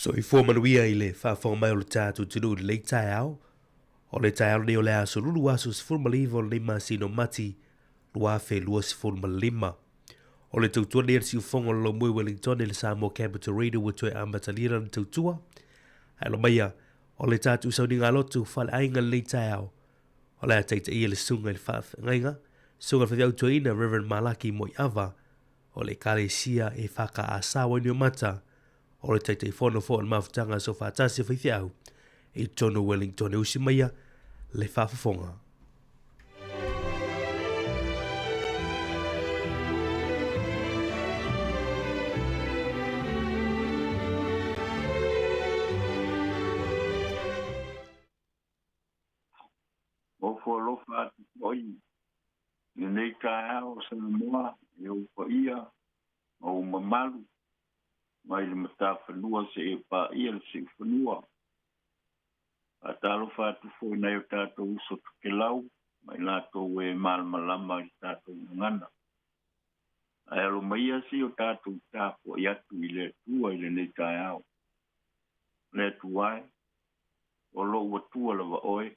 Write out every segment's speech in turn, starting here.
Soifua manuia i le faafofoga mai o le tatou atunuu i lenei taeao. O le taeao lenei o le aso Lulu aso 19 o lenei masina o Mati 2025. O le tautua lenei a le siufofoga o le Lomue Wellington i le Samoa Capital Radio ua toe amatalia lana tautua. Ae lomaia, o le tatou sauniga lotu faaleaiga lenei taeao. O le a taitaia le susuga i le faafeagaiga, susuga i le faifeau toeaina Reverend Malaki Moiava o le Ekalesia EFKS Wainiumata, o le Taitaifono foi o le Mafutaga Soofaatasi a Faifeau i totonu o Wellington e usi maia le faafofoga. Ofo alofa atu foi i lenei taeao Samoa i ou paia ma ou mamalu mai le matafanua seia paia le siufanua. Faatalofa atu foi i nai o tatou uso tokelau ma i latou e malamalama i le tatou gagana. Ae alo maia se i o tatou tapuai atu i le Atua i lenei taeao. Le Atua e, o lou Atua lava oe,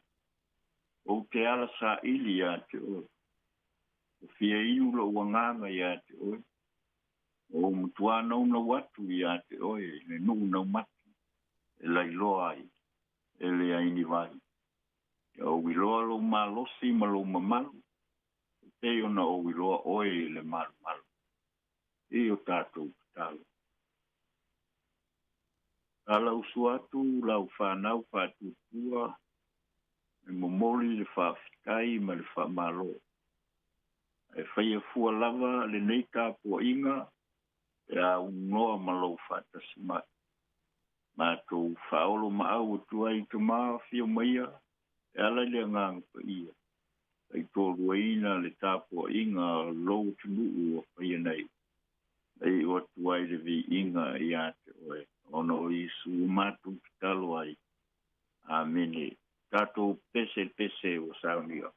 ou te ala saili ia te oe. Ua fia iu lou agaga ia te oe, ua ou matua naunau atu ia te oe i le nuu naumati e lailoa ai, e leai ni vai. Ia ou iloa lou malosi ma lou mamalu, e pei ona ou iloa oe i le malumalu. I o tatou tatalo. Ala usu atu lau fanau faatuatua e momoli le faafetai ma le faamalo. Ae faia fua lava lenei tapuaiga pe a unoa ma lou faatasi mai. Matou faaolomaau atu ai i Tama afio maia e ala i le Agaga Paia, taitoaluaina le tapuaiga a lou atunuu ua faia nei, na iu atu ai le viiga ia te oe, ona o Iesu ua matou tatalo ai. Amene. Tatou pese pese ua saunia.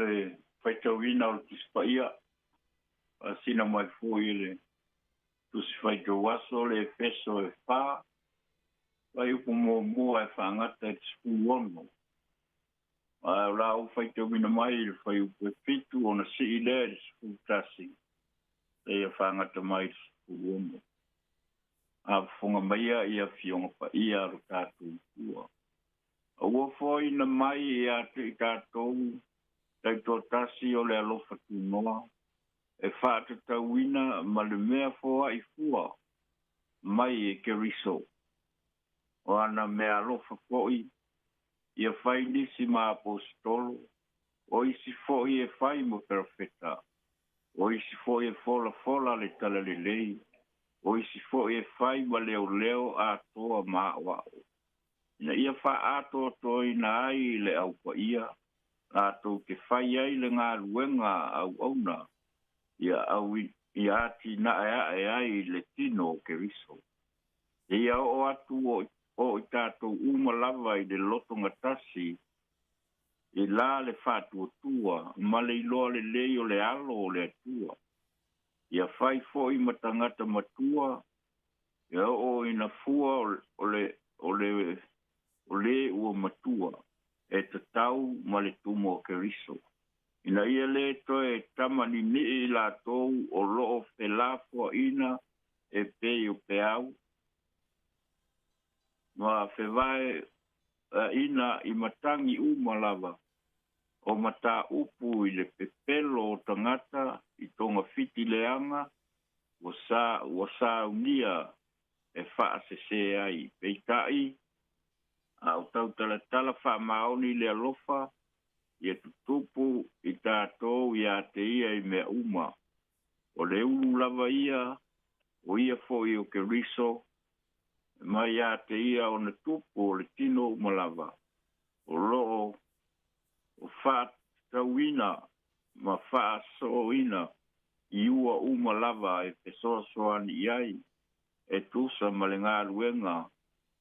le faitauina o le Tusi Paia, faasina mai foi i le Tusi Faitau Aso le Efeso e 4, fuaiupu 1 e faagata i le 16. Ae o le a ou faitauina mai i le fuaiupu e 7 ona sii lea i le 11, seia faagata mai i le 16. A fofoga maia i afioga paia a lo tatou Atua. Aua foaiina mai ia te i tatou taitoatasi o le alofa tunoa, e faatatauina ma le mea foai fua mai e Keriso. O ana meaalofa foi, ia fai nisi ma aposetolo, o isi foi e fai ma perofeta, o isi foi e folafola le talalelei, o isi foi e fai ma leoleo atoa ma aoao, ina ia faaatoatoaina ai le Au Paia, latou te fai ai le galuega auauna, ia au ia atinae ae ai le tino o Keriso. Seia oo atu o i tatou uma lava i le lotogatasi i la le faatuatua ma le iloa lelei o le alo o le Atua. Ia fai foi ma tagata matua, ia oo ina fua o le o le o le ua matua e tatau ma le tumu o Keriso. Ina ia lē toe tamanini'i i latou o loo felafoaʻina e pei o peau ma fevaeaʻina i matagi uma lava o mataupu i le pepelo o tagata i togafiti leaga ua sa ua saunia e faasesē ai. Peitai, a o tautalatala faamaoni le alofa ia tutupu i tatou ia te ia i mea uma. O le ulu lava ia, o ia foi o Keriso, e mai ia te ia ona tupu o le tino uma lava, o loo o faatatauina ma faasooina i ua uma lava e fesoasoani i ai e tusa ma le galuega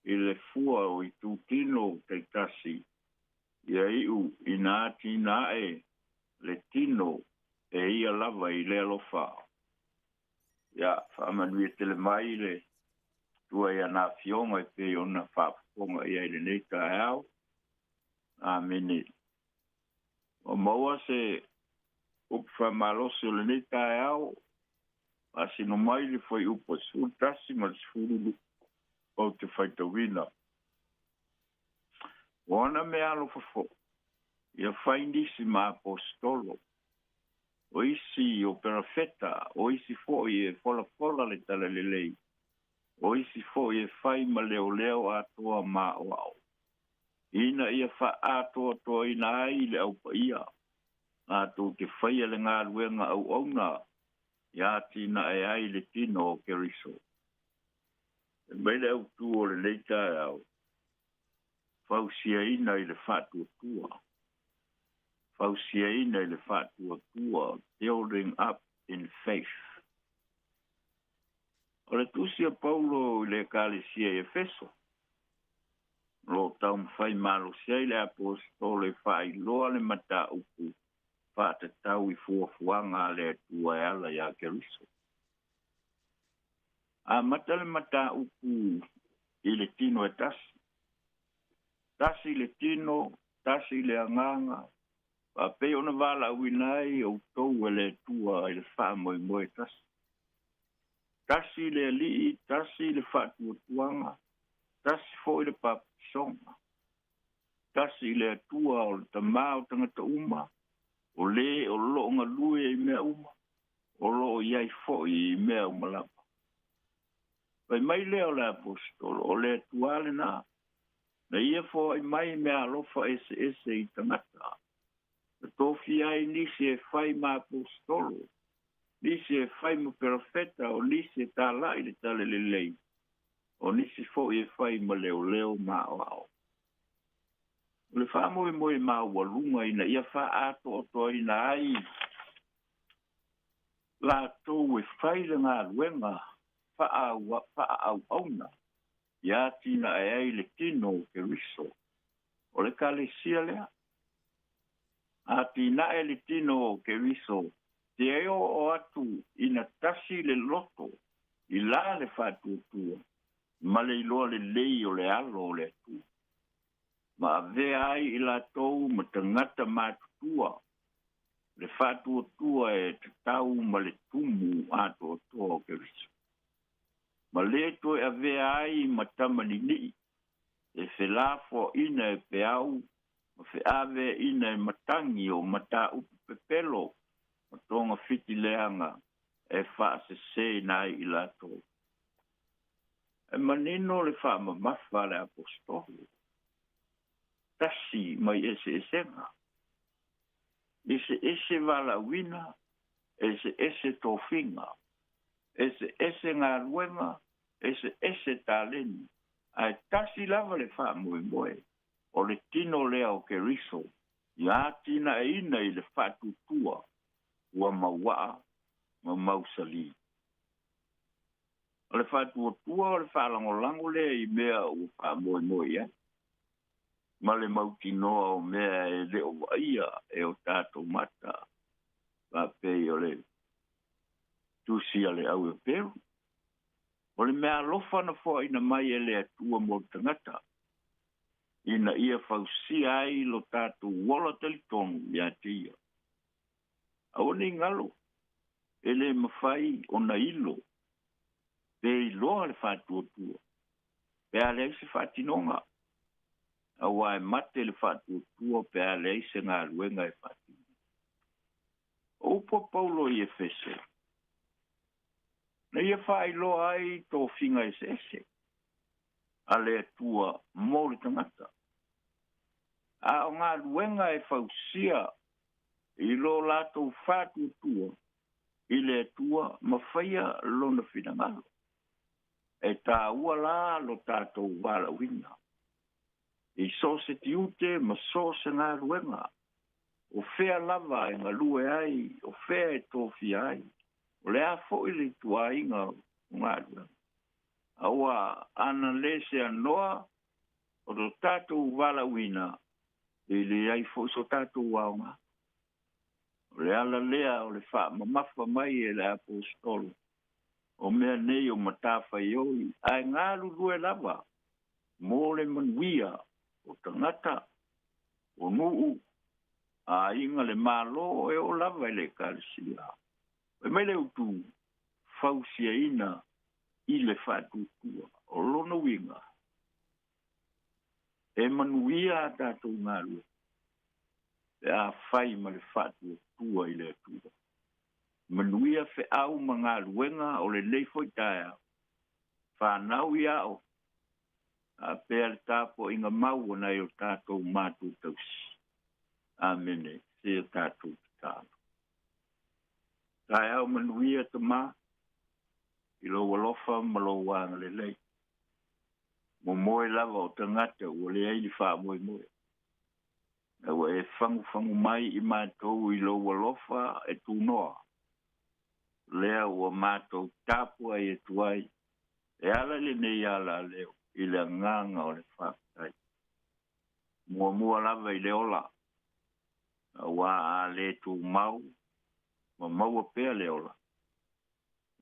i le fua o itutino taitasi, ia iu ina atinae le tino e ia lava i le alofa. Ia faamanuia tele mai le Atua i ana afioga e pei ona faafofoga i ai i lenei taeao. Amene. Ua maua se upu faamalosi o lenei taeao, faasino mai le fuaiupu e 11 ma le 12 ou te faitauina. O ana meaalofa foi, ia fai nisi ma aposetolo, o isi o perofeta, o isi foi e folafola le talalelei, o isi foi e fai ma leoleo atoa ma aoao, ina ia faaatoatoaina ai le Au Paia, latou te faia le galuega auauna ia atinae ai le tino o Keriso. E mai le autū o lenei taeao, fausiaina i le faatuatua. Fausiaina i le faatuatua, building up in faith. O le tusi a Paulo i le Ekalesia i Efeso, o lo o taumafai malosi ai le aposetolo e faailoa le mataupu faatatau i fuafuaga a le Atua e ala iā Keriso. Amata le mataupu i le tino e tasi. Tasi le tino, tasi le agaga, faapei ona valaauina ai outou e le Atua i le faamoemoe tasi. Tasi le Alii, tasi le faatuatuaga, tasi foi le papatisoga. Tasi le Atua o le Tamā o tagata uma, o lē o loo galue i mea uma, o loo i ai foi i mea uma lava. Fai mai lea o le aposetolo, o le Atua lenā, na ia foai mai meaalofa eseese i tagata, na tofia ai nisi e fai ma aposetolo, nisi e fai ma perofeta, o nisi e talai le talalelei, o nisi foi e fai ma leoleo ma aoao. O le faamoemoe maualuga ina ia faaatoatoaina ai latou e fai le galuega faaauauna ia atinae ai le tino o Keriso, o le Ekalesia lea. Atinae le tino o Keriso seia oo atu ina tasi le loto i la le faatuatua ma le iloa lelei o le Alo o le Atua, ma avea ai i latou ma tagata matutua le faatuatua e tatau ma le tumu atoatoa o Keriso, ma lē toe avea ai ma tamaninii e felafoaʻina e peau ma feaveaʻina e matagi o mataupu pepelo ma togafiti leaga e faasesēina ai i latou. E manino le faamamafa a le Aposetolo, tasi mai eseesega, eseese valaauina, eseese tofiga, eseese galuega, eseese taleni, ae tasi lava le faamoemoe, o le tino lea o Keriso ia atinaeina i le faatuatua ua mauaa ma mausalī. O le faatuatua o le faalagolago lea i mea ua faamoemoe i ai, ma le mautinoa o mea e le o vaaia e o tatou mata, faapei o le tusi a le au Eperu. O le meaalofa na foaina mai e le Atua mo le tagata, ina ia fausia ai lo tatou ola talitonu iā te Ia. Aua ne i galo, e le mafai ona ilo pe iloa le faatuatua pe a leai se faatinoga, auā e mate le faatuatua pe a leai se galuega e faatino. O upu a Paulo i Efeso, na ia faailoa ai tofiga eseese a le Atua mo le tagata, a o galuega e fausia i lo latou faatuatua i le Atua ma faia lona finagalo. E tāua la lo tatou valaauina i so o se tiute ma so o se galuega, o fea lava e galue ai, o fea e tofia ai, o le a foi le ituaiga o galuega. Aua ana lē seanoa o lo tatou valaauina, e leai foi so tatou aoga. O le ala lea o le faamamafa mai e le Aposetolo o mea nei o matafaioi, ae galulue lava mo le manuia o tagata, o nuu, aiga, le Malo, e oo lava i le Ekalesia. Fai mai le utu, fausiaina i le faatuatua. O lona uiga, e manuia a tatou galuega pe a fai ma le faatuatua i le Atua. Manuia feau ma galuega o lenei foi taeao, fanau i ao, faapea le tapuaiga mau a nai o tatou matua tausi. Amene. Se o tatou tatalo. Taeao manuia Tama, i lou alofa ma lou agalelei. Momoe lava o tagata ua leai ni faamoemoe. Ae ua e fagufagu mai i matou i lou alofa e tunoa, lea ua matou tapuai atu ai e ala i lenei alaleo i le agaga o le faafetai. Muamua lava i le ola, auā a le tumau ma maua pea le ola,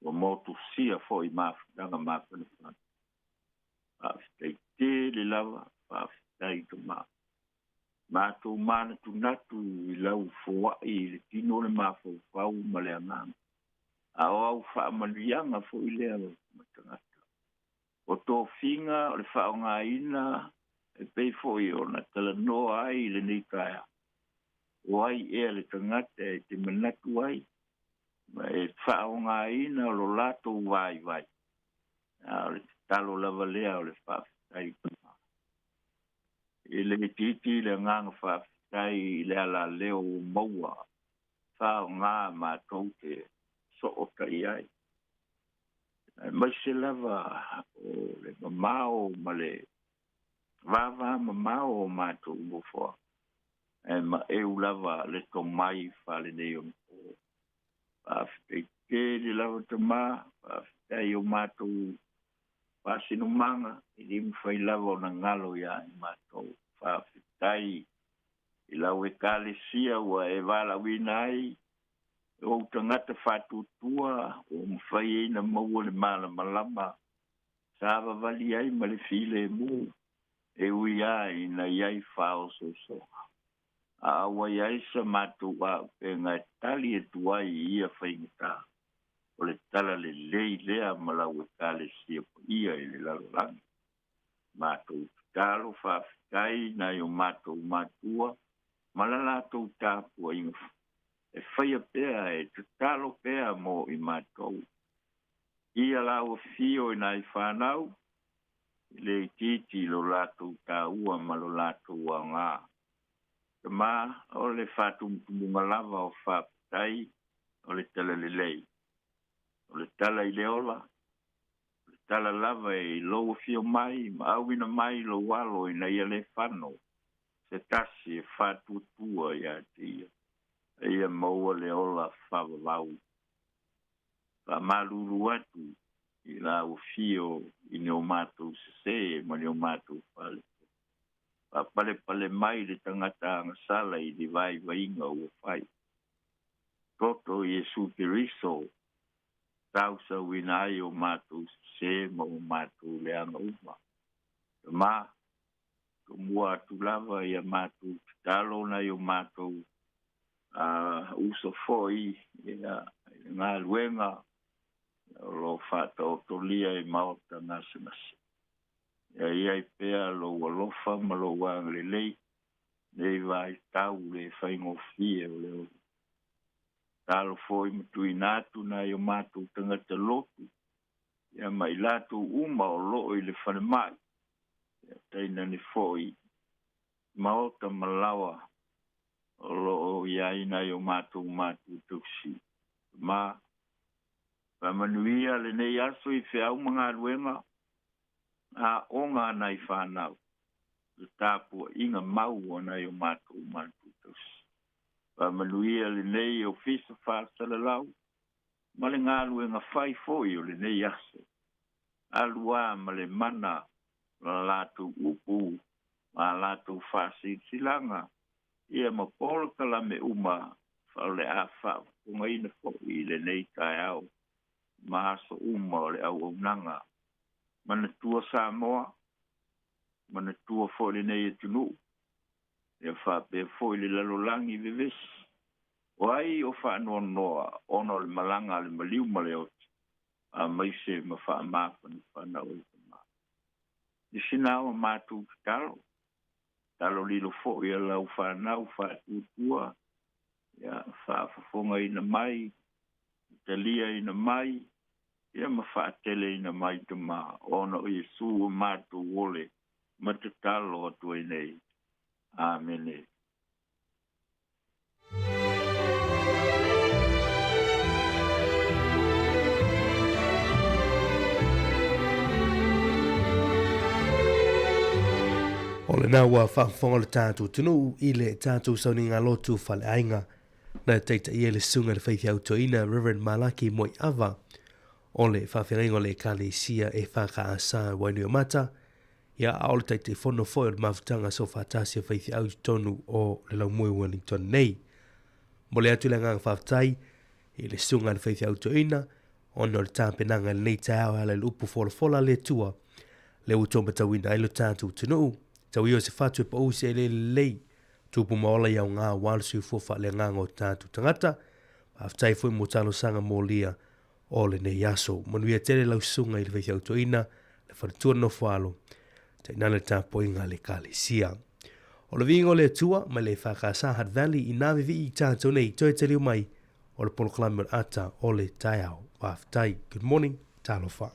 ua motusia foi mafutaga mafanafana. Faafetai tele lava, faafetai Tama. Matou manatunatu i lau foai i le tino o le mafaufau ma le agaga, a o au faamanuiaga foi lea ma tagata. O tofiga o le faaaogaina e pei foi ona talanoa ai i lenei taeao, o ai ea le tagata e te manatu ai ma e faaaogaina lo latou vaivai, a o le tatalo lava lea o le faafetai Tama. E le itiiti le agaga faafetai i le alaleo ua maua faaaoga matou te sootai ai, aemaise lava o le mamao ma le vavamamao o matou nofoaga, ae maeu lava le tomai faaleneionapo. Faafetai tele lava Tama, faafetai o matou faasinomaga e le mafai lava ona galo iā i matou. Faafetai. I lau Ekalesia ua e valaauina ai ou tagata faatuatua ua mafai ai ona maua le malamalama sa vavali ai ma le filemu e ui lava ina i ai faaosoosoga. A ua i ai sa matou auupega e tali atu ai i ia faigata, o le talalelei lea ma lau Ekalesia paia i le lalolagi. Matou tatalo faafetai i nai o matou matua ma la latou tapuaiga e faia pea e tatalo pea mo i matou. Ia lau afio i nai fanau, i le itiiti i lo latou taua ma lo latou aoga. Tama, o le faatumutumuga lava o faafetai o le talalelei. O le tala i le ola, o le tala lava i lou afio mai ma auina mai lou alo ina ia le fano se tasi e faatuatua ia te ia, a ia maua le ola faavavau. Faamalulu atu i lau afio i ni o matou sesē ma ni o matou faaletonu. Faapalepale mai le tagata agasala i ni vaivaiga ua fai. Toto o Iesu Keriso sausauina ai o matou sesē ma o matou leaga uma. Tama, tomua atu lava ia matou tatalo nai o matou uso foi ia, i le galuega o lo o faataotolia i maota gasegase. Ia i ai pea lou alofa ma lou agalelei nei vaitau le faigofie o le ola. Talo foi ma tuuina atu nai o matou tagata lotu ia ma i latou uma o loo i le falemai, ia tainane foi maota ma laoa o loo i ai nai o matou matua tausi. Ma faamanuia lenei aso i feau ma galuega aoga a nai fanau, le tapuaiga mau a nai o matou matua tausi. Faamanuia lenei ofisa faasalalau ma le galuega fai foi o lenei aso. Alu lava ma le mana o la latou upu ma a latou faasilasilaga ia ma polokalame uma o le a faafofogaina foi i lenei taeao ma aso uma o le auaunaga. Manatua Samoa, manatua foi lenei atunuu, ia faapea foi le lalolagi vevesi. O ai o faanoanoa ona o le malaga a le maliu ma le oti, aemaise ma faamafanafana oe tama. I sina o matou tatalo, talo lilo foi a lau fanau faatuatua, ia faafofogaina mai, taliaina mai, ia ma faateleina mai tama, ona o Iesu o matou ole ma tatalo atu ai nei. Amene. O lena ua faafofoga le tatou atunuu i le tatou sauniga lotu faleaiga na taitaia le susuga i le faifeau toeaina Reverend Malaki Moeava o le faafeagaiga o le Ekalesia e FKS i Wainuiomata, ia a o le Taitaifono foi o le Mafutaga Soofaatasi a Faifeau i totonu o le Laumue Wellington nei. Momoli atu le agaga faafetai i le susuga i le faifeau toeaina ona o le tapenaga i lenei taeao e ala i le upu folafola a le Atua lea ua toe matauina ai lo tatou atunuu. Tau ia o se fatu e pau se eleele lelei, tupu ma ola i aoga aua le soifua faaleagaga o tatou tagata. Faafetai foi mo talosaga molia o lenei aso. Manuia tele lau susuga i le faifeau toeaina, le faletua nofo alo, tainane le tapuaiga a le Ekalesia. O le viiga o le Atua mai le EFKS Hutt Valley inā vivii i tātou nei toe taliu mai o le polokalame o le ata o le taeao. Faafetai. Good morning. Talofa.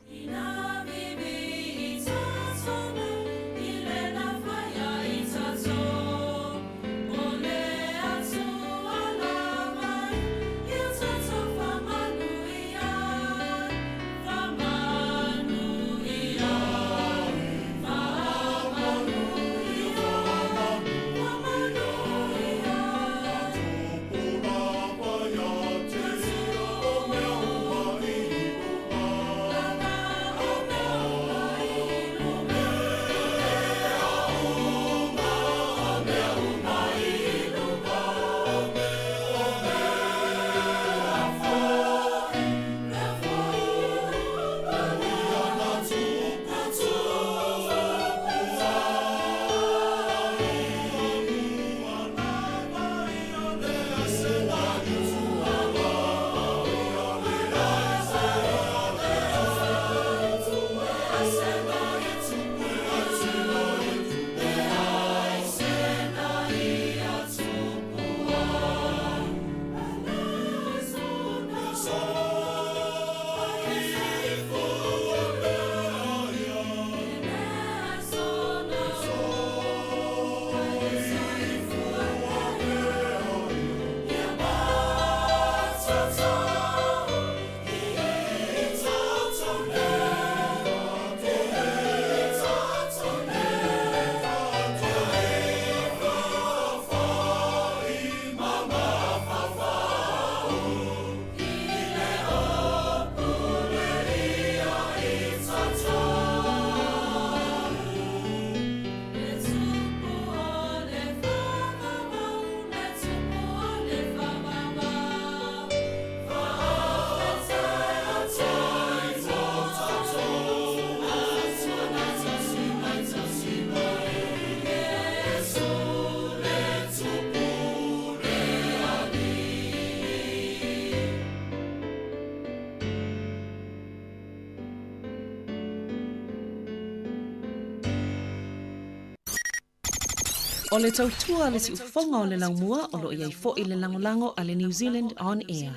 O le tautua a le siufofoga o le laumua o lo o i ai foi le lagolago a le New Zealand On Air.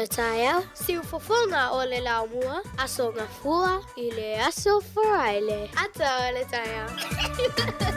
le taeao. Siufofoga o le Laumua, Aso Gafua i le Aso Faraile. Ata o le taeao.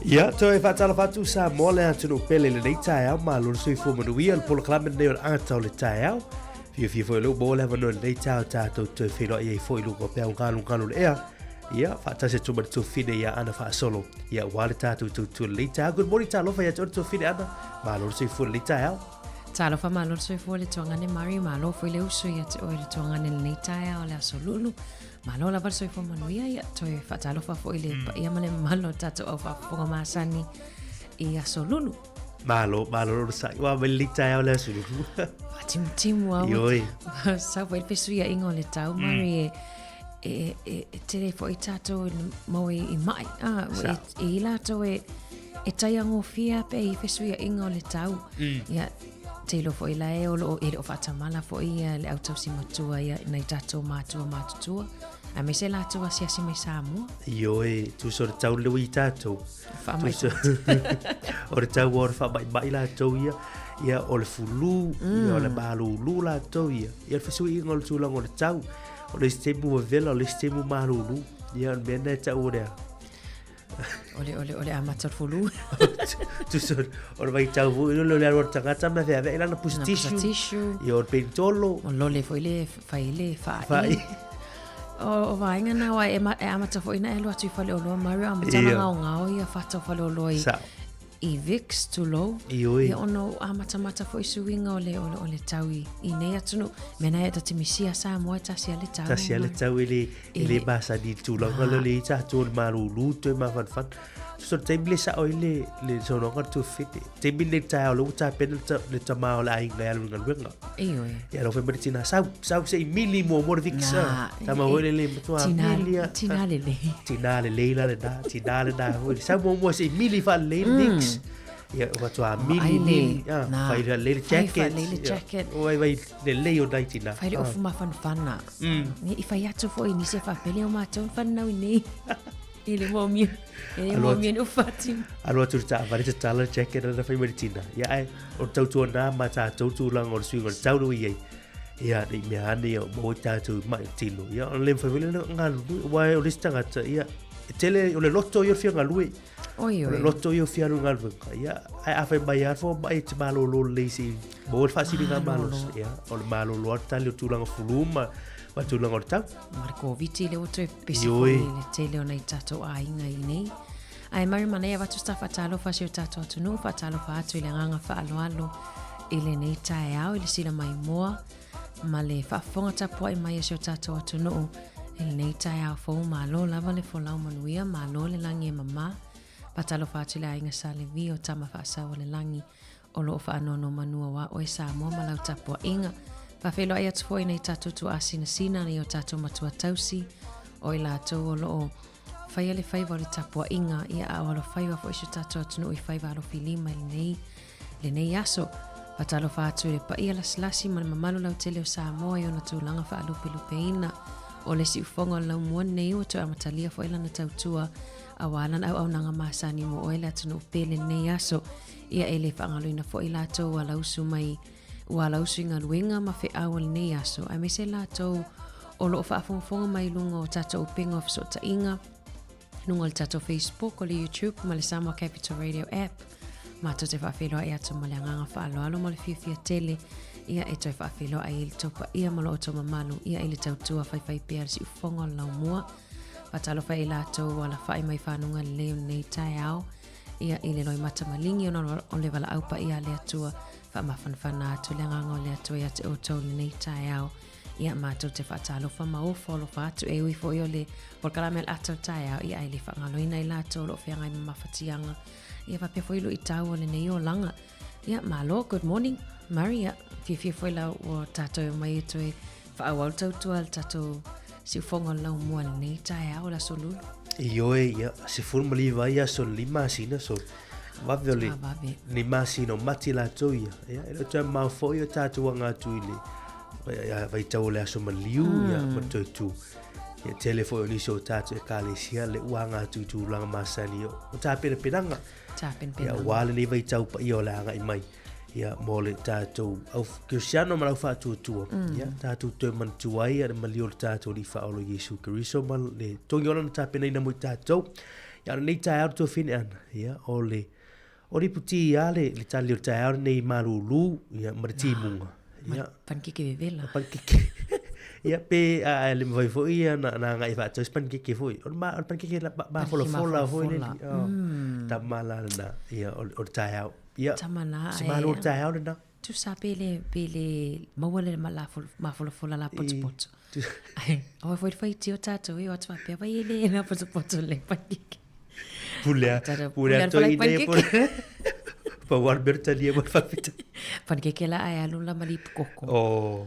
Ia, toe faatalofa atu Samoa le atunuu pele i lenei taeao, malo le soifua manuia, le polokalame lenei o le ata o le taeao. Fiafia foi o lea ua maua le avanoa i lenei taeao tatou toe feiloai ai foi i luga o peau galugalu o le ea. Ia, faatasi atu ma le tuafafine ia Ana Faasolo, ia aua le tatou tautua i lenei taeao. Good morning, talofa ia te oe le tuafafine Ana, malo le soifua i lenei taeao. Talofa malo le soifua le tuagane Mari, malo foi le uso ia te oe le tuagane lenei taeao le aso lulu. Malo lava le soifua manuia, ia toe faatalofa foi le paia ma le mamalu o tatou au faafofoga masani i aso lulu. Malo, malo le sai. Ua mai lenei taeao le aso lulu. Fatimutimu au. Ioi. Sau foi le fesuiaiga o le tau, Mari, e, e, e, e tele foi tatou e mau i, i mai. Ah, e, e i latou e, e taiagofie pe i fesuiaiga o le tau. Ia, te iloa foi la e o loo, e le o faatamala foi ia le au tausi matua ia nai tatou matua matutua. Aemaise latou asiasi mai Samoa. Ioe, tusa o le tau le ui tatou. Faamai. Tusa o le tau o le faamaimai latou ia. Ia o le fulu, ia o le malulu latou ia. Ia le fesuiaiga o le tulaga o le tau. O le isi taimi ua vela, o le isi taimi ua malulu. Ia o le mea lena e tau o lea. O le, o le, o le amata o le fulu. Tusa o le vaitau foi lele o le alu a le tagata ma feaveai lana pusa tissue. Pusa tissue. Ia o le penitolo. O lole foi le fai le faai. Faai. O, o vaega na wa e, ma, e amata foi na e alu atu i faleoloa Mario amata na ngaongao ia fata o faleoloa i, Sao. i Vicks tulou. Ioe. Ia ona o amatamata foi suiga o le, o le, o le tau i, i nei atunuu. Mea na e ta te misia Samoa e tasi a le tau. Tasi a le tau e le, e le masani i le tulaga lea o le i ai tatou o le malulu toe mafanafana. Tusa o le taimi le sao ai le, le saunoaga a le tuafafine. Taimi lenei i le taeao lea ua tapena le ta, le tama o le aiga e alu i le galuega. Ioe. Ia lau fai mai le tina, sau, sau se i mili muamua le Vicks. Na, Tama foi lele matua Tina, mili a. tina lelei. Tina lelei la lena, tina lena foi. Sau muamua se i mili faalelei le Vicks. Ia matua mili, le- mili. Ah, na. Fai lelei le Fai jacket. faalelei le Ia, jacket. Oi vai lelei o nai tina. Fai le ofu mafanafana. I fai atu foi nisi e faapele o matou na fanau i nei. I le moomia. E le Alo atu. moomia ni ofu faatino. Alu atu le taavale tatala le jacket lana fai mai le tina. Ia ae, o le tautua na ma tatou tulaga o le suiga o le tau lea ua i ai. Ia, ne i mea ane ia ua maua ai tatou i mai tino. Ia, ona le mafai foi lea ona galulue. Aua o le isi tagata, ia, e tele, o le loto ia o le fia galue. Oi, O le oi. loto ia o fia alu i galuega. Ia, ae a fai mai lava le fomai e te malolo lelei se i maua le faasiliga malosi. Ia, o le malolo lava le tali o tulaga fulu ma, ma tulaga o le tau. Ma le Koviti lea ua toe pepesi Ioe. foi i le tele o nai tatou aiga i nei. Ae mari manaia avatu sa faatalofa si o tatou atunuu, faatalofa atu i le agaga faaaloalo i lenei taeao i le sila maimoa ma le faafofoga tapuai mai a si o tatou atunuu. I lenei taeao fou, malo lava le folau manuia, malo le lagi e mamā. Faatalofa atu i le aiga Sa Levi o Tama Faasau o le Lagi o lo o faanonomanu auā oe Samoa ma lau tapuaiga. Faafeiloai atu foi i nai tatou tuaasinasina i o tatou matua tausi o i latou o lo o faia le faiva o le tapuaiga, ia a o alofaiva foi si o tatou atunuu i faiva alofilima i lenei, lenei aso. Faatalofa atu i le paia lasilasi ma le mamalu lautele o Samoa i ona tulaga faalupelupeina. O le siufoga o le laumua lenei ua toe amatalia foi lana tautua auā lana auaunaga masani mo oe le atunuu pele lenei aso. Ia e le faagaloina foi latou ua lausu mai ua lausu i galuega ma feau o lenei aso, aemaise latou o lo o faafogafoga mai i luga o tatou upega o fesootaiga, luga o le tatou Facebook, o le YouTube ma le Samoa Capital Radio app. Matou te faafeiloai atu ma le agaga faaaloalo ma le fiafia tele ia e toe faafeiloai i le tou paia ma lo outou mamalu ia i le tautua faifaipea a le siufofoga o le laumua. Faatalofa i latou ua alafai mai fanuga lelei o lenei taeao ia i le loimata maligi ona o le valaau paia a le Atua. Faamafanafana atu le agaga o le Atua ia te outou i lenei taeao. Ia matou te faatalofa ma ofo alofa atu e ui foi o le polokalame o le ata o le taeao ia ae le faagaloina i latou o lo o feagai ma mafatiaga ia faapea foi luitau o lenei olaga. Ia malo, good morning Murray. Ia fiafia foi la ua tatou e omai e toe faaauau le tautua a le tatou siufoga o le laumua i lenei taeao o le aso Lulu. Ioe, ia, 19 ai aso le 5 masina, so vave o le ni masina o Mati latou ia. Ia, e le o toe mamao foi o tatou aga atu i le vaitau o le aso maliu, ia, ma toe tu. Ia, tele foi o nisi o tatou ekalesia le ua aga atu i tulaga masani o tapenapenaga. Tapenapenaga. Ia, aua lenei vaitau paia o le a agai mai. Ia, mo le tatou au Kerisiano ma le aufaatuatua, ia, tatou toe manatua ai le maliu o le tatou Alii Faaola Iesu Keriso ma le togi o lana tapenaina mo i tatou. Ia, o lenei taeao le tuafine ana, ia, o le, o le iputi lava le, le tali o le taeao lenei malūlū, ia, ma le timuga. Ia. Panikeke vevela. Panikeke. Ia, pe, a, le mafai foi ia na, na agai faatau se panikeke foi. O le, ma, o le panikeke la, mafolafola foi le, oh, tama la lena, ia, o, o le taeao. Ia, Tama la, se malo le taeao lena. Tusa pe le, pe le maua le mafolafola la potopoto. Ai, aua foi le faitio tatou e o atu faapea, vai e le la potopoto le panikeke. Pule a, pule a toi nei pule. Pa war bertalia mo fafita. Panikeke la ai alu la mali pukoko. Oh.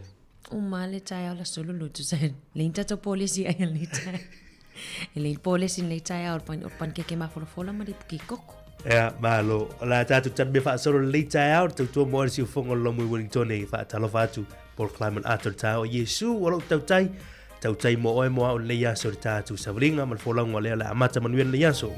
Uma le taeao le aso Lulu tusa e leai ni tatou polesi ai i lenei taeao. E leai ni polesi i lenei taeao o le panikeke mafolafola ma le ipu kikoko. Ea, malo. O le a tatou tali mea faasolo i lenei taeao, le tautua mo le siufofoga o le Lomu i Wellington e faatalofa atu Paul Clyman ata o le taeao. Iesu, o lou tautai, tautai mo oe mo au i lenei aso i le tatou savaliga ma le folauga lea o le a amata manuia lenei aso.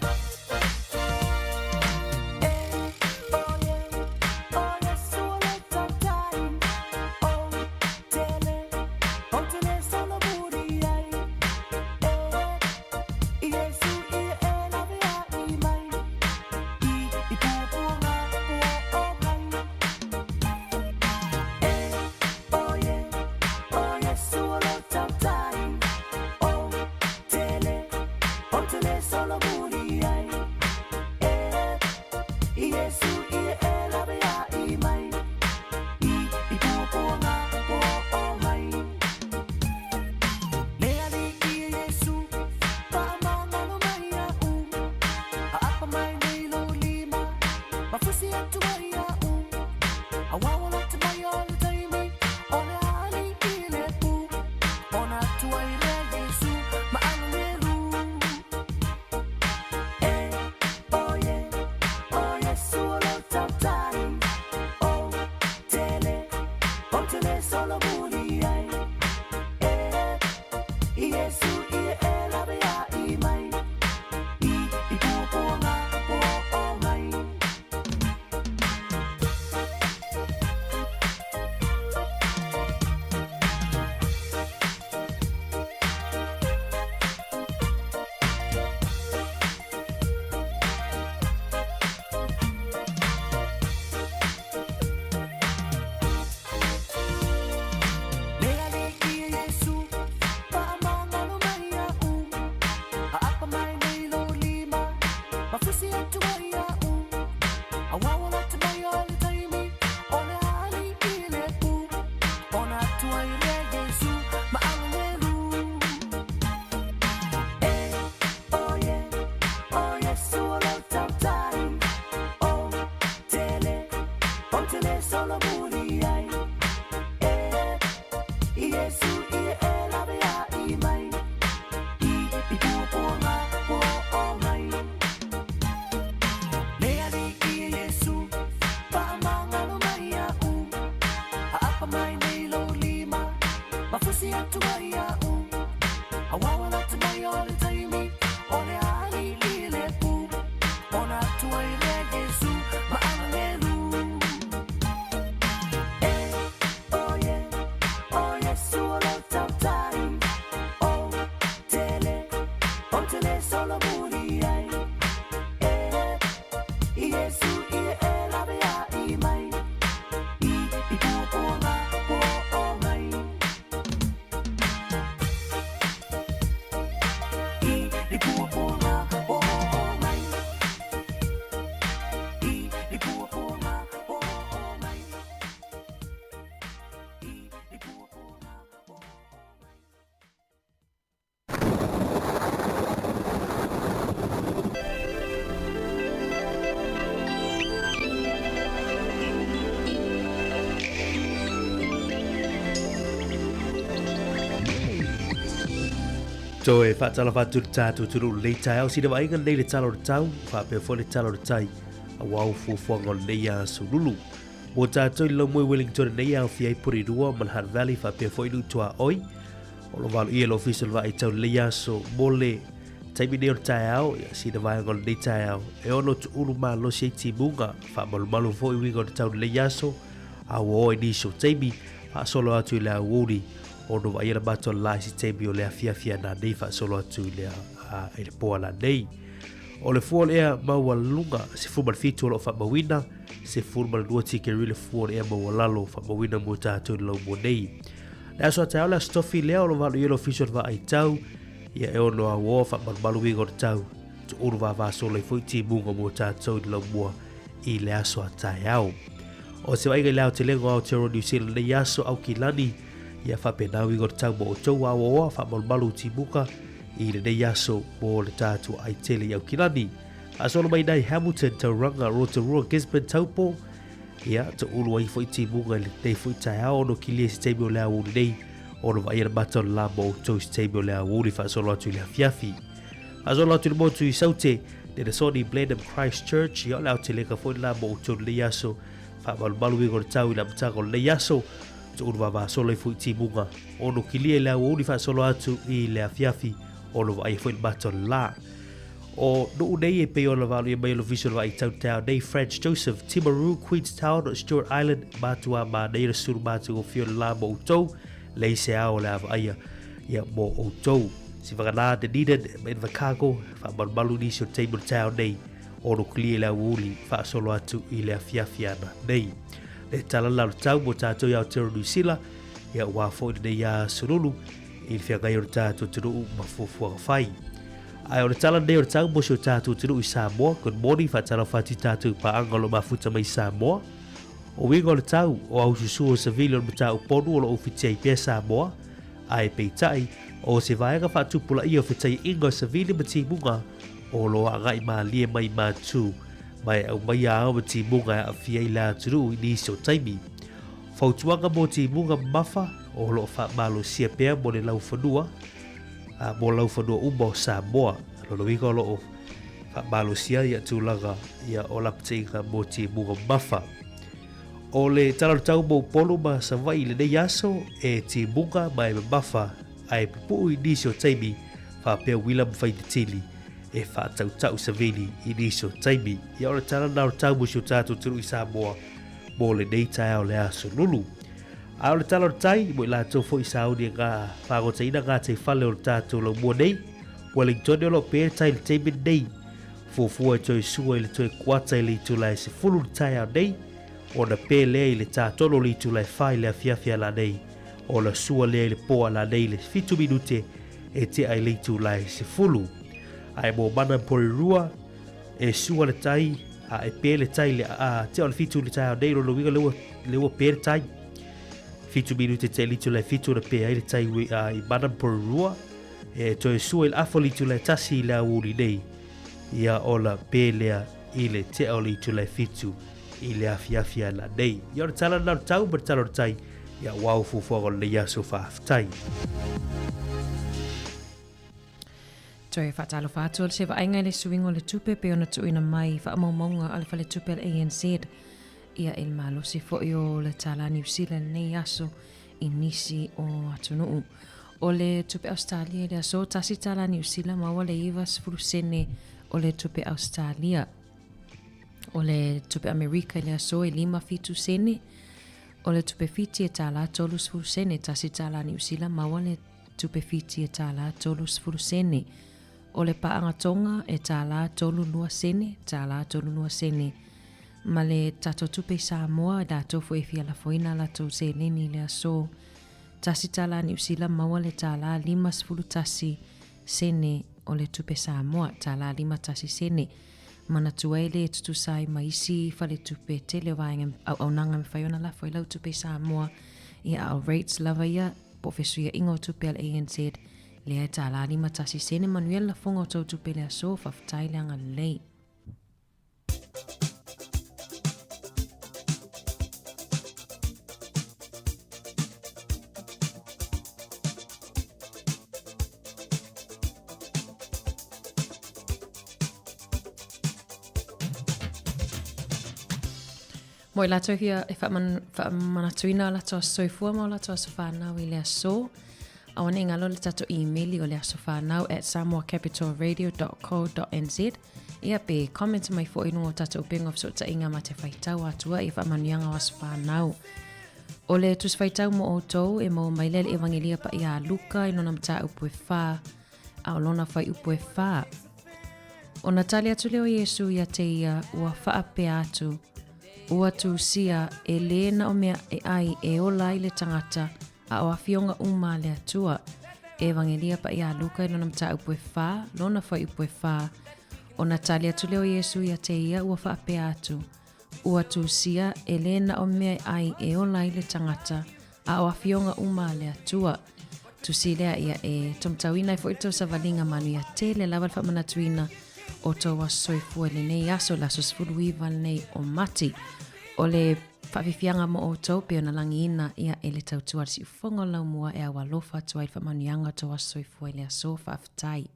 Toe faatalofa atu i le tatou atunuu i lenei taeao. Sina vaaiga lenei i le tala o le tau, faapea foi le tala o le tai aua o fuafuaga o lenei aso lulu. Mo tatou i le laumua i Wellington nei e aofia ai Porirua ma le Hutt Valley faapea foi Nuu Tuaoi. O lo o valoia e le Ofisa o le Vaai Tau lenei aso mo le taimi nei o le taeao, ia, sina vaega o lenei taeao e ono tuulu malosi ai timuga, faamalumalu foi uiga o le tau lenei aso, a ua oo i nisi o taimi, faasolo atu i le aoauli ono vaaia le mata o le la i se taimi o le afiafi a nanei faasolo atu i le, a, i le po a nanei. O le fua o le ea maualuga 17 o lo o faamauina, 12 tikeri le fua o le ea maualalo faamauina mo tatou i le laumua nei. Le aso a taeao le aso tofi lea o lo valo i le ofisa o le vaai tau, ia e ono auoa faamalumalu uiga o le tau, tuulu vavasolo ai foi timuga mo tatou i le laumua i le aso a taeao. O se vaaiga i le aotelega o Aotearoa New Zealand nei aso Aukilani, ia faapena uiga o le tau mo outou auoa faamalumalu timuga i lenei aso mo le tatou ai tele i Aukilani. Faasolo mai nai Hamilton, Tauranga, Rotorua, Gisborne, Taupo, ia, toulu ai foi timuga i lenei foi taeao ono kilia i se taimi o le aoauli nei, ono vaaia le mata o le la mo outou i se taimi o le aoauli faasolo atu i le afiafi. Faasolo atu i le motu i Saute, Nedasoni, Blenheim, Christchurch, ia o le aotelega foi le la mo outou i lenei aso, faamalumalu uiga o le tau i le amataga o lenei aso, toulu vavasolo ai foi timuga, ono kilia i le aoauli faasolo atu i le afiafi, ono vaaia foi le mata o le la. O nuu nei e pei ona valoia mai e le Ofisa o le Vaai Tau Taeao nei, Franz Joseph, Timaru, Queenstown, Stewart Island, matua manaia le sulu matagofie o le la mo outou, leai se ao o le a vaaia ia mo outou. Si whakanā Dunedin ma Invercargill, faamalumalu nisi o taimi o le taeao nei, ono kulia i le aoauli faasolo atu i le afiafi ana nei. Le tala la o le tau mo tātou i Aotearoa New Zealand, ia ua foi lenei aso lulu i le feagai o le tātou atunuu ma fuafuaga fai. Ae o le tala lenei o le tau mo si o tātou atunuu i Samoa. Good morning, faatalofa atu i tātou i paaga o lo o mafuta mai i Samoa. O uiga o le tau, o aususu o savili o le mataupu ponu o lo o ufitia ai pea Samoa, ae peitai, o se vaega faatupulaia o fetaiaiga o savili ma timuga o lo o agai malie mai matu ma e aumaia ao ma timuga e aafia ai le atunuu i nisi o taimi. Fautuaga mo timuga mamafa o lo o faamalosia pea mo le laufanua, a, mo laufanua uma o Samoa. Lona uiga o lo o faamalosia ia tulaga ia o lapataiga mo timuga mamafa. O le tala o le tau mo Upolu ma Savaii i lenei aso, e timuga ma e mamafa ae pupuu i nisi o taimi faapea uila ma faitetili e faatautau savili i nisi o taimi. Ia o le tala lena o le tau mo si o tatou atunuu i Samoa mo lenei taeao le aso lulu. A o le tala o le tai, mo i latou foi i sauni e ngā pāgotaina ngā tai fale o le tatou laumua nei, Wellington o lo o pē le tai i le taimi lenei. Fuafua e toe sua i le toe kuata i le itula e 10 le taeao nei, ona pē lea i le tātolo o le itula e 4 i le afiafi a la nei, ona sua lea i le pō a la nei i le 7 minute e tea i le itula e 10. Ae mō Mana Porirua, e sua le tai, a e pē le tai le a tea o le 7 i le taeao nei, lona uiga lea ua, lea ua pē le tai. 7 minute te i le itula e 7 ona pē ai le tai a, i Mana Porirua, e toe sua i le afa o le itula e 1 i le aoauli nei, ia ona pē lea i le tea o le itula e 7 i le afiafi ana nei. Ia o le tala lena o le tau ma le tala o le tai, ia ua au fuafuaga o lenei aso faafetai. Toe faatalofa atu o se vaaiga i le suiga o le tupe pei ona tuuina mai i faamaumauga a le Faletupe a le ANZ ia i le malosi foi o le tālā Niu Sila lenei aso i nisi o atunuu. O le tupe Ausetalia i le aso, tasi tālā Niu Sila maua le 90 sene o le tupe Ausetalia. O le tupe Amerika i le aso e 57 sene. O le tupe Fiti e tālā 30 sene, tasi tālā Niu Sila maua le tupe Fiti e tālā 30 sene. O le paaga Tonga e tālā 32 sene, tālā 32 sene. Ma le tatou tupe i Samoa, e latou foi e fia lafoina a latou seleni i le aso. Tasi tālā Niu Sila maua le tālā 51 sene o le tupe Samoa, tālā 51 sene. Manatua ai le e tutusa ai ma isi faletupe tele o vaega auaunaga e mafai ona lafo ai lau tupe i Samoa ia a o rates lava ia po o fesuiaiga o tupe a le ANZ lea e tālā 51 sene. Manuia le lafoga o tou tupe i le aso, faafetai le agalelei. Mo i latou fia e faamanatuina o latou aso soifua ma o latou aso whanau i le aso. Aua ne i galo le tatou imeli o le aso whanau at samoacapitalradio.co.nz Ia pe comment mai foi i luga o tatou upega o fesootaiga ma te faitau atua i faamanuiaga o aso whanau. O le Tusi Faitau mo outou e maua mai lea le Evagelia Paia a Luka i lona mataupu e whā, a o lona whaiupu e whā. Ona tali atu lea o Iesu ia te ia, ua whaapea atu, Ua tusia, e lē na o mea e ai e ola ai le tangata, a o afioga uma a le Atua. Evagelia Paia a Luka i lona mataupu e whā, lona whaiupu e whā. Ona tali atu lea o Iesu ia te ia, ua whaapea atu, Ua tusia, e lē na o mea e ai e ola ai le tangata, a o afioga uma a le Atua. Tusi lea ia e tomatauina ai foi le tou savaliga manuia tele lava le faamanatuina o tou aso soifua i lenei aso, le aso 19 lenei o Mati. O le faafiafiaga mo outou pei ona lagiina ia e le tautua a le siufofoga o le laumua e aualofa atu ai i le faamanuiaga o tou aso soifua i le aso. Faafetai.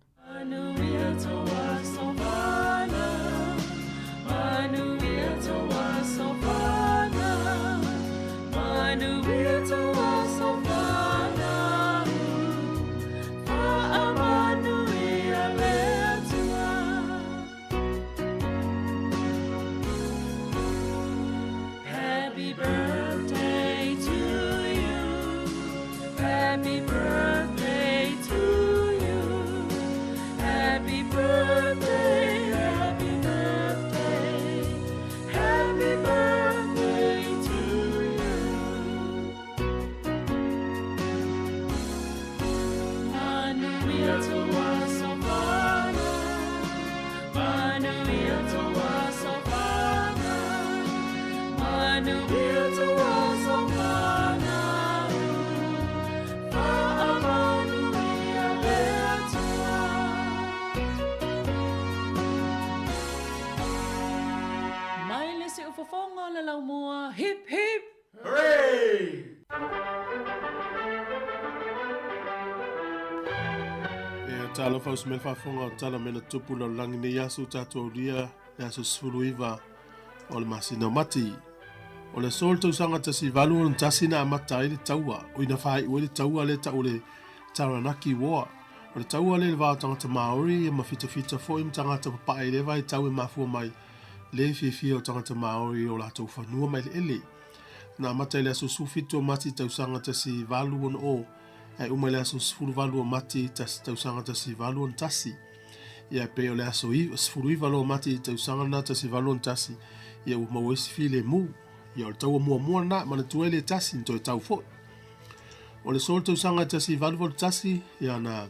Mai le siufofoga o le laumua, hip hip! Hooray! E talofa usi mai le faafofoga o tala mai na tupu lalolagi nei aso ua tatou aulia le aso 19 o le masina o Mati. O le aso o le tausaga 1861 na amata ai le taua, oi na faaiu ai le taua lea tau o le Taranaki War. O le taua lea i le va o tagata Māori ia ma fitafita foi ma tagata papae i lea vaitau e mafua mai le fiafia o tagata Māori i o latou fanua ma eleele. Na amata i le aso 17 o Mati tausaga 1860 ae uma i le aso 18 o Mati tausaga 1861. Ia e pei o le aso 19 loa o Mati i tausaga lena 1861, ia ua maua ai se filemu. Ia o le taua muamua lena, manatua ai le tasi na toe tau foi. O le so o le tausaga 1881, ia na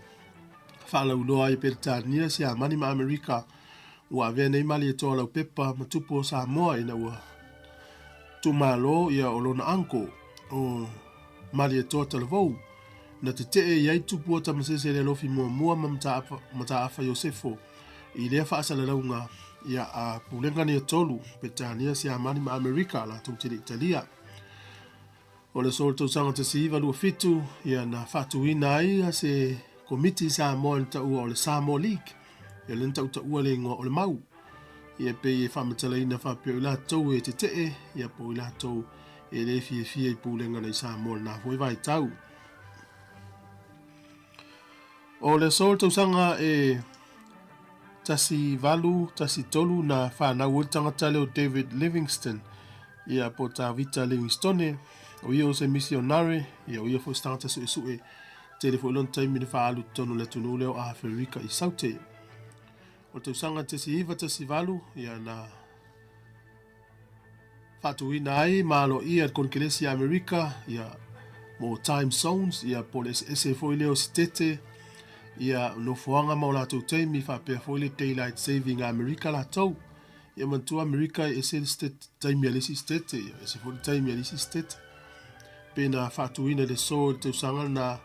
faalauiloa ai e Peretania, Siamani ma Amerika ua avea nei Malietoa Laupepa ma tupu o Samoa ina ua tuumalo ia o lona uncle o Malietoa Talavou na tetee i ai Tupua Tamasese le Alofi muamua ma Mataafa Iosefo i lea faasalalauga ia a pulega nei e tolu, Peretania, Siamani ma Amerika latou te le i talia. O le aso o le tausaga 1927, ia na faatuina ai se komiti i Samoa na taua o le Samoa League. Ia lea na tautaua le igoa o le Mau. Ia pei e faamatalaina faapea o i latou e tetee, ia po o i latou e le fiafia i pulega nei Samoa i lena foi vaitau. O le aso o le tausaga e 1813 na whanau ai le tangata lea o David Livingstone, ia po o Tavita Livingstone, o ia o se misionare, ia o ia foi se tagata suesue, tele foi lona taimi na faaalu i totonu o le atunuu lea o Aferika i Saute. O le tausaga 1918, ia na faatuina ai ma aloaia e le Konekelesi a Amerika ia mo time zones ia po o le eseese foi lea o sitete ia nofoaga ma o latou taimi faapea foi le daylight saving a Amerika latou. Ia manatua Amerika e ese le sitete, taimi a le isi sitete, ia ese foi le taimi a le isi sitete. Pe na faatuina i le so i le tausaga lena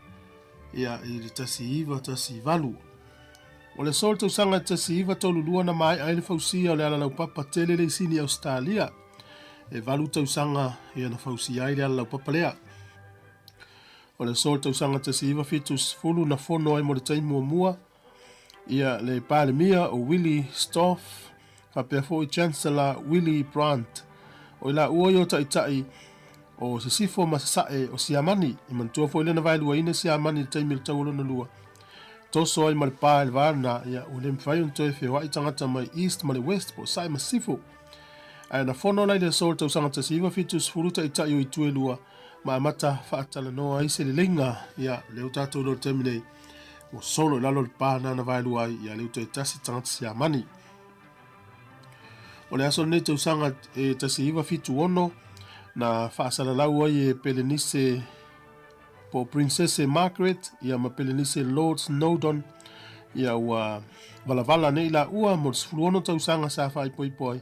ia i le 1918. O le aso o le tausaga 1932 na maea ai le fausia o le alalaupapa tele le i Sini Ausetalia. E valu tausaga ia na fausia ai le alalaupapa lea. O le aso o le tausaga 1970 na fono ai mo le taimi muamua ia le Palemia o Willie Stoph faapea foi Chancellor Willy Brandt. O i laua ia o ta'ita'i o Sisifo ma Sasa'e o Siamani. E manatua foi lea na vaeluaina Siamani i le taimi o le Taua Lona Lua, toso ai ma le pa i le va lena, ia ua le mafai ona toe feoa'i tagata mai East ma le West po o Sa'e ma Sisifo. Ae na fono la i le aso o le tausaga 1970 ta'ita'i o itu e lua ma amata faatalanoa ai se leleiga, ia lea ua tatou iloa i le taimi nei, ua solo i lalo le pa lena na vaelua ai, ia lea ua toe tasi tagata Siamani. O le aso lenei tausaga e 1976 na faasalalau ai e Pelenise po o Princese Margaret ia ma Pelenise Lord Snowdon ia ua valavala nei laua mo le 16 tausaga sa faaipoipo ai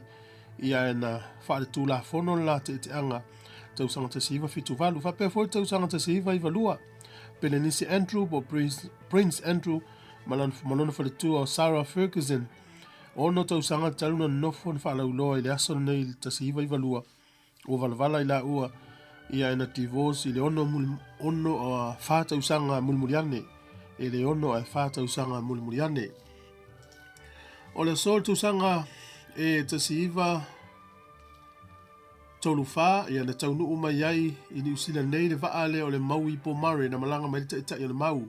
ia e na faaletulafono le la teeteaga tausaga 1978 faapea foi le tausaga 1992 Pelenise Andrew po o Prince, Prince Andrew ma lona faletua o Sarah Ferguson Ono tausaga talu na nonofo na faalauiloa i le aso lenei i le 1992, ua valavala i laua ia e na divorce i le ono muli, ono a whā tausaga mulimuli ane, e le ono ae whā tausaga mulimuli ane. O le aso le tausaga e 19 tolu whā, ia na taunuu mai ai i Niu Sila nei le vaa lea o le Maui Pomare na malaga mai le ta'ita'i o le mau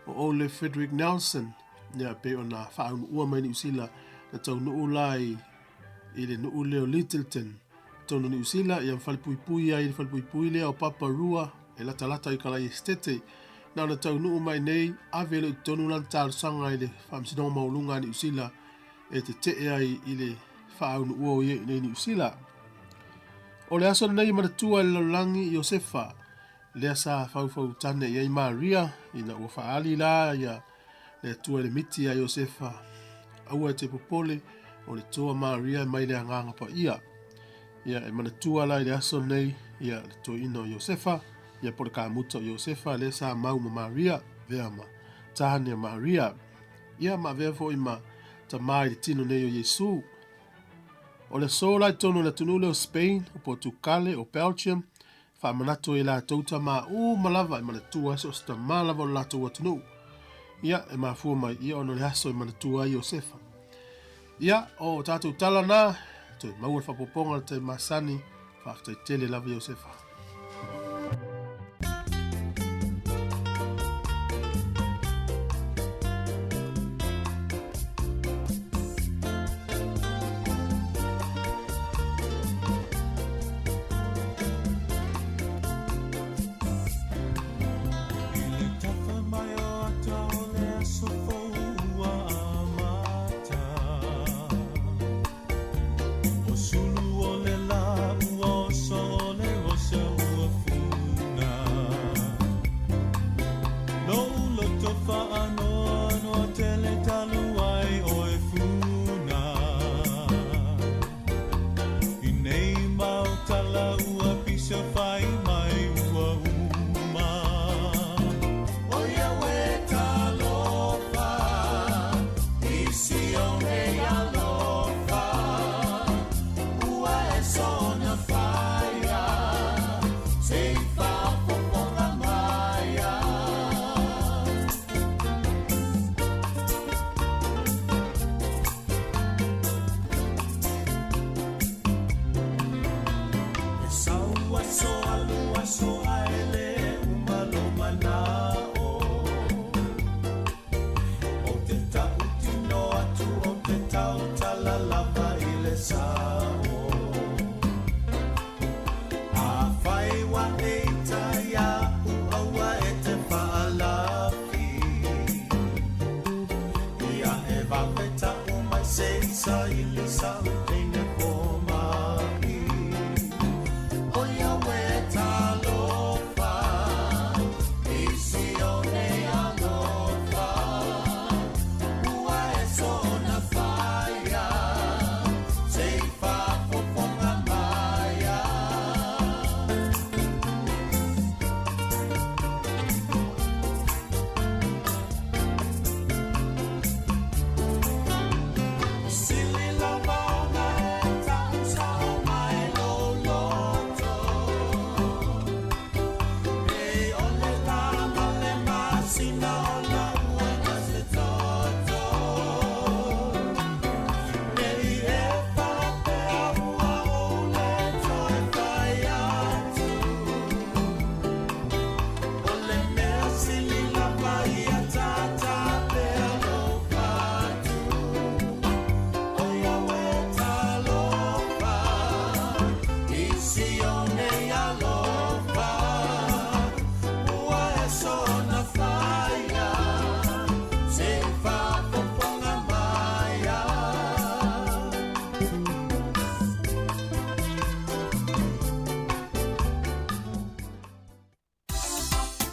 o Ole Frederick Nelson, ia pei ona faaunuua mai Niu Sila na taunuu la i, i le nuu lea o Lyttelton tonu Niu Sila, ia ma falepuipui ai le falepuipui lea o Paparua e latalata i Kalai Esitete. Na ona taunuu mai nei, ave lea i totonu lana talosaga i le Faamasinoga Maualuga a Niu Sila e tete'e ai i le faaunuua o ia i nei Niu Sila. O le aso lenei e manatua e le lalolagi Iosefa, lea sa faufautane i ai Maria, ina ua faaali la ia le Atua i le miti ia Iosefa, aua e te popole, o le toa Maria e mai le Agaga Paia. Ia e manatua la i le aso lenei ia le toeaina o Iosefa, ia po o le kamuta o Iosefa lea sa mau ma Maria, vea ma tāne a Maria. Ia ma avea foi ma tamā i le tino nei o Iesu. O le aso la i totonu o le atunuu lea o Spain, o Potukale, o Belgium, faamanatu ai e latou tamā uma lava e manatua ai so o se tamā lava o le latou atunuu. Ia, e mafua mai ia ona o le aso e manatua ai Iosefa. Ia, o tatou tala na, toe maua le faaopoopoga o le tai masani, faafetai tele lava Iosefa.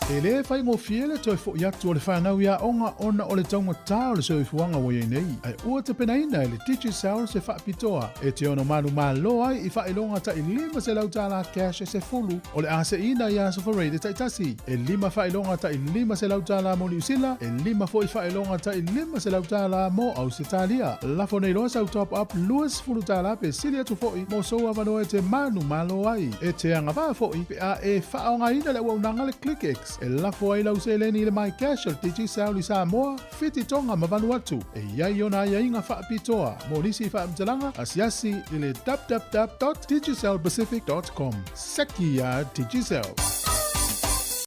E lē faigofie le toe foʻi atu o le fanau i aoga ona o le taugata o le soifuaga ua iai nei, ae ua tapenaina e le Digicel se faapitoa e te ono manumalo ai i faailoga taʻi $500 cash e sefulu o le a seʻiina i aso Faraile taitasi, e lima faailoga taʻi $500 mo Niusila, e lima foʻi faailoga taʻi $500 mo Ausetalia. Lafo nei loa sau top up $20 pe sili atu foʻi mo sou avanoa e te manumalo ai. E te agavaa foʻi pe a e faaaogaina le auaunaga le ClickX e lafo ai lau seleni i le MyCash o le Digicel i Samoa, Fiti, Tonga ma Vanuatu. E i ai ona aiaiga faapitoa mo nisi faamatalaga asiasi i le www.digicelpacific.com. Seki iā Digicel!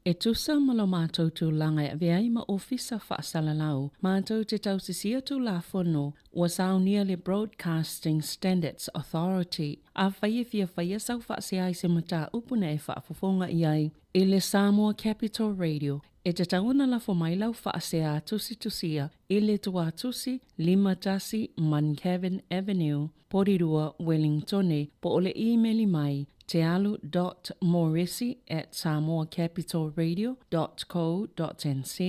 E tusa ma lo matou tulaga e avea ai ma Ofisa Faasalalau, matou te tausisia Tulafono ua saunia le Broadcasting Standards Authority. Afai e fia faia sau faasea i se mataupu na e faafofoga i ai i le Samoa Capital Radio, e tatau ona lafo mai lau faasea tusitusia i le Tuatusi 51 Muncavin Avenue, Porirua, Wellingtone, po o le īmeli mai, tealu dot moresi at samoacapitalradio dot co dot nz.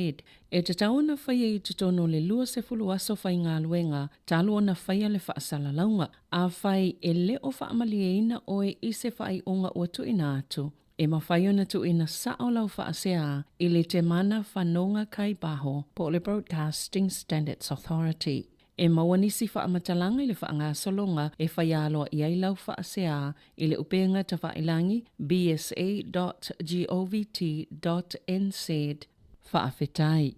E tatau ona faia i totonu o le 20 aso faigaluega talu ona faia le faasalalauga. Afai e le o faamalieina oe i se faaiuga ua tuuina atu, e mafai ona tuuina sao lau faasea i le Temana Whanonga Kai Baho po o le Broadcasting Standards Authority. E maua nisi faamatalaga i le faagasologa e faia aloaia ai lau faasea i le upega tafailangi bsa.govt.nz. Faafetai.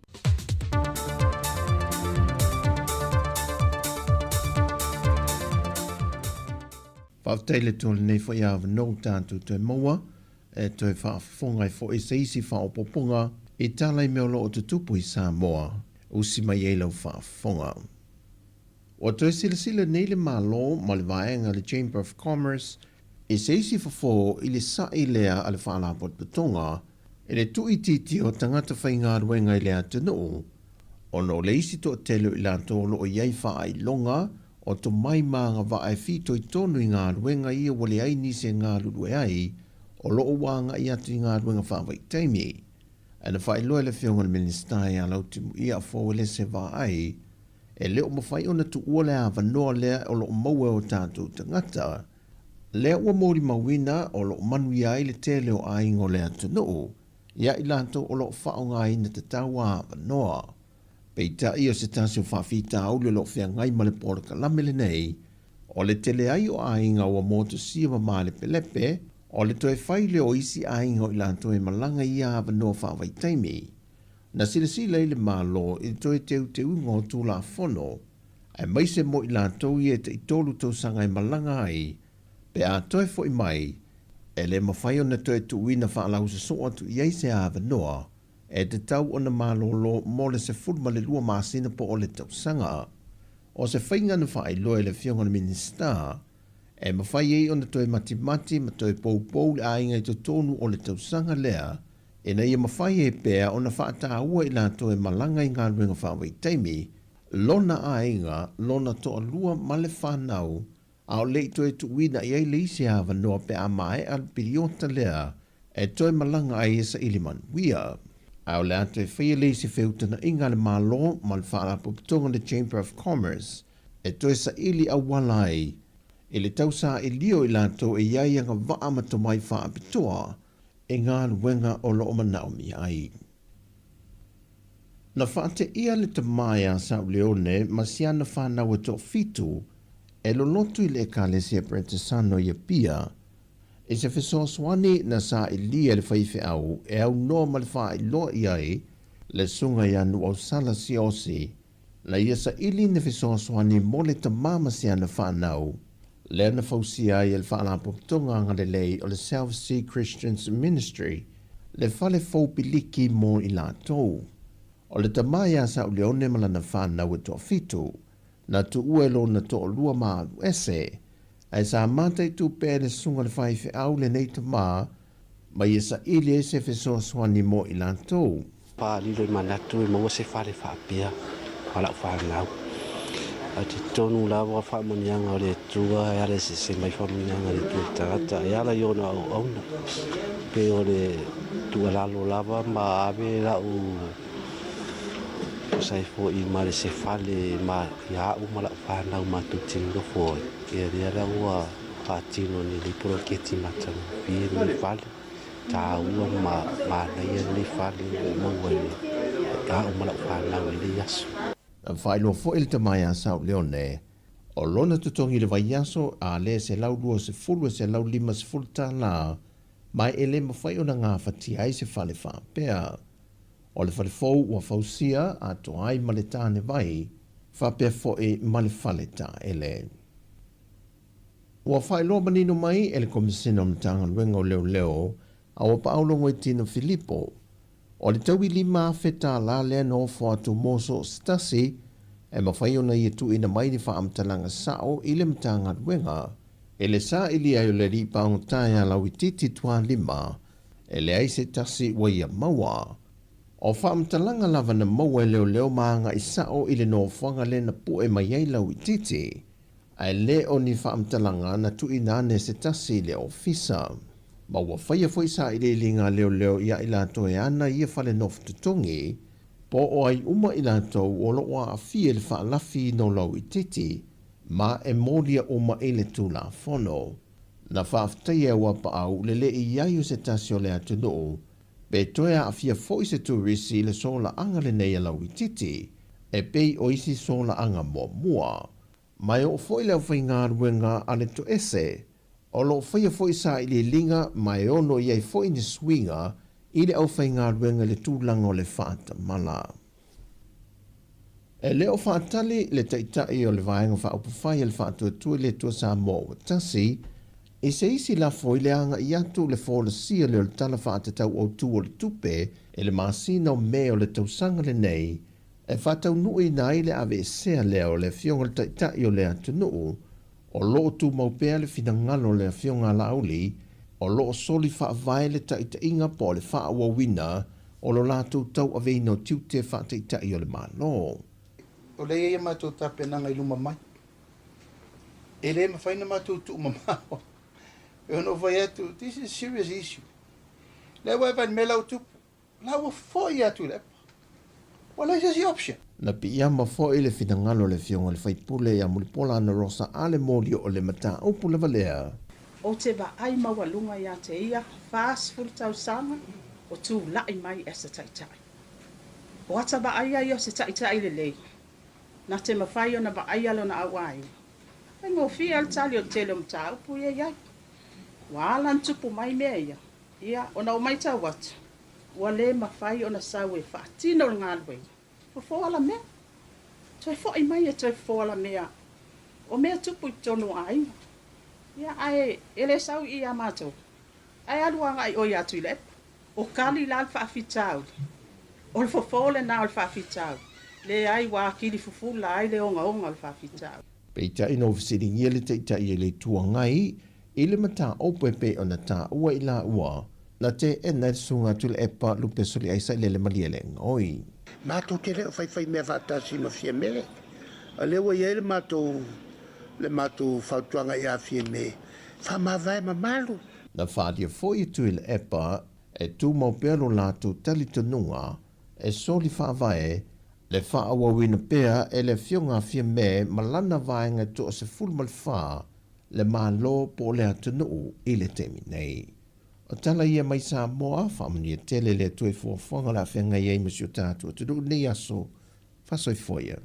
Faafetai le Atua i lenei foi avanoa ua tatou toe maua e toe faafofoga ai foi se isi faaopoopoga i tala i mea o lo o tutupu i Samoa. Usi mai ai lau faafofoga. Ua toe silasila nei le Malo ma le vaega le Chamber of Commerce i se isi fofo i le saʻi lea a le Faalapotopotoga i le tuuitiitia o tagata faigaluega i le atunuu ona o le isi toatele o i latou o lo o i ai faailoga o tomai ma agavaa e fitoitonu i galuega ia ua leai nisi e galulue ai o lo o ua agai atu i galuega faavaitaimi. Ae na faailoa e le Afioga i le Minisita ia Lautimuia Fouelese Vaai, e le o mafai ona tuua le avanoa lea o lo o maua e o tatou tagata, lea ua molimauina o lo o manuia ai le tele o aiga o le atunuu, ia i latou o lo o faaaogaina tatau a avanoa. Peitai o se tasi o faafitauli o lo o feagai ma le polokalame lenei, o le tele ai o aiga ua motusia ma malepelepe, o le toe fai lea o isi aiga o i latou e malaga i ia avanoa faavaitaimi. Na silasila ai le Malo i le toe teuteuga o Tulafono, aemaise mo i latou ia e taitolu tausaga e malaga ai, pe a toe foi mai, e le mafai ona toe tuuina faalaususoo atu i ai se avanoa e tatau ona malolo mo le 12 masina po o le tausaga. O se faiga na faailoa e le Afioga i le Minisita, e mafai ai ona toe matimati ma toe poupou le aiga i totonu o le tausaga lea, ina ia mafai ai pea ona faataua i latou e malaga i galuega faavaitaimi, lona aiga, lona toalua ma le fanau, a o le i toe tuuina i ai le isi avanoa pe a maea le piliota lea e toe malaga ai e saili manuia. A o le a toe faia le isi feutagaiga a le Malo ma le Faalapotopotoga le Chamber of Commerce e toe saili auala ai i le tausaili o i latou e i ai agavaa ma tomai faapitoa i galuega o lo o manaomia ai. Na faateia le tama ia Sauleone ma si ana fanau e toafitu e lolotu i le Ekalesia Peretesano i Apia i se fesoasoani na sailia e le faifeau e aunoa ma le faailoa i ai le Susuga ia Nuuausala Siaosi na ia saili ni fesoasoani mo le tama ma si ana fanau, lea na fausia ai e le Faalapotopotoga Agalelei o le South Sea Christians Ministry le fale fou piliki mo i latou. O le tama ia Sauleone ma lana fanau e toafitu, na tuua e lona toalua ma alu ese, ae sa mataitu pea e le susuga i le faifeau lenei tama ma ia saili ai se fesoasoani mo i latou. Pā lilo i manatu e maua se fale faapea ma lau fanau. Ae talitonu lava o faamanuiaga o le Atua e ala eseese mai faamanuiaga a le Atua i le tagata e ala i ona auauna. Pei o le tuualalo lava ma ave lau tusa ai foi ma le se fale ma ia au ma lau fanau matou te nonofo ai, ia lea la ua faatino nei lenei poloketi matagofie lenei fale. Taua ma manaia lenei fale ua ou maua i au ma lau fanau i lenei aso. Na faailoa foi le tama ia Saoleone, o lona totogi i le vaiaso a le $120 e $150 ma e le mafai ona gafatia ai se fale faapea. O le fale fou ua fausia atoa ai ma le tāne vai, faapea foi ma le fale taele. Ua faailoa manino mai e le Komesina o Matagaluega o Leoleo a ua paau Logoitino Filipo, o le taui $5,000 lea na ofo atu mo so o se tasi e mafai ona ia tuuina mai ni faamatalaga sao i le Matagaluega i le saili ai o le alii pagota ia Lauitiiti Tualima e leai se tasi ua ia maua. O faamatalaga lava na maua e leoleo ma agai sao i le nofoaga lea na pue mai ai Lauitiiti ae le o ni faamatalaga na tuuina ane se tasi i le ofisa. Ma ua faia foi sailiiliga a leoleo ia i latou e ana ia fale nofo totogi, po o ai uma i latou o lo o aafia i le faalafi no Lauitiiti, ma e molia uma i le Tulafono. Na faafetaia e Uapaau le le i ai o se tasi o le atunuu, pe toe aafia foi se turisi i le solaaga lenei a Lauitiiti, e pei o isi solaaga muamua. Ma e oo foi le aufaigaluega a le toese, o lo o faia foi sailiiliga ma e ono i ai foi ni suiga i le aufaigaluega i le tulaga o le faatamala. E le o faatali le Taitai o le Vaega Faaupufai a le Faatuatua i le Atua Samoa ua tasi i se isi lafo i le agai atu le folasia lea o le Tala Faatatau Autu o le Tupe i le masina o Me o le tausaga lenei e faataunuuina ai le aveesea lea o le Afioga i le Taitai o le atunuu o lo o tumau pea le finagalo o le Afioga a Laauli o lo o soli faavae le taitaiga po o le faaauauina o lo latou tauaveina o tiute faataitai o le Malo. O lea e i ai a matou tapenaga i luma mai. E le mafai ona matou tuumamao. E ono fai atu, this is a serious issue. Lea ua e vaai i le mea la ua tupu. La ua foi atu i le epa. Ua leai se isi option. Na piiama foi le finagalo o le Afioga i le Sui Usufono ia Mulipola Anarosa a le moli o le mataupu lava lea. Ou te vaai maualuga ia te ia 40 tausaga o tulai mai as a taitai. O ata vaaia ia o se taitai lelei, na te mafai ona vaaia lona auaiga. Faigofie lava le tali o le tele o mataupu ia e i ai. Ua ala ona tupu mai mea ia, Ia, ona ou matau atu, ua le mafai ona sau e faatino le galuega, fofo alamea. Toe foi mai e toe fofo alamea o mea tupu i totonu o aiga. Ia, ae e le sau i i ia matou, ae alu agai oi ia Tuilaepa. O kali la le faafitauli, o le fofo lena o le faafitauli, leai ua akili fufula ai le ogaoga o le faafitauli. Peitai na fesiligia le Taitai e le Itu Agai I le mataupu e pei ona taua i laua, na teena e le Susuga Tuilaepa Lupe Soliaisa i lele malielega oi. Matou te le o faifai mea faatasi ma Fiame. O lea ua i ai le matou le matou fautuaga ia Fiame, faamavae mamalu. Na faaalia foi e Tuilaepa e tumau pea lo latou talitonuga e soli faavae le faaauauina pea e le Afioga a Fiame ma lana vaega e toa-14 le Malo po o le atunuu i le taimi nei. O tala ia mai Samoa, faamanuia tele le Atua i fuafuaga o le a feagai ai ma si o tatou atunuu i lenei aso. Faasoifua ia.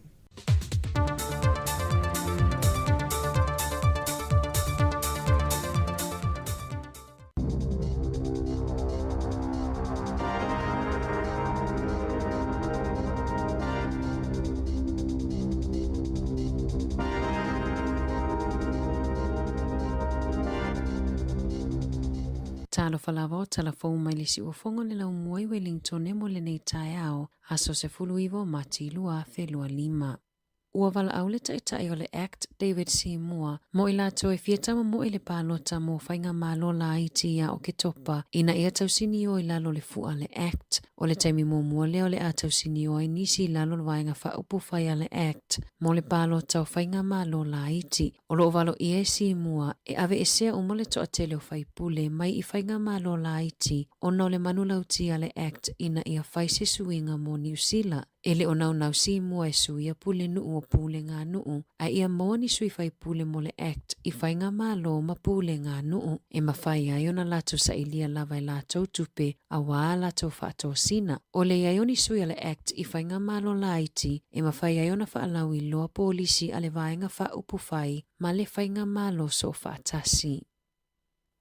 Talofa lava o tala fou mai le siuofoga o le laumua i Wellington e mo lenei taeao, aso 19 o Mati 2025. Ua valaau le Taitai o le Act, David Seymour, mo i latou e fia taumomoe i le palota mo faigamalo laiti ia Oketopa ina ia tausinio i lalo o le fua a le Act. O le taimi muamua lea o le a tausinio ai nisi i lalo o le Vaega Faaupufai a le Act mo le palota o faigamalo laiti. O lo o valoia e Simua e aveesea uma le toatele o faipule mai i faigamalo laiti ona o le manulauti a le Act ina ia fai se suiga mo Niu Sila. E le o naunau Simua e suia pulenuu o puleganuu ae ia maua ni sui faipule mo le Act i faigamalo ma puleganuu e mafai ai ona latou sailia lava e latou tupe auā a latou faatosina. O le i ai o ni sui a le Act i faigamalo laiti e mafai ai ona faalauiloa polisi a le Vaega Faaupufai ma le Faigamalo Soofaatasi.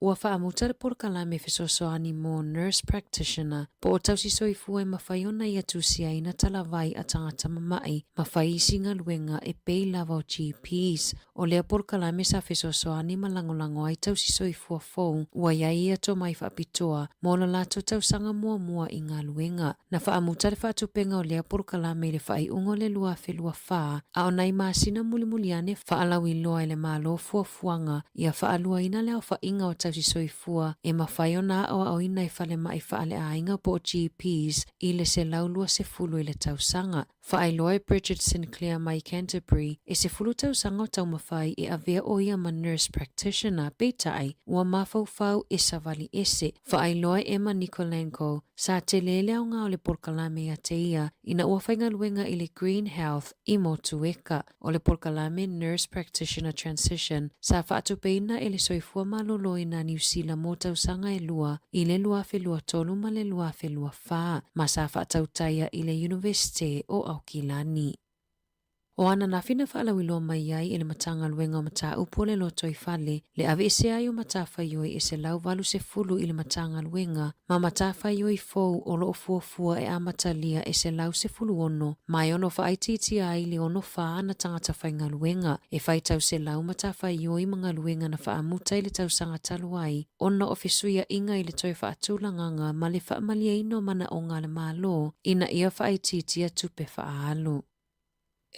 Ua faamuta le polokalame fesoasoani mo Nurse Practitioner po o tausi soifua e mafai ona ia tusiaina talavai a tagata mama'i ma fai isi galuega e pei lava o GPs. O lea polokalame sa fesoasoani ma lagolago ai tausi soifua fou ua i ai ia tomai faapitoa mo lo latou tausaga muamua i galuega. Na faamuta le faatupenga o lea polokalame i le faaiuga o le 2024, a o nai masina mulimuli ane faalauiloa e le Malo fuafuaga ia faaluaina le aofaiga o tausi soifua e mafai ona aoaoina i falemai faaleaiga po o GPs i le 120 i le tausaga. Faailoa e Bridget Sinclair mai Canterbury, e 10 tausaga o taumafai e avea ʻo ia ma nurse practitioner, peitai, ua mafaufau e savali ese. Faailoa e Emma Nikolenko, sa tele le aoga o le polokalame ia te ia ina ua faigaluega i le Green Health i Motueka. O le polokalame Nurse Practitioner Transition sa faatupeina e le Soifua Maloloina Niu Sila mo tausaga e lua i le 2023 ma le 2024 ma sa faatautaia i le Iunivesite o Aukilani. O ananafi na faalauiloa mai ai e le Matagaluega o Mataupu o le Lotoifale le aveesea ai o matafaioi e 180 i le Matagaluega ma matafaioi fou o lo o fuafua e amatalia e 116 ma e ono faaitiitia ai le 64 ana tagata faigaluega e faitau selau matafaioi ma galuega na faamuta i le tausaga talu ai ona o fesuiaʻiga i le toe faatulagaga ma le faamalieina o manaoga a le Malo ina ia faaitiitia tupe faaalu.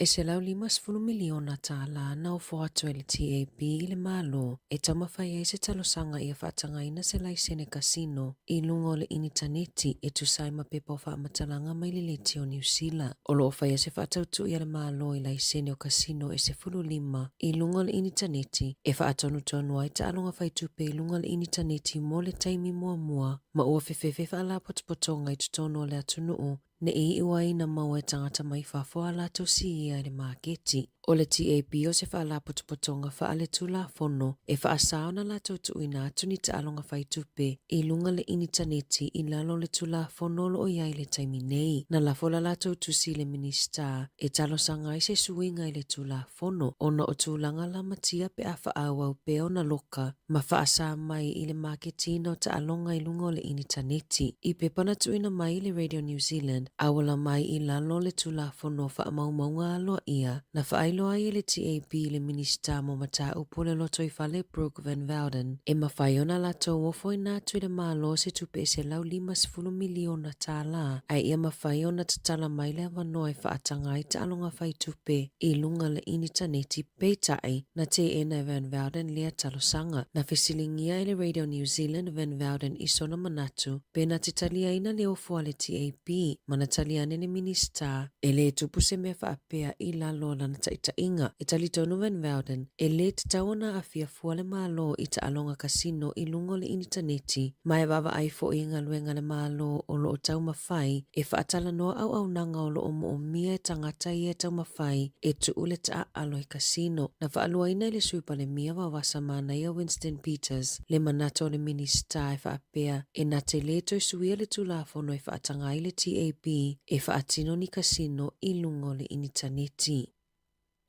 E $150 miliona tālā na ofo atu e le TAB i le Malo e taumafai ai se talosaga ia faatagaina se laisene kasino i luga o le initaneti e tusa ai ma pepa o faamatalaga mai le Leti o Niu Sila. O lo o faia se faatautui a le Malo i laisene o kasino e 15 i luga o le initaneti e faatonutonu ai taaloga faitupe i luga o le initaneti mo le taimi muamua ma ua fefefe faalapotopotoga i totonu o le atunuu Ne i iu ai na maua e tagata mai fafo a latou siia i le maketi. O le TAB o se faalapotopotoga faaletulafono e faasā ona latou tuuina atu ni taaloga faitupe i luga le initaneti i lalo o le Tulafono o lo o i ai i le taimi nei. Na lafo la latou tusi i le Minisita e talosaga ai se suiga i le Tulafono ona o tulaga lamatia pe a faaauau pea ona loka ma faasā mai i le maketiina o taaloga i luga o le initaneti. I pepa na tuuina mai i le Radio New Zealand, auala mai i lalo o le Tulafono o Faamaumauga Aloaia, na faailoa ai e le TAB i le Minisita mo Mataupu o le Lotoifale Brooke Van Velden, e mafai ona latou ofoina atu i le Malo se tupe e $150 miliona tālā, ae ia mafai ona tatala mai le avanoa e faataga ai taaloga faitupe i luga le initaneti. Peitai, na teena e Van Velden lea talosaga. Na fesiligia e le Radio New Zealand Van Velden i sona manatu pe na te taliaina le ofo a le TAB ma na tali ane le Minisita e le tupu se mea faapea i lalo o lana taitaiga. E talitonu Van Velden, e le tatau ona aafia fua le Malo i taaloga kasino i luga o le initaneti ma e vaavaai foi i galuega a le Malo o lo o taumafai e faatalanoa auaunaga o lo o moomia e tagata ia e taumafai e tuu le taaalo i kasino. Na faaluaina e le Sui Palemia Vaovasa Manaia Winston Peters le manatu o le Minisita e faapea e na te lē toe suia le Tulafono e faataga ai le TAB e faatino ni kasino i luga o le initaneti.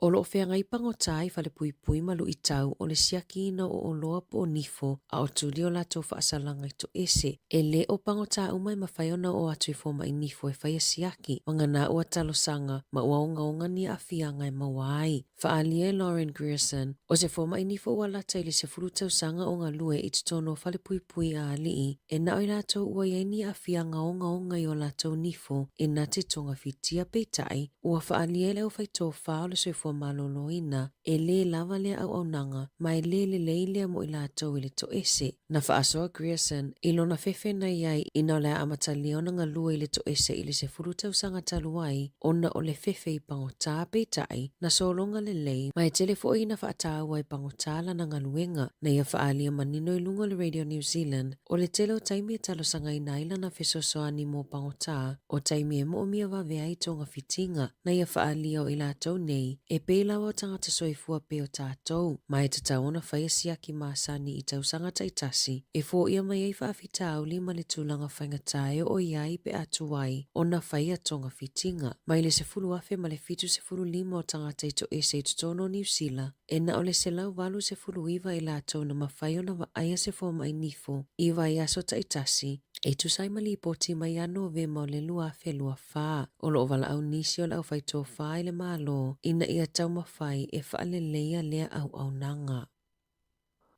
O lo o feagai pagota i falepuipui ma luitau o le siakiina o oloa po o nifo a o tuli o latou faasalaga i toese. E le o pagota uma e mafai ona oo atu i fomai nifo e faia siaki, vagana ua talosaga ma ua ogaoga ni aafiaga e maua ai. Faaalia e Lauren Grierson, o se fomai nifo ua lata i le 10 tausaga o galue i totonu o falepuipui a alii, e na o i latou ua i ai ni aafiaga ogaoga i o latou nifo e na te togafitia. Peitai, Ua faaalia e le aufaitofā o le soifua soifua malōlōina, e lē lava lea auaunaga ma e lē lelei lea mo i latou i le toese. Na faasoa Grierson i lona fefe na i ai ina o le a amatalia ona galue i le toese i le 10 tausaga talu ai ona o le fefe i pagotā peitai na sologa lelei ma e tele foi ina faataua i pagotā lana galuega na ia faaalia manino i luga o le Radio New Zealand o le tele o taimi e talosagaina ai lana fesoasoani mo pagotā o taimi e moomia vave ai togafitiga na ia faaalia o i latou nei e pei lava o tagata soifua pei o tatou, ma e tatau ona faia siaki masani i tausaga taitasi e foia mai ai faafitauli ma le tulaga faigata e oo i ai pe a tuai ona faia togafitiga. Mai le 10,075 o tagata i toese i totonu o Niu Sila, e na o le 189 i latou na mafai ona vaaia se fomai nifo i vaiaso taitasi, e tusa ai ma lipoti mai ia Novema o le 2024. O lo o valaau nisi o le aufaitofā i le Malo ina ia taumafai e faaleleia lea auaunaga.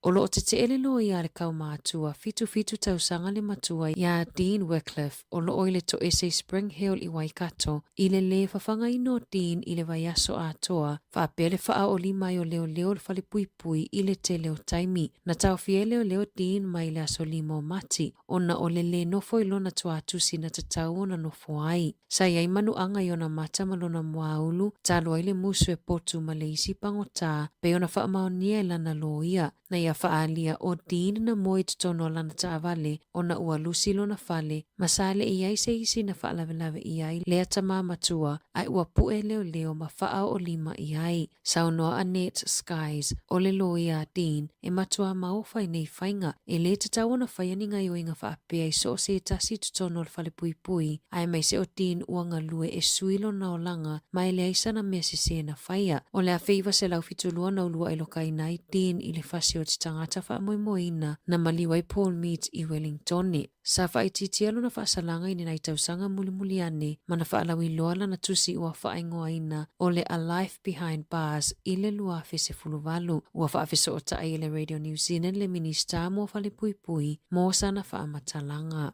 O lo o tetee le loia a le kaumātua 77 tausaga le matua iā Dean Wickliffe o lo o i le toese i Spring Hill i Waikato i le lē fafagaina o Dean i le vaiaso atoa faapea le faaoli mai o leoleo o le falepuipui i le tele o taimi. Na taofia e leoleo Dean mai le aso 5 o Mati ona o le lē nofo i lona tuatusi na tatau ona nofo ai. Sa i ai manuaga i ona mata ma lona muaulu, talu ai le musu e potu ma le isi pagotā, pei ona faamaonia e lana loia. Na ia faaalia ʻo Dean na moe i totonu o lana taavale ona ua lusi lona fale, ma sa le i ai se isi na faalavelave i ai lea tamā matua, ae ua puʻe leoleo ma faaoolima i ai. Saunoa Annette Skies, o le loia a Dean, e matuā maofa i nei faiga, e lē tatau ona faia ni gaioiga faapea i so o se tasi i totonu o le falepuipui, aemaise o Dean ua galue e sui lona olaga ma e leai sana mea sesē na faia. O le 1972 na uluaʻi lokaina ai Dean i le fasi o te tagata faamoemoeina na maliu ai Paul Mead i Wellingtone. Sa faaitiitia lona faasalaga i lenai tausaga mulimuli ane ma na faalauiloa lana tusi ua faaigoaina o le A Life Behind Bars i le 2018. Ua faafesootai e le Radio New Zealand le Minisita mo Falepuipui mo sana faamatalaga.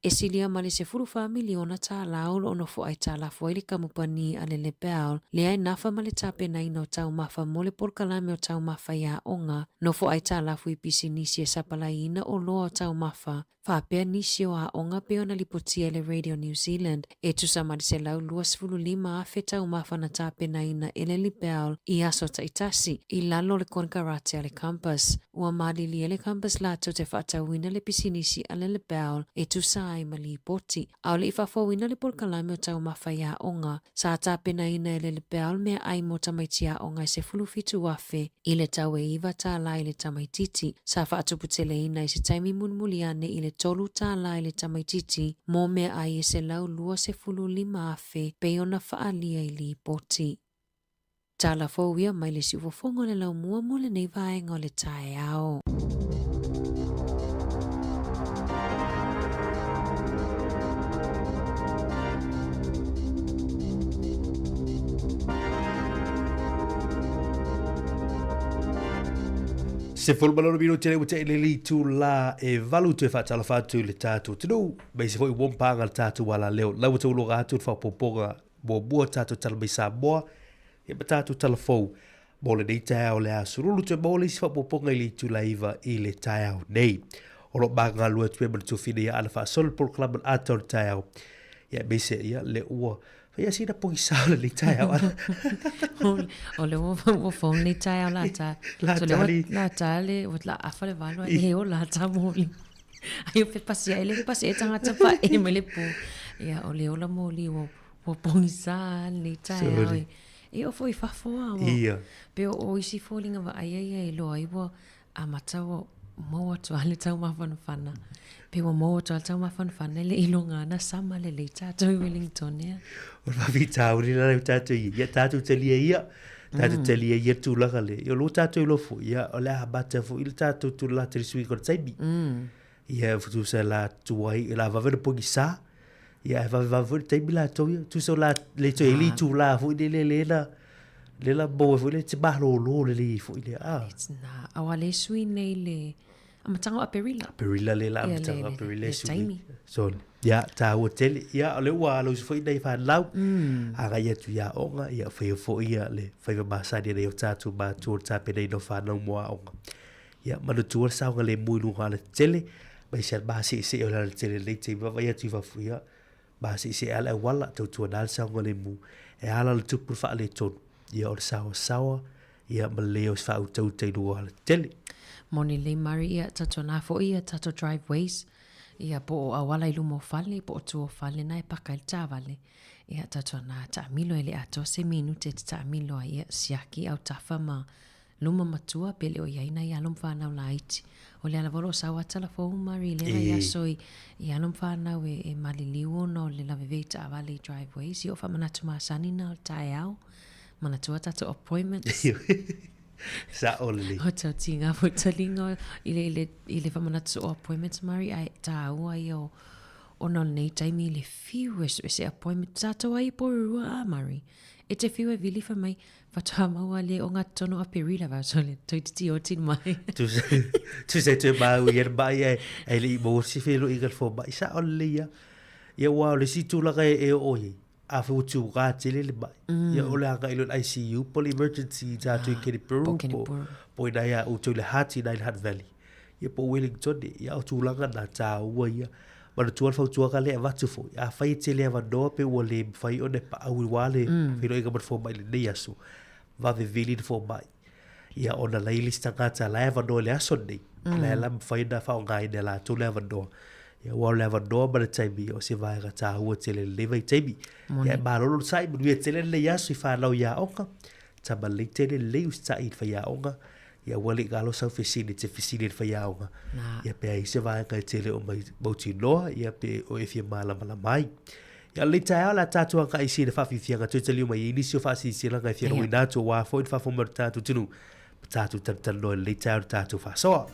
E silia ma le 14 miliona tālā o lo o nofo aitalafu ai le kamupani a le Lebel lea e nafa ma le tapenaina o taumafa mo le polokalame o taumafa i aoga. Nofo aitalafu i pisinisi e sapalaiina oloa o taumafa faapea nisi o aoga pei ona lipotia e le Radio New Zealand e tusa ma le 125,000 taumafa na tapenaina e le Lebel i aso taitasi i lalo o le konekarate a le Compass. Ua malilie le Compass latou te faatauina le pisinisi a le Lebel e tusa ai ma lipoti. ʻAʻole i faafouina le polokalame o taumafa i aoga. Sa tapenaina e le Lebel meaai mo tamaiti aoga e 17,000 i le tau e $9 tālā i le tamaitiiti. Sa faatuputeleina i se taimi mulimuli ane i le $3 tālā i le tamaitiiti mo meaai e 125,000 pei ona faaalia i lipoti. Tala fou ia mai le siufofoga o le laumua mo lenei vaega o le taeao. 16 minute le ua te le itulā e valu toe faatalofa atu i le tatou atunuu, aemaise foi ua paga le tatou alaleo. Lau ua tauloga atu le faaopoopoga muamua tatou tala mai Samoa, ia ma tatou tala fou mo lenei taeao le a sululu toe maua le isi faaopoopoga i le itula 9 i le taeao nei. O lo o magalue atu pea ma le tuafina ia ana faasolo le polokalame o le ata o le taeao. Ia aemaise ia le ua Faia sina pogisa o lenei taeao. O le ua fou lenei taeao la ta. La So le ua tali. la ta le ua la afa le valo ai he o la ta moli. Ai o pe pasi ai le pasi e tangata pa e mai le po. Ia o le ola moli ua ua pogisa lenei taeao. Sorry. E o foi fafo a ua. Ia. Pe o o isi foliga vaai ai ia e loa ai ua amata ua maua atu lava le taumafanafana. Pe ua maua atu lava le taumafanafana e le i loga ana sama lelei tatou i Wellington, ea. O le faafitauli la lea tatou i ai, ia tatou talia ia, tatou talia ia tulaga lea. Ia o lea ua tatou iloa foi, ia o le a amata foi le tatou tulaga le suiga o le taimi. Ia tusa la tuai, la vave le pogisa, ia ae vavevave foi le taimi latou ia. Tusa o la le toe ili itulā foi lele le la, le la maua foi le te malōlō lelei ai foi lea. Ah. It's na, aua le sui nei le, Amataga o Aperila. Aperila le la amataga o Aperila le taimi. So, ia, tāua tele. Ia, o le ua alo usu foi nei whanau. Agai atu ia aoga, ia whaia foi ia le whaiva masani nei o tātou mātua o tāpe nei no whanau mo aoga. Ia, manatua le saoga le mui lunga ala tele, mai se al se se o le ala tele nei te vaai atu i fafo ia, maseesee lava le auala, tautuana le saogalemu, e ala le tupu le faaletonu, ia o le saoasaoa, ia ma le lei o se faautauta i luga o alatele. Moni lelei Mari ia tautuana foi ia tatou driveways ia po o auala i luma o fale po o tua o fale na e paka ai le taavale ia tautuana taamilo e le atoa se minute e te taamilo ai ia siaki autafa ma Luma matua pe le o i ai nai alo ma whanau laiti. O le ala volo o sau ata la fou Mari i lena i aso i, i alo ma whanau e, e maliliu ona o le lavevei taavale i driveways. I o whamanatu masani na o le taeao. Manatua tatou appointments. Sa'o lelei. O tau tinga foi talinga i le, i le, i le whamanatu o appointments Mari ai tāua ia o ona o lenei taimi i le whiu e suese appointment tātou ai i Porirua a Mari. E te whiu e vili wha mai Whatoa maua le o nga tono a Perila vau so le toititi o tin mai. Tusa e toe māu i ana mai e, e le i maua si whelo i ngā mai sa o le ia. Ia ua o le si tūlanga e e o i. A whiu tū ngā tele le mai. Ia o le anga i lo ICU po le emergency tātou i Kenepuru. Po, po i nai a utou le Hati nai le Hutt Valley. Ia po Wellington ia o tūlanga nā tāua ia. Manatua le fautuaga lea e avatu foi, afai e tele avanoa pe ua le mafai ona e paau i wā le feiloaiga ma le fomai i lenei aso, vave vili le fomai. Ia ona la i le isi tagata la e avanoa i le aso lenei, la e la mafai ona faaaogaina e latou le avanoa. Ia aua o le avanoa ma le taimi, o se vaega taua tele i lenei vaitaimi. Ia e malolo le sa'i, manuia tele lenei aso i fanau i aoga, tama lelei tele lelei usitai i le faiaoga, Ia ua le galo sau fesili te fesili le faiaoga. Ia pe ai se vaega e tele o mai mautinoa, ia pe o e fia malamalama ai. Ia le taeao la tātou anga i sina whawhiwhianga toe taliu mai i nisi o whaasisilaga e fia rongoina atu o wā foi le whawhoma o tātou tunu. Ma tātou talanoa i le taeao le tātou whasoa.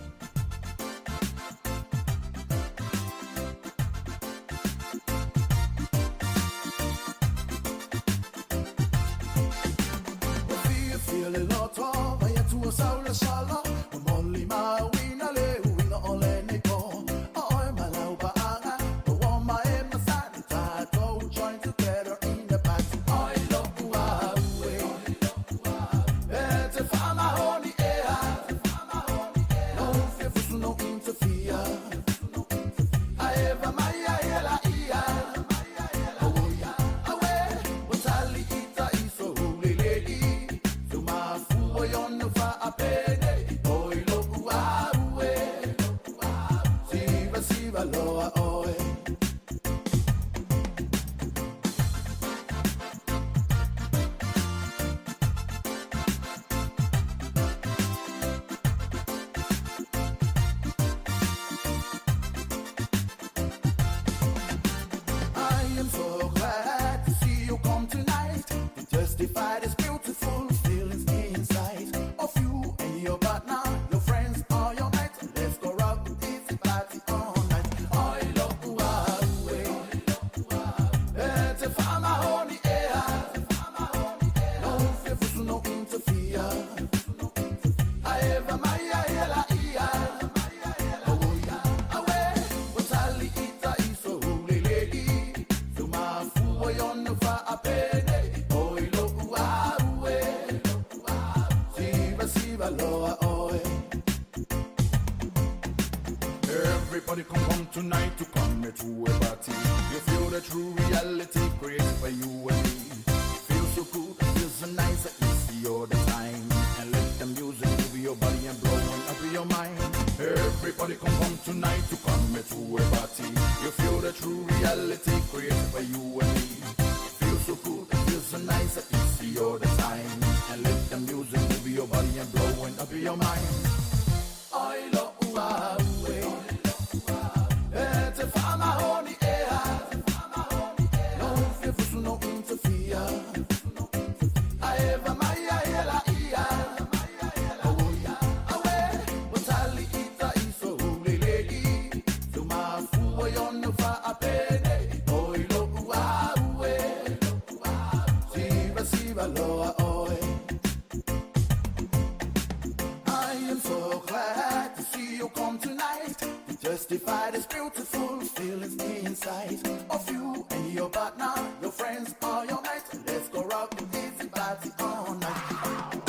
Testify this beautiful feelings inside of you and your partner, your friends or your mates. Let's go rock and easy party all night.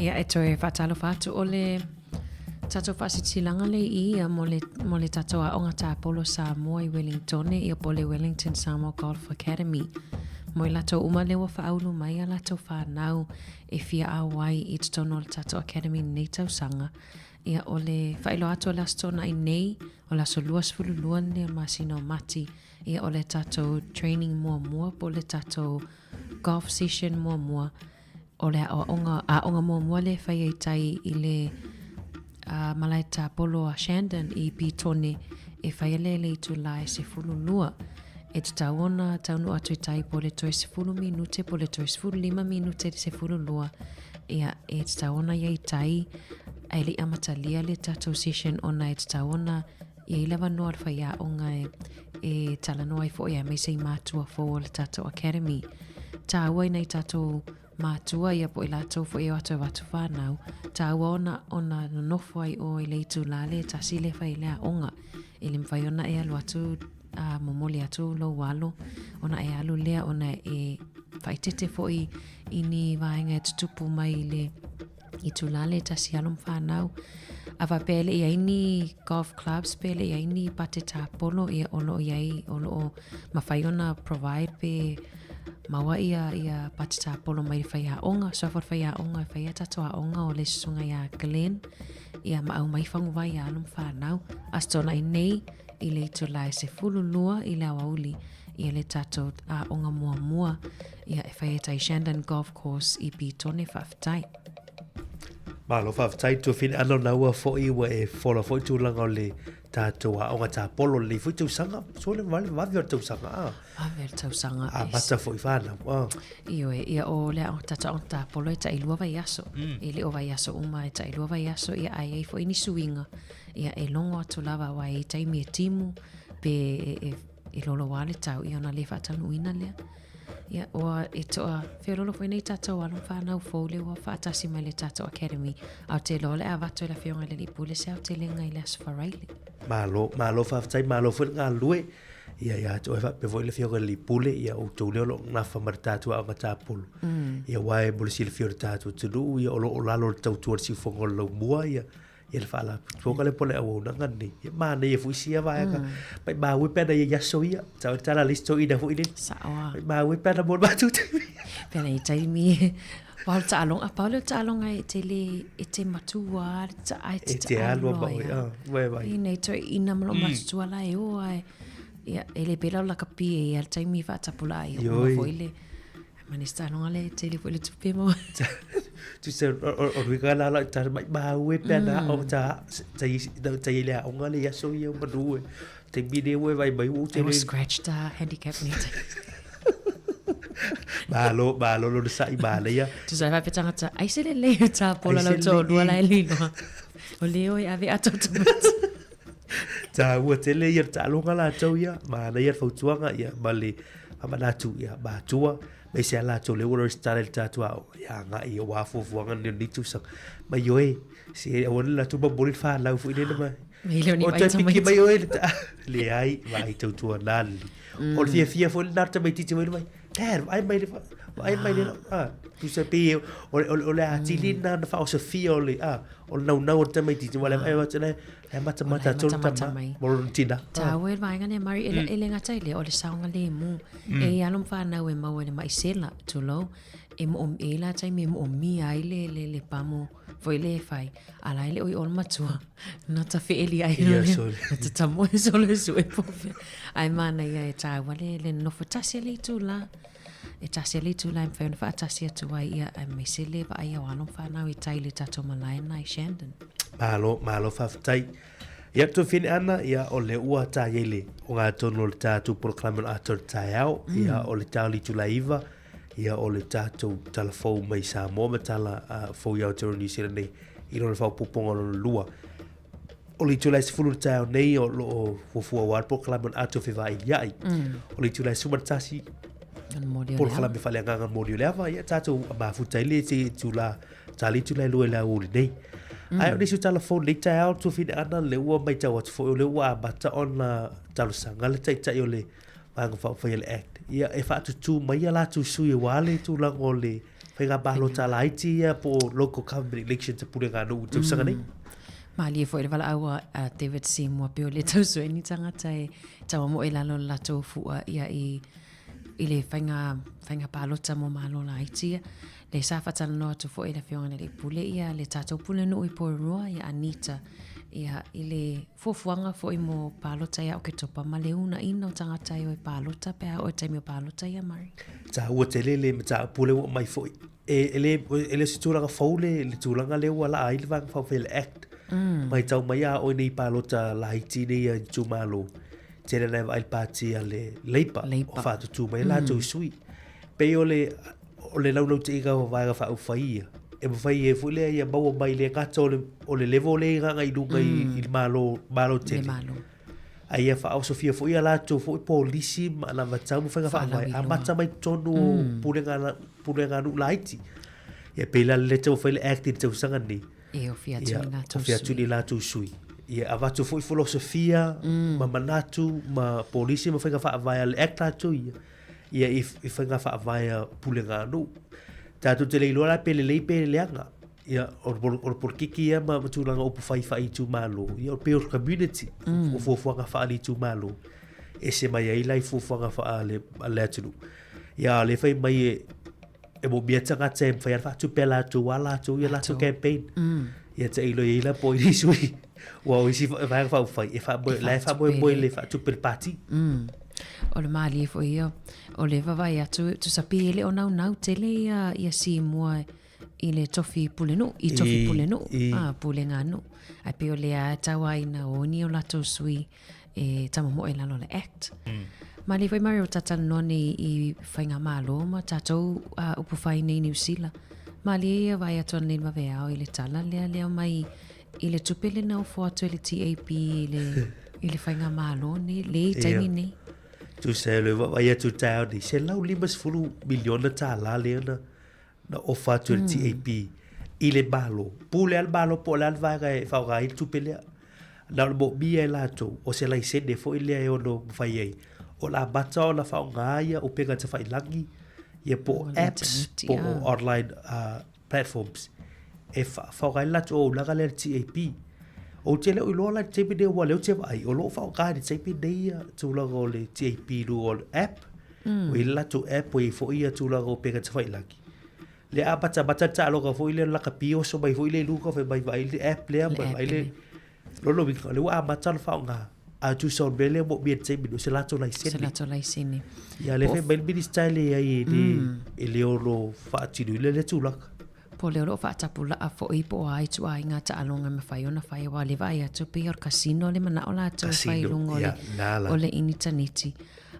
Ia e toe faatalofa atu o le tatou faasitilaga le i ia mo le, mo le tatou aoga tāpolo Samoa i Wellingtone ia po le Wellington Samoa Golf Academy. Mo i latou uma lea ua faaulu mai a latou whanau e fia auai i totonu o le tatou Academy nei tausaga. Ia o le faailoa atu o le Aso Toonai nei, o le aso 22 lenei o le masina o Mati, ia o le tatou training muamua po o le tatou golf session muamua o le aoaoga, aoga muamua lea e fai ai tai i le uh, malae tāpolo a Shandon i Petone e fai ale le itulā e 12. E tatau ona taunuu atu i tai po le toe 10 minute po le toe 15 minute le 12 ia e tatau ona ia i tai ae le i amatalia le tatou session ona e tatau ona i ai lava noa le faiaoga e, e talanoa ai foi aemaise i mātua fou o le tatou academy. Tāua ina i tatou mātua ia po i latou foi e o atu e avatu whānau, tāua ona, ona nonofo ai o i le itulā le tasi le whai le aoga. E le mawhai ona e alu atu a momoli atu lou alo, ona e alu lea ona e whaitete foi i ni vaenga e tutupu mai i le itulā le tasi alo ma whānau. A faapea e le i ai ni golf clubs pe le i ai ni pate tāpolo ia o loo i ai o loo mawhai ona provide pe maua ia ia pate tāpolo mai le whaiaonga. So for whaiaonga e whaia tatou aonga o le susunga ia Glenn ia ma au mai faguvai ia alo ma whānau. Aso Toonai nei i le itulā e 12 i le aoauli ia le tatou aoga muamua ia e whai e tai Shandon Golf Course i Petone. Faafetai. Malo faafetai Tuafine ana ona ua foi ua e fola foi tulaga o le tatou aoga tāpolo lenei foi tausaga. So le vale vave o le tausaga a. Vave o le tausaga. A mata foi whanau. A. Ioe, ia o le aoga tatou aoga tāpolo e tailua vaiaso. E le o vaiaso uma e tailua vaiaso ia ai ai foi ni suiga. Ia e logo atu lava aua e i taimi e timu pe e, e, e loloa le tau ia ona le faataunuuina lea. Ia ua e toa feololo foi nei tatou alo ma whanau fou le ua faatasi mai le tatou academy. A o te loa le avatu e le afioga i le alii pule se aotelega i le Aso Faraile. Malo, malo faafetai, malo foi le galulue. Ia ia te oe faapea foi le afioga i le alii pule, ia outou lea o lo o nafa ma le tatou aoga tāpolo. Ia aua e mo le silafia o le tatou atunuu, ia o lo o lalo o le tautua o le siufofoga o le laumua, ia ia le faalapotopotoga lea po o le auaunaga lenei. Ia manaia foi sia vaega. Maimau e pe ana ia i aso ia. Sao le tala a le isi toeaina foi lele. Sao a. Maimau e pe ana mo le matou taimi. Pe ana i taimi. Pau le taaloga, pau le taaloga e te le, e te matua le ta, ai te E te alu a maoi, a, vai vai. I nei toeaina ma loo matutua la e o ai. Ia, e le pela o lakapi e ia le taimi faatapulaa ai. Ioi. Foi le, Manista longa le tele foi le tupe mo. Tu se o ruika la la ta mai mau e pe na o ta ta i ta i le aonga le aso ia manu e. Te mine ue vai mai u te le. Scratch ta handicap ni. Malo, malo lo sa i mala ia. Tu sa vai tangata ai se le le ta pola la to lua la le no. O le o e ave ato to. Ta ua tele ia ta longa la tau ia, ma na ia fautuanga ia ma le Famanatu ia matua. Aemaise lava latou lea ua resitala i le tatou aoga, ia agai aua fuafuaga nei o lenei tausaga. Mai oe, se aua ne i latou momoli le fanau foi lele ma O toe piki mai oe le ta. Leai, vaai tautuana lelei. O le fiafia foi lena o le tamaitiiti foi lea mai, Dad, vaai mai le, vaai mai le, ah, tusa pei o le, o le, o le atili lena na faaosofia o le, ah, o le naunau o le tamaitiiti, aua o le vaai atu la e matamata atu le tama ma lona tina. Taua le vaega lea Mari, e le gata i lea, o le saogalemu. E i ai lava fanau e maua i le mai sela, tulou, e e i ai la taimi e moomia ai le, le, le pamo foi lea e fai, a la e le o i o le matua, na ta feeliai loa lea, na ta tamoe solo e sue po o fea. Ae manaia e taua le, le nonofo tasi a le itula. E tasi a le itula e mafai ona faatasi atu ai, ia, aemaise le vaaia o alo ma fanau i tai i le tatou malae lena i Shandon. Malo, malo faafetai. Ia Tuafine Ana, ia o lea ua ta i ai le ogatotonu o le tatou polokalame o le atoa o le taeao, ia o le ta o le itula e 9, ia o le tatou tala fou mai Samoa ma tala fou i Aotearoa New Zealand nei i lona faaopoopoga lona lua. O le itula e 10 i le taeao nei o lo o fuafua aua le polokalame o le atoa fevailiai. O le itula e 11 polokalame faaleagaga moli o le ava, ia tatou mafuta ai le itula ta le itula e 2 i le aoauli nei. Ae o nisi o tala fou i lenei taeao Tuafine Ana, lea ua matau atu foi o lea ua amata ona talosaga le taitai o le Vaega Faaupufai a le Act, ia e faatutū mai a latou sui aua le tulaga o le faiga palota laiti ia po o local government elections a pulega nuu i le tausaga nei. Malie foi le valaau a David Seymour pei o le tau sue ni tagata e tauamoe i lalo o le latou fua ia i i le faiga, faiga palota mo Malo laiti ia. Le sa faatalanoa atu foi i le Afioga i le Alii Pule ia le tatou Pulenuu i Porirua ia Anita ia i le fuafuaga foi mo palota ia Oketopa ma le uunaina o tagata e o e palota pe a oo i le taimi o palota ia Murray. Taua tele le mataupu lea ua aumai foi. E, e le, e le o se tulaga fou le, le tulaga lea ua laa ai le Vaega Faaupufai le Act. Matau mai a oe nei palota laiti nei a itumalo, tele na e vaai le pati a le Labour, Labour. o faatutū mai mm. latou sui. Pei o le, o le laulautaiga o Vaega Faaupufai ia, e mafai ai foi lea ia maua mai le gata o le, o le level lea i gaga i luga mm. i, i le malo, malo tele. Le malo. A ia faaosofia foi a latou foi polisi ma anavatau ma faiga faavae, amata mai totonu o mm. pulega, pulega nuu laiti. Ia pei la le taumafai le act i le tausaga nei. E ofi atu i latou sui. Ofi atu i latou sui. Ia avatu foi filosofia mm. ma manatu ma polisi ma faiga faavae a le act latou ia. Ia i, i faiga faavae a pulega nuu. Tatou te le iloa la pe lelei pe leaga. Ia, o le polokiki ia ma, ma tulaga upu fai faa-itumalo. Ia, o le pei o le community. O fuafuaga faale-itumalo. Ese mai ai la i fuafuaga faale le atunuu. Ia, o lea fai mai e, e moomia tagata e mafai ona faatupe a latou a latou ia latou campaign. Ia tailo i ai la po o isi sui. Ua o isi vaega faaupufai e faamoe, la e faamoemoe i le faatupe i le pati. O le malie foi ia, o le vaavaai atu, tusa pei e le o naunau tele ia, ia Seymour i le tofi pulenuu, i tofi pulenuu, a, pulega nuu. Ae pei o lea e tau ai ina o ni o latou sui e tamamoe i lalo o le Act. Mm. Malie foi Mario ta talanoa nei i faigamalo ma tatou uh, upu fai nei Niu Sila. Malie ia vaai atu anei vaveao i le tala lea lea mai i le tupe le na ofo atu e le TAB i le, i le faigamalo nei, le i taimi nei. Tusa e le vaai atu taeao nei, $150 miliona tālā lea na na ofa atu e le TAB i le Malo. Pule lava le Malo po o le a le vaega e faaaoga ai le tupe lea. Na o le moomia e latou, o se laisene foi lea e ono mafai ai ona amata ona faaaoga ia upega tafailagi ia po o apps po o online platforms e faaaoga ai le latou auaunaga lea le TAB. Ou te le o iloa la i le taimi lenei aua o lea ou te vaai o lo o faaaoga i le taimi lenei ia tulaga o le TAB i luga o le app. Ua i ai le latou app ua i ai foi ia tulaga o upega tafailagi. Lea amatamata le taaloga foi lea o le lakapi oso mai foi lea i luga fai mai vaai le app lea ma vaai le lona uiga o lea ua amata ona faaaoga ae tusa o le mea lea moomia i le taimi lenei o se latou laisene. Se latou laisene. Ia lea fai mai le Minisita e leai e le e le ono faatinoina lea tulaga. Po o lea o lo o faatapulaa foi po o a ituaiga taaloga e mafai ona fai aua o lea e vaai atu pei o le casino le manao latou e fai i luga o le, o le initaneti.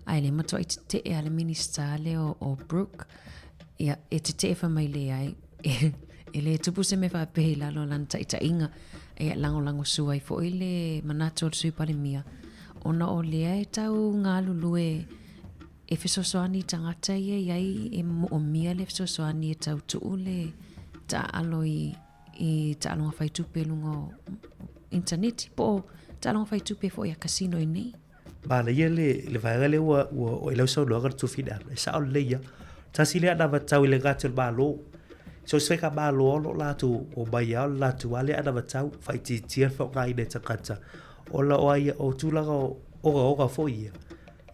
Ae le matuai tetee a le Minisita lea o, o Brooke, ia, e tetee fai mai leai, e le tupu se mea faapea i lalo o lana taitaiga, e lagolagosua ai foi le manatu o le Sui Palemia, ona o lea e tau galulue. E fesoasoani i tagata ia i ai e moomia le fesoasoani e tau tuu le taaalo i, i taaloga faitupe i luga o initaneti po o taaloga faitupe foi a casino i nei. Manaia le, le vaega lea ua, ua oo i lau saunoaga le Tufilealo. E sao lelei lava. Tasi lea anavatau i le gata o le Malo. So se faigamalo o lo o latou omai lava o le latou lava lea anavatau, faaitiitia le faaaogaina e tagata ona o ai o tulaga o ogaoga foi ia.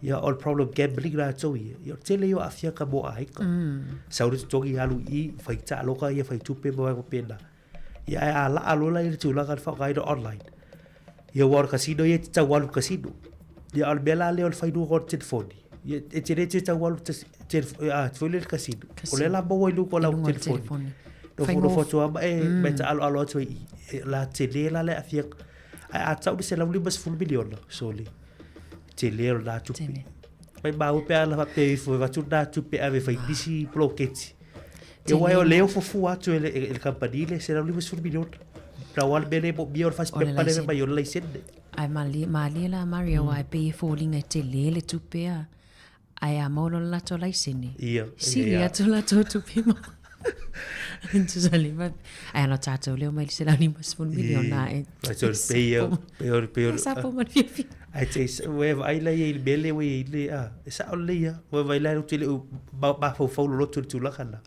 Ia o le problem gambling latou ia. Ia o le tele ia o aafiaga mo aiga. Sau le totogi alu i i, fai taaloga ia, fai tupe ma vaega faapena. Ia ae a laa loa la i le tulaga o le faaaogaina online, ia aua o le casino ia e te tau alu i le casino. Ia a o le mea la lea o le fai luga o le telefoni, ia e te le toe tau alu foi lea i le casino. O lea la maua i luga o lau telefoni. Nofonofo atu lava ma e, ma e taaloalo atu ai i i. O le a tele la le aafiaga. Ae a tau le $150 miliona, sole, tele o lena tupe. Maimau pe ana faapea ifo e avatu lena tupe e ave e fai nisi poloketi. Ia aua o lea ua fuafua atu e le, e le kamupani le $150 miliona. Pau lava le mea lea e moomia o le fasi pepa lea fai mai o le laisene. Ae malie, malie la Mari aua e pei e foliga e tele le tupe a. Ae a maua loa le latou laisene, Ia, sili ia. atu latou tupe maua. Tusa le ma, ae ana tatou leo mai le $150 miliona e. Ai te pei o, pei o, pei o. Sapo ma le fiafia. Ai te, ua e vaai la ia i le mea lea ua i ai le, a, e sao lelei lava. Ua e vaai la ou te le o mafaufau loloto i le tulaga lena.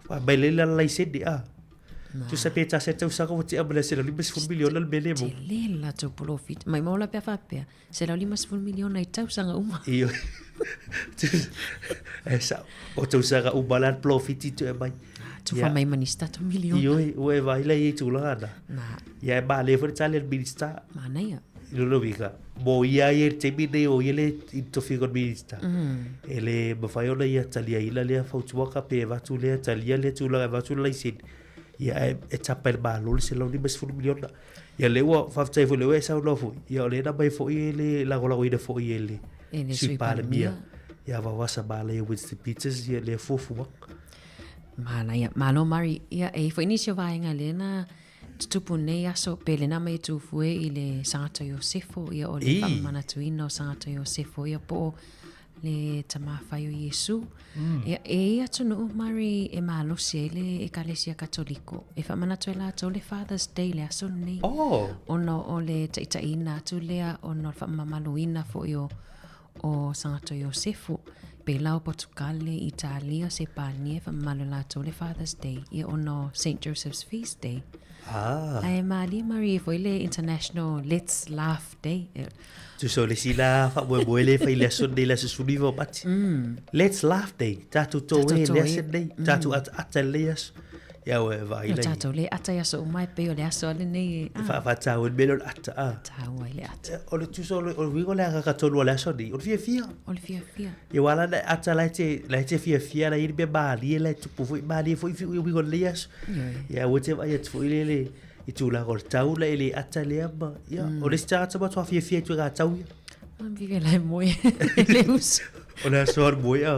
Ua aumai lea la laisene, a. Tusa pe tasi lava tausaga ua tea ma le $150 miliona le mea lea e maua. Tele le latou polofiti. Maimau la pe a faapea, $150 miliona i tausaga uma. Ioe. E sao. O tausaga uma la le polofiti toe aumai. Tufa mai ma nisi tatou miliona. Ioe, ua e vaai la i ai tulaga na. Na. Ia e manaia foi le tali a le Minista. Manaia. I lona uiga, mo ia ia i le taimi lenei o ia le i le tofiga o le Minista. E le mafai ona ia taliaina lea fautuaga pe avatu lea talia lea tulaga e avatu le laisene. Ia ae e tapa e le Malo le $150 miliona. Ia lea ua faafetai foi lea ua e saunoa foi, ia o lea na aumai foi e le lagolagoina foi e le E le Sui Sui Palemia. Palemia. Ia Vavasa Malaia Winston Peters ia lea fuafuaga. Manaia. Malo Mari, ia e i ai foi nisi o vaega lea na tutupu nei aso pe lena mai e tufue i le Sagato Iosefo, ia o le Ii. faamanatuina o Sagato Iosefo, ia po o le tama fai o Iesu. Ia, e i ai atunuu, Mari, e malosi ai le Ekalesia Katoliko. E faamanatu ai latou le Father's Day le aso lenei. Oh. Ona o le taitaiina atu lea, ona o le faamamaluina foi o, o Sagato Iosefu. Pēlā o Potukale, Italia, Sepania, e faamamalu e latou le Father's Day, ia ona o Saint Joseph's Feast Day. Ah. Ae malie Mari e foi le International Let's Laugh Day. Tusa o le isi la faamoemoe lea e fai i le aso lenei, le aso 19 o Mati. Let's Laugh Day. Tatou toe i le aso lenei. Tatou ataata i lenei aso. Ia ua e vaai O lai. tatou le ata i aso uma e pei o le aso a lenei e. E faafaataua le mea lea o le ata. A. Taua i le ata. O le tusa o le uiga o le agaga tonu o le aso lenei, o le fiafia. O le fiafia. Ia aua la na ata la e te, la e te fiafia la e i ai le mea malie la e tupu foi, malie foi uiga o lenei aso. Ia aua te vaai atu foi lele i tulaga o le tau la e le ata lea ma, ia, o le isi tagata matua fiafia i tuaiga tau ia. Vive la e moe, le uso. O le aso a le moe, a.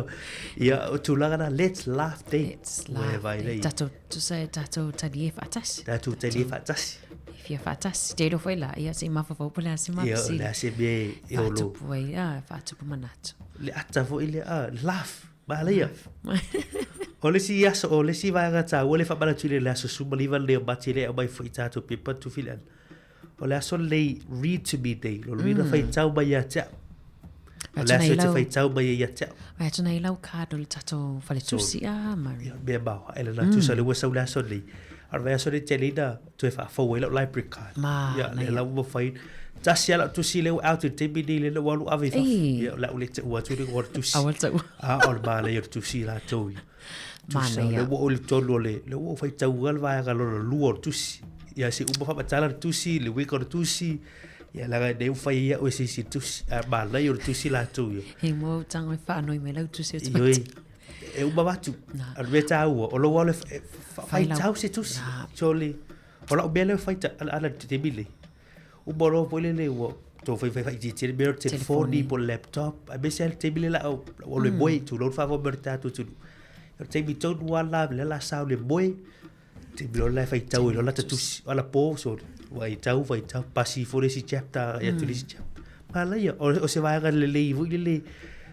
Ia, o tulaga na, let's laugh day. Let's laugh day. Tatou, tusa e tatou talie faatasi. Tatou talie faatasi. Fia faatasi. Te iloa foi la, ia se i mafaufau po o le a se Ia, o mafesili. le a se mea e olo. Faatupu ai, a, faatupu manatu. Le ata foi lea, a, laugh. Manaia. O le isi aso, o le isi vaega taua le faamanatu i le aso 19 lenei o Mati lea e aumai foi i tatou pepa Tufileana. O le aso lenei Read to me day, lona uiga faitau mai ia te au. O le aso e te faitau mai ai ia te au. Vaai atu nei lau card o le tatou faletusi a Mari. Ia, mea maoae lena tusa lea ua sau le aso lenei. A o le vaiaso lenei tele ina toe faafou ai lau library card. Manaia. Ia, lea la ua mafai. Tasi lava lau tusi lea ua out i le taimi lenei lea ua alu ave i fafo. Ei. Ia, o le a ou le taua atu le igoa o le tusi. Aua le taua. A o le manaia o le tusi latou ia. Tusa, Manaia. lea ua oo i le tolu o le, lea ua ou faitauga le vaega lona lua o le tusi. Ia, se uma faamatala le tusi, le uiga o le tusi, ia leaga nei ua fai ai au e se isi tusi. Ae manaia o le tusi latou ia. He mua ou tago e faanoi mai lau tusi o te Ioe, e uma atu. Na. A o le mea taua, o lou alo e faitau se tusi. Na. So le, o lau mea lea e faita, ala ala te taimi lenei. Uma loa foi lele ua tou fai fai faaitiitia le mea o le telefoni po o le laptop, aemaise lava le taimi lea o le a ou alu e moe, tulou le faafofoga mai o le tatou atunuu. O le taimi tonu lava la lea o le a sao i le moe, taimi loa la e faitau ai loa lata tusi. O anapo, so, faitau, faitau, pasi ifo le isi chapter agai atu i le isi chapter. Manaia, o se vaega lelei foi lele.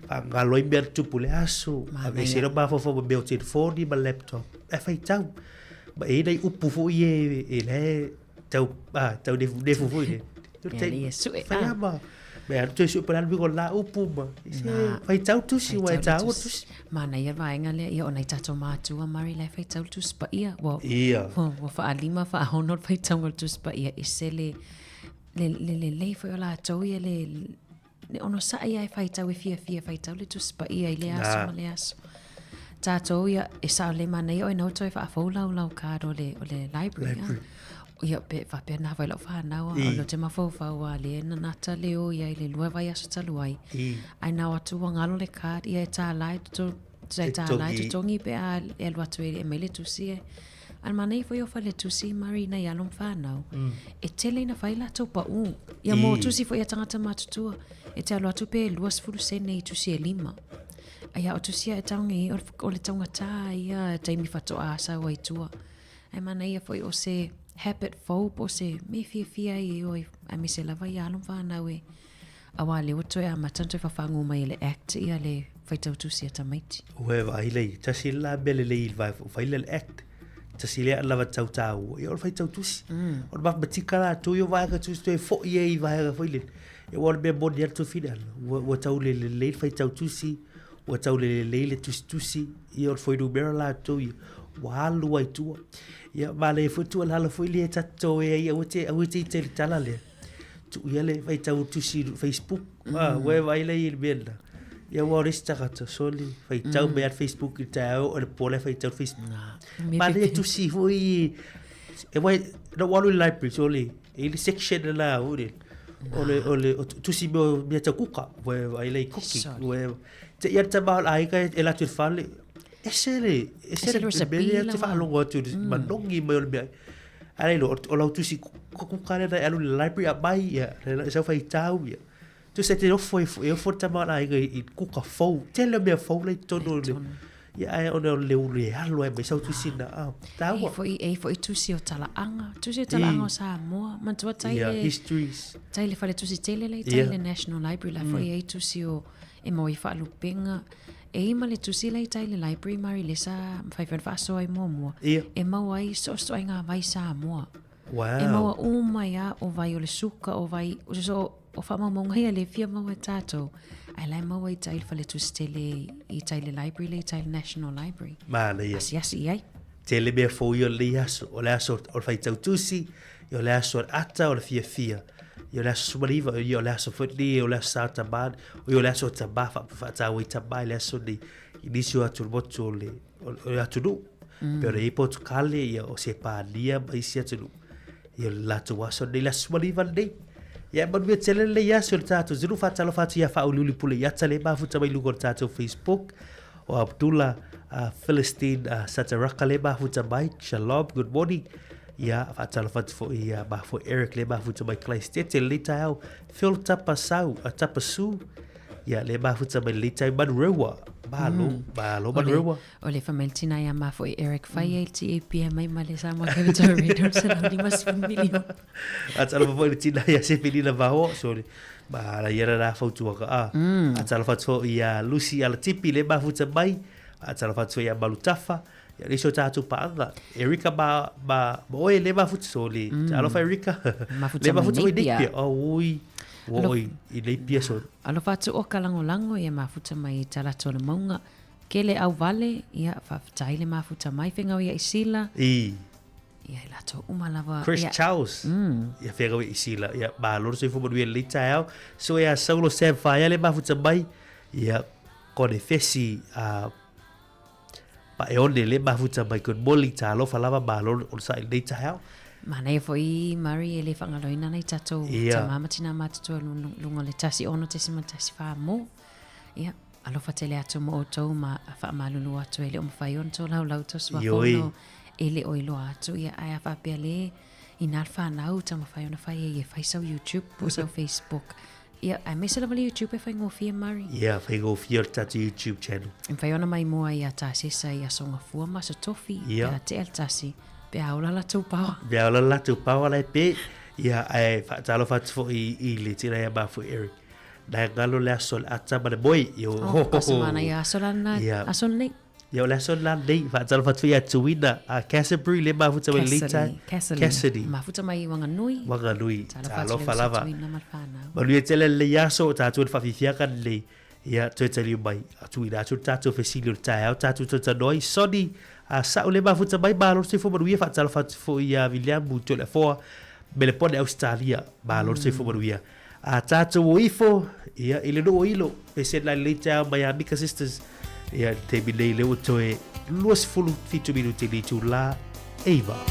Faagalo ai mea na tupu i le aso, aveese ai lou mafaufau ma mea o telefoni ma laptop, ae faitau. Ma e i ai nai upu foi ia e la e tau, a, tau nefunefu foi lea. Fai lava ma, ma e alu toe sue po o le a le uiga o le la upu ma, se faitau tusi aua e taua le tusi. Manaia le vaega lea, ia o nai tatou matua Mari la e faitau le Tusi Paia. Ua, ua faalima faaono le faitauga o le Tusi Paia, ese le, le, le lelei foi o latou ia le, le onosai lava e faitau e fiafia e faitau le Tusi Paia i lea aso ma lea aso. Tatou ia, e sao lelei manaia oe na toe faafou lau lau card o le, o le library. library. Ia, pe faapea na fai lau whanau, o le te mafaufau a le na nata le o ia i le lua vaiaso talu ai. Ai na o atu ua ngalo le card, ia e tālā e to, e tālā e totogi pe a e alu atu e aumai le tusi e. Ae manaia foi o fale tusi Mari nai alo ma whanau. E tele ina fai latou pa'u. Ia mo tusi foi a tagata matutua. E te alu atu pe 20 sene i tusi e lima. Ai a o tusi a e taunga i o le taugata ia taimi whatoa sau ai tua. Ae manaia foi o se habit fou po o se mea fiafia ai e oe aemaise lava i alo ma whanau e Aua lea ua toe amata ona toe fafagu mai e le Act ia le faitau tusi a tamaiti. Ua e vaai lea, tasi le la mea lelei i le vae fai lea le Act, tasi lea lava tau tāua, ia o le faitau tusi. O le mathematika latou ia o vaega tusi toe foi ai i vaega foi lele. Ia aua o le mea moni lava le tuafine ala, ua tau le lelei le faitau tusi, ua tau le lelei le tusitusi, ia o le fuainumera latou ia, ua alu lava i tua. Ia manaia foi le tuualalo foi lea e ta te toe ai, aua te, aua te ita i le tala lea. Tuu ia le faitau tusi i Facebook, ah, ua e vaai lea i le mea lena. Ia ua o le isi tagata, soli, faitau mai lava le Facebook i le taeao, o le po la e faitau le Facebook. Manaia tusi foi, e wai, na ou alu i le library, soli, e i ai le section lena foi lele, o le, o le, o tusi mea, mea tau kuka, ua e vaai lea i cooking, ua e, te i a le tama o le aiga e alu atu i le fale, ese le, ese le mea lea e te faalogo atu i le manogi mai o le meaai. A le iloa, o lau tusi kuka lea na e alu i le library aumai, ia, e sau faitau, ia. Tusa e te ofo e ofo le tama o le aiga i kuka fou. Tele o mea fou la i totonu o le... Ia, ae ona o le ulu e alu ai mai sau tusi na. Ah, tāua. E foi, e foi tusi o talaaga. Tusi o talaaga o Samoa. Manatua tai le... histories. Tai le fale tusi tele la i tai le National Library. La foi ai tusi o e maua i faalupega. E i ma le tusi la i tai le library mari le sa mawhai foi ona faasoa ai muamua. Ia. E maua ai sosoaiga vai Samoa. Wow. E maua uma ai a o vai o le suka, o vai, o so, o faamaumauga ia le fia maua e tātou. Ae la e maua i tai le fale tusi tele i tai le library le i tai le National Library. Manaia. Asiasi i ai. Tele mea fou ia o lenei aso. O le aso o le faitau tusi, ia o le aso o le ata, o le fiafia. Ia o le aso 19, ia o le aso foi lenei, o le aso sa tama, ia o le aso o tama, faataua i tama i le aso lenei. I nisi o atumotu o le, o le atunuu. Mm. Pei ona i ai Potukale, ia o Sepania ma isi atunuu. Ia o le latou aso lenei, le aso 19 lenei. Ia e manuia tele lenei aso i le tatou atunuu. Faatalofa atu ia Faauliuli Pule Iata le mafuta mai luga o le tatou Facebook. O Abdullah uh, Philistine uh, Sataraka le mafuta mai. Shalom, good morning. Ia, faatalofa atu foi ia mafua Eric le mafuta mai Christ. Tete lenei taeao. Phil Tapasau, uh, Tapasu. Ia, le mafuta mai lenei taeao. Manurewa. Malo, mm. malo Manurewa. O le wha mai le tina ia mafua Eric whai ai le TAPM mai ma le Samoa Capital Radio 150 miliona. Faatalofa foi i le tina ia Sefelina Vaoa, sorry. Ma la ia la fautuaga a. Faatalofa atu foi ia Lucy Alatipi le mafuta mai. Faatalofa atu foi ia Malutafa. Ia le isi o tatou paaga. Erika ma, ma, ma oe le mafuta, sorry. Talofa Erika. Mafuta Le mafuta mai mai Napier. Napier. Oh, ui. Ua oi i Napier so. Alofa atu o ka lagolago ia mafuta mai i Talato o le Mauga. Kele au vale, ia faafetai le mafuta mai fegau ia i Sila. I. Ia i latou uma lava. Chris Ia. Charles. Ia fegau i Sila. Ia malo le soifua manuia i lenei taeao. So ia Saulo Sam Faia le mafuta mai. Ia Konefesi a Paeone le mafuta mai. Good morning talofa lava malo le onosai i lenei taeao. Manaia foi Murray e le faagaloina nai tatou Ia. tama ma tina matutua i luga o le 16.14 mo. Ia, alofa tele atu mo outou ma faamalulu atu e le o mafai ona tolaulau tou suafa e le o iloa atu. Ia, ae a faapea le inā le whanau taumafai ona fai ai e fai sau YouTube po sau Facebook. Ia, aemaise lava le YouTube e faigofie, Murray. Ia, faigofie o le tatou YouTube channel. E mafai ona maimoa ia Tasesa i Aso Gafua ma Aso Tofi, Ia. pe a tea le tasi, pe a ola latou paoa. Pe a ola latou paoa la e pe. Ia, ae faatalofa atu foi i le tina ia Mafue Eric. Na e galo le aso le ata ma le moe. Io. Oh, ko se manaia aso la na, aso lenei. Ia o le aso la nei, faatalofa atu ia Tuina, a Casabry le mafuta mai lenei tae. Cassidy. Cassidy. Mafuta mai i Wanganui. Wanganui. Talofa atu le Talofa uso lava. Tuina ma le whanau. Manuia tele lenei aso, o tatou le faafiafiaga lenei. Ia, toe taliu mai, tuuina atu le tatou fesili o le taeao, tatou talatalanoa ai, Sonny, a sa'o le mafuta mai, malo le soifua manuia, faatalofa atu foi ia Viliamu Toleafoa, Melepone Ausetalia, malo le soifua manuia. A tatou o ifo, ia, i le nuu o Ilo, pese la i lenei taeao mai Amika Sisters, ia, i le taimi nei lea ua toe 27 minute i le itulā 9.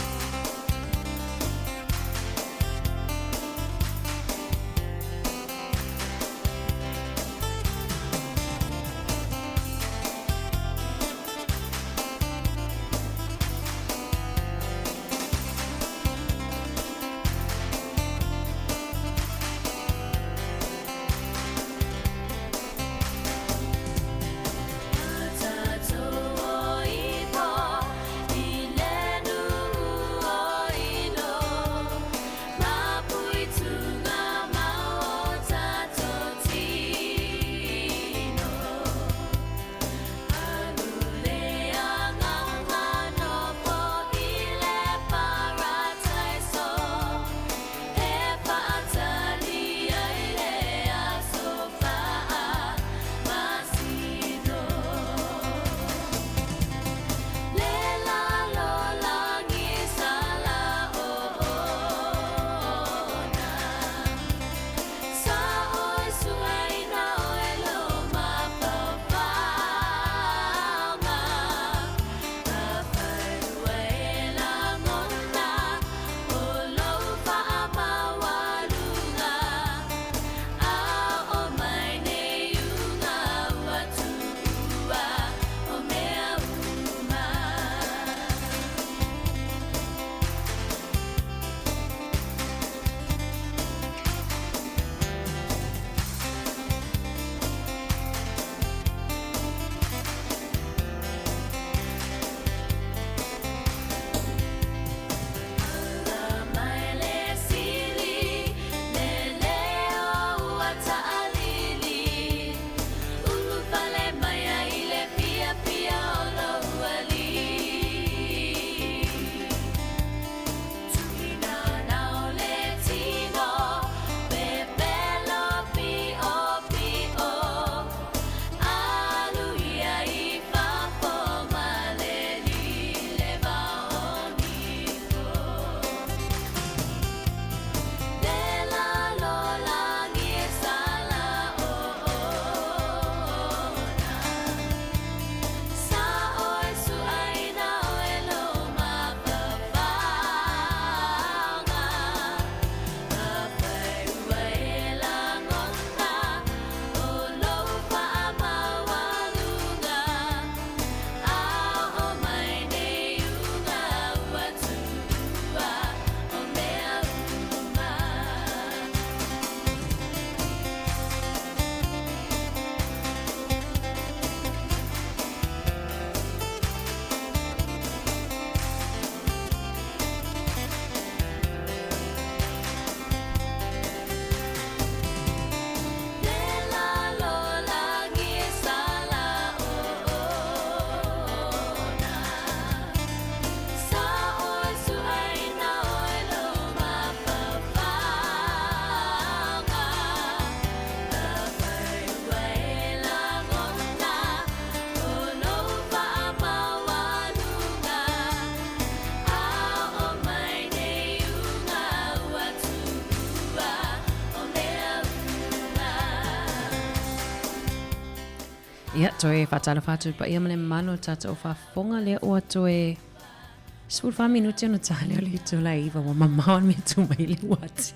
Ia, toe faatalofa atu i le paia ma le mamalu o le tatou faafofoga lea ua toe 14 minute ona ta lea o le itula e 9 ua mamao le mea tu mai le uati.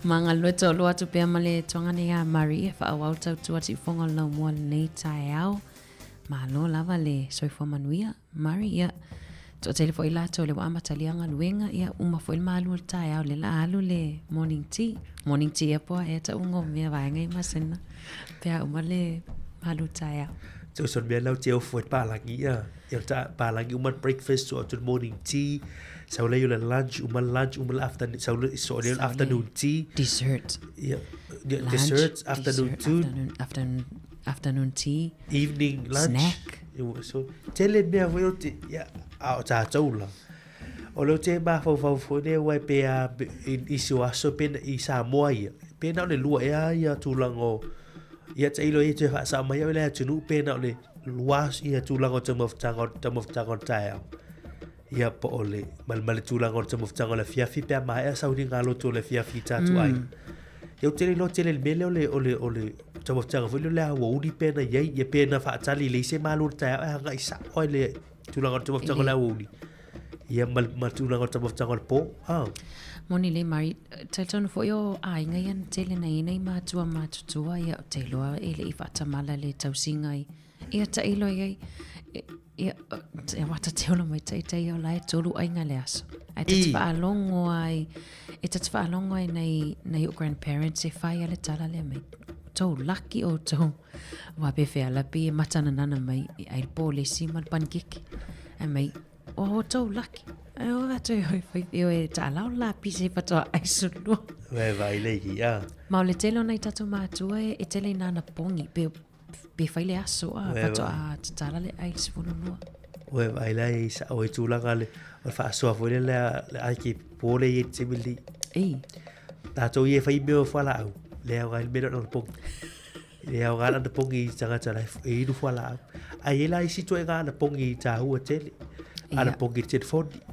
Ma galulue toalua atu pea ma le tuaga nei a Marie e faaauau le tautua tiufoga o le laumua lenei taeao. Malo lava le soifua manuia. Mari, ia, toatele foi latou lea ua amatalia galuega, ia, uma foi le malu o le taeao lea la alu le morning tea. Morning tea ea po o a ea tauga o mea vaega ia masina pe a uma le malu o le taeao. So so mea lau te ofo e pālagi ia. Ia ta pālagi uma breakfast so atu morning tea. Sau le le lunch uma lunch uma le afternoon sau le so le afternoon tea. Dessert. Yeah, yeah dessert afternoon dessert, afternoon afternoon afternoon tea. Evening lunch. Snack. So tele mea foi o te ia a o tātou la. O leo te mafaufau foi lea wai pe a isi o aso pe i Samoa ia. Pe na o le lua ea ia tulaga o ia tailo ia toe faasao mai au i le atunuu pe na o le lua ia tulaga o taumafataga o taumafataga o le taeao. Ia po o le ma, ma le tulaga o le taumafataga o le afiafi pe a maea sauniga loto o le afiafi i tātou aiga. Ia ou te le iloa tele i le mea lea o le o le o le taumafataga foi lea o le aoauli pe na i ai ia pe na faatali i le isi malo i le taeao e agai sao ai le tulaga o le taumafataga o le aoauli. Ia ma, ma tulaga o le taumafataga o le pō. Ah. Moni le Mari, talitonu foi o aiga ia na tele na i nei mātua matutua ia o te iloa e le i faatamala le tausiga i ia tailo i ai. Ia, e wata te ona mai taitai o la e tolu aiga le aso. Ai ta te whaalongo ai, e ta te whaalongo ai nei, nei o grandparents e whai ale tala lea mai. Tou lucky o tou. Wa pe whea la pe matana nana mai i ai le pōlesi ma le panikeke. Ai mai, o o tou lucky. Ai o atu e hoi whai e oe ta lao la pise whatoa ai sulua. Wai vai le ki, a. Ma o le tele o nei tatou mātua e, e tele i nana pongi, pe, pe whai le aso a, whatoa a tatala le ai le sefulu lua. Wai vai la i sa o i tūlanga le, o le whaasoa foi le lea, le ai ki pōle i e te mili. Ei. Tātou i e whai mea o whalaau, le au ngai mea o pongi. E ao ngā ana pongi i tangata lai e inu whalaau. Ai e la isi toe ngā ana pongi i tāhua tele. Ana pongi i telefoni.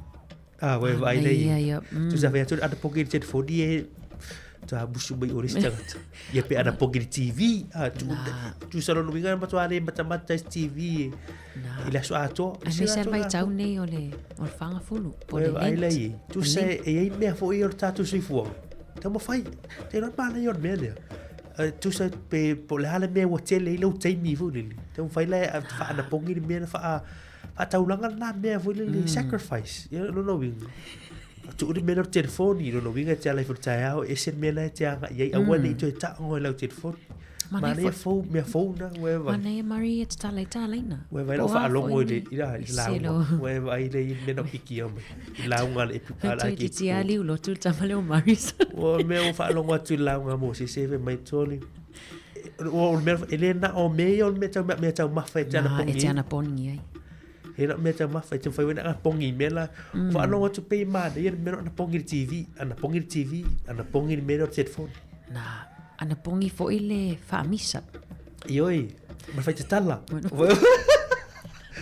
Ah, wai vai lei. Ia, ia. Tu sa whai atu ana pongi i telefoni e tā musu mai o resi tangata. Ia pe ana pongi i TV. Ah, tu, tu sa lono winga matua le matamata i TV e. I le aso atoa. Ai me se vai tau nei o le, o le whangafulu. Po le lent. Lei. Tu sa e ei mea fo i o le tātou soifua. Tau mawhai. Te roa māna i o le mea lea. Tusa pe po le a le mea ua tele ai lou taimi foi lele. Taumafai la e faanapogi le mea na faa faataulaga lena mea foi lele sacrifice. Ia lona uiga, tuu le mea lea o le telefoni, lona uiga e te ala ifo i le taeao e ese le mea la e te agai ai, aua ne i toe tago i lau telefoni. Manaia fou, mea fou na, ua e vaai. Manaia Marie e tatala i tālaina. Ua e vaai lau faalogo i le, i le lauga. Ua e vaai le mea na pikia mai. I lauga le epi, a la ke. Ti ali ulo tu tama leo Marie. Ua mea ua faalogo atu i le lauga mo se se mai toli. O mea e le na o mea ia o mea tau mea tau mafa e te ana pongi. E te ana pongi ai. He na mea tau mafa e te whai wena pongi mea la. Faalogo atu pe manaia le mea ana pongi le TV, ana pongi le TV, ana pongi le mea o le telefoni. Na, ana pongi foi le faamisa. Ioi, ma fai tatala.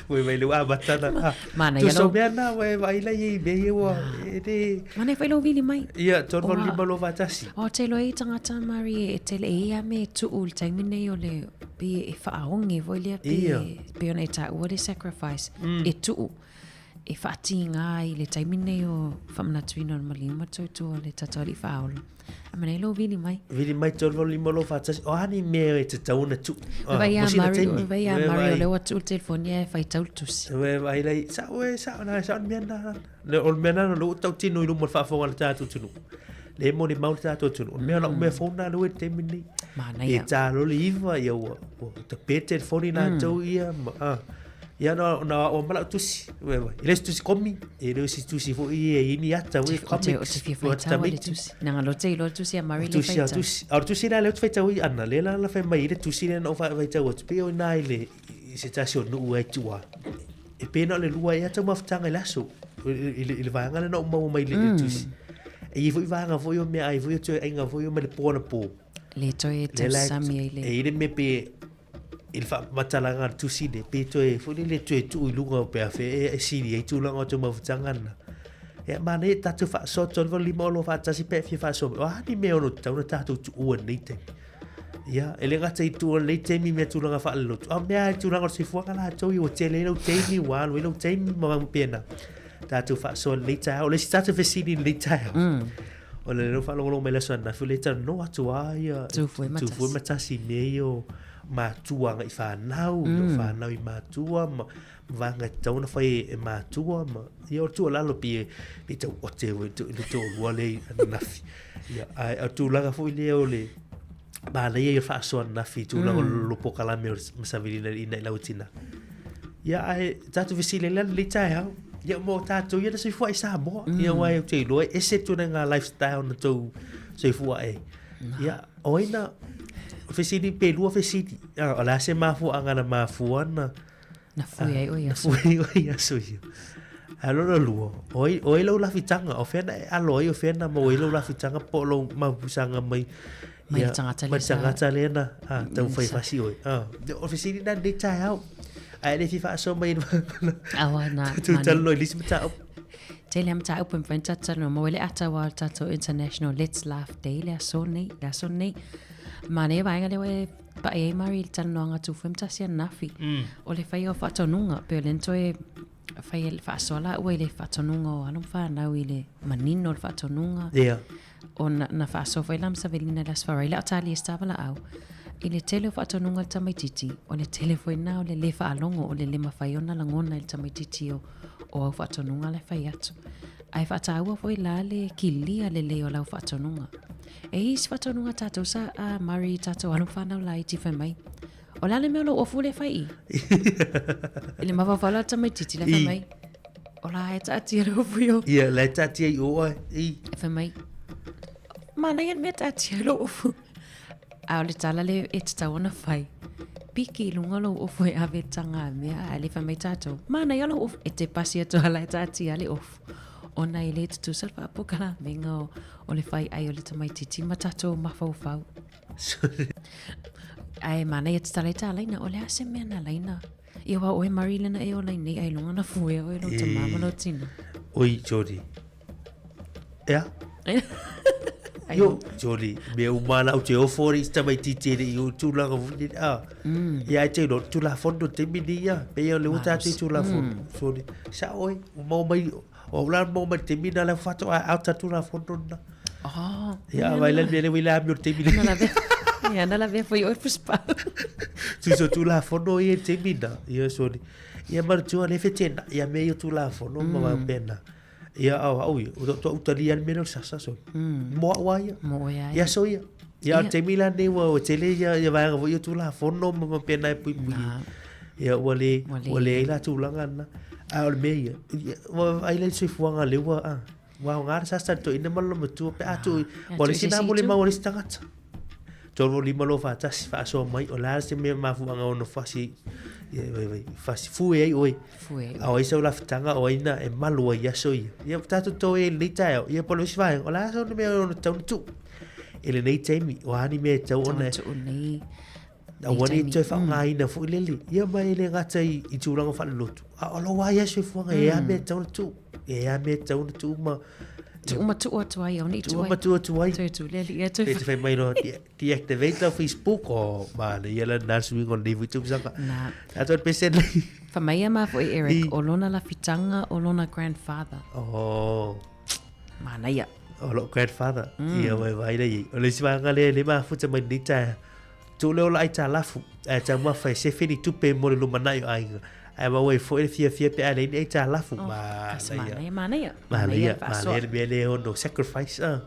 Ue vai le ua matana. Mana ia lau. mea na, ue vai la i mea ia ua. E te... Mana i whai lau vili mai. Ia, tōn valu lima lo wātasi. O, te loa i tangata Mari e te le e ia me tuu le taimi nei o le pe e whaaonge voi lea pe, pe ona e tā ua le sacrifice e tuu. E whaatīngā i le taimi nei o whamanatuina o le maliu ma tautua le tātou alii whaaola. A mana i lou vili mai. Vili mai tolu valu lima lo whātasi. O ani mea e te tau na tu. Vai a Mari, vai a Mari o leo atu le telefoni e whai tau le tusi. Vai vai lei, sa oe, sa na, sa mea na. Le o mea na lo tau tino i luma whaafonga le tātou tunu. Le mo ni mau le tātou tunu. O mea la mea fōna le te taimi nei. Manaia. E tā loli iwa ia ua. Ta pe telefoni nā tau ia. Ma, Ia na na o mala tusi. Ue vai. E le tusi komi, e le si tusi fo i e ini ata we komi. O te fia whaitau le tusi. Nanga lo te ilo tusi a Mari le tusi a tusi. A tusi la le te whaitau i ana le la la whai mai le tusi le na o whaitau atu pe o nai le i se tasi o nuu ai tua. E pēnā o le lua e ata mafutanga i le aso. I le vaega le na o maua mai le tusi. E i foi vaega foi o mea ai foi o toe ainga foi o mai le pō na pō. Le toe tausami ai le. E i le me pe i le faamatalaga a le tusi lea, pe toe foi lele toe tuu i luga o pe a fea e sili ai tulaga o taumafataga lena. Ia manaia e tatou faasoa 35 o lo faatasi pe a fia faasoa mai, o a ni mea ono tatau ona tatou tuua i lenei taimi. Ia, e le gata i tuua i lenei taimi mea tulaga faalelotu, a o mea lava i tulaga o le soifuaga latou ia ua tele ai lau taimi, ua alu ai lau taimi ma mea faapena. Tatou faasoa i lenei taeao. O le isi tatou fesili i lenei taeao, o le leo faalogologo mai le aso ananafi, o lea e talanoa atu lava ia Tufue ma Tufue ma Tasi i mea ia o matua agai whanau, mm. o whanau i matua, ma vaega e tatau ona whai e matua, ma ia o tuualalo pi e pi tau ote o le tō lua le ananafi. Ia, ai, o tulaga foi lea o le. Manaia ia faasoa ananafi i tulaga o lo polokalame o le Savilina ina i lau tina. Ia ae tatou fesili ai la lenei taeao. Ia mo tatou ia na soifua i Samoa. Ia aua ou te iloa e ese tulaga lifestyle na tou soifua ai. Ia o ai na fesili pe lua fesili. O le a se mafuaaga na mafua na Na fue ai oe i aso. Na fue ai oe i aso ia. Ae lona lua, o ai, o ai lau lafitaga, o fea na e alo ai, o fea na maua ai lau lafitaga po o lou mapusaga mai Mai le tagata lea. Mai le tagata lea na taumafai fasi oe. O le fesili lena i lenei taeao. Ae le fia faasoa mai Aua na. Tatou talanoa i le isi mataupu. Tele lava mataupu e mafai ona tatou talanoa. Maua ai le ata o le tatou International Let's Laugh Day le aso nei, le aso nei. Manaia vaega lea ua e Paʻi ai Mari i le talanoaga atu foi ma tasi ananafi. O le faia o faatonuga, pei o lea na toe fai ai faasoa laua i le faatonuga o alo ma fanau i le manino o le faatonuga. Yeah. O na, na faasoa foi la ma Savelina i le Aso Faraile a o talia se tavalaau. I le tele o faatonuga a le tamaitiiti, o le tele foi lena o le lē faalogo, o le lē mafai ona lagona e le tamaitiiti o, o au faatonuga la e fai atu. Ae faataua foi la le kilia lelei o lau faatonuga. E i ai isi faatonuga a tatou sa a Murray i tatou alo ma fanau laiti fai mai, O le a le mea o lou ofu lea e fai i? I le mafaufau la o le tamaitiiti la fai mai, O la e taatia le ofu i o. Ia, la e taatia i o oe. I. E fai mai, Manaia le mea taatia i lou ofu. A o le tala lea e tatau ona fai, piki i luga lou ofu e ave i le tagamea, ae le fai mai tatou, Manaia lou ofu. E te pasi atu lava la e taatia le ofu. Ona e le tutusa le faapolokalameina o, o le fai ai o le tamaitiiti ma tatou mafaufau. Ae manaia tatala ai tālaina, o le a se mea na laina? Ia aua o oe Murray lena e ola ai nei ailoga na fuea oe lou tamā ma lou tina. Oi, Jody. Ea? Io, Jody, mea uma la ou te ofo ai i si tamaitiiti e le i o tulaga foi lele, a. Ia ai te iloa, Tulafono taimi nei ia, pei o le ua tatou i Tulafono, sorry. Sao oe, ua maua mai, o au la na maua mai i le taimi lena lea faatoa out le Tulafono lena. Oh, Ia, vai la le mea lea ua i le amio i le taimi nei. Na lavea, ia, na lavea foi oe puspau. Tusa o Tulafono ia i le taimi lena, ia sorry. Ia manatua lea fetenai ia mea ia o Tulafono ma faapena. Ia au au ia, o to utalia le mea lea o le sasa so. Mo au a ia. Mo oe a ia. Ia so ia. Ia o le taimi la nei ua tele ia ia vaega foi o Tulafono ma faapena e puipui. Ia ua le ua leai la tulaga lena. A o le mea ia, ua vaai la i le soifuaga lea ua a. Ua aoga le sasa i le toeaina ma lona matua pe a tuu ua le isi na molimau a le isi tagata. 3 5 2 4 1 faasoa mai o le a se mea mafuaaga ono fasi fasi fue ai oe. Fue ai. A o ai sau lafitaga o ai na e malu ai i aso ia. Ia tatou toe i lenei taeao, ia po o le isi vaega, o le a sau mea ono tatau ona tuu. I lenei taimi, o a ni mea e tatau ona... Tuu nei. Aua ne i toe faaaogaina foi lele. Ia ma e le gata i, i tulaga faalelotu, a o lou lava ia soifuaga, e a mea e tatau ona tuu. E a mea e tatau ona tuu ma... Tuu ma tuu atu ai, aua ne i tuu ai. Tuu ma tuu atu ai. Toe tuu le alii ia toe... Pe te fai mai loa, deactivate lau Facebook, o manaia la lena suiga o lenei foi tausaga. Na. Tatou le pese nei. Fai mai ia ma foi Eric, o lona lafitaga o lona grandfather. Oh. Manaia. O lou grandfather. Ia vai vai lea i ai. O le isi vaega lea e le mafuta mai lenei taeao. Tuu lea o la aitalafu, ae taumafa e sefe ni tupe mo le lumanai o aiga. Ae maua ai foi le fiafia pe a leai ni aitalafu. Oh, kasi Manaia. manaia, manaia. Manaia, le faasoa. manaia le mea lea e ono sacrifice. Ah.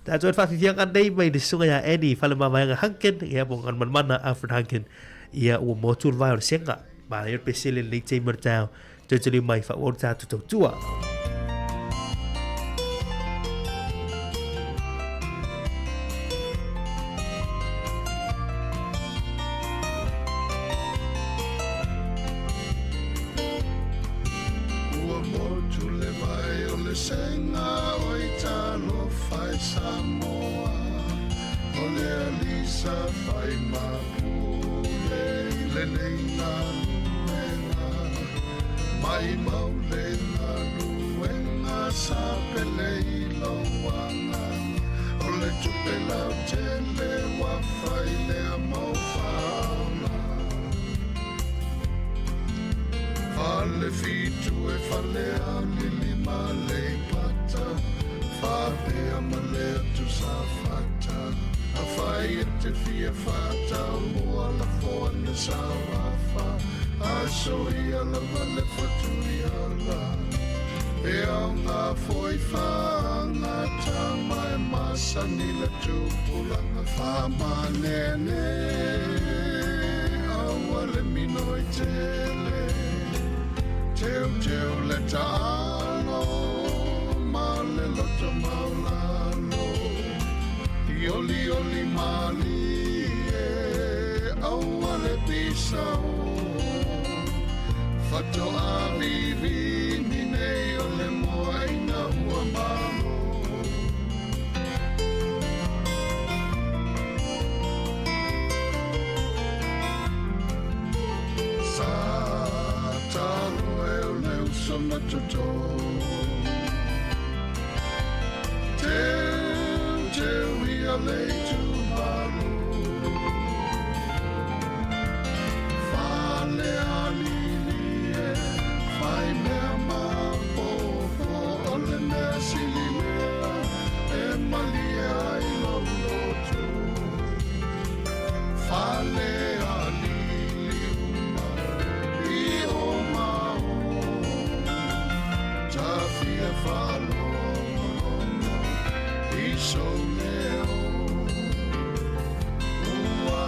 Tatou le faafiafiaga nei mai le susuga ia Annie Falemavaega Hunkin, ia po o Galumalemana Alfred Hunkin. Ia ua motu le vae o le sega. Manaia le pesele i lenei taimi o le taeao. Toe mai faaauau le tatou tautua. Ua motu le vai o le sega oi talofa e Samoa O le alii sa fai ma pule i lenei galuega Maimau le galuega sa pele i lou agaga O le tupe lautele ua fai lea mo faaola Fale fitu e Falealili ma Aleipata Faapea ma le atu Safata Afai e te fia faatau mua lafo ane sau afa A soia lava le fatuiala E aoga foi faagata ma e masani. masani le tupulaga faamanene aua le minoi tele teuteu le taalo ma le loto maulalo i olioli malie aua le pisao fatoa vivini nei o le moaina ua malo. Sa talo e o le uso na toto Teu teu ia le itumalo Fale alili e fai mea mapopo o le mea sili lea e malie ai lou loto Fale alili uma i o ma o Tafia faalogologo i sou leo Ua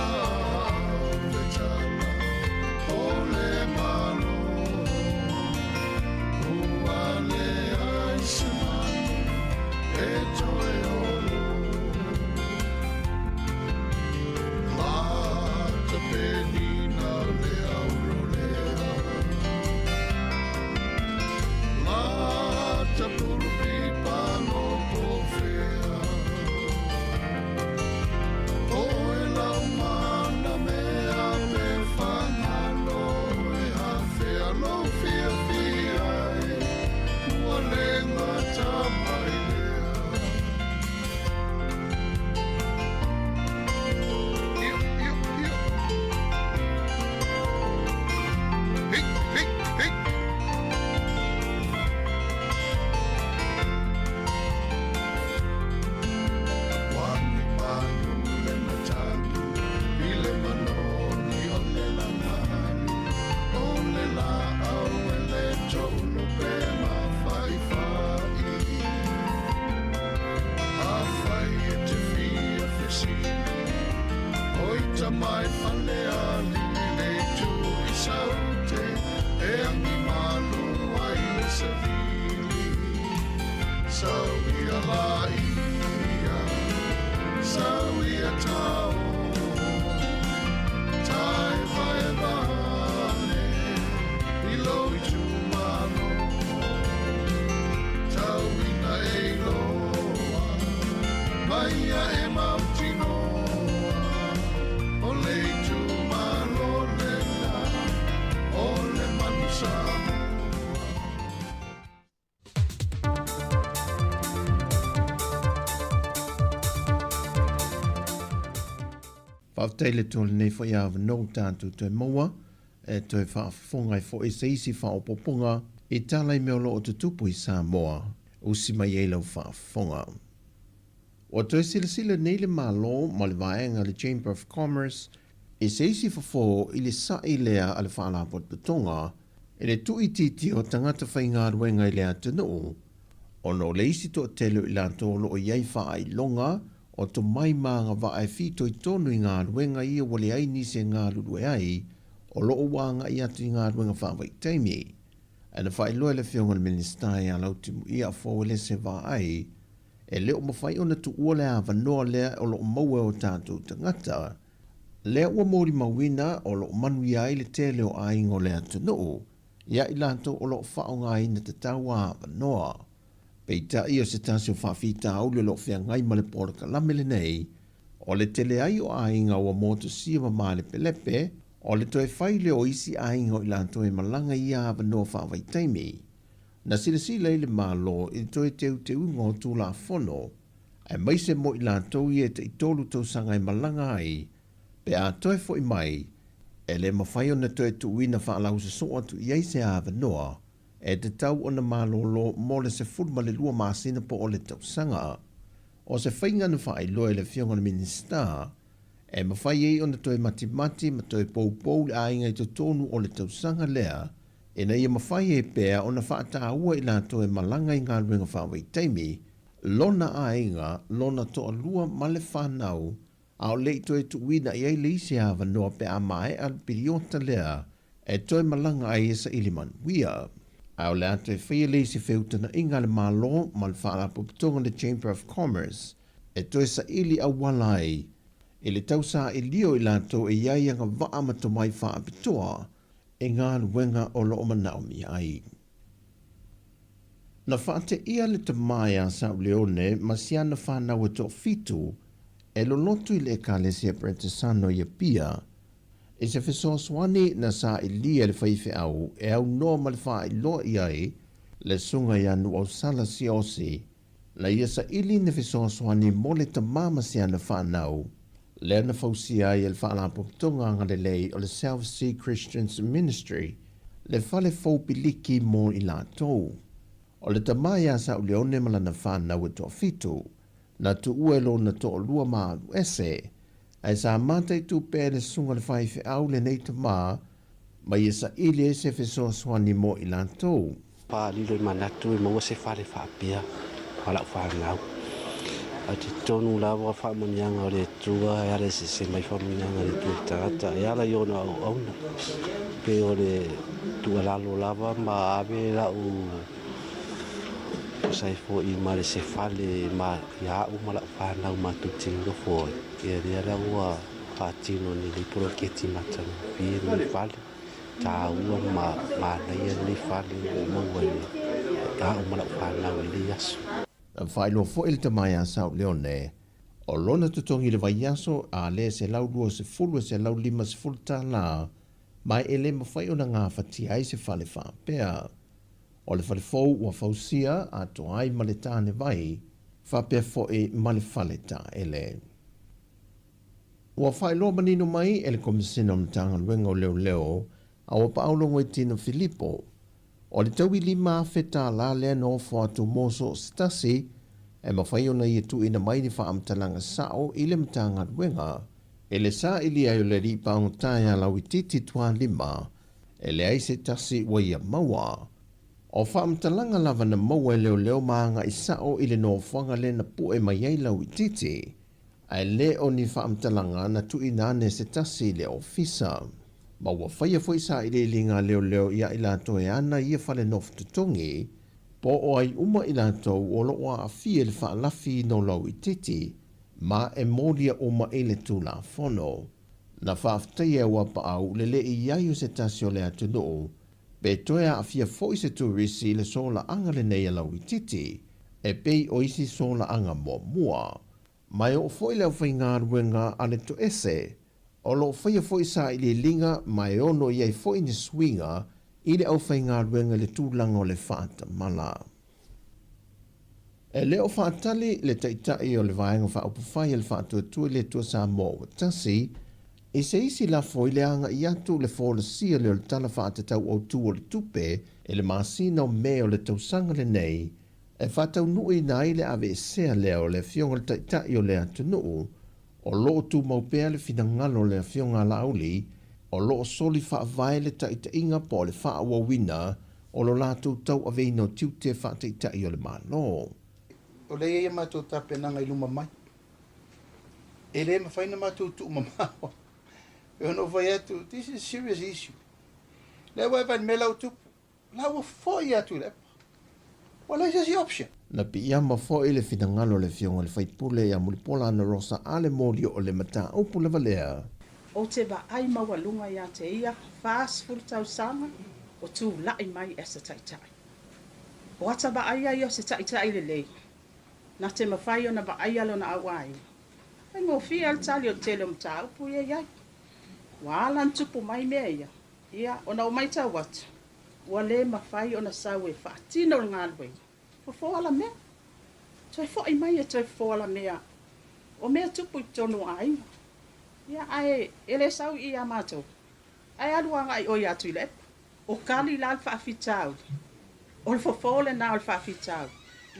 ave tala o le Malo Ua leai se manu e toe olo Lata penina le aurolea Lata pulupipa no pofea Oe lau mana mea pe fagalo e afea lou fiafia e ua le gata mai lea. Io, io, io. Hi, hi, hi. Wani malu le matagi i le manoni o le lagalu o le laau e le toulu pe mafaifai. Afai e te fia fesili o ita mai fale alii le itu i saute e agi malu ai le savili. Sau ia laia, sau ia tao, taevaeva ane i lou itumalo. Tau ina e iloa mai ia e mautinoa o le itumalo lena o le manu Samoa. Faafetai le Atua i lenei foi avanoa ua tatou toe maua e toe faafofoga ai foi se isi faaopoopoga i tala i mea o lo o tutupu i Samoa. Usi mai ai lau faafofoga. Ua toe silasila nei le Malo ma le vaega le Chamber of Commerce i se isi fofo i le sa'i lea a le Faalapotopotoga i le tuuitiitia o tagata faigaluega i le atunuu ona o le isi toatele o i latou o lo o i ai faailoga o tomai ma agavaa e fitoitonu i galuega ia ua leai nisi e galulue ai o lo o ua agai atu i galuega faavaitaimi. Ae na faailoa e le Afioga i le Minisita ia Lautimuia Fouelese Vaai E le o mafai ona tuua le avanoa lea o lo o maua e o tatou tagata, lea ua molimauina o lo o manuia ai le tele o aiga o le atunuu ia i latou o lo o faaaogaina tatau a avanoa. Peitai o se tasi o faafitauli o lo o feagai ma le polokalame lenei, o le tele ai o aiga ua motusia ma malepelepe, o le toe fai lea o isi aiga o i latou e malaga i ia avanoa faavaitaimi. Na silasila ai le Malo i le toe teuteuga o Tulafono, aemaise mo i latou ia e taitolu tausaga e malaga ai, pe a toe foi mai, e le mafai ona toe tuuina faalausasoa atu i ai se avanoa e tatau ona malolo mo le 12 masina po o le tausaga. O se faiga na faailoa e le Afioga i le Minisita, e mafai ai ona toe matimati ma toe poupou le aiga i totonu o le tausaga lea, ina ia mafai ai pea ona faataua i latou e malaga i galuega faavaitaimi, lona aiga, lona toalua ma le fanau, a o le i toe tuuina i ai le isi avanoa pe a maea le piliota lea e toe malaga ai e saili manuia. Ae o le a toe faia le isi feutagaiga a le Malo ma le Faalapotopotoga o le Chamber of Commerce e toe saili auala ai i le tausailia o i latou e i ai agavaa ma tomai faapitoa i galuega o lo o manaomia ai. Na faateia le tama ia Sauleone ma si ana fanau e toafitu e loloto i le Ekalesia Peretesano i Apia i se fesoasoani na sailia e le faifeau e aunoa ma le faailoa i ai le susuga ia Nuuausala Siaosi na ia saili ni fesoasoani mo le tama ma si ana fanau lea na fausia ai e le Faalapotopotoga Agalelei o le South Sea Christians Ministry le fale fou piliki mo i latou. O le tama ia Sauleone ma lana fanau e toafitu, na tuua e lona toalua ma alu ese, ae sa mataitu pea e le susuga i le faifeau lenei tama ma ia saili ai se fesoasoani mo i latou. Faalilo i manatu e maua se fale faapea ma lau fanau. Ae talitonu lava faamanuiaga o le Atua e ala eseese mai faamanuiaga a le Atua i le tagata e ala i ona auauna. Pei o le tuualalo lava ma ave lau tusa ai foi ma le se fale ma ia au ma lau fanau matou te nofo ai. Ia lea la ua faatino nei lenei poloketi matagofie lenei fale. Taua ma manaia lenei fale ua ou maua e au ma lau fanau i lenei aso. Na faailoa foi le tama ia Sauleone, o lona totogi i le vaiaso a le $120 e $150 ma e le mafai ona gafatia ai se fale faapea. O le fale fou ua fausia atoa ai ma le tāne vai, faapea foi ma le fale taele. Ua faailoa manino mai e le Komesina o Matagaluega o Leoleo a Auapaau Logoitino Filipo, o le taui $5,000 lea na ofo atu mo so o se tasi e mafai ona ia tuuina mai ni faamatalaga sao i le Matagaluega i le saili ai o le alii pagota ia Lauitiiti Tualima e leai se tasi ua ia maua. O faamatalaga lava na maua e leoleo ma agai sao i le nofoaga lea na pue mai ai Lauitiiti, ae le o ni faamatalaga na tuuina ane se tasi i le ofisa. Ma ua faia foi sailiiliga a leoleo ia i latou e ana ia fale nofo totogi, po o ai uma i latou o lo o aafia i le faalafi no Lauitiiti, ma e molia uma i le Tulafono. Na faafetaia e Auapaau le le i ai o se tasi o le atunuu, pe toe aafia foi se turisi i le solaaga lenei a Lauitiiti, e pei o isi solaaga muamua. Ma e oo foi le aufaigaluega a le toese, o lo o faia foi sailiiliga ma e ono i ai foi ni suiga i le aufaigaluega i le tulaga o le faatamala. E le o faatali le Taitai o le Vaega Faaupufai a le Faatuatua i le Atua Samoa ua tasi, i se isi lafo i le agai atu le folasia lea o le Tala Faatatau Autu o le Tupe i le masina o Me o le tausaga lenei e faataunuuina ai le aveesea lea o le Afioga i le Taitai o le atunuu, o lo o tumau pea le finagalo o le Afioga a Laauli, o lo o soli faavae le taitaiga po o le faaauauina o lo latou tauaveina o tiute faataitai o le Malo. O lea e i ai a matou tapenaga i luma mai. E le mafai ona matou tuumamao. E ono fai atu, this is serious issue. Lea ua e vaai i le mea la ua tupu. La ua foi atu i le epa. Ua leai se isi option. Na piiama foi le finagalo o le Afioga i le Sui Usufono ia Mulipola Anarosa a le moli o le mataupu lava lea. Ou te vaai maualuga ia te ia 40 tausaga o tulai mai as a taitai. O ata vaaia ia o se taitai lelei, na te mafai ona vaaia lona auaiga. Faigofie a le tali o le tele o mataupu ia iai. Ua ala ona tupu mai mea ia, ia ona ou maitau atu, ua le mafai ona sau e faatino le galuega. Fofo alamea. Toe foi mai e toe fofo alamea o mea tupu i totonu o aiga. Ia ae e le sau i i ia matou, ae alu agai oe ia Tuilaepa. O kali la le faafitauli. O le fofo lena o le faafitauli.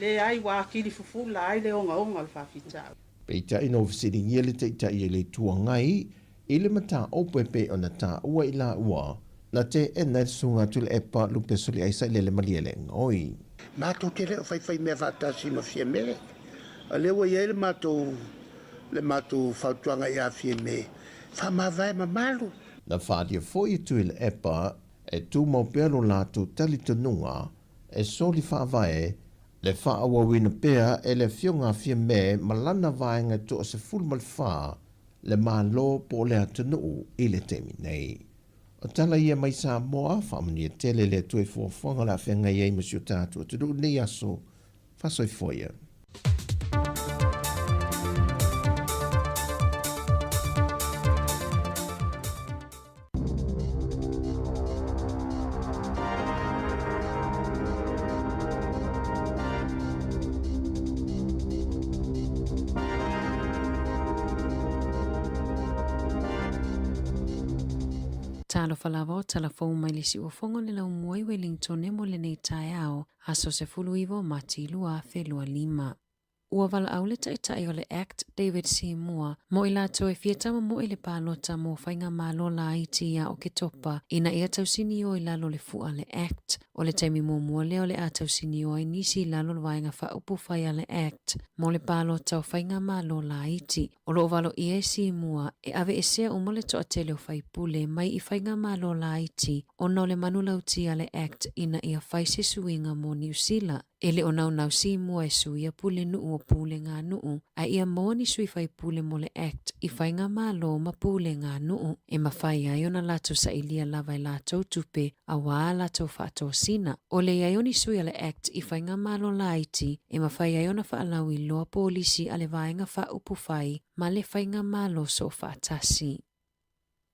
Leai ua akili fufula ai le ogaoga o le faafitauli. Peitai na fesiligia le Taitai o le Itu Agai i le mataupu e pei ona taua i laua, na teena e le Susuga Tuilaepa Lupe Soliaisa i le Malielegaoi. Matou te le o faifai mea faatasi ma Fiamē. A lea ua i ai le matou le matou fautuaga ia Fiame, faamavae mamalu. Na faaalia foi e Tuilaepa e tumau pea lo latou talitonuga e soli faavae le faaauauina pea e le Afioga a Fiame ma lana vaega e toa 14 le Malo po o le atunuu i le taimi nei. O tala ia mai Samoa, faamanuia tele le Atua i fuafuaga o le a feagai ai ma si o tatou atunuu i lenei aso. Faasoifua ia. Talofa lava o tala fou mai le siuofoga o le laumua i Wellingtone mo lenei taeao, aso 19 o Mati 2025. Ua valaau le Taitai o le Act, David Seymour, mo i latou e fia tamamoe i le palota mo faigamalo laiti ia Oketopa ina ia tausinio i lalo o le fua a le Act. O le taimi muamua lea o le a tausinio ai nisi i lalo o le vaega faaupufai a le Act mo le palota o faigamalo laiti. O lo o valoia e Seymour e aveesea uma le toatele o faipule mai i faigamalo laiti ona o le manulauti a le Act ina ia fai se suiga mo Niu Sila. E le o naunau Seymour e suia pulenuu o puleganuu, a ia maua ni sui faipule mo le Act i faigamalo ma puleganuu e mafai ai ona latou sailia lava e latou tupe auā a latou faatosina. O le i ai o ni sui a le Act i faigamalo laiti e mafai ai ona faalauiloa polisi a le vaega faaupufai ma le faigamalo soofaatasi.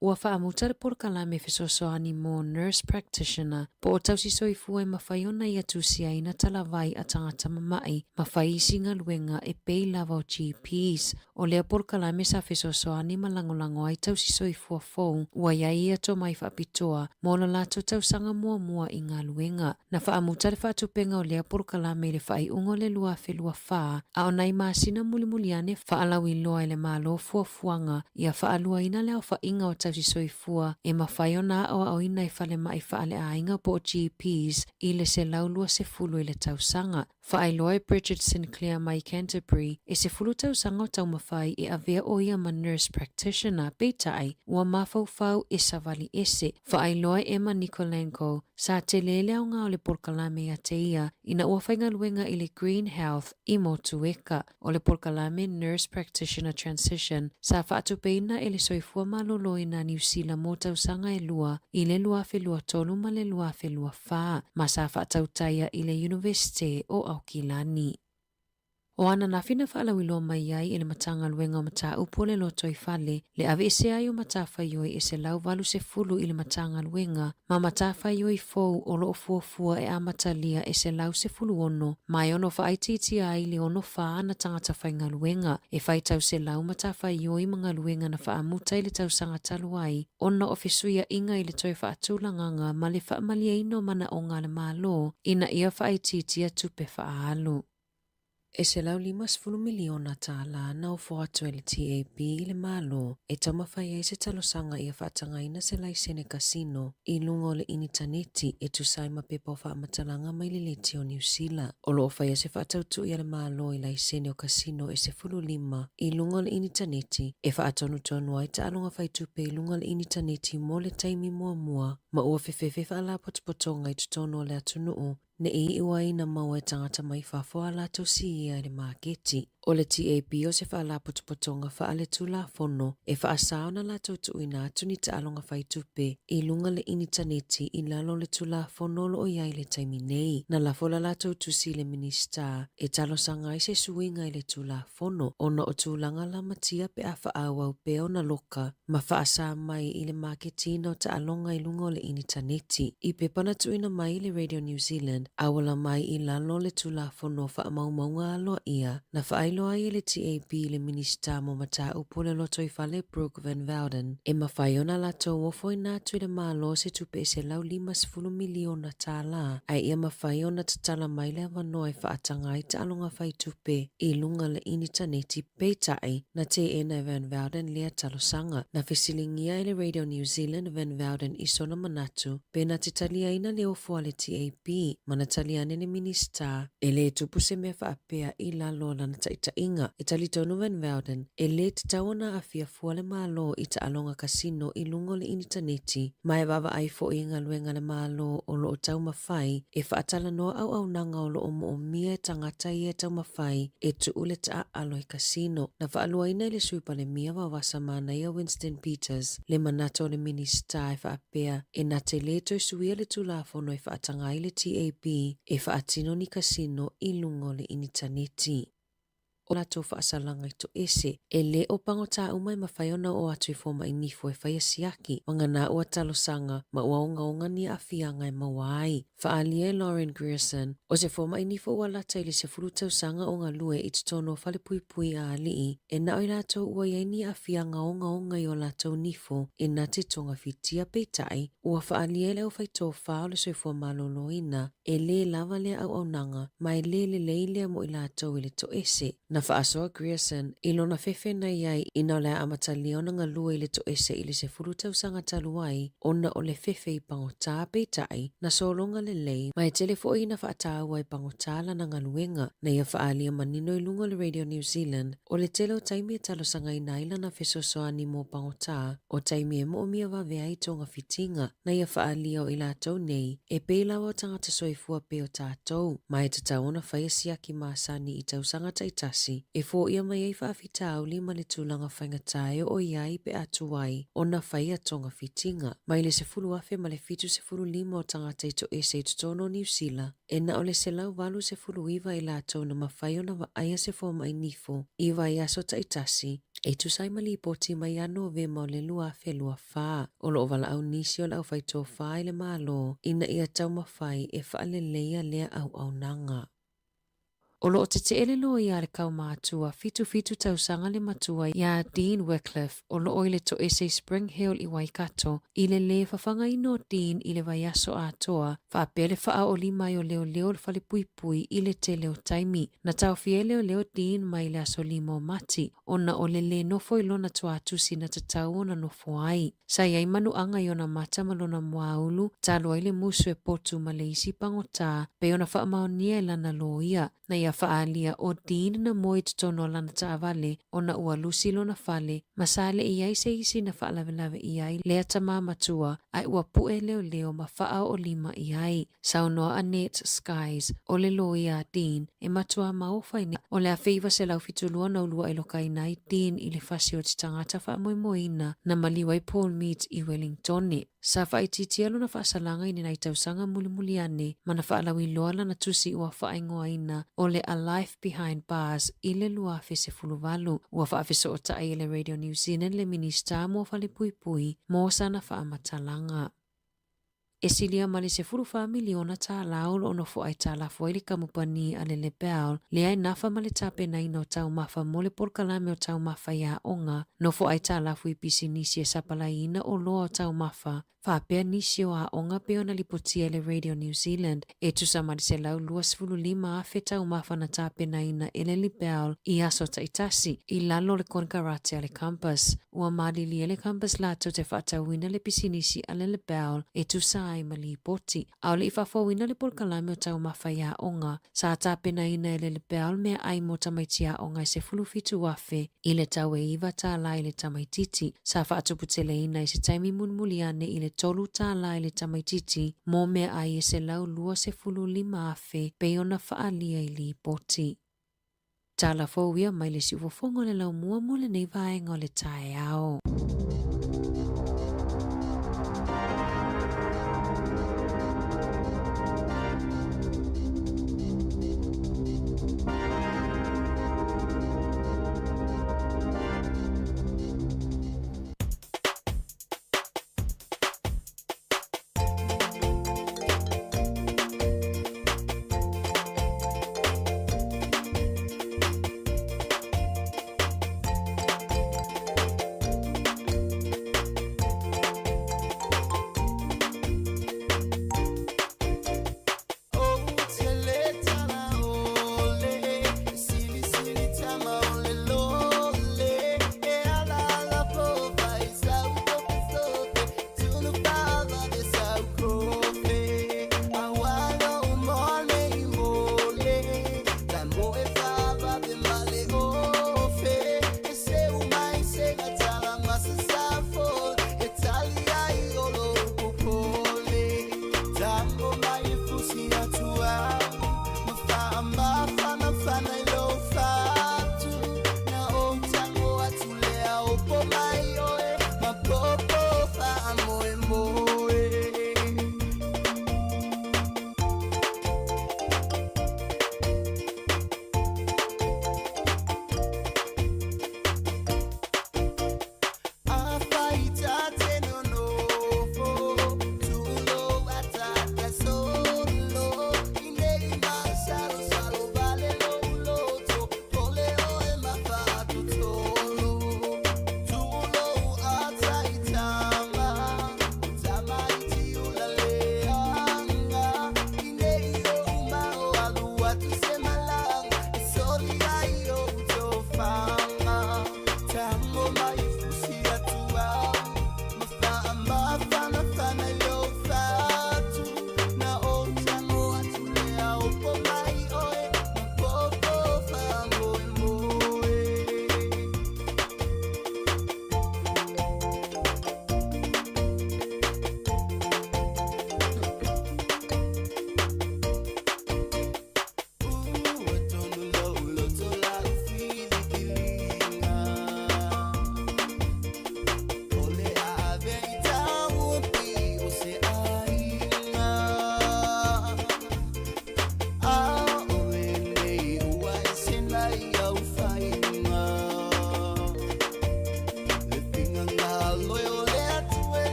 Ua faamuta le polokalame fesoasoani mo Nurse Practitioner po o tausi soifua e mafai ona ia tusiaina talavai a tagata mama'i ma fai isi galuega e pei lava o GPs. O lea polokalame sa fesoasoani ma lagolago ai tausi soifua fou ua i ai ia tomai faapitoa mo lo latou tausaga muamua i galuega. Na faamuta le faatupenga o lea polokalame i le faaiuga o le 2024, a o nai masina mulimuli ane faalauiloa e le Malo fuafuaga ia faaluaina le aofaiga o tausi soifua e mafai ona aoaoina i falemai faaleaiga po o GPs i le 120 i le tausaga. Faailoa e Bridget Sinclair mai Canterbury, e 10 tausaga o taumafai e avea ʻo ia ma nurse practitioner, peitai, ua mafaufau e savali ese. Faailoa e Emma Nikolenko, sa tele le aoga o le polokalame ia te ia ina ua faigaluega i le Green Health i Motueka. O le polokalame Nurse Practitioner Transition sa faatupeina e le Soifua Maloloina Niu Sila mo tausaga e lua i le 2023 ma le 2024 ma sa faatautaia i le Iunivesite o Aukilani. O ananafi na faalauiloa mai ai e le Matagaluega o Mataupu o le Lotoifale le aveesea ai o matafaioi e 180 i le Matagaluega ma matafaioi fou o lo o fuafua e amatalia e 116 ma e ono faaitiitia ai le 64 ana tagata faigaluega e faitau selau matafaioi ma galuega na faamuta i le tausaga talu ai ona o fesuiaiga i le toe faatulagaga ma le faamalieina o manaoga a le Malo ina ia faaitiitia tupe faaalu. E $150 miliona tālā na ofo atu e le TAB i le Malo e taumafai ai se talosaga ia faatagaina se laisene kasino i luga o le initaneti e tusa ai ma pepa o faamatalaga mai le leti o Niu Sila. O lo o faia se faatautui a le Malo i laisene o kasino e 15 i luga o le initaneti e faatonutonu ai taaloga faitupe i luga o le initaneti mo le taimi muamua ma ua fefefe faalapotopotoga i totonu o le atunuu Ne i iu ai na maua e tagata mai fafo a latou siia i le maketi. O le TAB o se faalapotopotoga faaletulafono e faasā ona latou tuuina atu ni taaloga faitupe i luga le initaneti i lalo o le Tulafono o lo o i ai i le taimi nei. Na lafo la latou tusi i le Minisita e talosaga ai se suiga i le Tulafono ona o tulaga lamatia pe a faaauau pea ona loka ma faasā mai i le maketiina o taaloga i luga o le initaneti. I pepa na tuuina mai i le Radio New Zealand, auala mai i lalo o le Tulafono o Faamaumauga Aloaia, na faailoa ai e le TAB i le Minisita mo Mataupu o le Lotoifale Brooke Van Velden, e mafai ona latou ofoina atu i le Malo se tupe e $150 miliona tālā, a ia mafai ona tatala mai le avanoa e faataga ai taaloga faitupe i luga le initaneti. Peitai, na teena e Van Velden lea talosaga. Na fesiligia e le Radio New Zealand Van Velden i sona manatu pe na te taliaina le ofo a le TAB ma na tali ane le Minisita e le tupu se mea faapea i lalo o lana taitaiga. faataitaiga. E talitonu Van Velden, e lē tatau ona aafia fua le Malo i taaloga kasino i luga o le initaneti, ma e vaavaai foi i galuega a le Malo o lo o taumafai e faatalanoa auaunaga o lo o moomia e tagata ia e taumafai e tuu le taaalo i kasino. Na faaluaina e le Sui Palemia Vaovasa Manaia Winston Peters le manatu o le Minisita e faapea e na te lē toe suia le Tulafono e faataga ai le TAB e faatino ni kasino i luga o le initaneti. O latou faasalaga i toese. E lē o pagotā uma e mafai ona oo atu i fomai nifo e faia siaki, vagana ua talosaga ma ua ogaoga ni aafiaga e maua ai. Faaalia e Lauren Grierson, o se fomai nifo ua lata i le 10 tausaga o galue i totonu o falepuipui a alii, e na o i latou ua i ai ni aafiaga ogaoga i o latou nifo e na te togafitia peitai, ua faaalia e le aufaitofā o le soifua maloloina E lē lava lea auaunaga, ma e lē lelei lea mo i latou i le toese. Na faasoa Grierson i lona fefe na i ai ina o le a amatalia ona galue i le toese i le 10 tausaga talu ai ona o le fefe i pagotā, peitai, na sologa lelei, ma e tele foi ina faataua e pagotā lana galuega. Na ia faaalia manino i luga o le Radio New Zealand, o le tele o taimi e talosagaina ai lana fesoasoani mo pagotā, o taimi e moomia vave ai togafitiga. Na ia faaalia o i latou nei, e pei lava o tagata soifua pei o tatou, ma e tatau ona faia siaki masani i tausaga taitasi, e foia mai ai faafitauli ma le tulaga faigata e oo i ai pe a tuai ona faia togafitiga. Mai le 10,075 o tagata i toese i totonu o Niu Sila, e na o le 189 i latou na mafai ona vaaia se fomai nifo i vaiaso taitasi, e tusa ai ma lipoti mai ia Novema o le 2024. O lo o valaau nisi o le aufaitofā i le Malo ina ia taumafai e faaleleia lea auaunaga. O lo o tetee le loia a le kaumatua 77 tausaga le matua iā Dean Wickliffe o lo o i le toese i Spring Hill i Waikato i le lē fafagaina o Dean i le vaiaso atoa faapea le faaoli mai o leoleo o le falepuipui i le tele o taimi. Na taofia e leoleo Dean mai le aso 5 o Mati ona o le lē nofo i lona tuatusi na tatau ona nofo ai. Sa i ai manuaga i ona mata ma lona muaulu, talu ai le musu e potu ma le isi pagotā, pei ona faamaonia e lana loia. Na ia faaalia ʻo Dean na moe i totonu o lana taavale ona ua lusi lona fale, ma sa le i ai se isi na faalavelave i ai lea tamā matua, ae ua puʻe leoleo ma faaoolima i ai. Saunoa Annette Skies, o le loia a Dean, e matua maofa i o le 1972 na uluaʻi lokaina ai Dean i le fasi o te tagata faamoemoeina na maliu ai Paul Mead i Wellingtone. Sa faaitiitia lona faasalaga i lenai tausaga mulimuli ane ma na faalauiloa lana tusi ua faaigoaina o le A Life Behind Bars i le 2018. Ua faafesootai e le Radio New Zealand le Minisita mo Falepuipui mo sana faamatalaga. E silia ma le 14 miliona tālā o lo o nofo aitalafu ai le kamupani a le Lebel, lea e nafa ma le tapenaina o taumafa mo le polokalame o taumafa i aoga, nofo aitalafu i pisinisi e sapalaiina oloa o taumafa, faapea nisi o aoga pei ona lipotia e le Radio New Zealand, e tusa ma le 125,000 taumafa na tapenaina e le Lebel i aso taitasi, i lalo o le konekarate a le Compass. Ua malilie le Compass latou te faatauina le pisinisi a le Lebel e tusa ai ma lipoti. ʻAʻole i faafouina le polokalame o taumafa i aoga. Sa tapenaina e le Lebel meaai mo tamaiti aoga e 17,000 i le tau e $9 i le tamaitiiti. Sa faatuputeleina i se taimi mulimuli ane i le $3 i le tamaitiiti mo meaai e 125,000 pei ona faaalia i lipoti. Tala fou ia mai le siufofoga o le laumua mo lenei vaega o le taeao.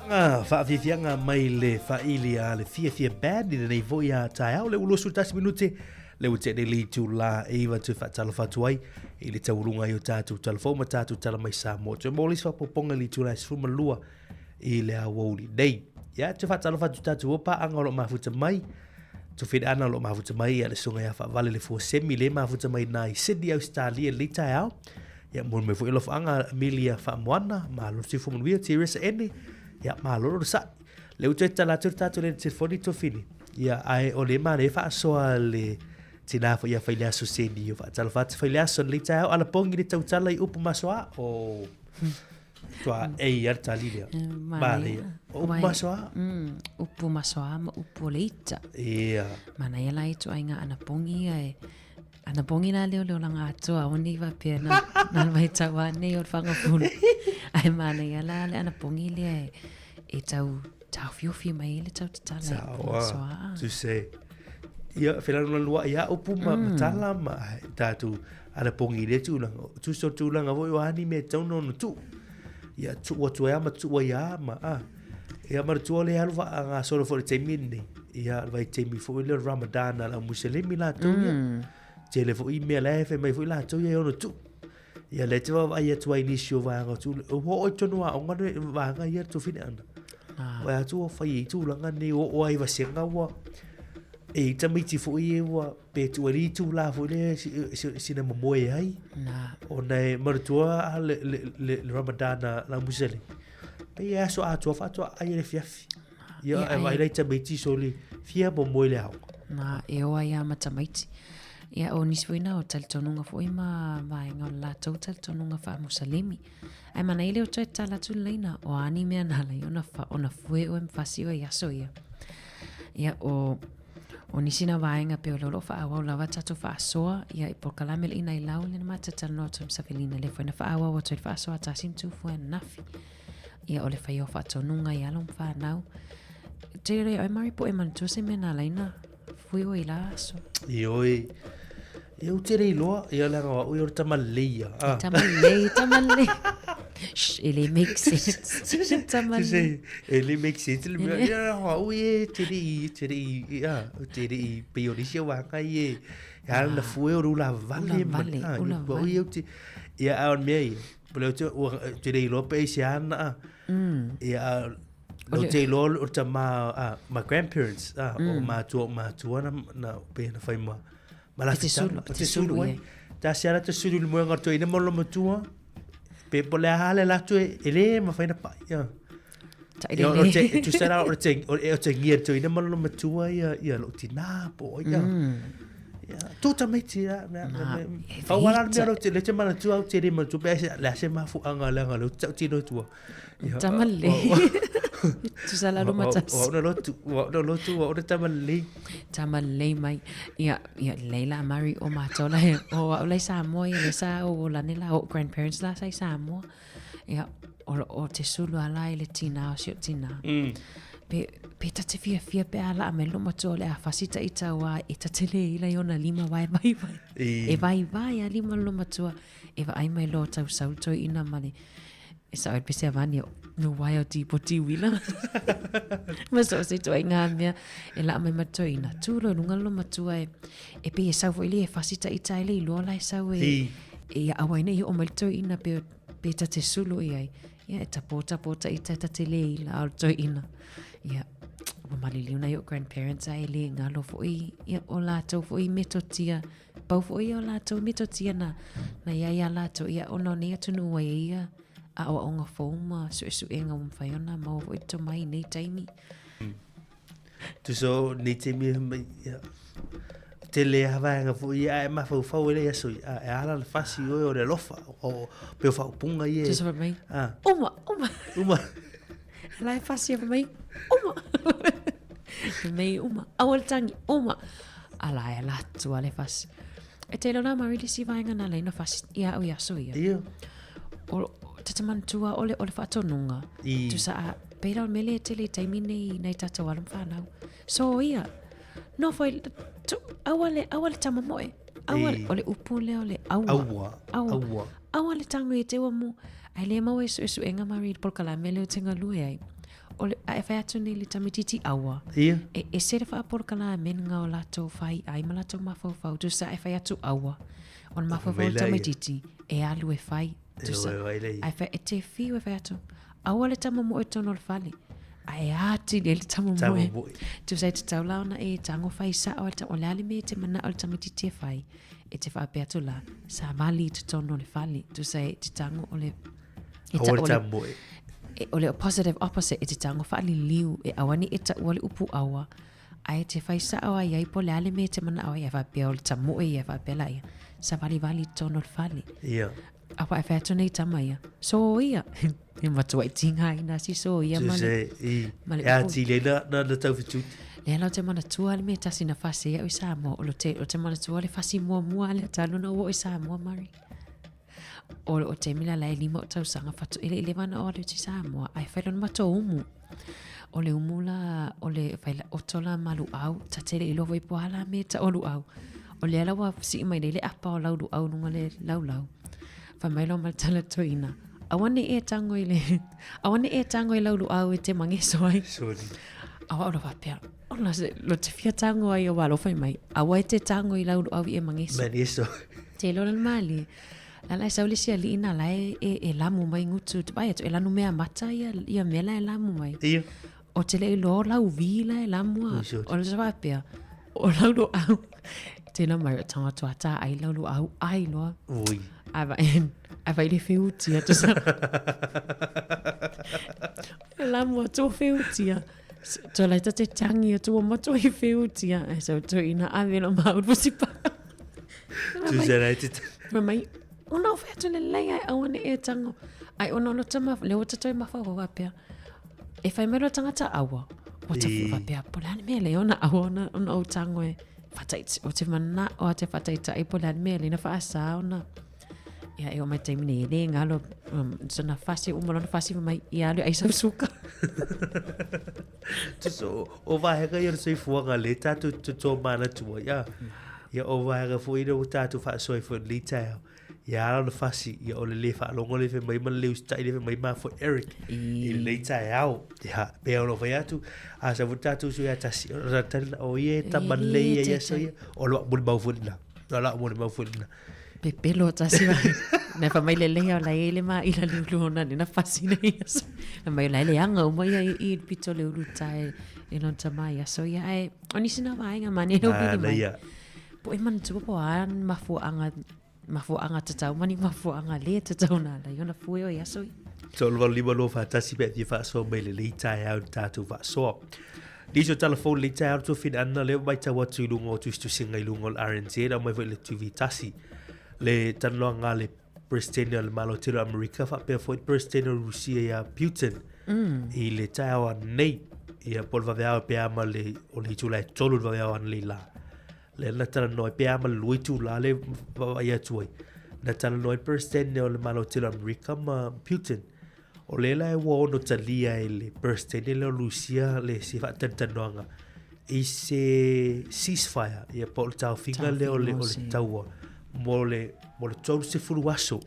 Faafiafiaga mai le faili a le Fiafia Band i lenei foi a taeao le ua 21 minute le ua tea nei le itula e 9 toe faatalofa atu ai i le taualuga ai o tatou tala fou ma tatou tala mai Samoa. Toe maua le isi faaopoopoga i le itula e 12 i le aoauli nei. Ia, toe faatalofa atu tatou o paaga o lo o mafuta mai. Tofili Ana o lo o mafuta mai, ia le susuga ia Faavale le Fua Semi le mafuta mai na i Sydney, Australia i lenei taeao. Ia, momoli mai foi alofaga Amelia Faamoana, malo le soifua manuia, Teresa Ene, ia malo le onosai. Lea ua toe tatala atu le tatou laina telefoni Tofili, ia ae o lea e manaia faasoa le tina foi ia Faileaso Seni o faatalofa atu Faileaso i lenei taeao alapogi le tautala i upu masoa o Tua e ia le tali lea. Manaia. O upu masoa. Upu masoa ma upu o le ita. Ia. Manaia la i tuaiga anapogi ia e Anapogi la lea o le olaga atoa aua ne i faapea na, na le vaitau lava nei o le fagafulu. Ae manaia la le anapogi lea e, e tau taofiofi mai ai le tau tatala i upu masoa. Tu se. Ia, felanulanuai lava upu ma, ma tala ma tatou anapogi i lea tulaga. Tusa o tulaga foi o a ni mea e tatau ona tuu. Ia, tuu atu ai lava ma tuu ai lava ma, a. Ia manatua o lea e alu faagasolo foi i le taimi lenei, ia le vaitaimi foi lea o le Ramadan a le au Muselemi latou ia. Tele foi mea la e fai mai foi latou ia e ono tuu. Ia lea e te vaavaai atu ai i nisi o vaega o tuu, ua oo i totonu o aoga le vaega ia le tofina ana. Vaai atu ua fai ai tulaga nei, ua oo lava i vasega ua, e i ai tamaiti foi ia ua, pe tuu ai le itula foi lea sina momoe ai. Ona e manatua le, le, le, le Ramadan a le au Muselemi, Pei e aso atoa faatoa ai le afiafi. Ia, e vaai lai tamaiti soli fia momoe le aoga. Na, e o ai lava ma tamaiti. Ia, o nisi foi na o talitonuga foi ma vaega o le latou talitonuga faa-Musalemi. Ae manaia lea o toe tatala atu le laina, o a ni mea na ala ai ona, ona fue oe ma fasi oe i aso ia. Ia, o, o nisi na vaega pei o lea o lo o faaauau lava tatou faasoa, ia i polokalame le ina i lau lea na matou talanoa atu ai ma Safelina, lea foi na faaauau atu ai le faasoa tasi ma Tufue ananafi. Ia, o le faia o faatonuga i alo ma fanau. Te reo ai mari po e manatua se mea na ala ai na fue oe i la aso. Ioe. Ia ou te le iloa, ia leaga o au ia o le tama lelei ia. Ah. Tama lelei, tama lelei. Shh, e le make sense. Tama lelei. E le make sense le mea. Ia o au ia te le i, te le i, ia, te le i pei o nisi o wānga i e, e ala na fue o le ula vale. Ula vale, ula vale. Ia, te, ia a o le mea ia, po le te, ua, te le iloa pe i se ana, a. Ia, a, Lo te iloa o tama, ah, my grandparents, ah, o mātua o mātua na, na, pe na whai ma, ma la Te sulu, te sulu ai. Ta se ala te sulu le moenga toi ina mo lo matua. Pe po le aha le la tu e le ma whai na pa. Ia. Ta Ia, o te, tu sera o te, o e o te ngia toi ina mo lo matua ia, ia lo tina po ia. Ia, tu tamaiti la, mea, Na, mea, e Pau ala le mea veita. lo te, le te manatua au te le manatua, pe le ase mafuanga le anga le tau tino tua. Tama lelei. Tusa lalo matasi. Ua una lotu, ua una lotu, ua una tama lelei. Tama lelei mai. Ia, ia lelei la Mari o mātou la he, o au lai Samoa ia le sa o o lane la o grandparents la sa i Samoa. Ia, o, o te sulu ala i le tina o si o tina. Pe, pe ta te fia fia pe ala me lo matua o le a fasi ta i tau a e ta te le ila i ona lima vai vai vai. E vai vai a lima lo matua e vaai mai lo tau sau toi ina ma le E sao e pese avani no wai o ti po ti wila. Ma so se toi ngā mea e laa mai matua ina tūlo lunga lo matua e e pe e sau foi le e fasi ta ita e le iloa la e sau e e ia awa ina i o mai toi ina pe pe ta te sulu i ai. Ia e tapo tapo ta ita ta te le ila ao toi ina. Ia ua maliliu nai o grandparents a e le ngalo foi ia o lātou foi metotia Pau foi ia o lātou metotia na, na ia iā lātou, ia ona o nei atunuu ua iai ia aʻoaʻoga fou ma suʻesuʻega ua mafai ona maua foi tomai i nei taimi. Tusa o nei taimi mai, ia, tele a vaega foi ia, ae mafaufau e le aso ia, e ala le fasi oe o le alofa, o pe o faaupuga ia. Tusa fai mai, Ah. uma, uma. Uma. La e fasi e fai mai, uma. Fai mai, uma. Aua le tagi, uma. Ala e ala atu a le fasi. E te lona mari le si vaenga na leina fasi ia au i aso ia. Ia. O, te te manatua o le, o le faatonuga. I. Tusa a, pēlā o le mele e tele i taimi nei nei tātou alo ma whānau. So ia, nofo i, tu, aua le, aua le tamamoe. Aua, I. o le upu lea o le aua. Aua. Aua. Aua. Aua le tango i te ua mu. Ai le maua e suesuega mari i le polokalame lea o te galue ai. o le, a e fai atu nei le tamaitiiti aua. Ia. E ese le faapolokalamenga o latou fai ai ma latou mafaufau. Tusa e fai atu aua. O le mafaufau o le tamaitiiti e alu e fai. Tusa, ae fai, e te fiu e fai atu, aua le tama moe tonu o le fale. Ae atili ai le tama moe. Tusa e tatau la ona e tago fai sao ai le tama, o le a le mea e te manao le tamaitiiti e fai, e te faapea atu la, savali i totonu o le fale. Tusa e te tago o le... E aua le tama moe. E, o le positive opposite, e te tago faaliliu, e aua ne i e taua le upu aua. Ae te fai sao ai ai po o le a le mea e te manao ai, ae faapea o le tamoe ia, faapea la ia, savalivali i totonu o le fale. Ia. A wha e whai atu nei tama ia. So ia. E matua i tinga i nā si so ia ma le. I. E a ti le na, na, na tau whituti. Le ala o te manatua le mea tasi na fasi ia i Samoa. O te, o te manatua le fasi mua mua le tanu na ua i Samoa, Mari. O, o te mila la e lima o tausaga fatu i le i lewa na o alu i Samoa. Ai whai lona matua umu. O le umu la, o le whai la oto la malu au, ta te le iloa foi po a la me ta o luau. O lea la ua sii mai nei le apa o lau luau lunga le laulau. Whai mai loa ma le tala toeaina, aua ne i e tango i le, aua ne i e tango i lau luau e te mageso ai. Sorry. Aua o lo faapea, ona se, lo te fia tango ai o walo whai mai, aua e te tango i lau luau i e mageso. Mageso. Te iloa le malie. La la e sau le isi alii na la e, e, e lamu mai gutu te vaai atu e lanu mea mata ia, ia mea la e lamu mai. Ia. O te le iloa o lau vi la e lamu a. O le sa faapea, o lau luau. Tēnā mai o tangata a tā ai lau luau ai loa. Ui. Ai vai, ai vai le whiutia. Tu sa. E lamu atu o whiutia. Tō lai ta te tangi atu o matua i whiutia. Ai sau tō ina ave lo maur pusipa. Tu se rei te Fai mai, ona o whai atu le lei ai aua ne e tango. Ai ona ono tama, le o tatoi mawha o wapea. E whai mai lo tangata aua. O te wapea, po le mea le ona aua ona, ona o tango e. Whatai, o te mana o te whataitai po le mea le na whaasa ona. Ia e o mai taimi nei, e le ngalo, um, sona fasi, uma lona fasi mai, ia alu ai sau suka. So, o vaega ia o le soifuaga lea tatou te tomanatua ia. Ia o vaega foi lea ua tatou faasoa ai foi i lenei taeao. Ia ala ona fasi, ia o le lē faalogo lea fai mai ma le lē usitai lea fai mai ma foi Eric i lenei taeao. Ia, pei ona ou fai atu, a sau foi le tatou uso ia Tasi, ona tali la, o ia e tama lelei ia i aso ia, o le molimau foi lena. O lau molimau foi lena. Pepelo tasi mai. Na fa mai le lea o la e le ma ila le ulu ona ni na fasi nei aso. Na mai o la e le anga uma ia i i pito le ulu tae e lona tama i aso ia ae o nisi na vaenga mane no pili mai. Ia. Po e manatua po a mafuaanga mafuaanga tatau ma ni mafuaanga le tatau na la i ona fue o i aso ia. 3 8 5 2 4 1 pe a fia faasoa mai lenei taeao i le tatou faasoa. Nisi o telefone lenei taeao le tuafina ana lea ua matau atu i luga o tusitusiga i luga o le RNZ aumai foi le TV tasi le talanoaga a le Peresetene o le Malo Tele o Amerika faapea foi le Peresetene o Rusia ia Putin mm. i le taeao anei ia po o le vaveao pe a ma le o le itula e tolu le vaveao anei la. Lea na talanoa ai pe a ma le lua itula le vaavaai atu ai. Na talanoa ai le Peresetene o le Malo Tele o Amerika ma Putin. O lea la ua ono talia e le Peresetene lea o Lusia le se faatanoanoaga i se ceasefire, ia po o le taofiga lea o le, o le taua mo le, mo le 30 aso.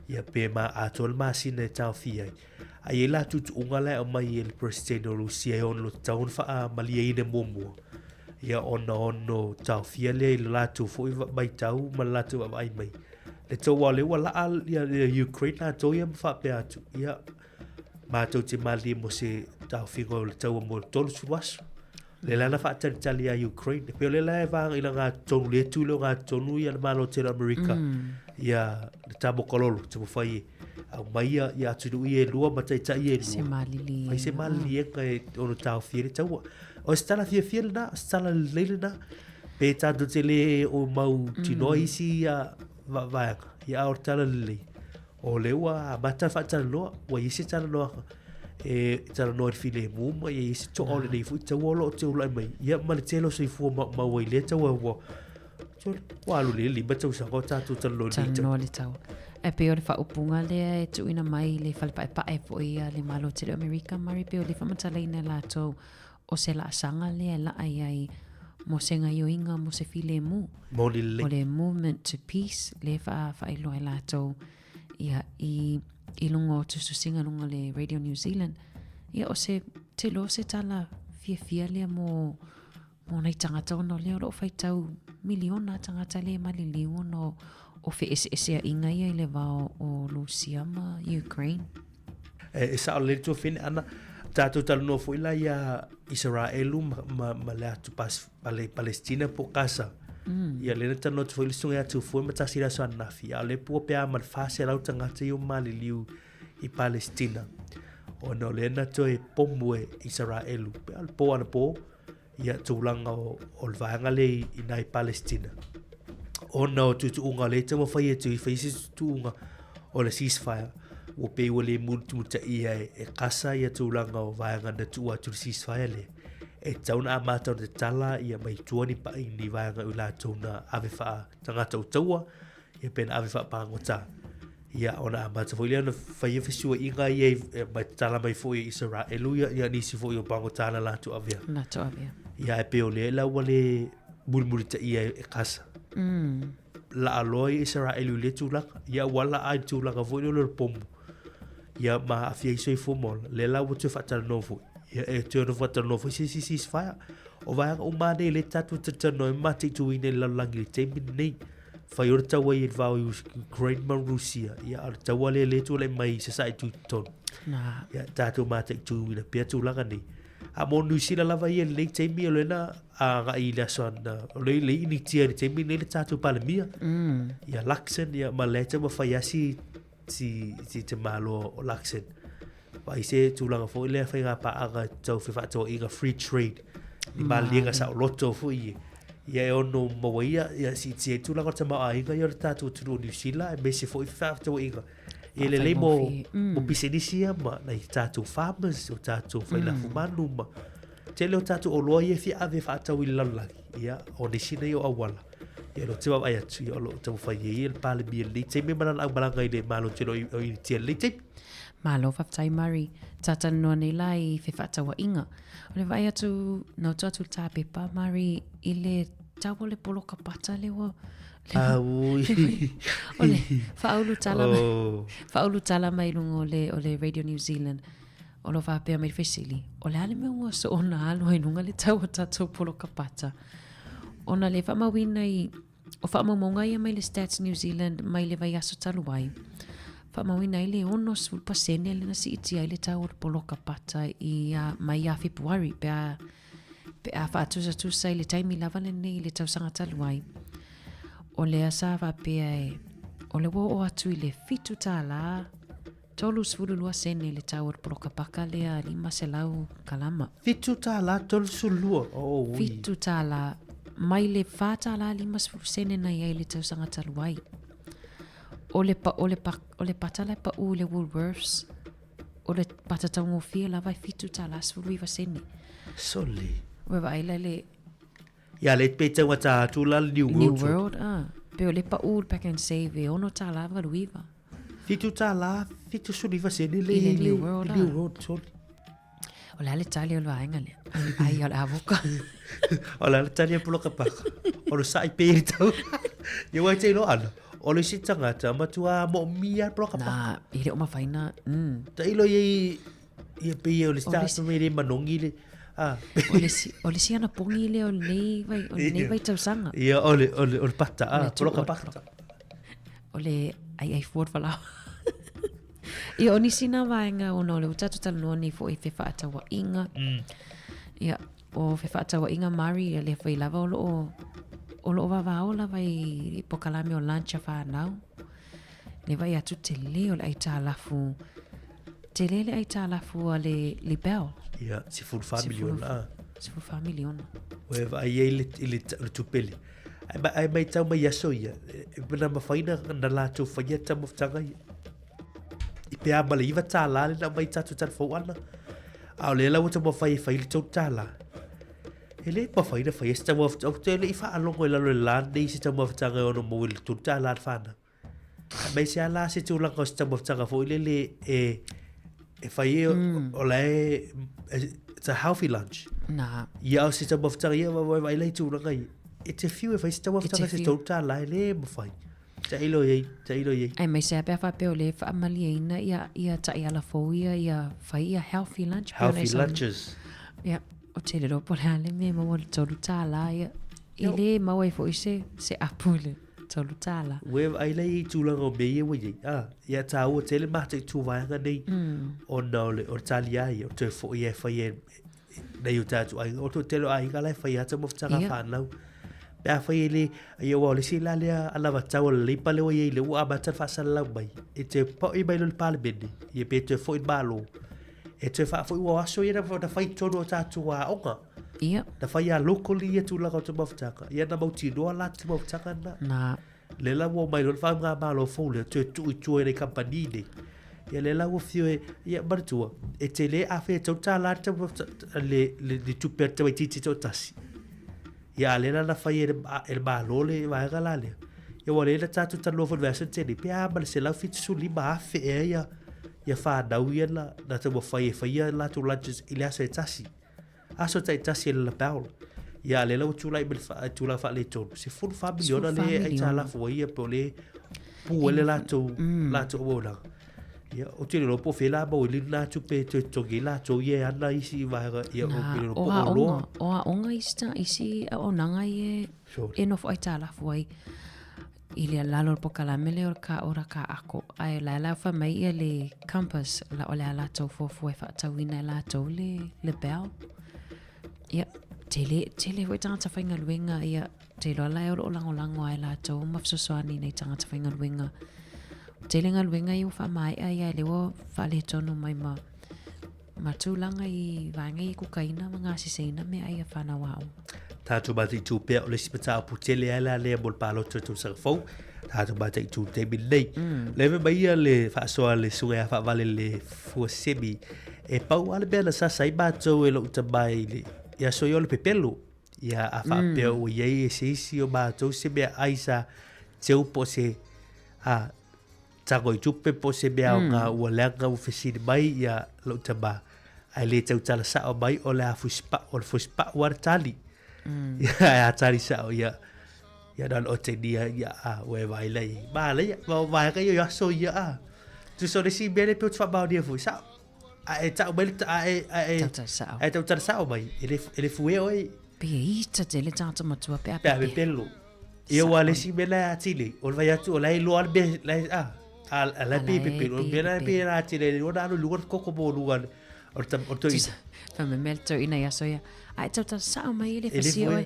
Ia pe ma atoa le masina e taofia ai. A i ai la tuutuuga la e aumai e le Peresetene o Lusia e ono tatau ona faamalieina muamua. Ia ona ono taofia lea i le latou foi matau ma le latou vaavaai mai. Le tou aua o lea ua laa ia, ia Ukraine latou ia ma faapea atu, ia, matou te malilie mo se taofiga o le taua mo le 30 aso. Le la na faatalitali ia Ukraine. E pei o lea la e vaga i lagatonu, le tu lea o gatonu ia le Malo Tele o Amerika, mm. ia le tamokalolo, te mawhai e aumai ia, ia atunuu ia e lua ma taitai ia e lua. Se maliliega. Fai se maliliega e ono taofia le taua. O se tala fiafia lena, o se tala lelei lena, Pe tatou te le o mau tinoa mm. isi ia vaega, ia a o le tala lelei. O lea ua amata faatalanoa, ua i ai se talanoaga e talanoa i le filemu ma ia i ai se toa o lenei foi taua o lo o teulai mai. Ia ma le tele o soifua maumau ai lea taua ua ua alu le lima tausaga o tatou talanoa i lenei taua. Talanoa le taua. E pei o le faaupuga lea e tuuina mai i le falepaepae foi a le Malo Tele o Amerika, Mari, pei o le faamatalaina e latou o se laasaga lea e laa i ai mo se gaioiga mo se filemu. Moni lelei. O le movement to peace lea e faailoa e latou ia i, i luga o tusitusiga luga o le Radio New Zealand. Ia, o se, te iloa o se tala fiafia lea mo, mo nai tagata ona o lea o lo o faitau miliona tagata lea e maliliu ona o, o feʻeseʻeseaʻiga ia i le va o, o Lusia ma Ukraine. E, e sao lelei le tuafine ana, tatou talanoa foi la iā Isaraelu ma, ma, ma le atu pas, pale, Palestina po o Kasa. Mm. Ia lea na talanoa atu foi le susuga ia Tufue ma tasi i le aso ananafi, a o lea pua pe a ma le 400 tagata ia ua maliliu i Palestina. Ona o lea na toe pomu e Isaraelu, pe a o le pō anapo, ia tulaga o, o le vaega lea i, i nai Palestina. Ona o tuutuuga o lea e taumafai atu i fai se tuutuuga o le ceasefire, ua pei ua le mulimulitaia e, e Kasa ia tulaga o vaega na tuu atu i le ceasefire lea. E tatau ona amata ona tatala ia mai tua ni, pa, ni vaega i latou na ave faa tagata o taua, ia pe na ave faapagota. Ia, ona amata foi lea ona faia fesuaiga ia e, mai tatala mai foi e Isaraelu ia, ia nisi foi o pagota na latou avea. Latou avea. Ia, e pei o lea la ua le mulimulitaia e, e Kasa. Laa loa ia Isaraelu i lea tulaga. Ia, ua laa i le tulaga foi lea o le pomu. Ia, ma aafia ai soifua ma ola. Lea la ua toe faatalanoa foi. Ia, e toe ono faatalanoa foi se isi ceasefire. O vaega uma lava nei lea tatou te talanoa ai ma mataituina i le lalolagi i le taimi lenei. Fai o le taua i le va o Ukraine ma Rusia, ia, a o le taua lea lea e tulai mai i Sasae Tutotonu. Na. Ia, tatou mataituina pea tulaga nei. A mo Niu Sila lava ia i lenei taimi, o lea na agai i le aso ana, o lea i initia i le taimi lenei le tatou Palemia. Ia Luxon, ia, ma lea e taumafai lava si si, si te Malo o Luxon. Vaai se tulaga foi lea faiga paaga tau fefaatauaiga free trade i maliega saoloto foi ia. Ia e ono maua ia, ia siitia ai tulaga o le tamaoaiga ia o le tatou atunuu o Niu Sila aemaise foi fefaatauaiga. Ia lelei mo, mo pisinisi ia ma nai tatou farmers, o tatou failafu manu ma tele o tatou oloa ia e fia ave e faatau i le lalolagi. Ia, o nisi nei o auala. Ia, o te vaavaai atu, ia, o lo o taumafai ai ia le Palemia i lenei taimi ma lana aumalaga i le Malo tele o Initia i lenei taimi. Malo faafetai Murray. Talanoa nei la i fefaatauaiga. O le vaai atu, na oto atu le tapepa Murray i le tau o le poloka pata le ua Aui. o le faaulu tala mai, oh. faaulu tala mai luga o le, o le Radio New Zealand. O lo faapea mai le fesili, o le a le mea ua soona alu ai luga le tau o tatou poloka pata? Ona le faamauina i o faamaumauga ia mai le Stats New Zealand mai le vaiaso talu ai, faamauina ai le 60% lea na siitia ai le tau o le poloka pata i a, mai ia Fepuari pe a, pe a faatusatusa i le taimi lava lenei i le tausaga talu ai. O lea sa faapea e, o le ua oo atu i le $7 32 sene le tau o le poloka paka lea 500 kalama. $7 32, oh ui. $7, mai le $4.50 sene na i ai le tausaga talu ai. O le, pa, o le, pa, o le pata la e paʻu i le Woolworths, o le pata taugofie lava e $7.19 sene. Sole. Ua vaai la le... Ia le pe taugata atu la le New World. New World, ah. Pe o le paʻu le Pack and Save e $6.89. $7, 79 sene le, I le New World, New World, sorry. O le a le tali o le vaega lea? Ai, o le avoka. O le a le tali a Puloka Paka. O le sa'i pe i tau. Ia wai te ilo ana. O le isi tagata, matua moomia le Puloka Paka. Na, i le o mawhaina. Ta ilo i ia pe ia o le start me le manongi le. Ah. O le si, o le si ana pongi le o lenei vai, o lenei vai tausaga. Ia, o le, o le, o le pata, ah, Puloka Paka. O le aiai fua o le falaoa. Ia, o nisi nā vaega ona o le ua tatou talanoa nei foi i fefaatauaiga. Ia, o fefaatauaiga Mari, ia lea foi lava o loo, o loo vavao lava i pokalame o lunch a whanau. Le vaai atu tele o le aitalafu, tele le aitalafu a le Libel. Ia, 14 miliona. 14 miliona. Ua e vaai ai i le, le tupe lea. Ai matau mai i aso ia, e na mafai na latou faia taumafataga ia. I pe a ma le $9 le na aumai i tatou talafou ana. A o lea la ua taumafai e fai le $3. E le mafai na faia se taumafataga. Ou te le i faalogo i lalo i le la nei se taumafataga e ono maua i le $3 le fanau. Aemaise lava la se tulaga o se taumafataga foi lele e, e fai e, o la e, it's a healthy lunch. Nā. Ia o se taumafataga ia, wa- wa- vaai la i tulaga ia. E te fiu e fai se taumafataga se $3 e le mafai. Tailo i ai, tailo i ai. Aemaise lava pe a faapea o lea e faamalieina ia, ia taiala fou ia, ia fai ia healthy lunch. Healthy lunches. Ia, ou te le iloa po o le a le mea e maua i le $3 ia. E le maua ai foi se, se apu i le $3. Ua e vaai la i tulaga o mea ia ua i ai. Ah, ia tāua tele mataitu vaega nei ona o le, o le taliā ia, o toe foi e fai e, nei o tātou aiga. O te tele o aiga la e fai ata mafutaga yeah. whānau. Pe a whai e le, ia ua o le si la lea anavatau a le leipa lea ua i ai lea ua amata le faasalalau mai. E te poi mai lo le palemene, ia pe toe foi malo. E toe faafoi ua o aso ia na, na fai tonu o tātou aoga. Ia. Na fai a locally ia tulaga o te mafutaga. Ia na mautinoa la te mafutaga na. Na. Lea la ua omai loa le faigāmalo fou lea, toe tuu i tua i le kamupani nei. Ia lea la ua fio e, ia manatua, e tele afai e $3 le, le, le tupe a le tamaitiiti toatasi. Ia a lea la na fai e le, e le Malo le vaega la lea. Ia ua lea na tatou talanoa foi i le vaiaso na tea nei, pe a ma le $175,000 ea ia, ia whānau ia na, na taumafai e fai ia latou lunches i le aso e tasi. Aso taitasi e le Lapaul. Ia, a lea la ua tulai mai le tulaga faaletonu, $14 miliona le aitalafu ai ia pe o le pu ai le latou, latou auaunaga. Ia, ou te le iloa po o fea la maua ai le lena tupe e toe totogi ai latou ia e ana isi vaega, ia, ou te le iloa po o oloa. O aoga isi, isi auaunaga ia e nofo aitalafu ai. I le lalo o le polokalame lea o le Ka Ora Ka Ako, ae la e la fai mai ia le Compass, la o le a latou fuafua e faatauina e latou le, le bell. Ia, tele, tele foi tagata faigaluega, ia, te iloa la e o lo o lagolago lava e latou ma fesoasoani i nai tagata faigaluega. Tele galuega ia ua faamaea ia, lea ua faaletonu mai ma Ma tulaga i vaega ia kukaina ma gasiseina meaai a fanau aoga. Tatou mataitu pea o le isi mataupu tele ai la lea mo le palota o le tausaga fou. Tatou mataitu i le taimi lenei. Lea fai mai ia le faasoa a le susuga ia Faavale le Fuasemi, e pau lava le mea na sasa ai matou e lou tama i le i aso ia o le pepelo. Ia a faapea ua i ai e se isi o matou se meaai sa teu po o se a Tago i tupe po o se mea aoga ua leaga ua fesili mai ia lou tama, ae le tautala sao mai o le a fusipau, o le fusipau lava le tali. Ia, a tali sao ia, ia na o le otegia ia, a, ua e vaai la i ai. Manaia, ma o vaega ia o aso ia, a. Tusa o le isi mea lea pei ou te faamaonia foi, sao, a e tau mai le, a e, a e, Tautala sao. a e tautala sao mai, e le, e le fuea oe. Pe ita tele tagata matua pe a Pe a pepelo. Ia ua le isi mea la e atili, o le vai atu, o la e iloa le mea, la e, a, a, a la e pei pepelo, o le mea la e pei la atili, e ona alu i luga le koko mo luga, o le tam, o le toeaina. Fai mai mea le toeaina i aso ia, a e tautala sao mai e le fasia oe,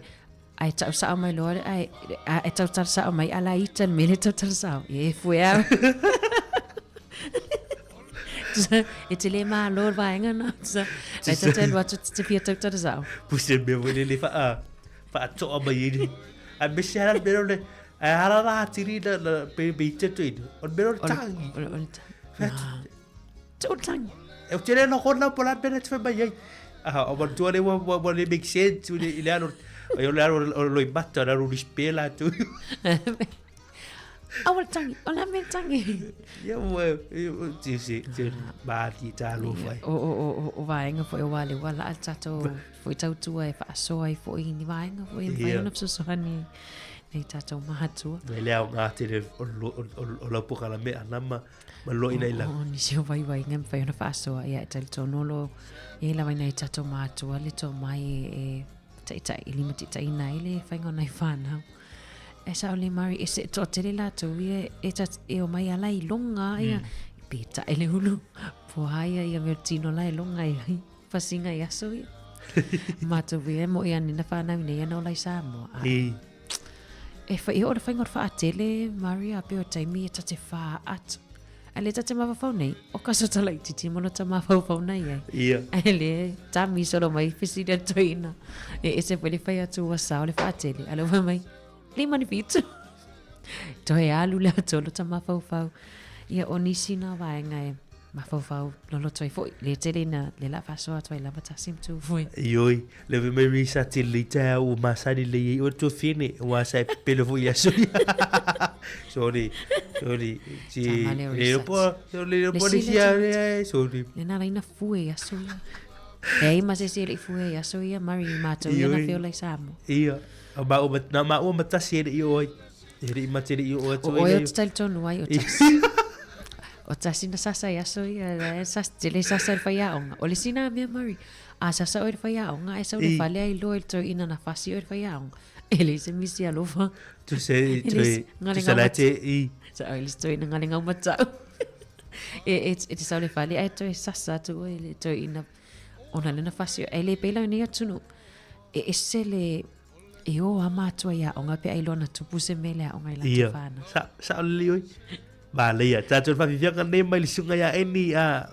a e tau sao mai loa, a e, a e tautala sao mai, a la ita le mea le tautala sao, ia e fue au. E te le malo le vaega na, la e tautala alu atu te fia tautala sao. Puse mea foi lele wha, whaatoa mai ai le, a mese ala le mea o le, a ala la atili na, na, pe, pe i te toeaina, o le mea o le tangi. O le, o le tangi. Te o le tangi. E o te le lagona po la mea na te whai mai ai. Ah, o matua le ua, ua, ua le make sense, i le, i le alo, o le alo, o le loimata, o le alo rispela atu. Aua le tangi, o le a mea le tangi. Ia ua, ti si, ti maali talofa ai. O, o, o, o, o vaega foi o le ua laa le tatou foi tautua e faasoa ai foi ni vaega foi e mafai ona fesoasoani nei tatou mahatua. Me le aoga tele o, o, o, o lau polokalame ana ma, ma loina i lau. O, nisi o vaivaiga e mafai ona faasoa, ia e talitonu o lo i ai lava i nai tatou matua le tomai e, e taitai, e limataitaiina ai le faiga o nai whanau. E sao le Mari, e se toatele latou ia e, ta, e o mai ala i loga ia, mm. pe tae le ulu, poha ia ia mea tino la e loga i ai, pasinga i aso ia. Mātou ia mo ia nina whānau nei ana o lai Samoa. A, I. E whai o le whainga o le whaatele, Mari, a pe o taimi e tate whā atu. A le tate mawhawhau nei, o kaso tala i titi mono ta mawhawhau nei ai. Ia. A le tami solo mai fisiri a toina. E ese foi le whai atu ua sao le whaatele. A le whai mai, lima ni fitu. Toe alu le atolo ta mawhawhau. Ia o nisi nā vaenga e mafaufau loloto ai foi. Le tele na le la faasoa atu ai lava tasi ma tu foi. Ioi, le fai mai Risa te lei taeao ua masani lei ai oe le tuafine, aua sa e pepelo foi i aso ia. Sorry, sorry. Ti, Tama leo le Risa. po, le Le po le sila sia, tama. le, sorry. Le nā laina fue i aso ia. E ai ma se se le fue i aso ia, Mari i mātou ia na Ioi. whiola i Samoa. Ia, a ma ua, na ma ua matasi e le i o ai. E le i mate le i o atu O oe o te talitonu ai o tasi. O tasi na sasa i aso ia, e sas, te le sasa i le faiaoga. O le isi na mea Murray, a sasa oe i le faiaoga, ae sau le fale ai loa i le toeaina na fasi oe i le faiaoga. E leai se misi alofa. Tu se, tu se, tu se la te i. Sa oe le toeaina ngale ngau matau. E, e, e te sau le fale ae toe sasa atu oe i le toeaina ona le na fasi oe. E le pēlā nei atunuu. E ese le, E o a mātua i aoga pe ailoa na tupu se mea i le aoga i latou Ia, whānau. sa, sa o lelei oi. Māleia, tātou le whawhiwhianga nei mai le sunga ia Eni a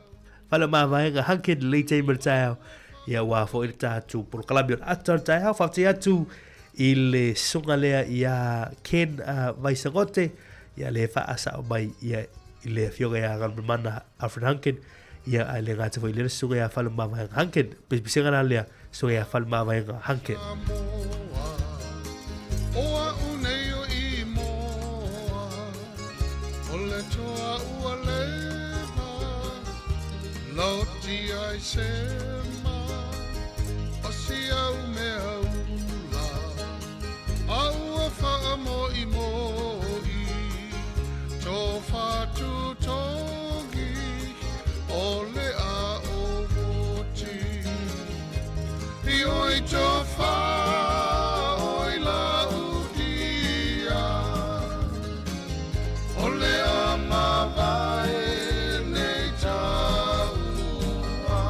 whale māwaenga Hunkin lei taima le taeao. Ia wā fo i le tātou polokalame o le ata o le taeao. Whawhiti atu i le sunga lea i a Ken a Vaisangote. Ia le whaasa o mai ia i le afioga ia Galmamana Alfred Hunkin. Ia ai le ngāti foi le sunga ia whale māwaenga Hunkin. Pispisinga la lea sunga ia whale māwaenga Hunkin. O a'u nei o Imoa, o le toa ua leva, loti ai sema, o si au mea ula, a ua whaamoimoi, tō whatutogi, o le a o moti. I oi tō wha oi la udia, o le a mavae nei taua.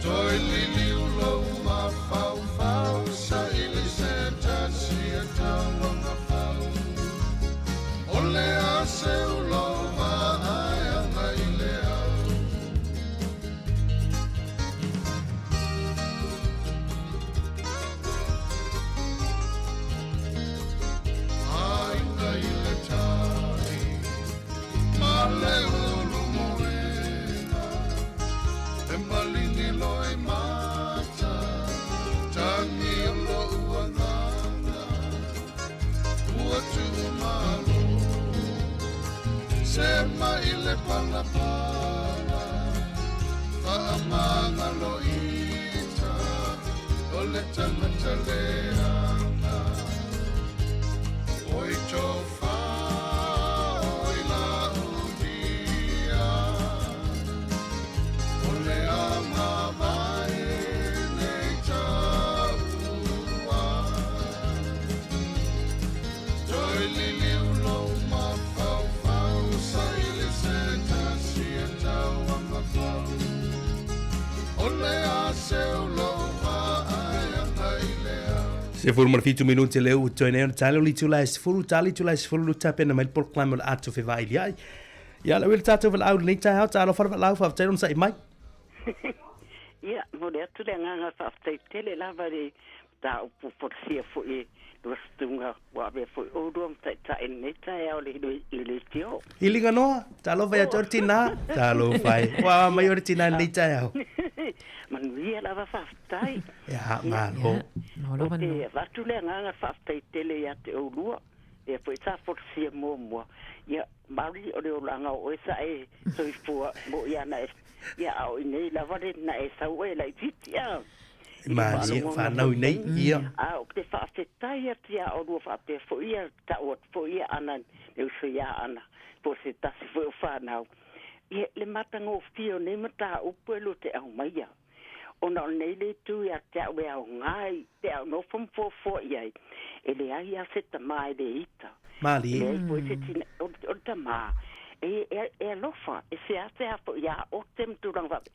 Toi lili ulo ma fau fau, sa ili se tasi e tauanga fau. O le a se ulo va ai anga i le au. Ainga i le tai, ma le ulu moena, e malini loi mata, tangi o lo uanganga, ua tuu malo, se mai le palapala, faamanga lo ita, o le tangata leaga. Oi tō wha, oi la udia, o le a mavae nei taua. Toi lili ulo ma fau fau, sa ili se tasi e tauanga fau. O le a se ulo va ai anga i le au. Se furu ma fitu minute le u toe nei ona tale o litu lai sefulu tali tu lai sefulu lu tapena mai le polokalame o le ato fevaili ai. Ia le ui le tātou valaau lenei taeao, talofa le valaau, faafetai lona sa'i mai. Ia, momoli atu le agaga faafetai tele lava i le mataupu folasia foi e Luasituga ua avea foi oulua ma taitai i lenei taeao i le leitio. I Liganoa, talofa ia te oe le tinā, talofa e. Ua mai oe le tinā i lenei taeao. Manuia lava faafetai. Ia, malo. Ou te avatu le agaga faafetai tele ia te oulua, lea foi sa folasia muamua. Ia, Mari, o le olaga o oe sa e soifua mo ia na e, ia a o inei lava le na e sau oe laitiiti a. Malie, whanau nei, ia. A o te whaafetai atu ia olua whaapea foi ia, tau atu foi ia ana, le uso ia ana, po se tasi foi o whanau. Ia, le matagofie o nei mataupu e lua te aumaia. Ona o lenei le itu ia te au e aoga ai, pe a nofo ma fuafua i ai, e leai a se tama e le ita. Malie. E leai foi se tina, o, o le tama, e, e, e alofa, e seasea foi ia ote ma tulaga faapea.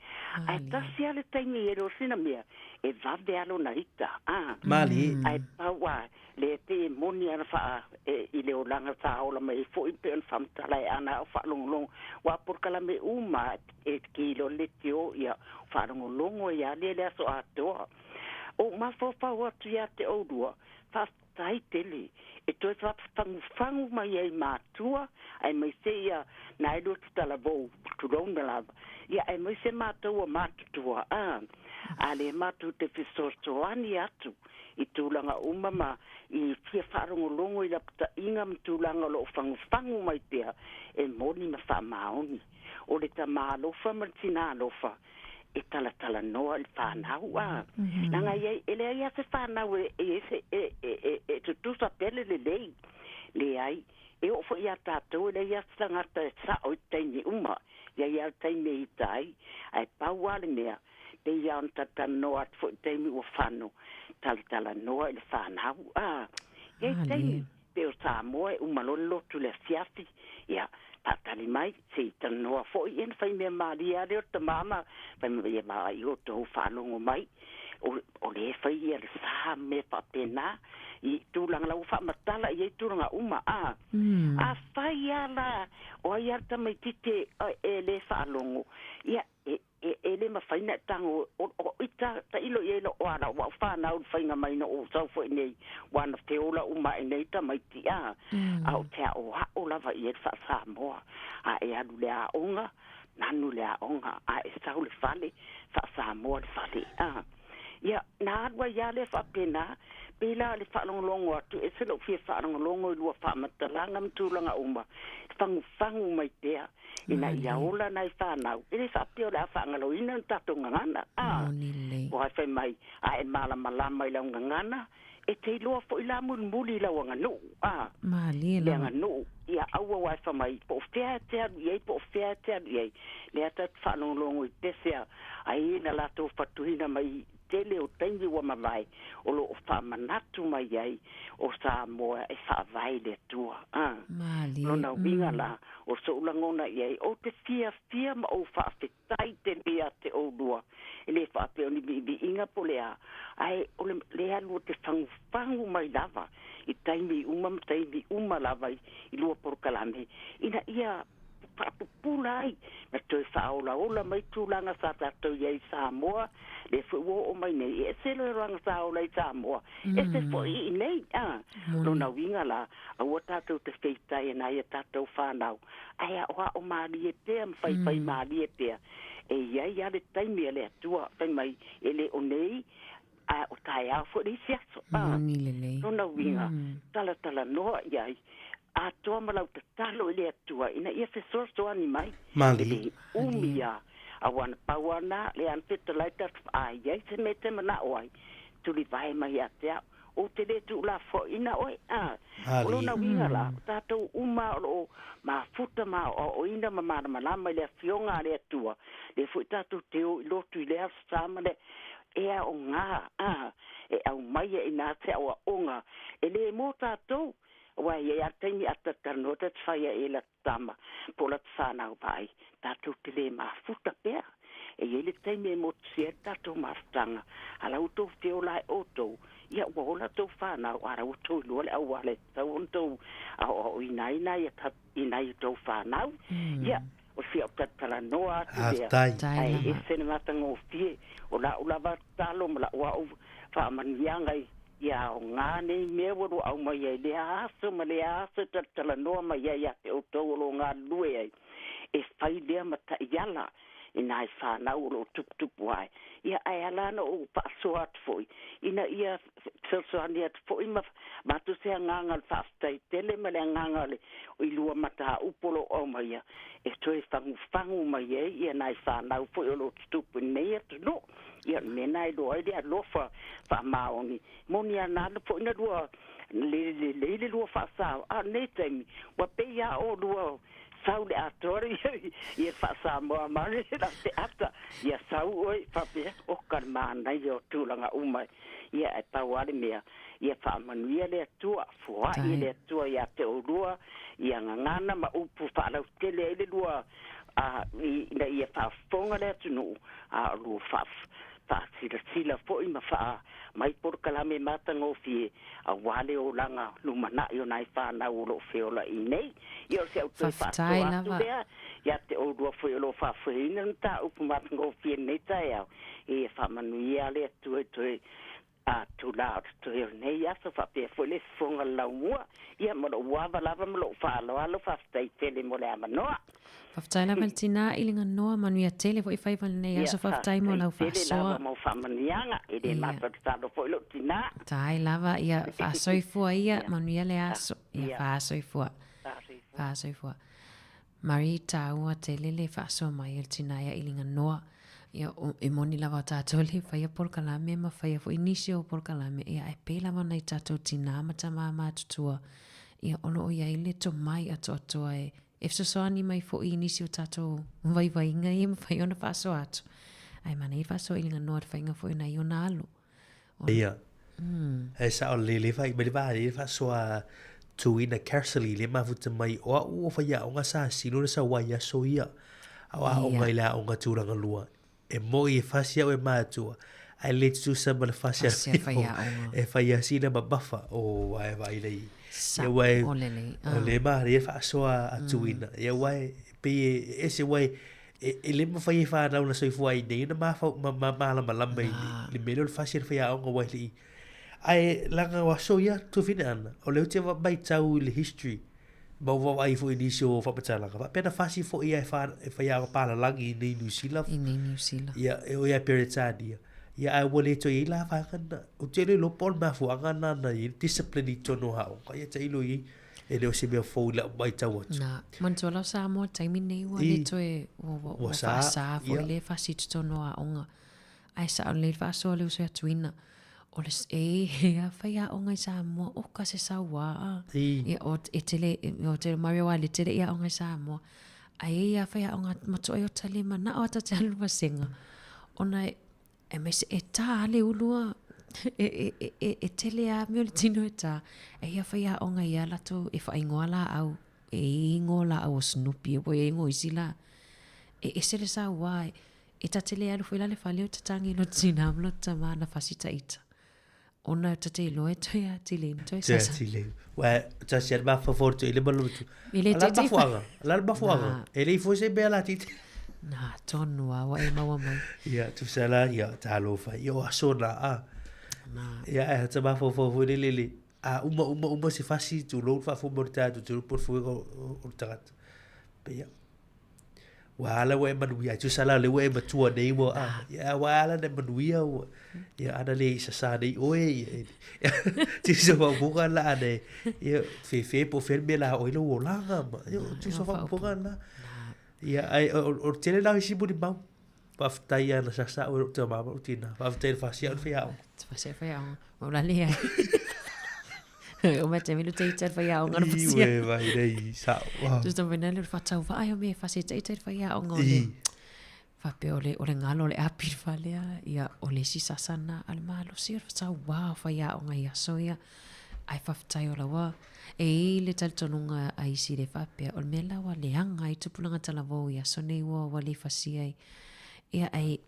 Ae tasi lava le taimi e le o sina mea, e vave lava lona ita, a. Malie. Ae pau a, le pei e moni ana faa, e, i le olaga sa ola mai ai foi pei ona faamatala e ana au faalogologo. Ua polokalame uma e kilo le leitio ia faalogologo ia le le aso atoa. O mafaufau atu ia te oulua, faafetai tele e toe faafagufagu mai ai matua aemaise ia na e lua tutalavou tulouna lava ia aemaise matou ua matutua a a le matou te fesoasoani atu i tulaga uma ma i fia faalogologo i lapataiga ma tulaga o lo o fagufagu mai pea e moni ma faamaoni. O le tama alofa ma le tina alofa e talatalanoa i le fanau a. Leaga e e leai lava se fanau e e i ai se e e e e tutusa pea le lelei. Leai, e oo foi ia tatou e leai lava se tagata e sao i taimi uma, e i ai lava le taimi e ita ai. Ae pau lava le mea, pei lava ona talatalanoa atu foi i le taimi ua fano, talatalanoa i le fanau a. E i ai taimi, pei o Samoa e uma loa le lotu i le afiafi, ia, faatali mai, se i talanoa foi, ia ona fai mea malie lava lea o le tama ma fai mai, ia vaai i outou faalogo mai, o, o lea e fai ia le sa ma mea faapena, i tulaga la ua faamatala i ai tulaga uma, a. Afai lava la o ai lava le tamaitiiti e, e le faalogo, ia, e, e, e le mafai ona e tago o, o i ta, tailo i ai lou ala, ua ou fanau i le faiga mai na ou sau foi nei, ua na feola uma ae nei tamaiti, a, a ou te aʻoaʻo lava i ai le faa-Samoa. A e alu i le aoga, nanu i le aoga, a e sau i le fale, faa-Samoa le fale, a. Ia, na alu ai lava lea faapena, pei la o le faalogologo atu, e ese lou fia faalogologo i lua faamatalaga ma tulaga uma, e fagufagu mai pea. Ina ia ola nai fanau, e le faapea o le a faagaloina le tatou gagana, a. Aua fai mai, a e malamalama i lau gagana, e te iloa foi la mulimuli i lau aganuu, a. Le aganuu, ia aua aua e fai mai, po o fea e te alu i ai, po o fea e te alu i ai. Lea tatou te faalogologo i pese a e na latou fatuina mai tele o taimi ua mavae o lo o faamanatu mai ai o Samoa e faavae i le Atua. A. Malie. Lona uiga la, o soʻu lagona i ai, ou te fiafia ma ou faafetai tele ia te oulua, e le faapea o ni viiviiga po o le a, ae o le, le alu o te fagufagu mai lava i taimi uma ma taimi uma lava i, i lua polokalame, ina ia faapupula ai ma toe faaolaola mai tulaga sa tatou i ai i Samoa, lea foi ua oo mai nei, e ese le olaga sa ola i Samoa, ese foi i inei, a. Lona uiga la, aua tatou te feitai e nai a tatou fanau, ae aoao malie pea ma faifai malie pea. E i ai lava le taimi a le Atua, fai mai, e le o nei, a o taeao foi le isi aso. A. Lona uiga, talatalanoa i ai, atoa ma lau tatalo i le Atua ina ia fesoasoani mai, e le umi lava, aua na pau lava na, lea na fetalai tatou a i ai se mea e te manao ai, tulivae mai ia te au, ou te le tuulafoaiina oe, a. O lona uiga la, o tatou uma o lo o mafuta ma aoaoina ma malamalama i le Afioga a le Atua, lea foi tatou te o i lotu i lea Aso Sa ma le e aoga, a, e aumaia i ina se aoaoga e le mo tatou, Aua e i ai lava le taimi a talatalanoa ta te fai ai e lata tama po o lata fanau vaai, tatou te le mafuta pea. E i ai le taimi e motusia ai le tatou mafutaga, a la ua tou feola ai outou, ia ua ola tou fanau, a la ua tou iloa le auala e tatau ona tou aoaoina ai nai a i nai a tou fanau. Ia, o le fia o talatalanoa atu lea, ae ese le matagofie o la'u lava tatalo ma la'u a'u faamanuiaga i Ia aoga nei mea ua luaau mai ai lea aso ma lea aso e talatalanoa mai ai ia te outou o lo o galulue ai, e fai lea ma taiala i nai fanau o lo o tuputupu ae. Ia, ae ala ona ou faasoa atu foi, ina ia fesoasoani atu foi ma avatu se agaga o le faafetai tele ma le agaga o le i lua mataupu o lo o aumaia, e toe fagufagu mai ai ia nai fanau foi o lo o tutupu i lenei atunuu. Ia, o le mea lena e iloa ai le alofa faamaoni. Moni a na alu foi na lua le lelei le lua faasao, a o lenei taimi, ua pei lava o lua sau le atoa ia faa-Samoa ma le te ata, ia sau oe faapea, oka le manaia o tulaga uma. Ia, ae pau lava le mea, ia faamanuia le Atua, foai e le Atua ia te oulua, ia gagana ma upu faalautele ai le lua a, ina ia faafofoga le atunuu, a o lua faasilasila foi ma faa mai polokalame matagofie aua le olaga lumanai o nai fanau o lo o feola'i nei. Ia o si au toe Faafetai faasoa atu lava. lea ia te oulua foi o lo o faafoeina le mataupu matagofie i lenei taeao, ia faamanuia le Atua i toe A tula o totoe o lenei aso faapea foi le fofoga laumua, ia ma lou ava lava ma lou faaaloalo, faafetai tele mo le avanoa. Faafetai lava le tina i le ganoa, manuia tele foi faiva i lenei Ia, aso, faafetai mo faafetai lau tele faasoa. lava mo faamanuiaga, e le Ia. masalosalo foi lou tina. Tai lava, ia faasoifua ia, Ia, manuia le aso. Ia ia. faasoifua. Faasoifua. Faasoifua. Marie, taua tele le faasoa mai o le tina ia i le ganoa. Ia, o, e moni lava tātou le whaia polokalame ma whaia fo nisi o polokalame, ia e pē lava nai tātou tinā ma tamā mātutua, ia o loo iai le tomai atoatoa e, e fesoasoani mai foʻi i nisi o tātou vaivaiga ia e mafai ona faasoa atu. Ae manaia le faasoa i le ganoa i le faiga foi o nai ona alo. Ia. E sao le le fai mai le vā le faasoa tuina Carousel le mafuta mai o au o faiaoga sa sino le sau ai aso ia. A o aoga i le aoga tulaga lua. E moi e fasi au e mātua. Ae le tutusa ma le fasi a faiaoga. E fai asina mamafa o ae vai lei. Sa o lelei. O le malie faasoa a tuina. Ia uae pei e ese uae e le mafai e whanau na soifua ai nei na mafau ma ma malamalama i le mea lea o le fasi a le faiaoga uae le i. Ae laga o aso ia tufina ana, o lea ou te matau i le history ma ua vaavaai foi i nisi o faamatalaga, faapea na fasi foi ia e e faiaoga palalagi i nei Niu Sila. I nei Niu Sila. Ia, e o ia Peretania. Ia, ae ua le toe i ai la vaega na. Ou te le iloa po o le mafuaaga na na i ai le discipline i totonu o aoga. Ia, tailo i ai, e le o se mea fou i lau matau atu. Na, manatua la o Samoa taimi nei ua le toe, ua, ua, ua faasa foi le fasi i totonu o aoga. Ae sao lelei le faasoa le uso ia Tuina. O le, e, e a faiaoga i Samoa, oka se sauā. Ia, o, e tele, o te Mario a le tele i aoga i Samoa. Ae e ia faiaoga matoa i o tali manao a ta te alu vasega. Ona e, e mese, e tā le ulua, e, e, e, e, e tele a mea o le tino e tā. E ia faiaoga ia latou e whaingoa la au, e ingo la au o Snoopy, e po e ingo isi la. E ese le sauā, e, E ta te le alu foi la le fale o ta tangi lo tina ma lo tama na fasi ta ita. Ona ta te iloa e toe a tile toe sasa. Toe tile. Wa ta si ma fa forte ile malu tu. Ile te te. Mafuanga. La mafuanga. E le fo se bela la tite. Na tonu a wa e maua mai. Ia tu sala ia talofa. Ia o aso na a. Na. Ia e ta ma fo fo le le le. A uma uma uma se fasi tu lo fa fo morta tu tu por fuego o tagata. Pe ia. Ua ala ua e manuia, ai tusa la o lea ua e matua nei ua, ah, ia, ua ala na e manuia ua, ia, ana le i sasā nei ʻoe, ia, tusa faaupuga la ana e, ia, fefe po o fea le mea la ʻoe lou olaga ma, ia, tusa faaupuga la. Ia, ai, o le tele la o isi molimau. Faafetai lava na sasa ʻoe e lou tama ma lou tina. Faafetai na fasia au i le faiaoga. Fasia faiaoga. Ma ula le ai. O mea te milu te ita le faiaoga na fasia. Iwe vai nei sao. Tusa mai nai le whatau vaai o me fasi te ita le faiaoga o le. Faapea o le, o le ngalo o le api le falea, ia o le isi sasa na a le malosi o le whatau wā o faiaoga i aso ia. Ai faafetai o laua. E i le talitonuga a isi le faapea, o le mea la ua leaga ai tupulaga talavou i aso nei ua ua le fasia ai. Ia ai,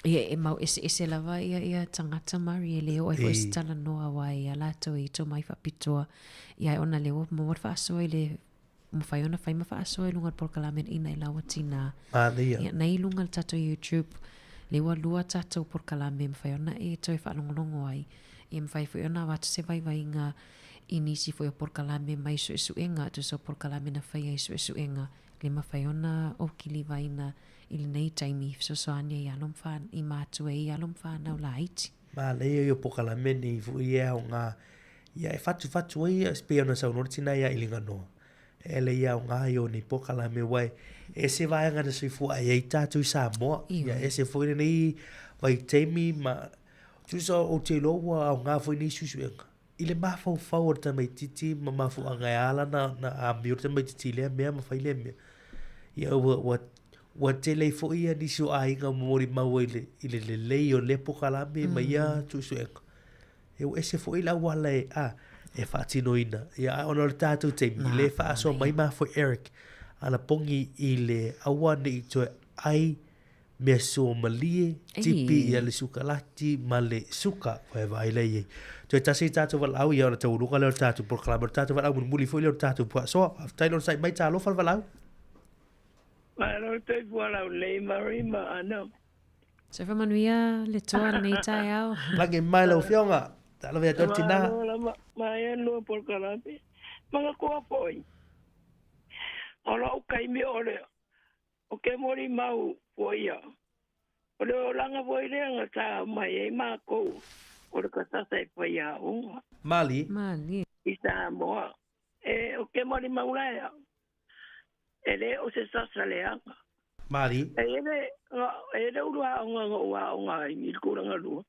ia e mau eseese lava ia ia tagata Mari e le oo ai foi se talanoa aua ia latou e ito mai faapitoa. Ia ai ona lea ua maua le faasoa i le mafai ona fai ma faasoa i luga o le polokalame ina i laua tinā. Manaia. Ia, nei i luga o le tatou YouTube, lea ua lua tatou polokalame mafai ona e toe faalogologo ai. Ia mafai foi ona avatu se vaivaiga i nisi foi o polokalame mai suesuega, tusa o polokalame na faia i suesuega, le mafai ona ou kilivaina i lenei taimi i fesoasoani ai i alo ma whanau, i mātua i alo ma whanau laiti. Manaia ia o polokalame nei foi e aoga ia e fatufatu ai ia pei ona saunoa le tina ia i Liganoa. E lei aoga ia o nei polokalame aua e ese vaega na soifua ai ai tatou i Samoa. Ia ese foi lenei vaitaimi ma tusa ou te iloa ua aoga foi nei suesuega i le mafaufau o le tamaitiiti ma mafuaaga e ala na na amio le tamaitiiti i lea mea ma fai lea mea. Ia ua ua ua tele ai foi ia nisi o aiga molimau ai i le i le lelei o lea polokalame ma ia suesuega. E ua ese foi le auala e, a, e faatinoina. Ia, a ona o le tatou taimi, i le faasoa mai ma foi Eric, ana pogi i le aua ne i toe ai mea suamalie, tipi ia le sukalati ma le suka, ua e vaai lea i ai. Toe tasi i tatou valaau, ia ona taualuga lea o le tatou polokalame, o le tatou valaau mulimuli foi lea o le tatou faasoa. Faafetai le onosai mai, talofa le valaau. Malo soifua laulelei Mary ma Ana. Soifua manuia le toa lenei taeao. Lagi mai lau afioga. Talofa ia te oe tina. Malo lava, mai e lua polokalame. Manatua foi, o lou taimi o le o ke molimau foi ia. O le olaga foi lea na ta mai ai makou o le kasasa e faiaoga. Malie. Malie. I Samoa. E o ke molimau laea, E le o se sasa leaga. Malie. E le, E le ulu aoga na ou aoga ai i le tulaga lua.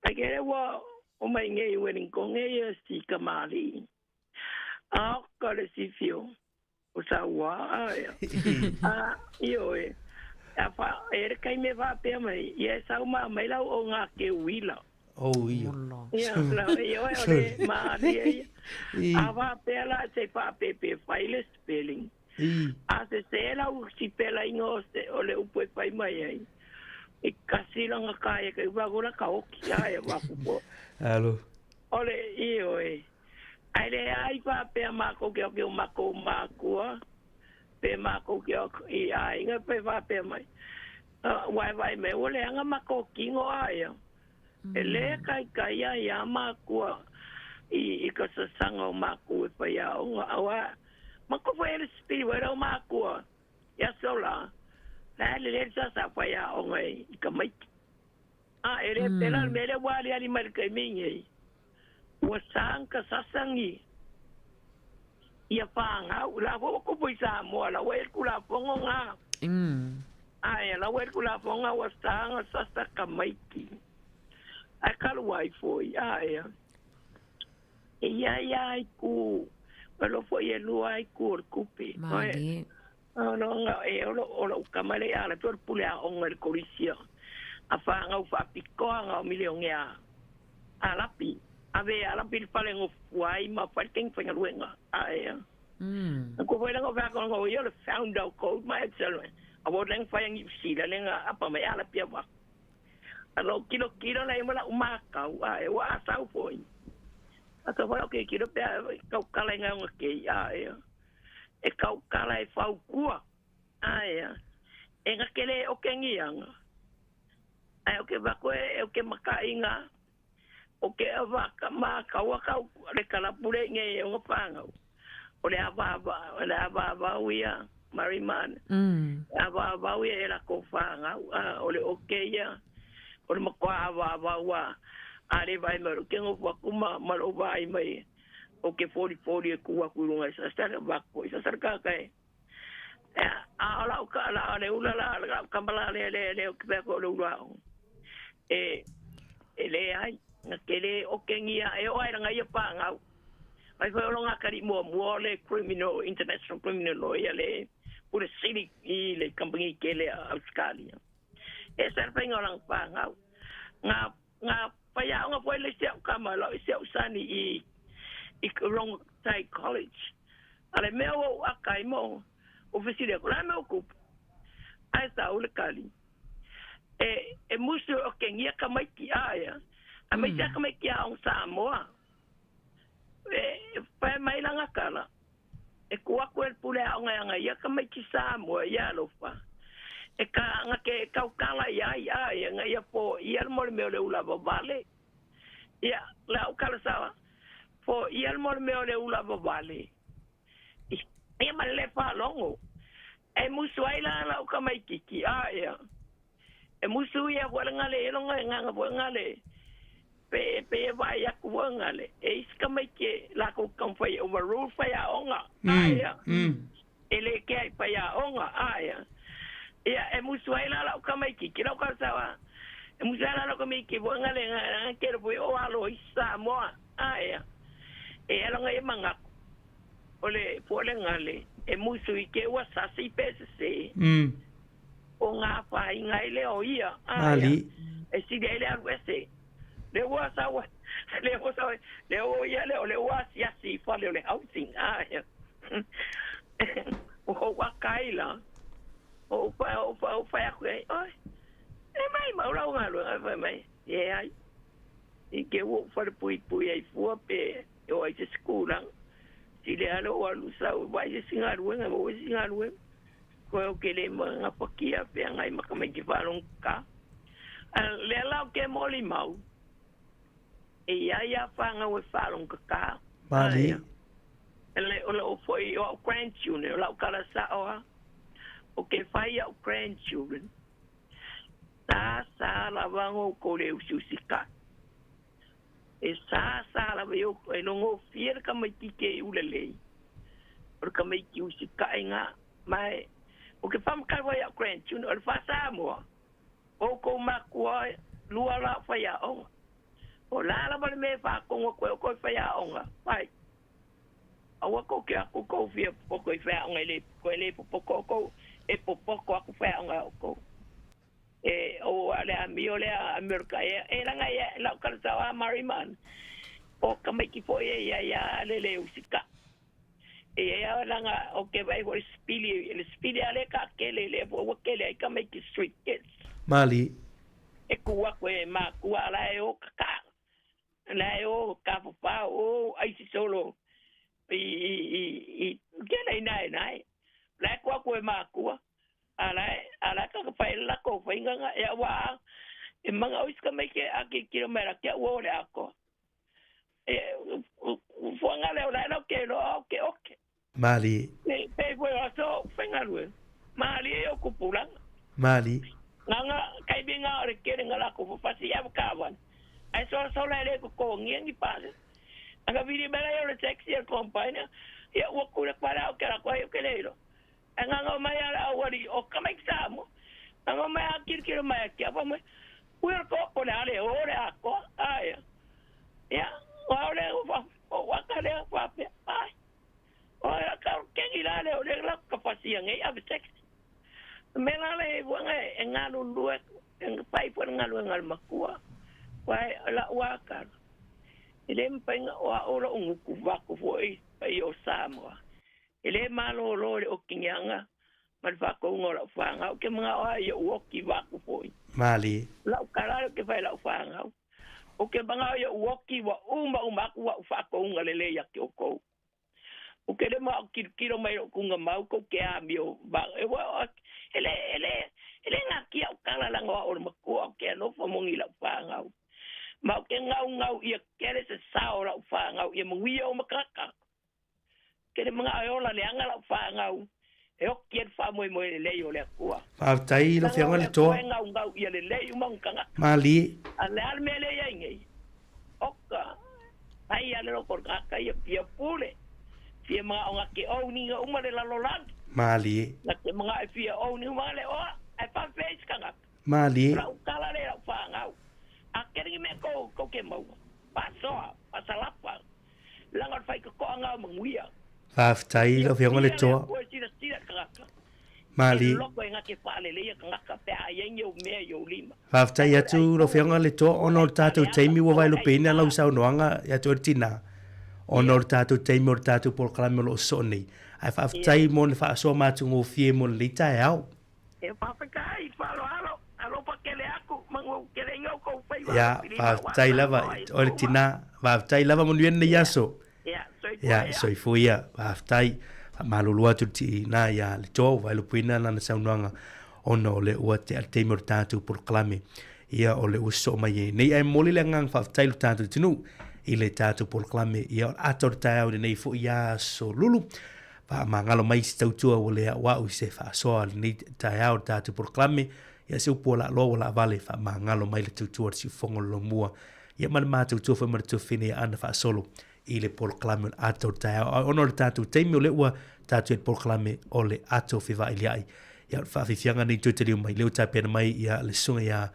Ae ke le ua o mai nei i Wellington nei ia si kamali'i. A oka le sifio o saua aia. A ioe. A fa e le kaimi e faapea mai, ia e sau ma mai lau o ngā ke uila. Oh ia. Ia, la, ioe o le maalia ia. A faapea la se faapepe fai le spelling. A sesē lau sipelaiga o se o le upu e fai mai ai, i kasi langa ka e ka upa kula ka oki a e wa kupo. Alo. O le ioe. Ai le ai faapea mākou ke oki o mākou mākua, pe mākou ke oki i aiga pe faapea mai. Ua e vaai mai ua leaga mākou kino a ia. E lē kaikai ai iā mākua i ka sasaga o mākou e fai aoga, auā ma ko foi e le sipili foi lau mākua i aso la, la e lelei le sasa fai aoga i ka maiki. A e le pela le mea lea ua aliali mai le taimi nei, ua sa ka sasagi ia whāngau. La fo ko pui Samoa la ua e kula fongo ngā. Ai, la ua e kula fongo ua sa sasa ka maiki. Ai kalu ai foi, ai. E ia ia ai ku, o lo foi e lua ai ku o le kupe. Malie. O lo nga e o lo o lo kamale ala pe o le pule a onga le kolisia. A whangau whapikoa ngā o milionge a a lapi. A ve a lapi le fale ngo fuai ma fale teng whainga luenga. Ai. Ko foi langa wha ko ngo ia le found out code ma excel. A wo leng whai ngi sila lenga apa mai ala pia wa. A lo kilo kilo la imala umakau a e wa sau foi. A ka foi o ke kilo pe kau kala nga nga ke a e. E kau kala e fau kua. Ai e nga kele o ke ngianga. Ai o ke vako e o ke makainga. O ke ava ka ma ka wa ka le kala pule nge e o pangau. O le ava ava o le ava ava uia Mariman. Ava ava uia e la ko whangau. O le o ke ia. O le makoa ava ava ua. A le vai mai ke ngo wa kuma ma lo vai mai. O ke fori fori e kuwa ku runga sa sa va ko sa sa ka ka e. A ola o ka la le ula la la kamala le le le o ke pe ko le ula. E e le ai na ke le o ke ngia e o ai nga ia pangau. Ai foi o nga kari mo mo le criminal international criminal lawyer le pure city i le company ke le Australia. E sa fa nga lang pangau. Nga nga pa ya nga foi le se kama la se usani i i Rong Tai College. Ale mea o a kai mo o fesile ko la me o kupu. Ai sa o le kali. E e musu o ke ngia ka mai ki aia. A mai mm. ka mai ki a ong Samoa. E pa mai langa kala. E kua ku el pule a onga anga ia ka mai ki Samoa ia alofa. E ka nga ke kau kala ia ia ia nga ia po ia mo le mea o le ula vale. Ia la o kala sawa. Po ia mo le mea o le ula vale. Ia ma le fa longo. E musu ai la la o ka mai kiki a ia. E musu ia wala ngale e longa nga nga ngale. Pe pe vai a ku ngale. E iska mai ke la ko kam fai overrule fai a onga. A ia. E le ke ai fai a onga a ia. Ia e musu ai la la o ka mai kiki la o ka sawa. E musu ai la la o ka mai ki wa ngale nga nga ke ro o alo i Samoa. A ia. E ala e manga o le po le ngale e musu i ke ua sasi pe se. O ngā whainga i le o ia. Ali. E si le le alu ese. Le ua sawa. Le ua sawa. Le o ia le o le ua siasi fa le o le housing. Ah, ia. O ua kaila. O pa o pa o pa aku ai. Oi. E mai mau lau ngā ai fai mai. E ai. I ke ua whare pui pui ai fua pe. E o ai se skula. Si le alo o alu sau. Vai se singaruenga. O se singaruenga. Ko o ke le nga pakia pe ngai maka mai ki whalong ka. Le lau ke moli mau. E ia ia whanga o whalong ka ka. Mali. E le o le o foi o grandchildren, o lau kala sa oa. O ke whai au grandchildren. Sa sa la wango ko le usiusi ka. E sa sa la o e longo fier ka mai ki ke ule lei. O ka mai ki usi ka e ngā. Mai o ke wham kai wai au grandchildren o le wha Samoa. Oukou makua lua la o faiaoga. O le a lava le mea e faatonu atu ai outou i faiaoga, fai. Aua tou te o atu tou fia popoto i faiaoga e le toe le popoto outou, e popoto atu faiaoga ia outou. E o a le amio lea a Amerika e e laga ia lau talatau a Mari ma Ana. O tamaiti foi e iai a le le usitaʻi. E iai a laga o ke vaai foi i le sipili, le sipili a lea e taatele lea foi ua tele ai tamaiti street kids. Mali. E tu atu e matua a la e o kaka, la e o tafafao o aisi solo i i i i kela ina e nae. La e tu atu e matua a la e a la e kaka fai le latou faiga na e ua e manao isi tamaiti a tilotilo mai la ke ua o le atoa. E fuaga lea o la e lau ke loa o ke oke. Malie. Pe pe foi o aso faigaluega. Malie i o tupulaga. Malie. Nganga kai binga o le kele nga lako fafasi ia whakawana. Ai sola sola e le totogia ni pāsese. Anga vili mai lai o le taxi a le kompaina, ia ua kule pala o ke lako ai o ke leilo. Ai nganga o mai ala au ali o kamaiki Samoa. Nganga o mai a kirikiri mai a kia mai. Ui o le koko le ale o le akoa. Aia. Ia, o au le o waka lea whapea. Ai. O a ka kengi la le o le la ka fasia ngei ave taxi. Me la le wanga e ngalu lue e pai po ngalu ngal makua. Wai la waka. I le mpainga o a ora unguku vaku foi pai o Samoa. E le malōlō le okigiaga ma le faakouga o la'u fāgau, ke maga'o ai iaʻu oki vaku foi. Malie. La'u kala ou te fai la'u fāgau. O ke maga'o iaʻu oki ua uma uma aku a'u faakouga lelei ia te oukou. O ke le maga'o kilokilo mai lo'u kuga mau kou ke amio va e ua e le e le e le gakia a'u kala laga o a'u o le makua o ke alofa moni la'u fāgau. Ma o ke gaugau ia kele se sao o la'u fāgau ia manuia o makaka. Kele manao e ola leaga lau fanau, e oki ai le faamoemoe lelei o le Atua. Faafetai i lau Leaga o Afioga le le Toa. Atua e gaugau ia lelei uma ona tagata. Malie. A le a le mea lea i ai nei? Oka, ai a le loko o le tagata ia fia pule, fia manao na te ouni uma le lalolagi. Malie. Na te manao e fia ouni uma le oa, ae faafefea isi tagata. Malie. O lau tala lea i lau fanau, a kele ni mea kou, kou ke maua, faasoa, faasalapa, Laga o le faitotoaga o manuia. Faafetai i lau Afioga le Toa. Ua silasila le tagata. Malie. E loko e gate faaleleia tagata pe a i ai ni ou mea i ou lima. Faafetai atu lau Afioga le Toa ona o le tatou taimi ua vaelupeina lau saunoaga ia te oe le tina ona o le tatou taimi o le tatou polokalame o lo o sosoo nei. Ae faafetai mo le faasoa matagofie mo lenei taeao. E faafetai, faaaloalo, alofa tele atu, manu tele i outou faiva Ia, filima faafetai lava, oe le tina, faafetai lava manuia lenei aso. Ia, soifua ia. Soifua ia, faafetai. Faamalulu atu le tina ia le toa ua vaelupeina lana saunoaga ona o lea ua tea le taimi o le tatou polokalame. Ia, o lea ua sosoo mai ai nei. Ae momoli le agaga faafetai i lo tatou atunuu i le tatou polokalame. Ia, o le ata o le taeao i lenei foi aso lulu. Faamagalo mai se tautua ua le a'ua'u i se faasoa o lenei taeao i le tatou polokalame, ia se upu ua laaloa ua laavale, faamagalo mai le tautua o le siufofoga o le lomua, ia ma le matautua foi ma le tuafafine ia Ana faasolo i le polokalame o le ata o le taeao. Ae ona o le tatou taimi o lea ua tatou i le polokalame o le ata o fevailia'i, ia o le faafiafiaga lenei toe taliu mai, lea ua tapena mai ia le susuga ia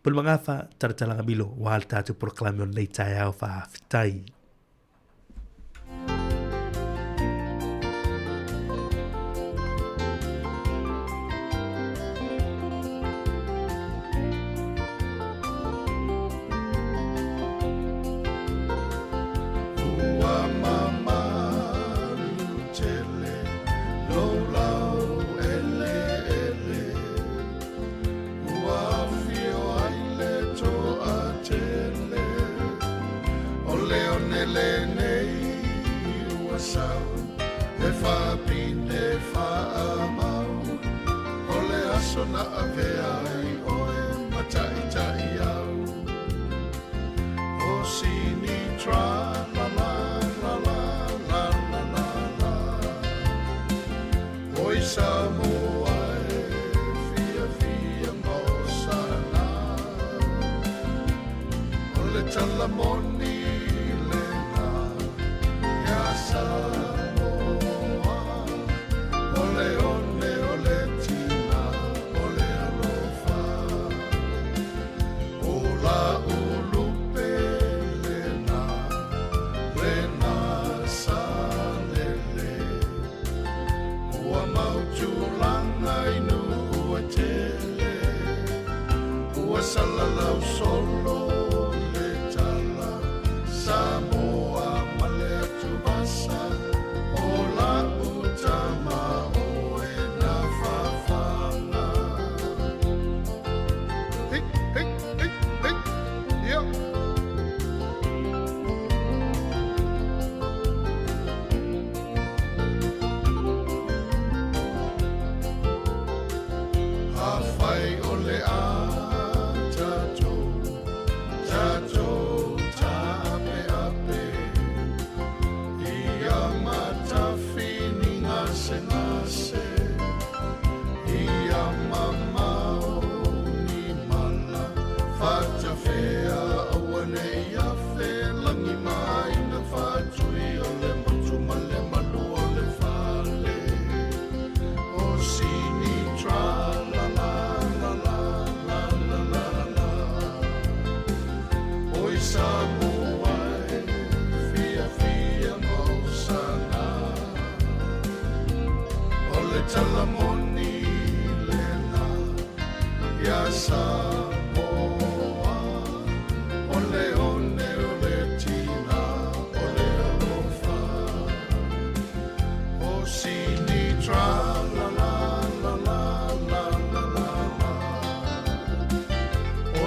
Pulemagafa Talatalagamilo aua le tatou polokalame o lenei taeao. Faafetai. Ua afio ai le toatele, o le one lenei ua sau, e faapine faamau, o le aso na avea ai oe ma taitai au. O sini tra la la la la la la la la. Oi Samoa e fiafia ma osana, O le tala moni lena ia Samoa, O le one o le tina o le alofa. Ua salalau solo le tala Samoa ma le atuvasa O la'u tama oe na fafaga Hey, hey, hey, hey, yeah. Afai o le a tatou, tatou taapeape Ia matafi ni gasegase Ia mamao ni mala Fatafea aua ne i afe Lagi ma aiga faatui O le motu ma le malu o le fale O sini tra la la la la la la la la Oi Samoa e fiafia mausana O le tala moni lena Ia Samoa O le one o le tina o le alofa O sini tra la la la la la la la la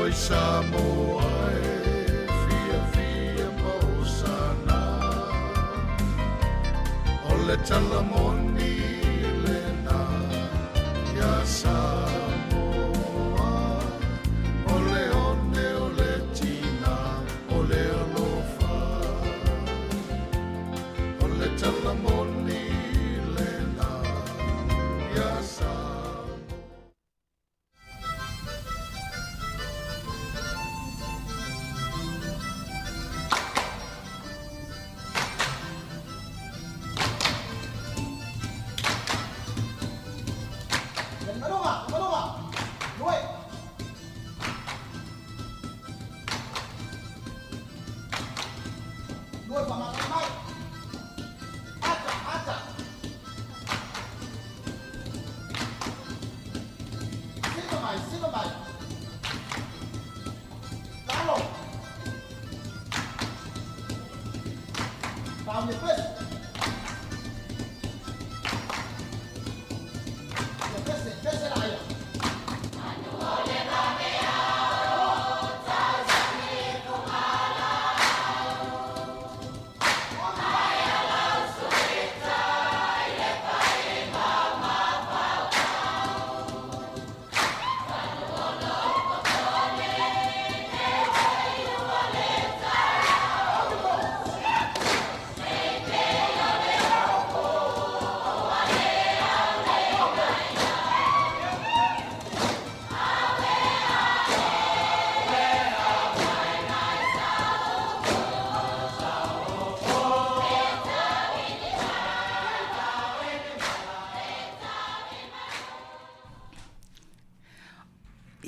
Oi Samoa e fiafia mausana O le tala moni lena Ia Samoa O le one o le tina o le alofa O le tala moni lena Ia Samoa.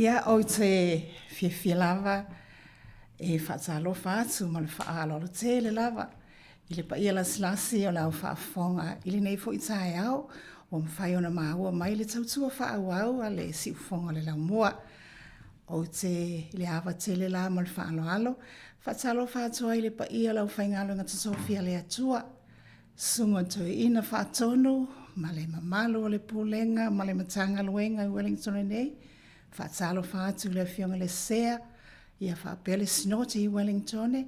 Ia, ou te fiafia lava e faatalofa atu ma le faaaloalo tele lava i le paia lasilasi o le au faafofoga i lenei foi taeao ua mafai ona maua mai le tautua faaauau a le siufofoga o le laumua. Ou te i le ava tele la ma le faaaloalo faatalofa atu ai i le paia o le aufaigaluega totofi a le Atua, Susuga Toeaina Faatonu ma le mamalu o le Pulega ma le Matagaluega i Wellington nei. Faatalofa atu i le Afioga i le Sea, ia faapea le Sinoti i Wellington.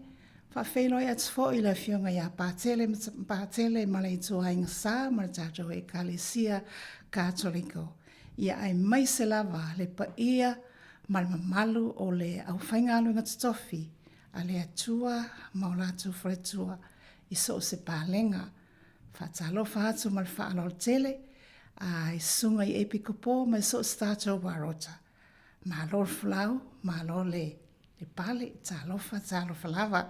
Faafeiloai atu foi i le Afioga ia Patele Patele ma le Ituaiga Sa ma le tatou Ekalesia Katoliko. Ia aemaise lava le paia ma le mamalu o le aufaigaluega totofi a le Atua ma o latou faletua i so o se palega. Faatalofa atu ma le faaaloalo tele a i susuga i Epikopo ma i so o se tatou Warota. Malo le folau, malo le le pale, talofa, talofa lava.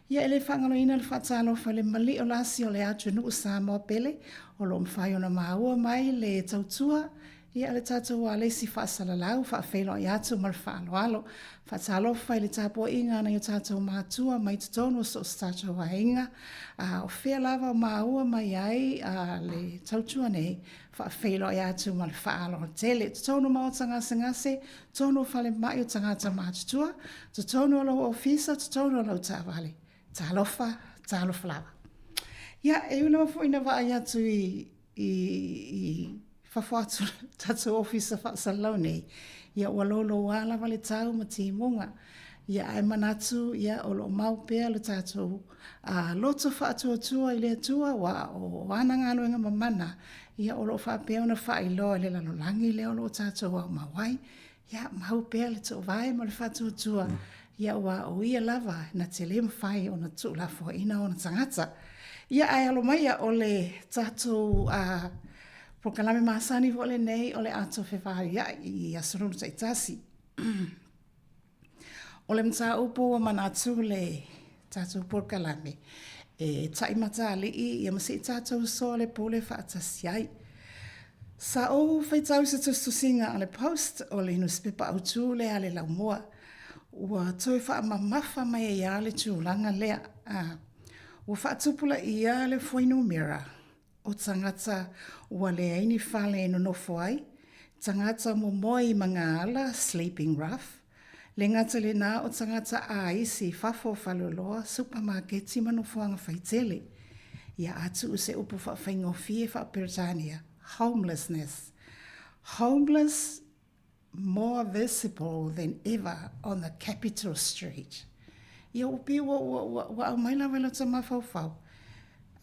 Ia e le faagaloina le faatalofa i le mali'o lasi o le atunuu Samoa pele o lo o mafai ona maua mai le tautua. Ia, le tatou ualesi faasalalau, faafeiloai atu ma le faaaloalo. Faatalofa i le tapuaiga a nai o tatou matua mai totonu o so o se tatou aiga, a o fea lava o maua mai ai le tautua nei, faafeiloai atu ma le faaaloalo tele. Totonu o maota gasegase, totonu o falemai o tagata matutua, totonu o lou ofisa, totonu o lau taavale. Talofa, talofa lava. Ia, e ui lava foi ina vaai atu i, i, i fafo atu o le tatou ofisa faasalalau nei, ia ua louloua lava le tau ma timuga. Ia ae manatu ia o lo o mau pea lo tatou a, loto faatuatua i le Atua aua o ana galuega mamana ia o lo o faapea ona faailoa i le lalolagi lea o lo o tatou aumau ai. Ia, mau pea le toovae ma le faatuatua, ia aua o ia lava na te le mafai ona tuulafoaiina ona tagata. Ia, ae alo maia o le tatou a, polokalame masani foi lenei o le ato fevaliai i Aso Lulu taitasi. O le mataupu ua manatu le tatou polokalame e ta'i mataalii ia ma se i tatou soalepule faatasi ai. Sa ou faitau i se tusitusiga a le Post o le nusipepa autu lea a le Laumua, ua toe faamamafa mai ai lava le tulaga lea. Ua faatupulaia le fuainumera o tagata ua leai ni fale e nonofo ai, tagata momoe i magaala, sleeping rough, le gata lena o tagata aisi i fafo o faleoloa, supamaketi ma nofoaga faitele. Ia a tuu se upu faafaigofie faa-Peretania, homelessness. Homeless more visible than ever on the capital street. Ia ua pei ua, ua, ua, ua aumai lava i lota mafaufau.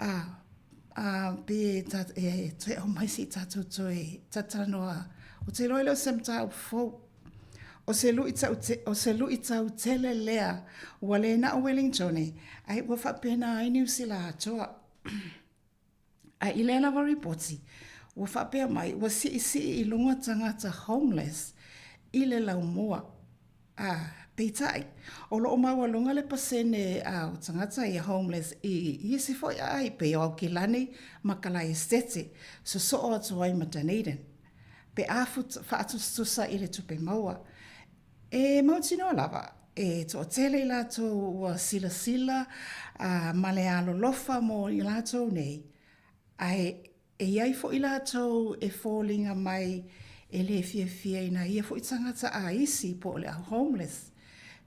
A, a, pe ta, e, toe aumai se i tatou toe talatalanoa. Ou te iloa e le o se mataupu fou. O se lui tau, o se luitau tele lea ua le na o Wellingtone, ae ua faapena ai Niu Sila atoa. A i lea lava ripoti, ua faapea mai ua siisii i luga tagata homeless i le laumua. A, peitai, o lo o maualuga le pasene a o tagata ia homeless i isi foi aai pei o Aukilani ma Kalaesetete, sosoo atu ai ma Dunedin. Pe a faatusatusa i le tupe maua. E mautinoa lava, e toatele i latou ua silasila ma le alolofa mo i latou nei, ae e i ai foi latou e foliga mai e le fiafia i nai ia foi tagata aisi po o le au homeless,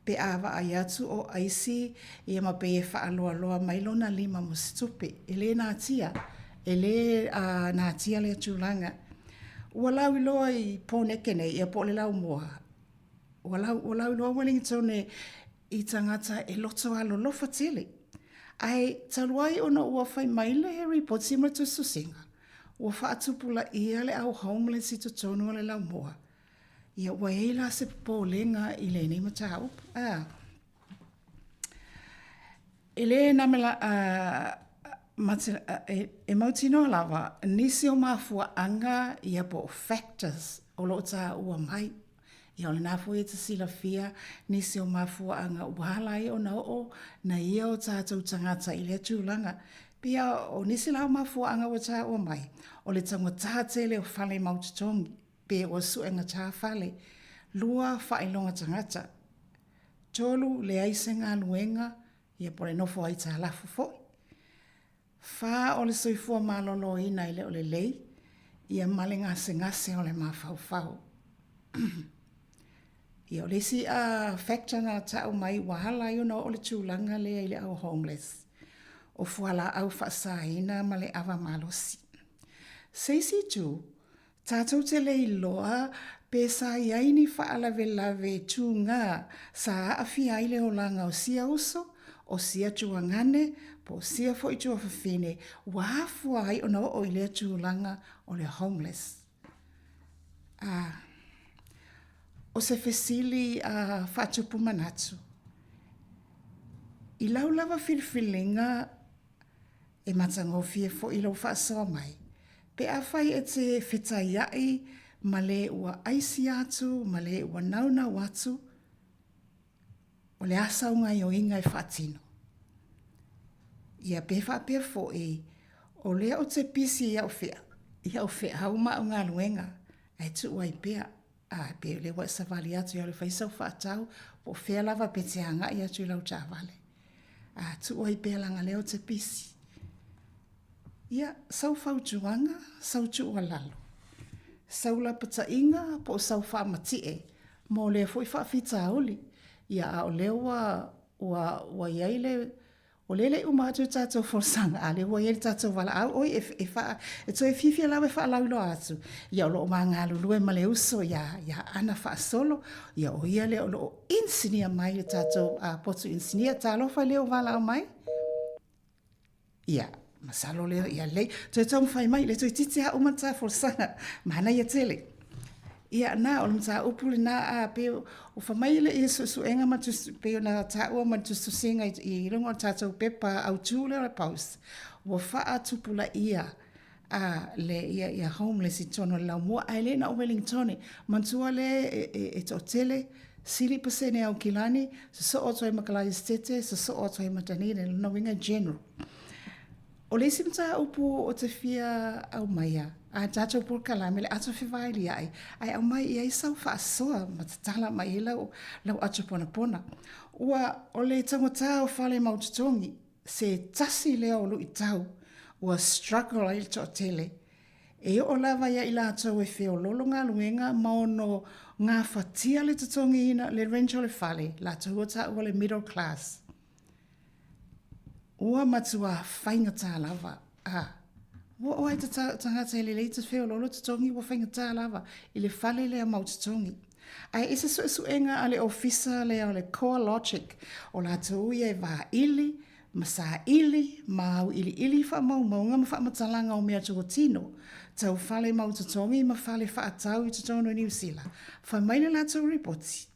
pe a vaai atu o aisi ia ma pei e faaloaloa mai lona lima mo se tupe. E le natia, e le natia lea tulaga. Ua lauiloa i Pōneke nei, ia po o le Laumua, ua, lau, ua lauiloa Wellingtone i tagata e loto alolofa tele. Ae talu ai ona ua fai mai le ripoti ma le tusitusiga, ua faatupulaia le au homeless i totonu o le Laumua. Ia ua i ai la se popolega i lenei mataupu. Ah. E le namela, e mautinoa lava nisi o mafuaaga ia po o factors o lo o taua mai. Ia o lena foi e te silafia nisi o mafuaaga ua ala ai ona oo nai ia o tatou tagata i lea tulaga. Pei o nisi la o mafuaaga ua taua mai, o le taugata tele o fale mau totogi, pe ua suegatā fale, lua faailoga tagata. 3, Leai se galuega, ia po o le nofo aitalafu foi. 4, O le soifua maloloina e le o lelei, ia ma le gasegase o le mafaufau. Ia o le isi factor na tau mai ua ala ai ona oo le tulaga lea i le au homeless, o fualaau faasaina ma le ava malosi. Se isi itu, Tatou te le iloa pe sa i ai ni faalavelave tūgā sa aafia ai le olaga o sia uso, o sia tuagane, po o sia foi tuafafine ua afua ai ona oo i lea tulaga o le homeless. A o se fesili a faatupu manatu, i lau lava filifiliga E matagofie foi lou faasoa mai, pe afai e te fetaiaʻi ma le ua aisi atu ma le ua naunau atu, o le a sau gaioiga e faatino? Ia pe faapea foi, o lea ou te pisi i au feau ma au galuega. Ae tuu ai pea, a, pe o lea ua e savali atu e alu e fai sau faatau, po o fea lava pe te agai atu i lau taavale. A, tuu ai pea leaga o lea ou te pisi. Ia, sau fautuaga, sau tuualalo, sau lapataiga po o sau faamatie mo lea foi faafitauli. Ia, a o lea ua, ua, ua i ai le O lea e le i uma atu le tatou folasaga, a o lea ua i ai le tatou valaau, oi, e, e, faa, e toe fiafia lava e faalauiloa atu, ia o lo o ma galulue ma le uso iā, iā Ana Faasolo, ia o ia lea o lo o inisinia mai le tatou uh, potu inisinia. Talofa i le o valaau mai. Ia, masalo lea, ia lelei. Toe taumafai mai, le toeitiiti lava uma le ta folasaga. Manaia tele. Ia, na, o le mataupu lena, a, pei o fai mai le ia suesuega ma tusi, pei ona taua ma le tusitusiga i, i luga o le tatou pepa autu lea o le Post, ua faatupulaia a, le, ia, ia homeless i totonu o le laumua, ae le na o Wellingtone. Manatua lea e, e, e toatele, sili pasene Aukilani, sosoo atu ai ma Kalaesetete, sosoo atu ai ma Dunedin, lona uiga e general. O le isi mataupu ou te fia aumaia, a tatou polokalame le ato fevailia'i, ae aumai i ai sau faasoa ma tatala mai ai lau, lau ato ponapona. Ua, o le taugata o fale mau totogi, se tasi lea o luitau ua struggle ai le toatele. E oo lava ia i latou e feololo galuega ma ono gafatia le totogiina, le rent o le fale, latou ua taua le middle class. Ua matuā faigata lava, a. Ua oo ai tagata e lelei te feoloolo totogi ua faigata lava i le fale lea mau totogi. Ae i se suesuega a le ofisa lea o le CoreLogic, o latou ia e vaili ma saili ma auiliili faamaumauga ma faamatalaga o mea totino tau fale mau totogi ma fale faatau i totonu o Niu Sila, fai mai le latou ripoti,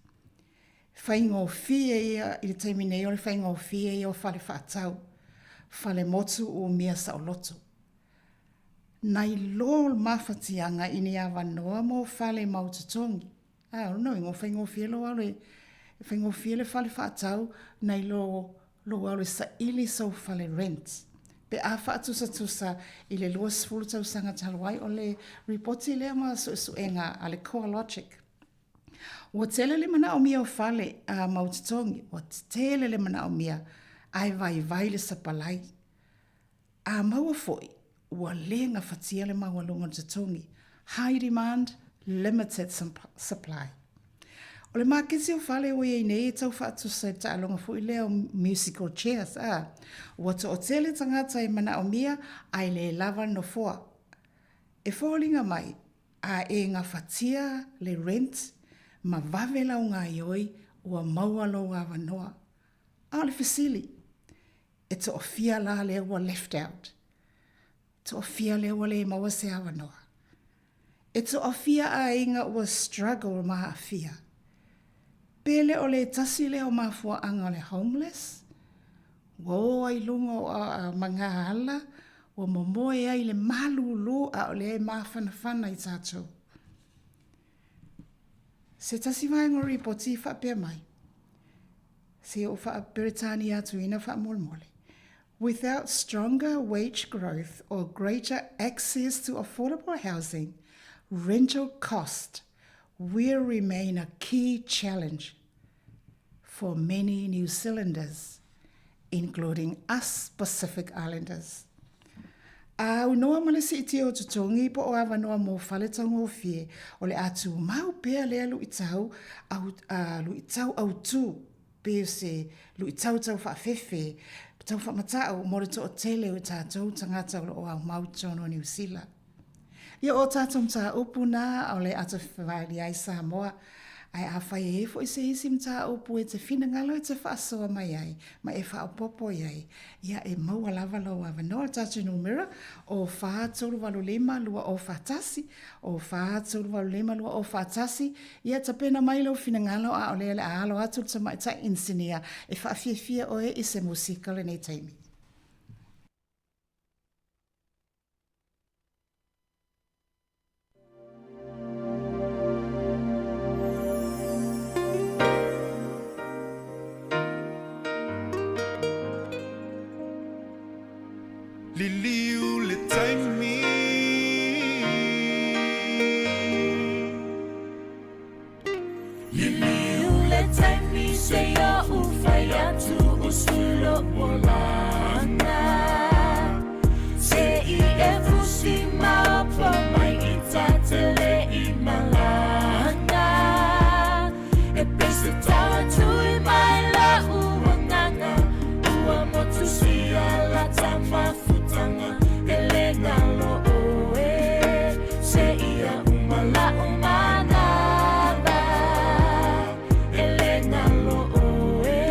Faigofie ia i le taimi nei o le faigofie ia o fale faatau, fale motu umia saoloto. Nai lo le mafatiaga i ni avanoa mo fale mau totogi. A, o lona uiga ua faigofie lou alo e, faigofie le fale faatau nai lo lou alo e saili sou fale rent. Pe a faatusatusa i le 20 tausaga talu ai, o le ripoti lea ma suesuega a le CoreLogic. Ua tele le manaomia o fale a mau totogi, ua tele le manaomia ae vaivai le sapalai. A maua foi, ua le gafatia le maualuga o le totogi, high demand, limited supply. O le maketi o fale ua i ai nei e tau faatusa i le taaloga foi lea o musical chairs, a ua toatele tagata e manaomia ae le lava le nofoa. E foliga mai, A e gafatia le rent ma vave lau gaioi ua maua lou avanoa. A o le fesili, e toafia la lea ua left out? Toafia lea ua le maua se avanoa? E toafia aiga ua struggle ma aafia? Pe le o le tasi lea o mafuaaga o le homeless? Ua o ai i luga o a magaala, ua momoe ai le malūlū a o lea e māfanafana i tātou. Se tasi vaega o ripoti i faapea mai, se i ou faa-Peretania atu ina faamolemole, Without stronger wage growth or greater access to affordable housing, rental cost will remain a key challenge for many New Zealanders, including us Pacific Islanders. A aunoa ma le siitia o totogi po o avanoa mo fale taugofie, o le a tumau pea lea luitau au, a, luitau autū, pe o se luitau tau faafefe, tau faamata'u mo le toatele o tatou tagata o lo o aumau i totonu o Niu Sila. Ia o tatou mataupu na o le ata fevaili ai Samoa, ae afai e i ai foi se isi mataupu e te finagalo e te faasoa mai ai ma e faaopoopo i ai, ia e maua lava lou avanoa. O le tatou numera, o 4385 2041, o 4385 2041, ia tapena mai lou finagalo a o lea o le a alo atu le tamaitai inisinia e faafiafia oe i se musika o lenei taimi. Liliu le taimi. se ia ufai atu usui lo olaga. Se i e fusi maopo mai i tatele i malaga. E pese tau tui mai la uagaga. Ua motu sia la tamafutaga. E le galo oe. Se ia uma la umanava. E le galo oe.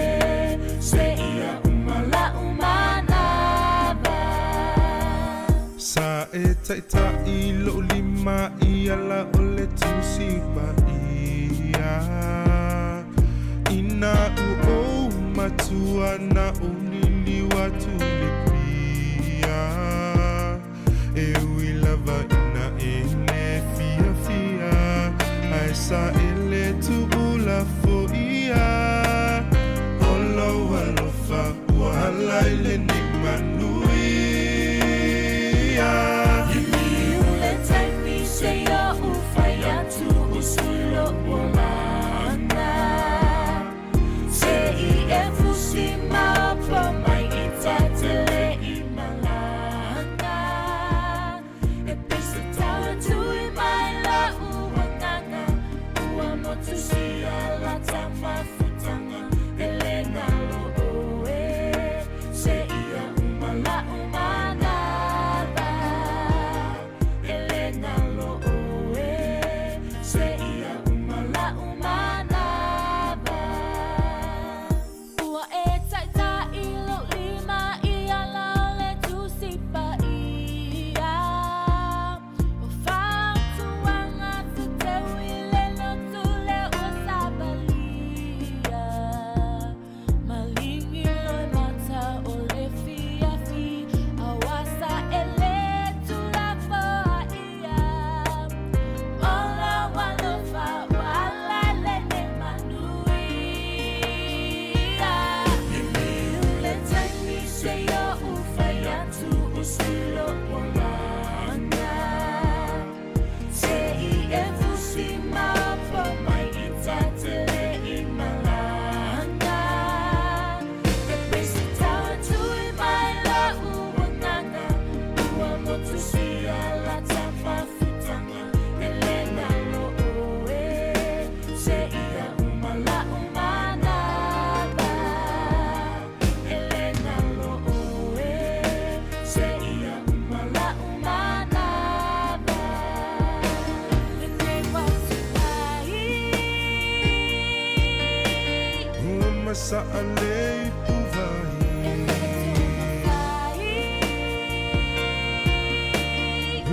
Se ia uma la umanava. Sa e taʻitaʻi loʻu lima i ala o le Tusi Paia. Ina ua ou matua na ou liliu atu i le pia. E ui lava ina e le fiafia, ae saele tuulafoia. O lou alofa ua hala i lenei manuia. Liliu le taimi seia ou fai atu usui lou olaga. Se i e fusi maopo mai i tatele i malaga. E pei se tau e tui mai la'u agaga. Ua motusia la tamafutaga. E le galo oe. Se ia uma la'u manava. E le galo oe. Se ia uma la'u manava. Ua e taʻitaʻi lou lima i ala o le Tusi Paia. O fautuaga se teu i le lotu lea ua savalia. Maligi loimata o le fiafi, a ua saele tuulafoaia. O lou alofa ua ala i lenei manuia. Liliu le taimi seia ou fai atu usui lou olaga. Se i e fusi maopo mai i tatele i malaga. E pei se tau e tui mai la'u agaga. Ua motusia la tamafutaga. E le galo oe. Se ia uma la'u manava. E le galo oe. Se ia uma la'u manava. Lenei ua tuai. Ua masaa le ipuvai.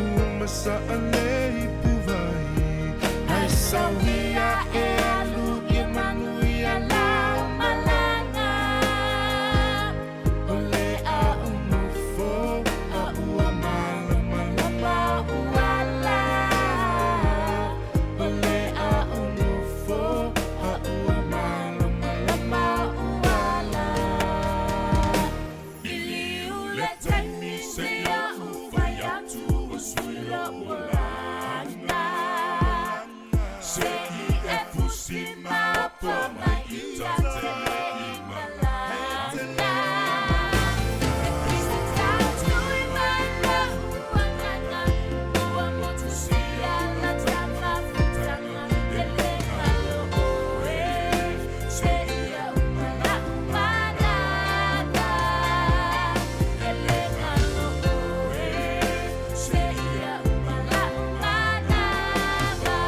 Ua masaa le ipuvai. Ae sauia e alu ia manuia lau malaga. O le a ou nofo a ua malamalama ou ala. O le a ou nofo a ua malamalama ou ala. Liliu le taimi seia ou fai atu usui lou olaga. Se i e fusi maopo mai i tatele i malaga. E pei se tau tui mai la'u agaga. Ua motusia la tamafutaga. E le galo oe. Se ia uma la'u manava. E le galo oe. Se ia uma la'u manava.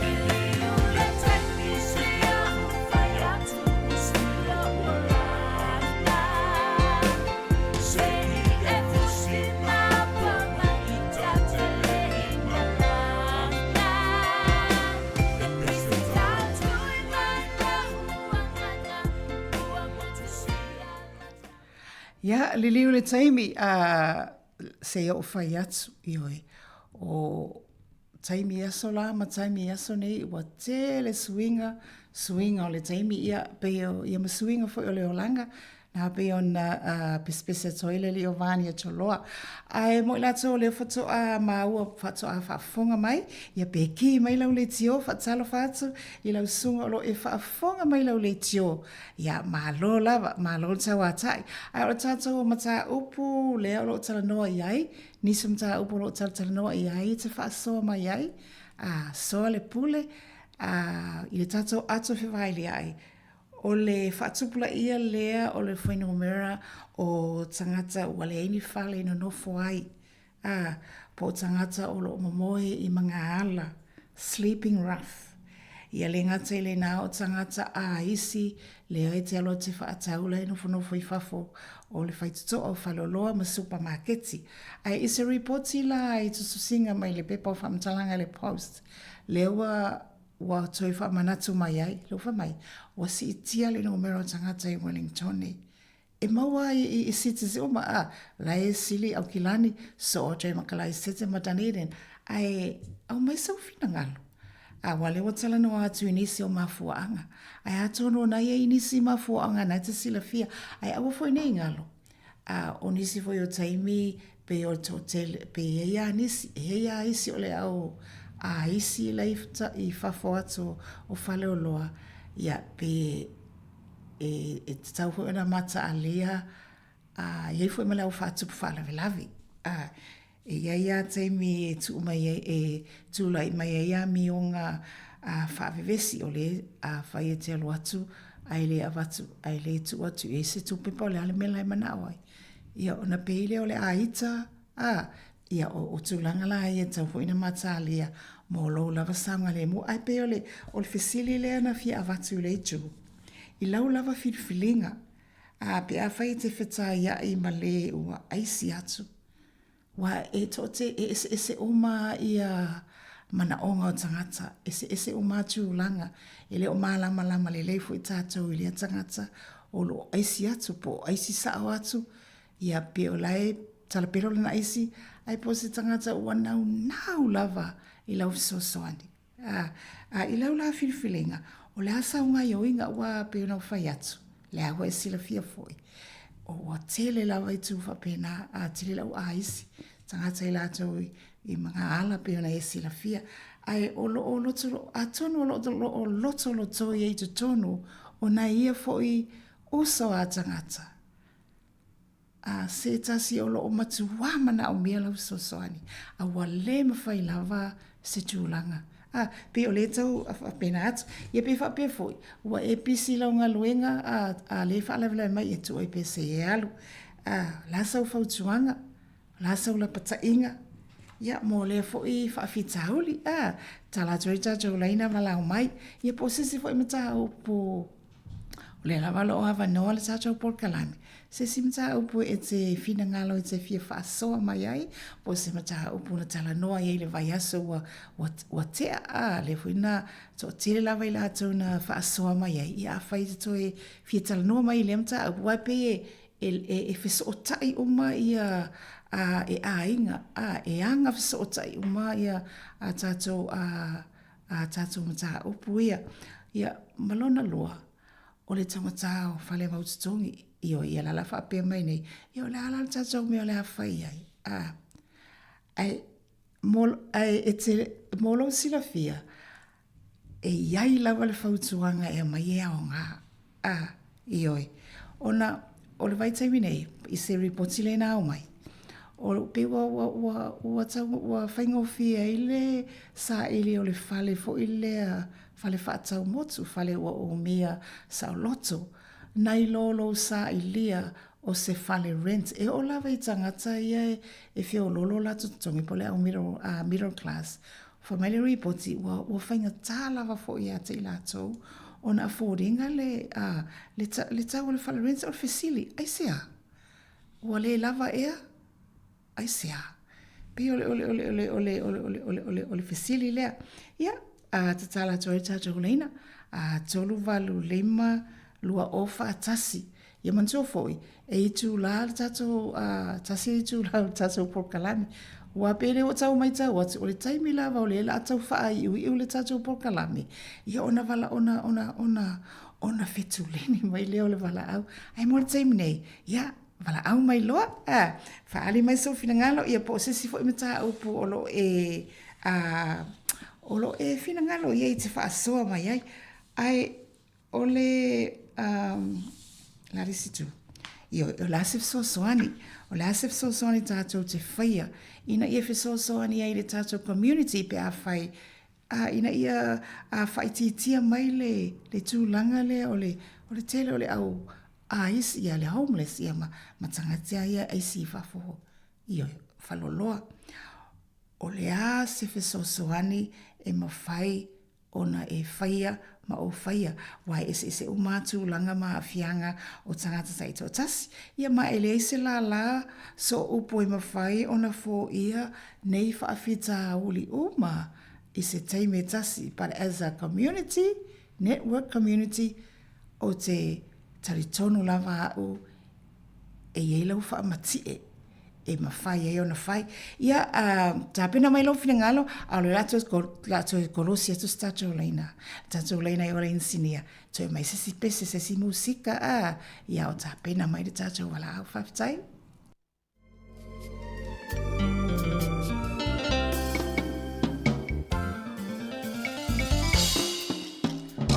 Liliu le taimi seia ou fai atu usui lou olaga. Se i e fusi maopo mai i tatele i malaga. E pei se tau tui mai la'u agaga. Ua motusia la Ia, liliu le taimi, a seia ou fai atu, ioe, o taimi aso la ma taimi aso nei, ua tele suiga, suiga o le taimi, ia, pei o, ia ma suiga foi o le olaga. Na pei ona pesepese atu ai le alii o Vani Atoloa. Ae mo i latou o lea faatoa maua faatoa faafofoga mai, ia pe ki mai lau leitio, faatalofa atu i lau susuga o lo o e faafofoga mai lau leitio. Ia, malo lava, malo le tauatai. Ae o le tatou mataupu lea o lo o talanoa i ai, nisi o mataupu o lo o talatalanoa i ai e te faasoa mai ai, a soa le pule, a, i le tatou ato fevailiai, o le faatupulaia lea o le fuainumera o tagata ua leai ni fale e nonofo ai, a, po o tagata o lo o momoe i magaala, sleeping rough. Ia le gata i lena o tagata a isi lea e te alu atu e faatau la e nofonofo i fafo o le faitotoa o faleoloa ma supamaketi. Ae i se ripoti la i tusitusiga mai le pepa o faamatalaga i le Post, lea ua ua toe faamanatu mai ai, lea ua fai mai, ua siitia le numera o tagata i Wellingtone. E maua ai i, i cities uma, a, la e sili Aukilani, soo atu ai ma Kalaisete ma Dunedin, ae aumai sou finagalo. A ua lea ua talanoa atu i nisi o mafuaaga. Ae atonu o na i ai nisi mafuaaga na te silafia, ae aua foi nei galo. A o nisi foi o taimi pei o le toatele, pe i ai a nisi, e i ai a isi o le au a isi la i fafo atu o Faleoloa, ia pe e, e tatau foi ona mataalia, a i ai foi ma le au faatupu faalavelave. A, e i ai a taimi e tuu mai ai, e tulai mai ai amioga a faavevesi, o le afai e te alu atu ae le avatu, ae le tuu atu i ai se tupe po o le a le mea la e manao ai. Ia, ona pei lea o le aita, a, ia, o, o tulaga la ia e tatau foi ona mataalia mo lou lava saogalemu. Ae pei o le, o le fesili lea na fia avatu i le itu, i lau lava filifiliga, a, pe afai e te fetaiai ma le ua aisi atu, Ua e toate e eseese uma ia manaoga o tagata, eseese uma tulaga, e le o malamalama lelei foi tatou i lea tagata o lo o aisi atu po o aisi sao atu, ia pe o la e talapelo lana aisi, ae po o se tagata ua naunau lava i lau fesoasoani. A, a i lau la filifiliga, o le a sau gaioiga ua pei ona ou fai atu, lea ua e silafia foi, o ua tele lava itu faapena, a tele lau aisi, tagata i latou i, i magaala pei ona e silafia. Ae o lo o loto, atonu o lo o lotolotoi ai i totonu o nai ia foi uso a tagata. A se tasi o lo o matuā manaomia lau fesoasoani, a ua le mafai lava se tulaga. A, pei o lea tau faapena atu. Ia pe faapea foi, ua e pisi i lau galuega, a, a lea e faalavelave mai, ia tuu ai pea se i e alu. A, o le a sau fautuaga? O le a sau lapataiga? Ia, mo lea foi faafitauli, a, tala atu ai tatou laina ma lao mai. Ia po o se isi foi mataupu O lea lava o lo o avanoa le tatou polokalame, se isi mataupu e te finagalo e te fia faasoa mai ai, po o se mataupu na talanoa i ai i le vaiaso ua, ua, ua tea, a, lea foi na toatele lava i latou na faasoa mai ai, ia afai e te toe fia talanoa mai i lea mataupu, aua e pei e, e, e, e fesootai uma ia a, e aiga, a, e aga fesootai uma ia a tatou a, a tatou mataupu ia. Ia, ma lona lua, o le taugata o fale mau totogi, ioe, ia la la faapea mai nei, ia o le a la le tatou mea o le a fai ai, a, ae, mo, ae e te, mo lou silafia, e i ai lava le fautuaga e aumai e aoga. A, ioe. Ona o le vaitaimi nei, i se ripoti lea na aumai, o, pei ua, ua, ua, ua, tau, ua faigofie ai le saili o le fale foi lea, fale faatau motu, fale ua umia saoloto, nai lo lou sailia o se fale rent. E oo lava i tagata ia e, e feoloolo o latou totogi po o le au middle, uh, middle class, Fai mai le ripoti, ua, ua faigata lava foi ia te i latou ona afford ina le, a, le, ta, le tau o le fale rent. O le fesili, aisea? Ua le lava ea? Aisea? Pei o le, o le, o le, o le, o le, o le, o le, o le, o le, o le fesili lea. Ia, a, tatala atu ai le tatou laina, a, 385 2041. Ia manatua foi, e itulā le tatou, ā, tasi le itulā o le tatou polokalame. Aua pei lea ua tau maitau atu, o le taimi lava o lea o le a tau faaiuiu le tatou polokalame, ia ona vala, ona, ona, ona, ona fetuleni mai lea o le valaau. Ae mo le taimi nei, ia, valaau mai loa, a, faaali mai sou finagalo, ia po o se isi foi mataupu o lo o e, a, o lo o e finagalo i ai e te faasoa mai ai. Ae o le, um, la le isi itu, ioe, o le a se fesoasoani, o le a se fesoasoani tatou te faia ina ia fesoasoani ai i le tatou community pe afai a, ina ia faaitiitia mai le, le tulaga lea o le, o le tele o le au aisi, ia le homeless, ia ma, ma tagata ia aisi i fafo, ioe, faleoloa. O le a se fesoasoani e mafai ona e faia ma ou faia, aua e eseese uma lava tulaga ma aafiaga o tagata taitoatasi. Ia ma e leai se lālā sooupu e mafai ona foia nei faafitauli uma i se taimi e tasi, but as a community, network community, ou te talitonu lava au e i ai lau faamatie e mafai ai ona fai. Ia, tapena mai lou finagalo, a o le a toe kolosi atu se tatou laina, tatou laina i o le inisinia, toe mai se isi pese, se isi musika, a, ia o tapena mai le tatou valaau. Faafetai.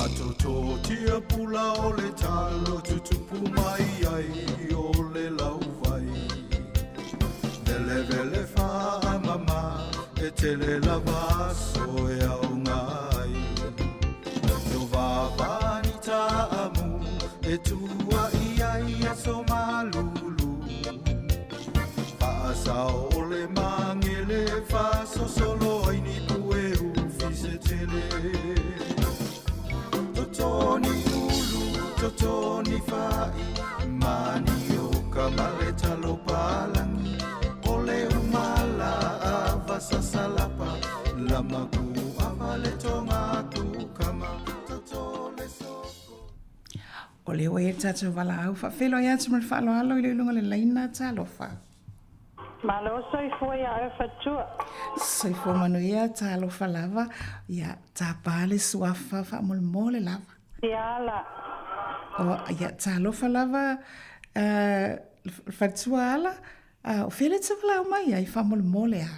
Atototia pula o le talo tutupu mai ai o le lauvai. Velevele faamama e tele lava aso e aoga ai. No vavani taamu e tuai ai aso malulu. Faasao o le magele faasosolo ai ni pueu fi se tele. Totoni ulu, totoni fa'i, manioka ma le talo palangi. O le umala ava sasalapa, lamaku ava le tonga kukama, toto le soko. O lea ua i ai le tatou valaau faafeiloai atu ma le faaaloalo i le uluga o le laina talofa. Malo soifua ia oe Fatua. Soifua manuia talofa lava ia tapa le suafa faamolemole lava. Ia ala. O ia talofa lava Fatua ala o fea le te valaau mai ai faamolemole a.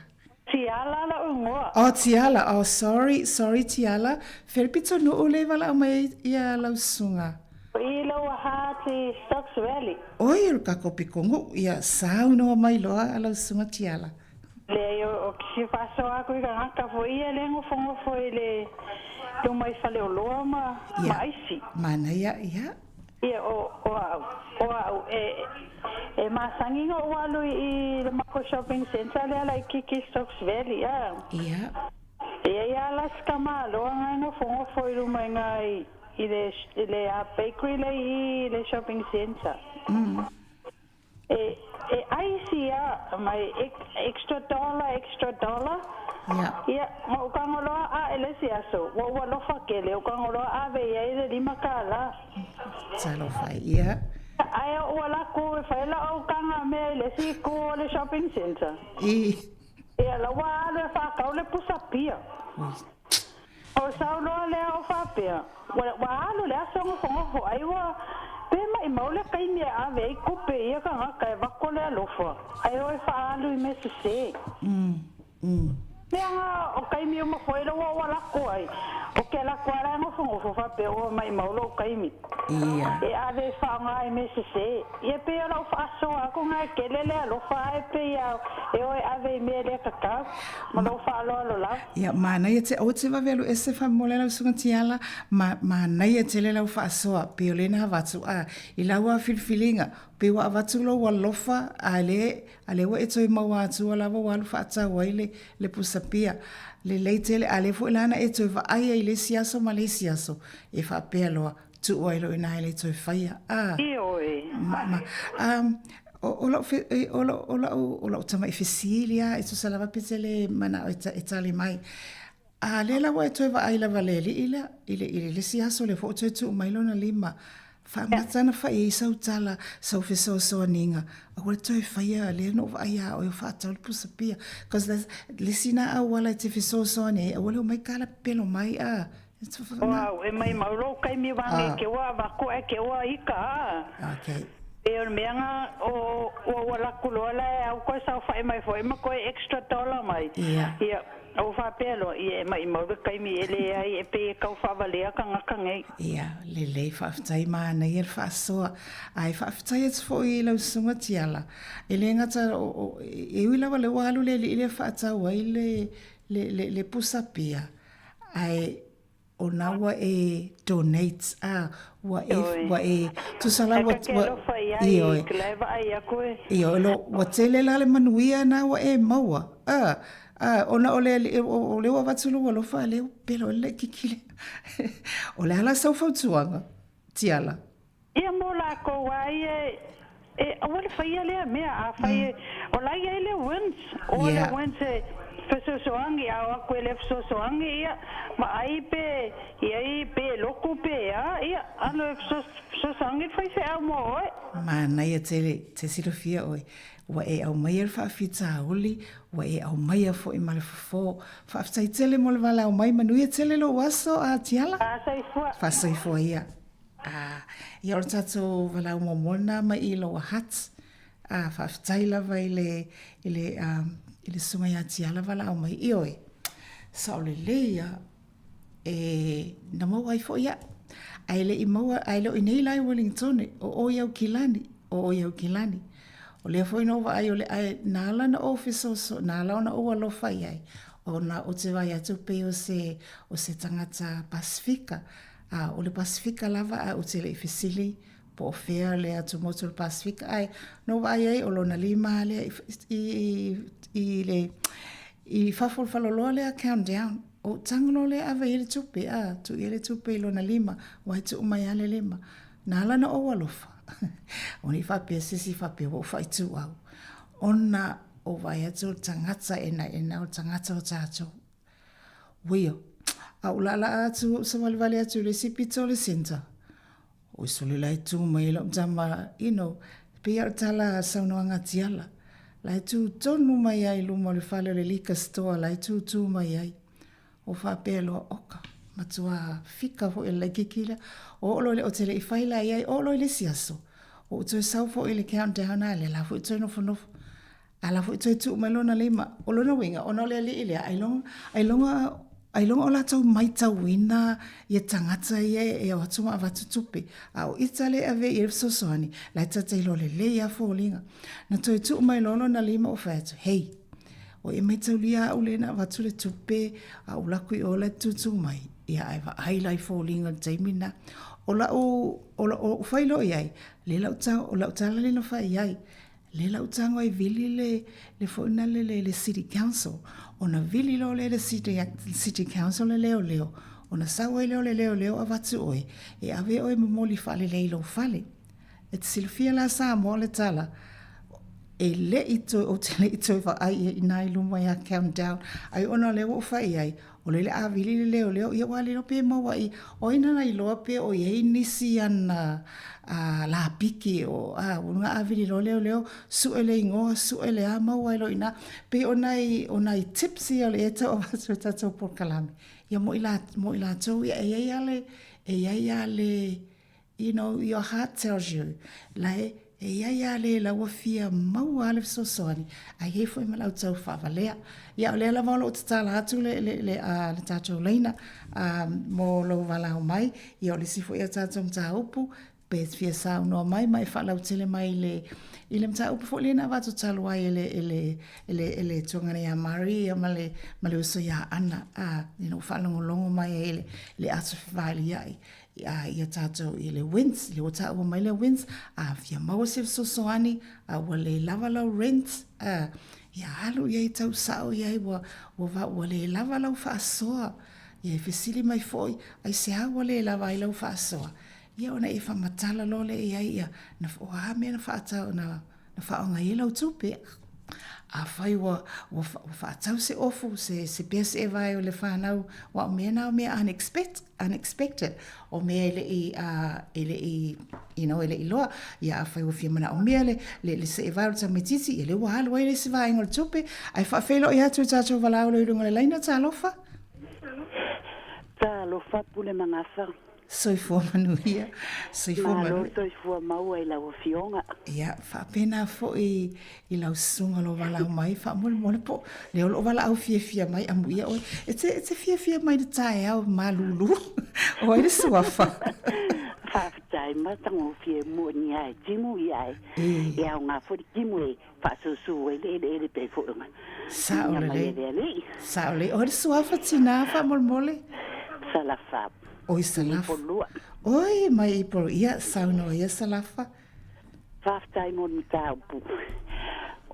Tiala lou igoa. Oh Tiala, oh sorry, sorry Tiala, fea le pitonuu le valaau mai ai ia lau susuga? I Lower Hutt i Stokes Valley. Oi o le kako pikogu, ia saunoa mai loa a lau susuga Tiala. Leai o ke fia faasoa aku i tagata foi ia le nofonofo i le luma i faleoloa ma ma aisi. Manaia, ia. Ia o o a'u o a'u e e masani na ou alu i le makou shopping centre lea laitiiti i Stokes Valley a. Ia. Ia ia la se tamaloa na e nofonofo i luma i na i i le i le bakery lea i i le shopping centre. E, e aisi a mai extra dollar, extra dollar. Ia. Ia, ma ou tago loa a e le isi aso, ua ou alofa tele, ou tago loa ave i ai le $5. Talofa ai, ia. Ae ou ala atu e fai lau taga mea i le isi itu o le shopping centre. I. Ia, la ua alu e faatau le pusa pia. Ui. O sau loa lea o faapea, ua, ua alu le aso nofonofo ai ua pe maʻimau le taimi e ave ai tupe i ia tagata e avatu le alofa, ae o e faaalu i mea sesē. Leaga o taimi uma foi la ua ou ala atu ai, ou te ala atu lava la e nofonofo faapea ua maʻimau loʻu taimi e ave e faaaoga i mea sesē. Ia pei o lau faasoa atu na e tele le alofa ae pei a e o e ave i mea le tatau. Ma lou faaaloalo lava. Ia, manaia te, aua te vave alu ese faamolemole lau susuga Tiala, ma, manaia tele lau faasoa, pei o lena avatu, a, i lau lava filifiliga, pei ua avatu lou alofa, a le, a lea ua e toe maua atua lava ua alu faatau ai le, le pusa pia. Lelei tele, a lea foi la na e toe vaai ai i le isi aso ma le isi aso, e faapea loa, tuu ai loa i ina e le toe faia. A, Ioe. ma, ma, um, o, o lau, o lau, o lau, o lau tamaʻi fesili lava e tusa lava pe te lē manaʻo e, e tali mai. A lea la ua e toe vaai lava le alii lea, i le, i le isi aso lea foi ua toe tuu mai lona lima. Faamata ana fai ai sau tala, sau fesoasoaniga, aua le toe faia lea na ou vaai iā oe o faatau le pusa pia. Cause that's, le isi lena auala e te fesoasoani ai, aua le omai kalapelo mai a. Au, e maimau lou taimi vage ke ua avatu ae ke ua ika a. Okay. Pei o le mea na o ua ua laku loa la e au koe saofai mai foi ma koe extra dollar mai. Ia. Ia, ou faapea loa, ia e maimau le taimi e leai e pei e tau faavalea tagata nei. Ia, lelei, faafetai manaia le faasoa. Ae faafetai atu foi i lau Susuga Tiala, e le gata o, o, e ui lava lea ua alu le alii lea faatau ai le, le, le, le pusa pia, ae o na ua e donate a ua e ua e tusa la ua ua ioe ioe lo ua tele la le manuia na ua e maua a a ona o le o le ua avatu lou alofa lea ua pelo ai le laitiiti lea o le a la sau fautuaga Tiala? Ia mo lakou a ia e aua le faia lea mea afai e o la e i ai le WINZ o le WINZ e fesoasoani a o atu e le fesoasoani ia vaai pe i ai pe lotu pe a ia alu e fesoasoani le faifeau mo oe. Manaia tele te silafia oe ua e aumaia le faafitauli ua e aumaia foi ma le fofo. Faafetai tele mo le valaau mai manuia tele lou aso a Tiala. Faasoifua. Faasoifua ia. A, ia o le tatou valaau muamua lena mai i Lower Hutt. A, faafetai lava i le, i le, um, i le susuga ia Tiala valaau mai. Ioe, sao lelei lava, e, na maua ai foi au. Ae le i maua, ae le o i inei la i Wellingtone, o o i Aukilani, o o i Aukilani. O lea foi na ou vaai o le, ae na ala ona ou fesoaso, na ala ona ou alofa i ai, ona ou te vaai atu pei o se, o se tagata Pasefika. A, o le Pasefika lava ae ou te le i fesili po o fea le atumotu o le Pasefika ae na ou vaai ai o lona lima lea i, i, i, i le i fafo o le faleoloa lea Countdown. Ou tago loa lea ave i ai le tupe, a, tuu i ai le tupe i lona lima, ua e tuu mai lava le lima. Na ala ona ou alofa, aua ne i faapea se isi faapea ua ou faaituau, ona ou vaai atu o le tagata enaena, o le tagata o tatou. Uia, a ou laalaa atu, ou savalivali atu i le isi pito o le centre, oi sole la e tu mai ai lau tama, you know, pei lava o le tala saunoaga a Tiala, la e tu tonu mai ai i luma o le fale o le liquor store la e tutū mai ai. Ou faapea loa, oka, matua fika foi e le laitiiti lea. Oo loa i le, ou te le i fai la i ai, oo loa i le isi aso, ua ou toe sau foi i le countdown a lea la foi toe nofonofo. A la foi toe tuu mai lona lima. O lona uiga, ona o le alii lea, ailoga, ailoga, ailoga o latou maitauina ia tagata ia e o atu ma avatu tupe. A o ita lea e ave i ai le fesoasoani, la e ta te iloa lelei lava foliga. Na toe tuu mai loa lona lima ou fai atu, hei, ua e maitaulia au lea na avatu le tupe, a ou alu atu i o la e tutū mai, ia ae vaai la i foliga i le taimi lena. O lau, o lau fai loa i ai, lea lau tala, o lau tala lea na fai i ai, Lea la ou tago ai vili le, le foi na le, le, le City Council. Ona vili loa lea le City, City Council le leoleo, ona sau ai lea o le leoleo avatu oe, e ave oe momoli faalelei i lou fale. E te silafia la Samoa o le tala, e le i toe, ou te le i toe vaai i ai ina i luma ia Countdown. Ai ona o lea ua ou fai i ai, O lea o le a vili le leoleo, ia ua le iloa pe maua i, o ai nana iloa pe o i ai nisi ana a, lapiki o, a, ua a vili loa leoleo, sue le igoa, sue le a, maua ai loa i ina. Pei o nai, o nai tips ia o le e tau avatu i tatou polokalame, ia mo i la, mo i latou, ia e i ai lava le, e i ai lava le, You know, your heart tells you, la e, e i ai lava le la ua fia maua lava le fesoasoani, ae i ai foi ma le au tau faavalea. Ia, o lea lava o lo o tatala atu le, le, le, a, le tatou laina a, mo lou valaau mai. Ia, o le isi foi a tatou mataupu, pe e fia saunoa mai ma e faalautele mai i le, i le mataupu foi lea na avatu talu ai e le, e le, e le, e le tuaga nei ia Marie ia ma le, ma le uso ia Ana, a, ina ua faalogologo mai ai i le, le aso fevailia'i. a ia tatou i le WINZ, lea ua taua mai le WINZ, a fia maua se fesoasoani, a ua le lava lau rent, a, ia alu i ai tau sao i ai ua, ua, ua le lava lau faasoa. Ia e fesili mai foi, aisea ua le lava ai lau faasoa? Ia ona e faamatala loa lea i ai, ia, na, o a mea na faatau, na, na faaaoga ai lau tupe. Afai ua, ua, ua faatau se ofu, se, se pea seevae o le fanau, aua o mea na o mea unexpect, unexpected, o mea e le i, uh, e le i, you know, e le i loa. Ia afai ua fia manaomia le, le, le seevae o le tamaitiiti, ia lea ua alu ai le isi vaega o le tupe. Ae faafeiloai atu i tatou valaau lea i luga o le laina, talofa. Talofa Pule ma Gafa. Soifua manuia, soifua manuia. Malo soifua maua i lau afioga. Ia, faapena foi i lau susuga o lo o valaau mai, faamolemole po o lea o lo o valaau fiafia mai, amuia oe. E te, e te fiafia mai i le taeao malulu. O ai le suafa? Faafetai matagofie moni lava e timu ia e, e aoga foi le timu e faasusu ai le eleele pei foi ona Sao lelei. Sao lelei. O ai le suafa tinā faamolemole? Salafa. Oi Salafa. Oi mai i Upolu. Ia, saunoa ia Salafa. Faafetai mo le mataupu.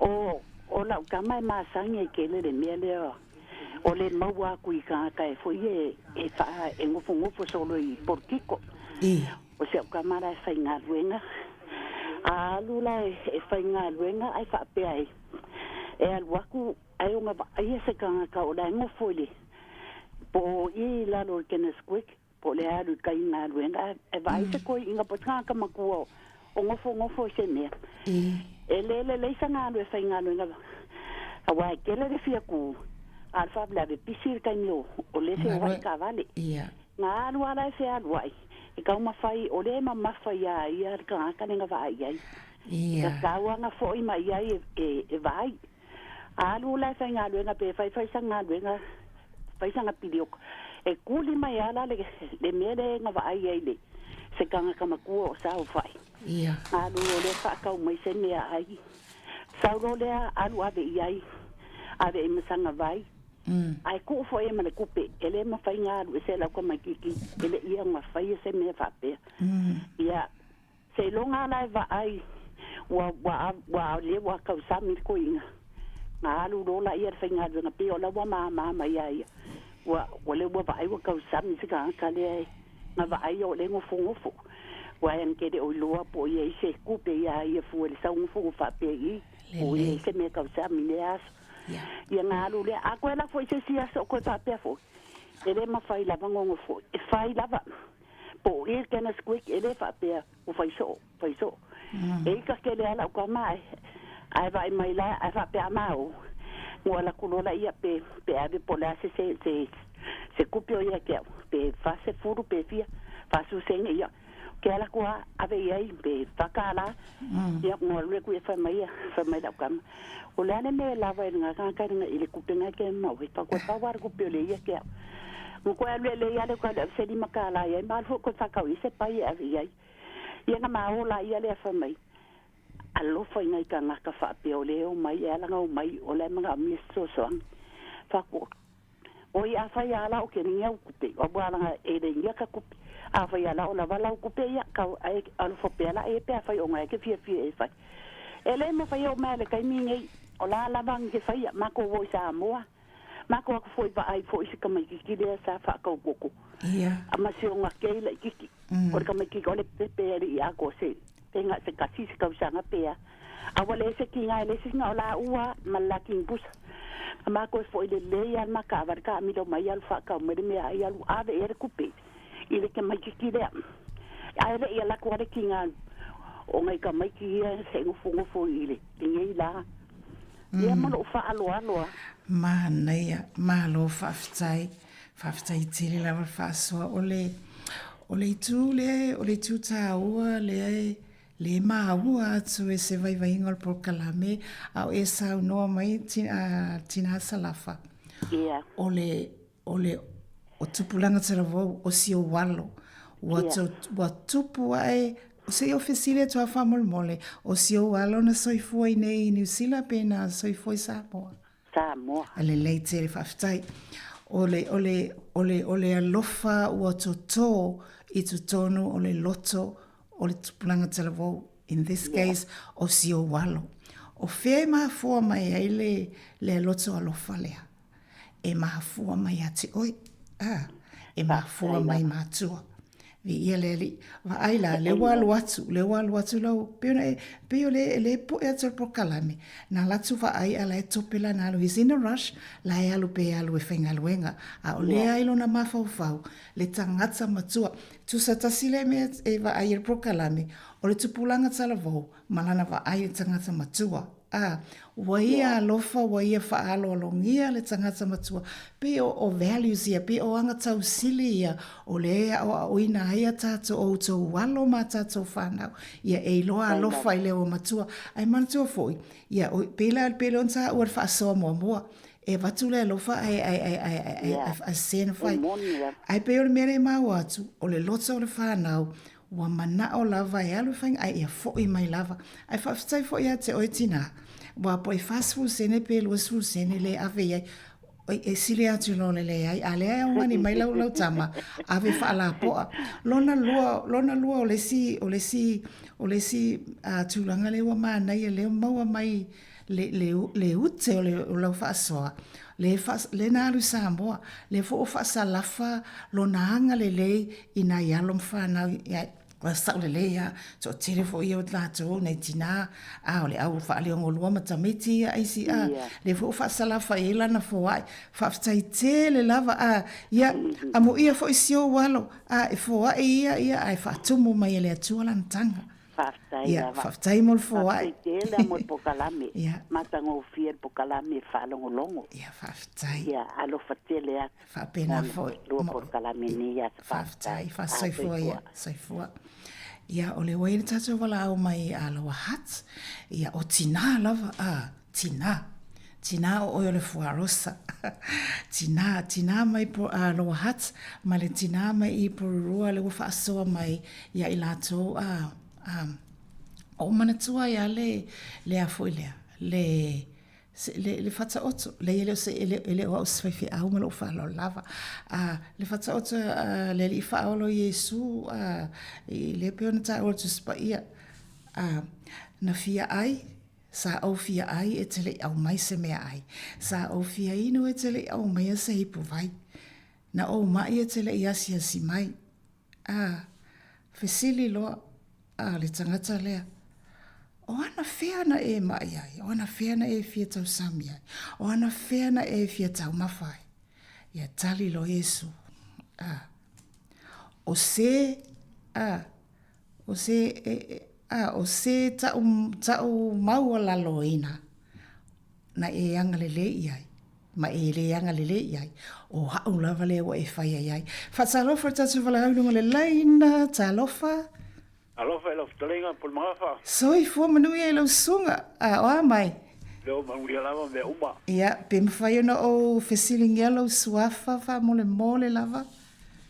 O, o lau tama e masani ai tele le mea lea o le maua atu i tagata e foi e, e faa, e nofonofo solo i polokiko. I. O si au tama la e faigaluega. A alu la e, e faigaluega ae faapea ai, e alu atu ae ona vaaia se tagata o la e nofo i le, po o i i lalo o le Kenneth Quick, po o le alu i kai galuega, ae vaai se toeaina po o se tagata matua o nofonofo i se mea. E le lelei sana alu e faigaluega aua e tele le fia ku, a o le faalavelave pisi le taimi o le feoai taavale. Na alu lava la e fealuai, e taumafai o lea e mamafa iā ia le tagata lea na vaai i ai. E tatau lava ona foi mai i ai e vaai. A alu la e faigaluega pe fai fai sana galuega, fai sana pilioka, e kuli mai lava la le mea lea na vaai ai le se tagata matua o saofai. Alu loa lea faatau mai se meaai, sau loa lea alu ave i ai, ave i ma sana vai. Ae tuu foi ai ma le tupe, e le mafai ona alu ese lau tamaititi, e le i ia ona faia se mea faapea. Ia, seiloga lava la e vaai, ua, ua, ua, lea ua tausami le toeaina, ona alu loa laia i le faigaluega, pei o la ua mama mai ia ia, ua, ua lea ua vaai ua tausami se tagata lea e, na vaai o lea e nofonofo. Aua e te le o iloa po o i ai se tupe ia ia fua i le sau nofonofo faapea i i, po o i ai se mea tausami i lea aso. Ia na alu lea, a toe lafo i se isi aso o toe faapea foi, e le mafai lava ona nofo, e fai lava. Po o i le Kenneth Quick, e le faapea ua fai soo, fai soo. E ika tele lava lau tama ae, ae vaai mai la, ae faapea a ma o, ua alu atu loa laia pe, pe ave po o le a se, se, se, se tupe o ia te au, pe 40 pe fia, 40 sene, ia, ke ala atu lava ave i ai pe $4. Ia, ua alu atu ia fai mai ia, fai mai lau tama, O le a le mea e lava ai le gagaka i le kupe na ke mau he pa koe pau a le kupe o le ia ke au. Mo koe alu e le ia le koe alu se $5 i ai ma alu foi koe whakau i se pai e ave i ai. Ia na ma o la ia lea fai mai, alofa i ngai tagata faapea o le o mai e ala na o mai o la e manaomia se fesoasoani. Whaku, Oi afai a la o ke ringi au kupe, aua langa e le ingia ka kupe. Afai a la o lava lau kupe ia, kau ae alofa pea la e pe afai o nga e ke fiafia e fai. E le mawhai o mea le kaimi nei, o la lava ngi ke whaia, mako wo i Samoa, mako aku foi vaai foi se tamaititi lea sa whaakau koko. A ma se o nga kei la i kiki, o le tamaititi o le pepe ali i ako se, pe nga se kasi se kausanga pea. A ua le se ki nga e le se nga o la ua ma la king busa. A mako e foi le lei al maka a ka amilo mai alu whaakau mai le mea ai alu ave e le kupe i le tamaititi lea. Ae le i ala atu ale ki ngā o ngai tamaiti ia se ngofongofo i le lenei la. Ia ma lou faaaloalo a. Manaia, malo faafetai, faafetai tele lava le faasoa. O le, o le itu lea, o le itu taua lea e, lea e maua atu e se vaivaiga o le polokalame a o e saunoa mai tina Salafa. Ia. O le, o le o tupulaga talavou o si ou alo ua yeah. ua tupu ae se i o fesili atu a faamolemole o si ou alo na soifua i nei i Niu Sila pe na soifua i Samoa? Samoa. A lelei tele faafetai. O le, o le, o le, o le alofa ua totō i totonu o le loto o le tupulaga talavou, in this case, o si ou alo. O fea e mafua mai ai le, le loto alofa lea? E mafua mai ia te oe, ā, e mafua mai matua. Viia le Alii. Vaai la, lea ua alu atu, lea ua alu atu lau, pei ona e, pei o le, le po'e atu o le polokalame, na alu atu vaai a la e tope lana alu, he's in a rush, la e alu pe alu e faigaluega, a o lea i lona mafaufau, le tagata matua. Tusa tasi le mea e vaai i le polokalame, o le tupulaga talavou ma lana vaai i le tagata matua. A, ua ia alofa, ua ia faaaloalogia le tagata matua, pei o, o values ia, pei o aga tausili ia, o lea e aoaoina ai a tatou, o outou alo ma a tatou fanau, ia e iloa alofa i le ōmatua. Ae manatua foi, ia, o, pei la, pei lea ona taua le faasoa muamua, e avatu le alofa ae, ae, ae, ae, ae, ae, ae sese na fai. Ae pei o le mea lea e maua atu, o le loto o le fanau, Ua manao lava e alu i faiga ae ia foʻi mai lava. Ae faafetai foi ia te oe tinā, ua po e 40 sene pe 20 sene le ave i ai, e sili atu i lo le leai, a lea e augani mai lau lau tama, ave faalapoa. Lona lua, lona lua o le isi, o le isi, o le isi tulaga lea ua manaia lea ua maua mai le, le, le ute o, le, o lau faasoa, le, faa, le na alu i Samoa, lea foi ua faasalafa lona agalelei i nai alo ma fanau, ia, ua sao lelei lava, toatele foi ia o latou nai tinā, a o le au faaleogolua ma tamaiti ia aisi, a, lea foi ua faasalafa i ai lana foai, faafetai tele lava, a, ia, amuia foi si ou alo, a, e foai ia, ia, ae faatumu mai e le Atua lana taga. Faafetai Ia, lava. faafetai mo le foai. Faafetai tele mo le pokalame. Ia. Matagofie le pokalame e faalogologo. Ia, faafetai. Ia, alofa tele atu. Faapena foi. Lua pokalame nei aso. Faafetai. Faasoifua ia. Soifua. Ia, o le ua i le tatou valaau mai a Lower Hutt. Ia, o tinā lava, a, tinā. Tinā o oe o le fuarosa. Tinā, tinā mai po, a Lower Hutt, ma le tinā mai i Porirua le ua faasoa mai ia i latou, a, a, o manatua ai a le, le a foi lea, le, se, le, le Fataoto, leai e le o se, e le, e le o au o se faifeau ma lou faaaloalo lava. A, le Fataoto a le Alii Faaola o Iesu, a, i lea pei ona taua e le Tusi Paia, a, na fia ai, Sa ou fia ai e te le i aumai se meaai. Sa ou fia inu e te le i aumaia se ipu vai. Na ou maʻi e te le i asiasi mai. A, fesili loa a le tagata lea, O ana fea na e maʻi ai? O ana fea na e fia tausami ai? O ana fea na e fia taumafa ai? Ia tali loa Iesu, A, o se, a, O se, e, e, a, o se taʻu, taʻu maualaloina na e agalelei i ai, ma e le agalelei i ai, o aʻu lava lea ua e faia i ai. Faatalofa i le tatou valaau i luga o le laina, talofa. Alofa i lau fetalaiga Pulemagafa. Soifua manuia i lau susuga, a o a mai? Leo manuia lava mea uma. Ia, pe mafai ona ou fesiligia lou suafa faamolemole lava?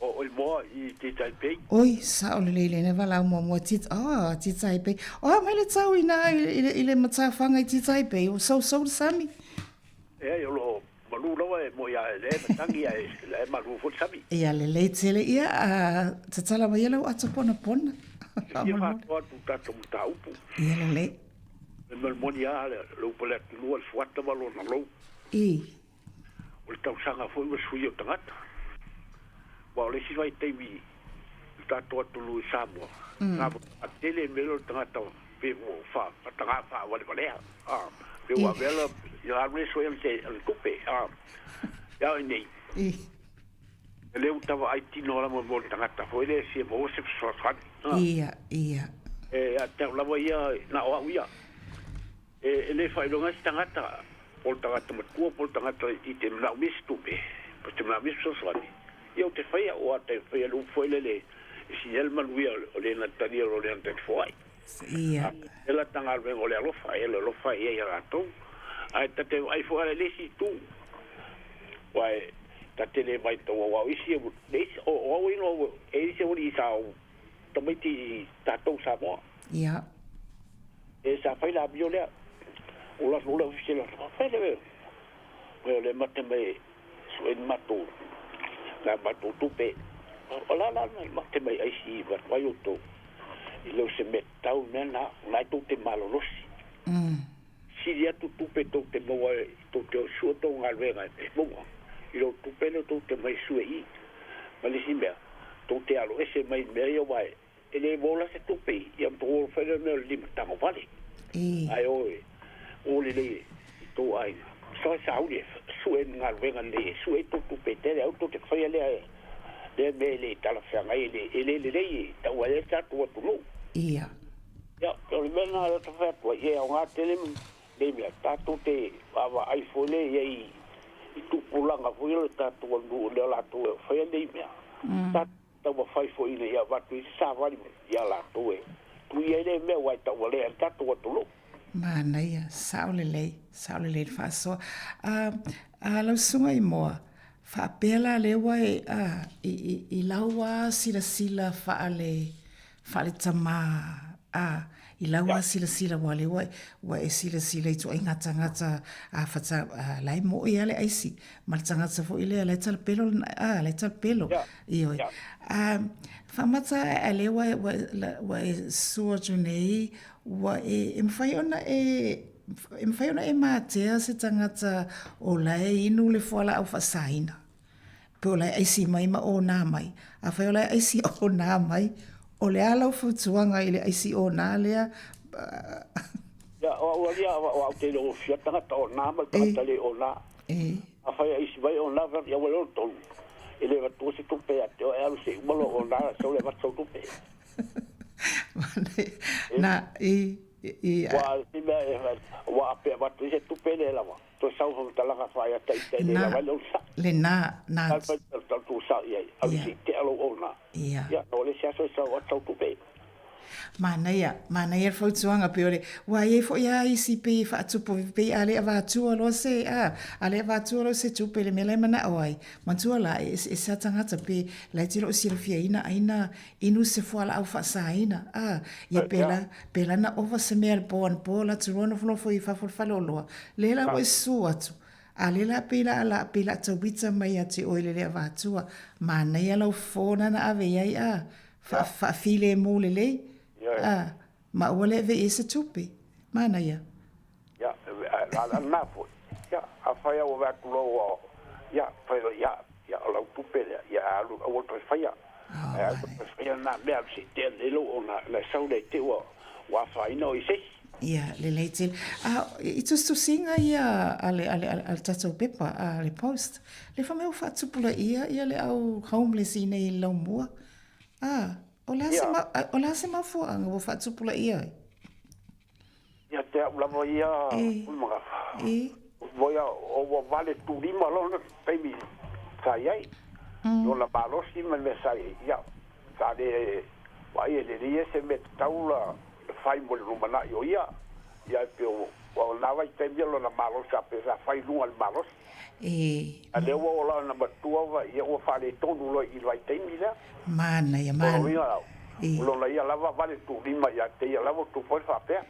O oi moa i te Taipei. Oi, sao lelei lena valaau muamua ti, oh, ti Taipei. O a mai le tau inā i le, i le matafaga i ti Taipei, ua sousou le sami. Eai, o loo malu lava e moi a lea e matangi ae la e malu foi le sami. Ia lelei tele, ia, a, tatala mai ia lau ato ponapona. E fia faatoa atu tatou mataupu. Ia lelei. E mea moni a le upu a le atunuu o le fuata ma lona lou. I. O le tausaga foi ua suia o tagata. Aua o le isi vaitaimi i le tatou atunuu i Samoa, sa matua tele mea lea o le tagata pe ua faataga faavalevalea, pe ua avea la ia alu lea e sue ana tupe, a o i nei, e le ua tavaai tino lava mo le tagata foi lea e fia maua se fesoasoani. Ia, ia. E ia te au lava ia, na o au ia. E le faailoga ai se tagata, po o le tagata matua po o le tagata i te manaomia se tupe, po o te manaomia se fesoasoani, ia ou te faia, aua te faia le upu foi lele, e sili ai le manuia o le na talia i lo le na tali foai. Ia. E la ta galuega o le alofa, e le alofa i ai ia latou. Ae ta te vaai foi ala i le isi itu, aua e ta te le matau aua o isi, o au ino e isi aualii sa ou tamaiti i tatou Samoa. Ia. E sa fai le amio lea. O la le ofisa la fai le mai o le mate mai sue ni matou na matou tupe. O la la na mate mai ai si va vai o tou. I leo se me tau mea na na tou te malolosi. Sili atu tupe tou te maua i tou te sue tou galuega e maua. I lou tupe lea tou te mai sue i. Ma le isi mea, tou te alo ese mai mea ia aua e le maua la se tupe i, ia ma tou fai lea mea o le limatago vale. Ae o e o lelei i tou aiga. Sa sauni e sue ni galuega lelei e sue ai tou tupe tele, aua tou te faia lea lea mea e le talafeagai e le lelei e tau ai ai le tatou atunuu. Ia. Ia, o le mea lena e fai atu ai, e aoga tele. Nei mea, tatou te vaavaai foi lea i ai i tupulaga foi o le tatou atunuu lea latou e faia nei mea. Tatou taumafai foi ina ia avatu ai se savali ia latou e tui ai lea mea aua e taualea ai le tatou atunuu. Manaia, sao lelei, sao lelei le faasoa. A, a lau susuga i Moa, faapea la lea ua e, a, i, i, i lau lava silasila faale, faale-tama, a, i lau lava silasila aua o lea ua, ua e silasila i ituaiga tagata a fata, a, la e mo'i lava le aisi, ma le tagata foi lea la e talapelo lana, a, la e talapelo. Ioe. A, faamata a lea ua, ua, ua e susu atu nei, ua e, e mafai ona e, e mafai ona e matea se tagata o la e inu le fualaau faasaina? Pe o la e aisi mai ma ona mai. Afai o la e aisi ona mai, o le a lau fautuaga i le aisi ona lea? Ia, o au alia, o au te leo fia tagata ona ma le tagata le ona. Afai e aisi mai ona, ia ua leo tolu. E le avatua se tupe ia te oe, alu se i uma lou ona, sau le avatu sau tupe. Na, i, i, Ua, si mea, ua ape avatu i se tupe le lava. Toe sau faamatalaga faa-ia taitai le lava ai le sa. Lena, na. Tau fai tau tu sa i ai. Au si te alo ona. Ia, no le se aso i sau atu sau tupe. Manaia, manaia le fautuaga pei o le, ua i ai foi lava isi pei e faatupu, pei a le avatua loa se, a, a le avatua loa se tupe i le mea la e manao ai, matua la e eseese lava tagata pe la e te le o silafiaina ai na inu se fualaau faasaina, a, ia pe la, pe la na ova se mea i le po anapo la te lua nofonofo i fafo o le faleoloa, lea la ua e susu atu, a lea la pei la la, pei la tauita mai ia te oe i le le avatua, manaia lau fofo na na ave i ai, a, faafilemu lelei, a, ma ua le ave i ai se tupe, manaia. Ia, a lena foi, ia, afai lava ua vaai atu loa ua, ia, fai loa, ia, ia, o lau tupe lea, ia alu, aua le toe faia. Ae aua le toe faia lena mea, alu se i tea lelei lou ona, ona e sau lea i te i ua, ua afaina oe i se isi. Ia, lelei tele. A, i tusitusiga ia a le, a le, a le tatou pepa, a le Post, le fai mai ua faatupulaia ia le au homeless i inei i Laumua. A, o le a se, o le a se mafuaaga ua faatupulaia ai? Ia te au lava ia magafa. Voia o ua vale tulima lona taimi sa i ai. Lona malosi ma le mea sa i ai. Ia, sa le vaai e lelei ia se mea tatau la fai mo le lumanai o ia. Ia e pei o ua na vaitaimi ia lona malosi a pei sa fai i luga o le malosi. A lea ua ola ona matua va ia ua faaletonu loa i le vaitaimi lea. Manaia, manaia. O lona ia lava vale tuulima ia te ia lava tupu ai le faapea.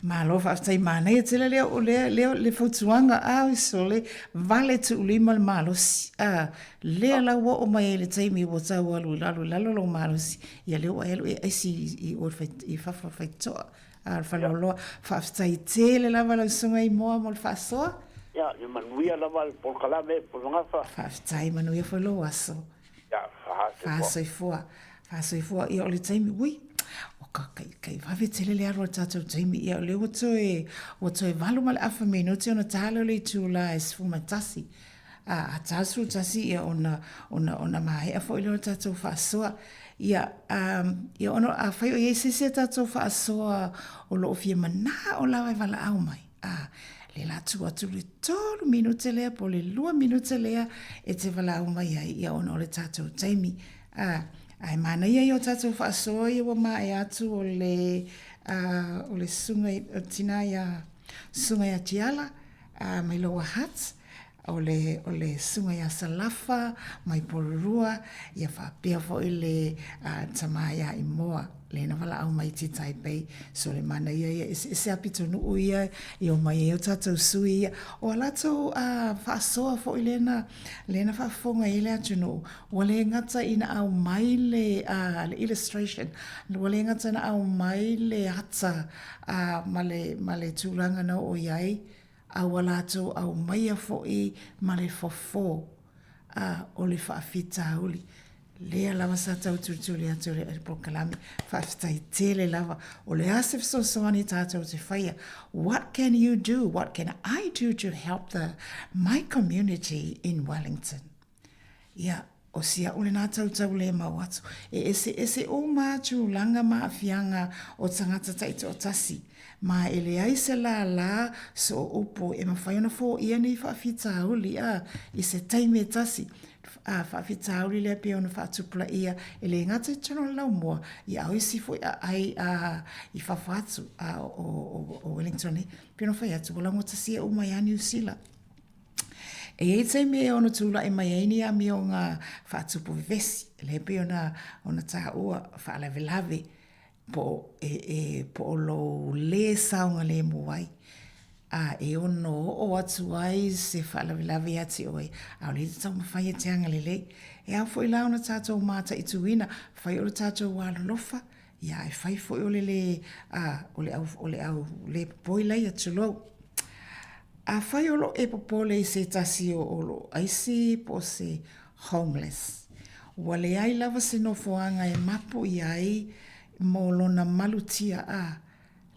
Malo faafetai manaia tele lea o lea lea le fautuaga a sole vale tuulima le malosi a lea la ua oo mai ai le taimi ua tau alu i lalo i lalo lou malosi ia lea ua e alu e aisi i o i fafo o le faitotoa a o le faleoloa faafetai tele lava lau susuga i Moa mo le faasoa. Ia, ia manuia lava le polokalame Pulagafa. Faafetai manuia foi lou aso. Faasoifua. Faasoifua. Ia o le taimi, ui, o ka kai, kai vave tele le alu o le tatou taimi. Ia o lea ua toe, ua toe 8 ma le afa minute ona ta lea o le itula e 11. A, a ta le 11 ia ona, ona, ona maea foi lea o le tatou faasoa. Ia, um, ia ona, afai o i ai se isi a tatou faasoa o lo o fia manao lava e valaau mai, a, lea la tuu atu le tolu minute lea po o le lua minute lea e te valaau mai ai ia ona o le tatou taimi. A, ae manaia ia o tatou faasoa ia ua maea atu o le, a, o le susuga i, o le tina ia, susuga ia Tiala, a, mai Lower Hutt, o le, o le susuga ia Salafa mai Porirua, ia faapea foi le tama ia Imoa, lea na valaau mai i Titae Bay. So le manaia ia, eseese lava pitonuu ia i omai ai o tatou sui ia. O a latou faasoa foi lea na, lea na faafofoga i ai le atunuu, ua le gata ina aumai le, le illustration, ua le gata ina aumai le ata ma le, ma le tulaga na oo i ai, a ua latou aumaia foi ma le fofo, a o le faafitauli lea lava sa tau tulituli atu i le polokalame. Faafetai tele lava. O le a se fesoasoani tatou te faia? What can you do? What can I do to help the, my community in Wellington? Ia. O si a'u lenā tautau lē mau atu. E eseese uma a tulaga ma aafiaga o tagata taitoatasi, ma e leai se lālā soo upu e mafai ona foia nei faafitauli a i se taimi e tasi, a faafitauli lea pei ona faatupulaia e lē gata i totonu o le laumua, ia a o isi foi aai a i fafo atu a o Wellington nei. Pei ona fai atu, ua laugatasia uma ai a Niu Sila. E i ai taimi e ono tula'i mai ai ni amioga faatupu vevesi, lea pei ona ona taua faalavelave po o e e po o lou lē saogalemu ai, a e ono oo atu ai se faalavelave ia te oe, ʻaʻole e te taumafai e te agalelei. E ao foi la ona tatou mataituina, fai o le tatou alolofa, ia ae fai foi o le lē a o le au o le au lē popoi laia, tulou. Afai o lo o e popole i se tasi o lou aisi po o se homeless, ua leai lava se nofoaga e mapu i ai mo lona malutia a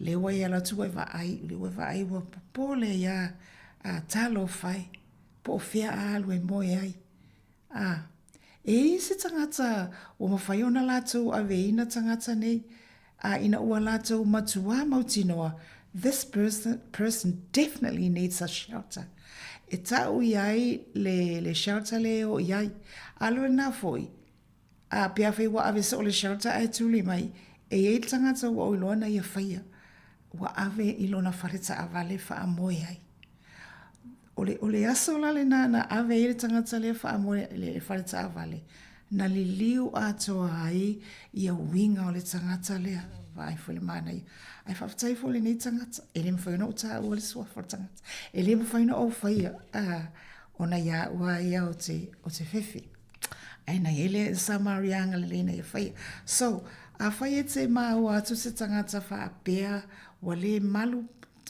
lea ua e alu atu ua e vaai, lea ua e vaai ua popole ai a, a talofa e, po o fea a alu e moe ai. A, e i ai se tagata ua mafai ona latou aveina tagata nei, a ina ua latou matuā mautinoa, this person, person definitely needs a shelter. E ta'u i ai le, le shelter le e o i ai. Alo lena foi, a pe afai ua ave soo le shelter ae tuli mai, e i ai le tagata ua ou iloa na ia faia, ua ave i lona fale taavale faamoe ai. O le, o le aso la lenā na ave ai le tagata lea faamoe i le fale taavale, na liliu atoa ai ia uiga o le tagata lea. Vaai foi le manaia. Ae faafetai foi i lenei tagata, e le mafai ona ou taua le suafa o le tagata. E le mafai ona ou faia, ona ia au lava ia ou te, ou te fefe. Ae na i ai le Samaria agalelei na ia faia. So, afai e te maua atu se tagata faapea ua le malu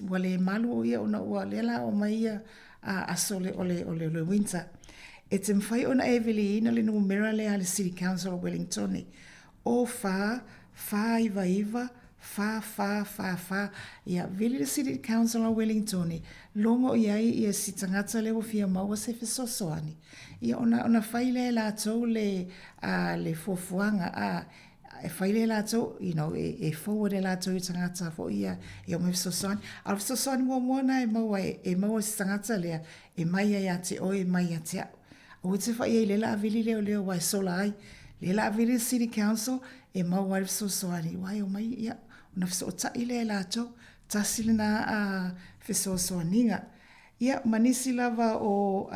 ua le malu o ia ona ua lea la o mai ia a aso le o le o le, le winter. E te mawhai ona e viliina le numera lea a le City Council o Wellingtone. O whā, whā iwa iwa, whā whā whā whā. Ia, vili le City Council o Wellingtone. Logo i ai ia si tangata le ua fia maua se fesoasoani. Ia ona ona whai lea e latou le, a, le fuafuaga a e whai lea latou, you know, e, e forward e latou i tangata foi ia e o mai fesoasoani. A o le fesoasoani muamua na e maua e, e maua se tangata lea, e mai ai ia te oe, e mai ia te au. Aua e te whai ai le laawili leo leo wa e sola ai. Le laawili le City Council e maua ai le fesoasoani. Wa e o mai, ia, ona fesoatai lea e latou. Tasi lena a fesoasoaniga. Ia, ma nisi lava o,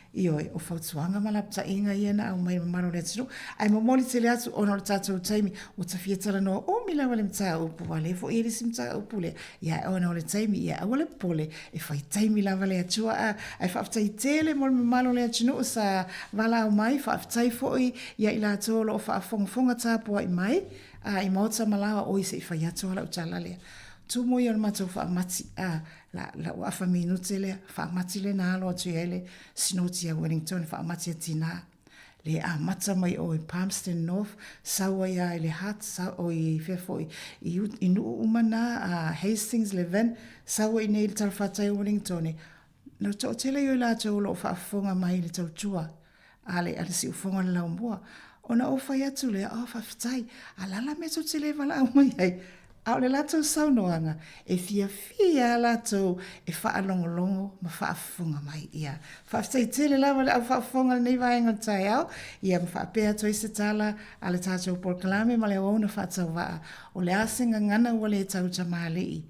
ioe, o fautuaga ma lapataiga ia na aumai i le mamalu o le atunuu. Ae momoli tele atu ona o le tatou taimi, ua ta fia talanoa umi lava le mataupu, aua o lea foi e i ai le isi mataupu lea, ia, ona o le taimi, ia aua le popole, e fai taimi lava le Atua. A, ae faafetai tele mo le mamalu o le atunuu sa valaau mai, faafetai foi ia i latou o lo o faafogafoga tapuai mai, a, i maota ma laoa, oi se i fai atu lava lau tala lea. Tumu ia o le matou faamati, a, La, la'u afa minute lea, faamati lea na alo atu i ai le sinoti ia Wellington, faamati a tinā. Le amata mai o i Palmerston North, sau ai a i le Hutt, sau, o i whea foi, i, i nuu uma nā, a Hastings, Levin, sau ai nei i le talafatai o Wellington, na toatele i o latou o loo faafofoga mai i le tautua a le, a le siufofoga o le laumua. Ona ou fai atu lea, oh, faafetai, a lala mea tou te le valaau mai ai. A o le latou saunoaga, e fiafia lava latou e faalogologo ma faafofoga mai. Ia, faafetai tele lava le au faafofoga i lenei vaega o le taeao, ia ma faapea atu ai se tala a le tatou polokalame ma le auauna faatauvaa, o le a se gagana ua le tautamalii.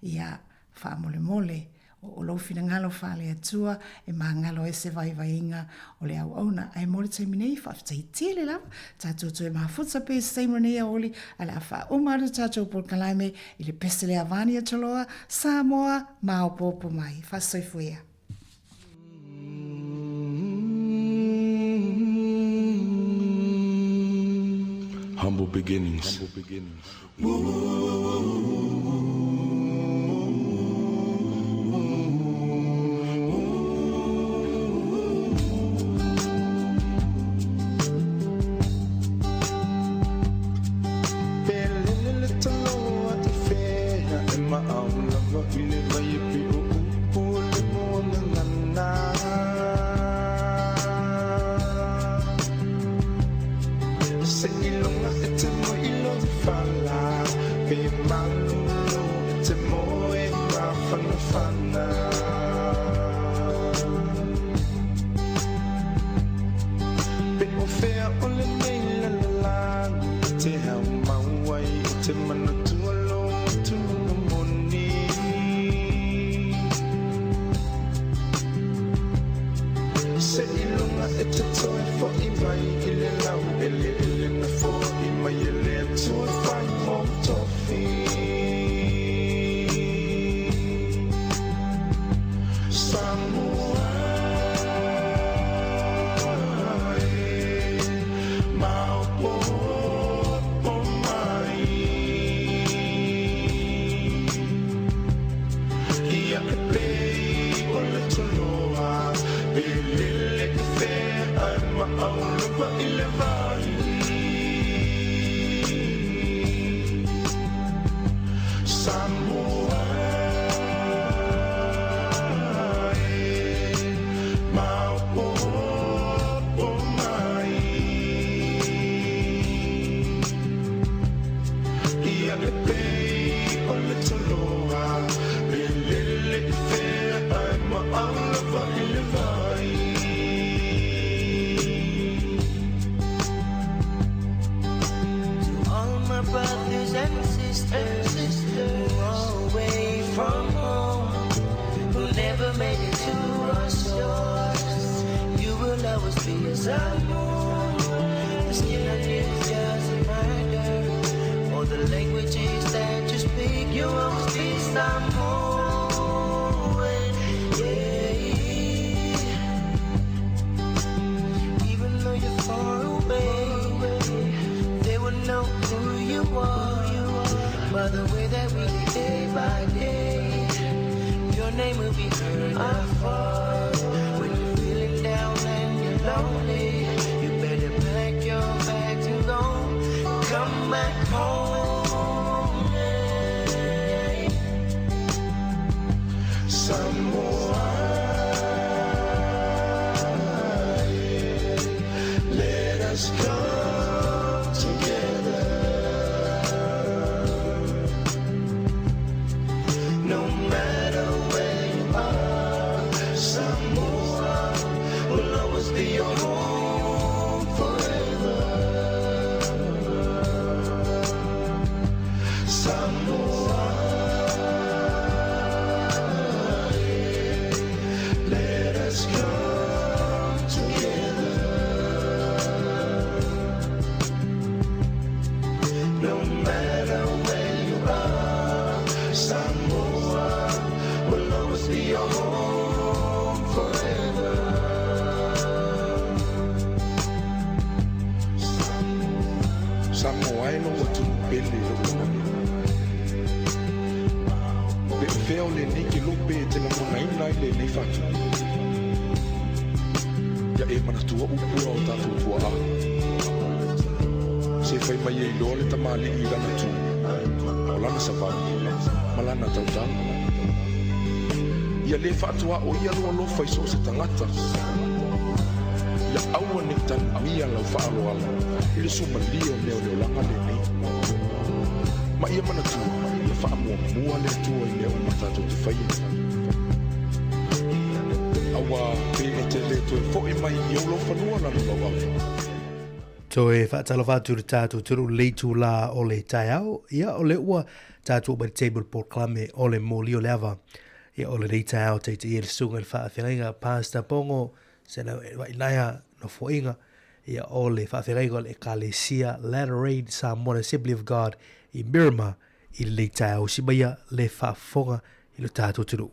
Ia, faamolemole, O lou finagalo faale-Atua e magalo ai se vaivaiga o le auauna. Ae mo le taimi nei, faafetai tele lava. Tatou toe mafuta pea i se taimi o lenei aoauli, ae le a faauma atu le tatou polokalame i le pese lea Vania Toloa, Samoa, maopoopo mai. Faasoifua ia. Humble beginnings. Humble beginnings. e malulu e te moe mafanafana. Pe o fea o lenei lalolagi e te hau mau ai e te manatua lo atunuga moni. Se i lunga e te toe fo'i mai i le lau eleele na fo'i mai e le Atua e fai mou tofi. Samoa e, maopoopo mai. Ia e pei o le toloa, pe lele i fea ae maau lava i le vai. Samoa e, maopoopo mai. Ia e pei o le toloa, pe lele i fea ae maau lava i le vai. To all my brothers and sisters who are away from home, who never made it to our shores, you will always be a Samoan. The skin on you is just a reminder, all the languages that you speak, you will always be Samoan. Yeah. Even though you're far away, they will know who you are by the way that we live day by day. Your name will be heard afar. When you're feeling down and you're lonely, you better pack your bags and go. Come back home. Yeah. Samoa, let us come together. No matter where you are, Samoa will always be your home forever. Samoa, let us come together. No matter where you are, Samoa will always be your home forever. Samoa e lou atunuu pele i lou lalolagi. Pe o fea o lenei kelope e te lagonaina ai lenei faatupu. Ia e manatua upu a o tatou tua'a. Se fai mai e iloa le tamalii i lana tu, o lana savali, ma lana tautala. Ia lē faatuaʻo ia lou alofa i so o se tagata. Ia aua nei tanuia lau faaaloalo i le sumalia o mea o le olaga lenei. Ma ia manatua, ia faamuamua le Atua i mea uma tatou te faia. Auā pe e te lē toe fo'i mai i ou laufanua lana lauava. Toe faatalofa atu i le tatou atunuu i lenei itulā o le taeao. Ia, o lea ua tatou oo mai i le taimi o le polokalame o le moli o le ava. Ia, o lenei taeao taitaia le susuga i le faafeagaiga Pastor Pongo Selau Nofoaiga. Ia, o le faafeagaiga o le Ekalesia Latter Rain Samoan Assembly of God i Miramar i lenei taeao. Usi maia le faafofoga i lo tatou atunuu.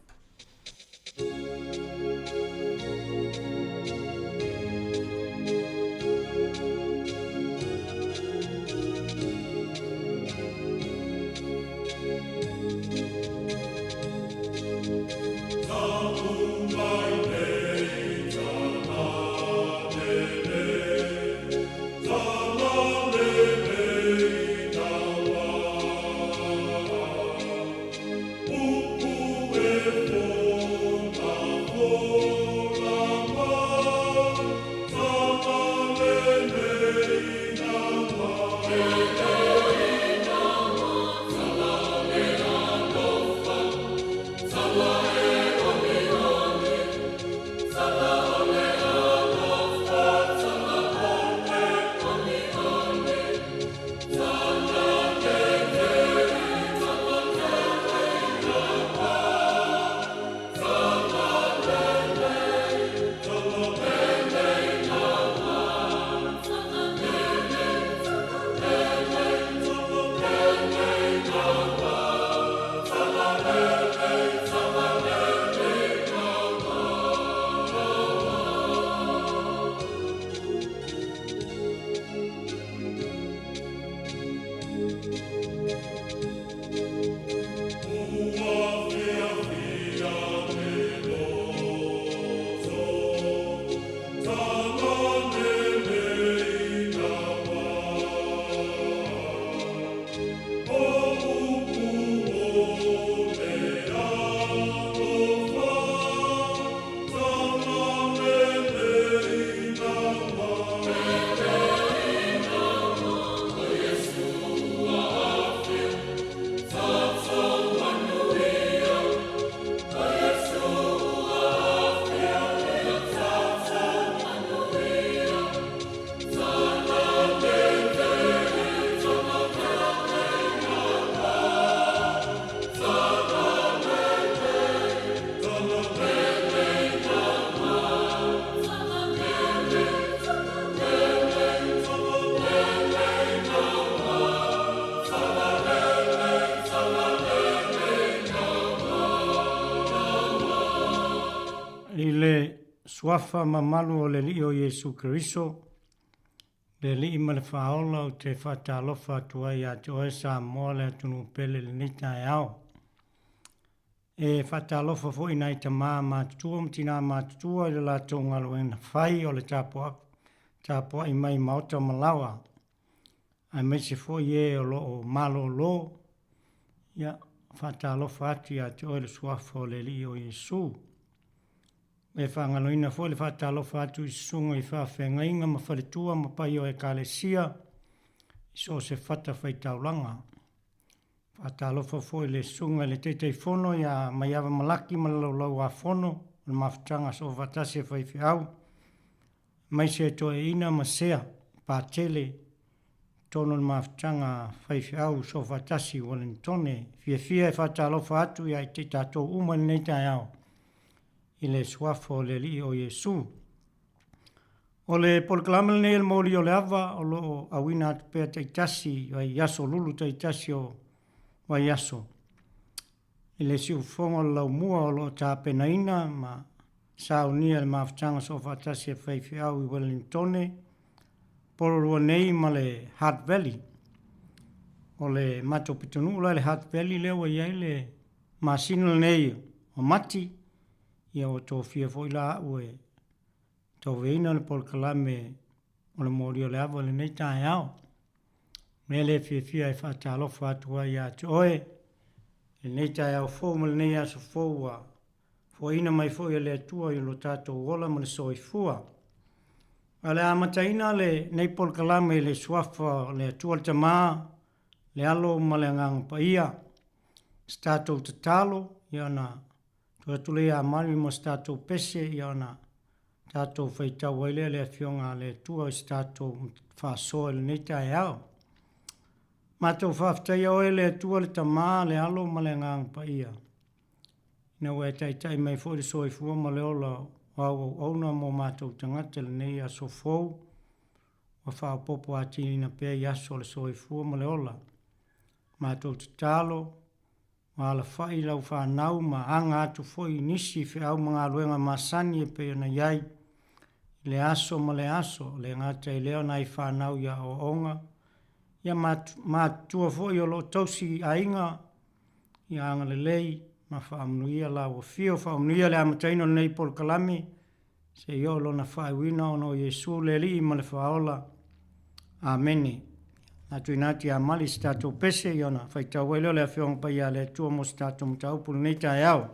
Suafa mamalu o le Alii o Iesu Keriso, le Alii ma le Faaola, ou te faatalofa atu ai ia te oe Samoa le atunuu pele i lenei taeao. E faatalofa foi i nai tama matutua ma tina matutua i le latou galuega fai o le tapuai mai i maota ma laoa, aemaise foi e o lo o malolo, ia, faatalofa atu ia te oe le Suafa o le Alii o Iesu. E faagaloina foi le faatalofa atu i susuga i faafeagaiga ma faletua ma paia o Ekalesia i so o se fatafaitaulaga. Faatalofa foi i le susuga i le Taitaifono ia Maiava Malaki ma le Laulau-a-Fono o le Mafutaga Soofaatasi a Faifeau, aemaise Toeaina ma Sea Patele i totonu o le Mafutaga a Faifeau Soofaatasi i Ueligitone. Fiafia e faatalofa atu ia i tatou uma i lenei taeao i le Suafa o le Alii o Iesu. O le polokalame lenei o le Moli o le Ava o lo o auina atu pea taitasi i aso lulu taitasi o vaiaso i le siufofoga o le laumua o lo o tapenaina ma saunia e le Mafutaga Soofaatasi a Faifeau i Ueligitone, Porirua nei ma le Hutt Valley. O le matou pitonuu la i le Hutt Valley lea ua i ai le masina lenei o Mati, ia ua tofia foi la au e tauaveina le polokalame o le molia o le ava i lenei taeao. O le mea lea e fiafia e faatalofa atu ai ia te oe i lenei taeao fou ma lenei aso fou ua foaiina mai foi e le Atua i lo tatou ola ma le soifua. Ae o le a amataina lenei polokalame i le suafa o le Atua le Tama, le Alo ma le Agaga Paia. Se tatou tatalo, ia ona tuu atu lea ia Mari mo se tatou pese, ia ona tatou faitau ai lea i le Afioga a le Atua i se tatou faasoa i lenei taeao. Matou faafetaia oe le Atua le Tama, le Alo ma le Agaga Paia, ina ua e taitai mai foi le soifua ma le ola o au auauna mo matou tagata i lenei aso fou, ua faaopoopo atiliina pea i aso o le soifua ma le ola. Matou tatalo, ua alafai lau fanau ma aga atu foi i nisi feau ma galuega masani e pei ona i ai i le aso ma le aso, e le gata i lea o nai fanau i aoaoga, ia matutua foi o lo o tausi i aiga, ia agalelei ma faamanuia lau afio, faamanuia le amataina o lenei polokalame seia oo i lona faaiuina ona o Iesu le Alii ma le Faaola. Amene. A tuuina atu ia Mali se tatou pese, ia ona faitau ai lea o le Afioga Paia a le Atua mo se tatou mataupu i lenei taeao.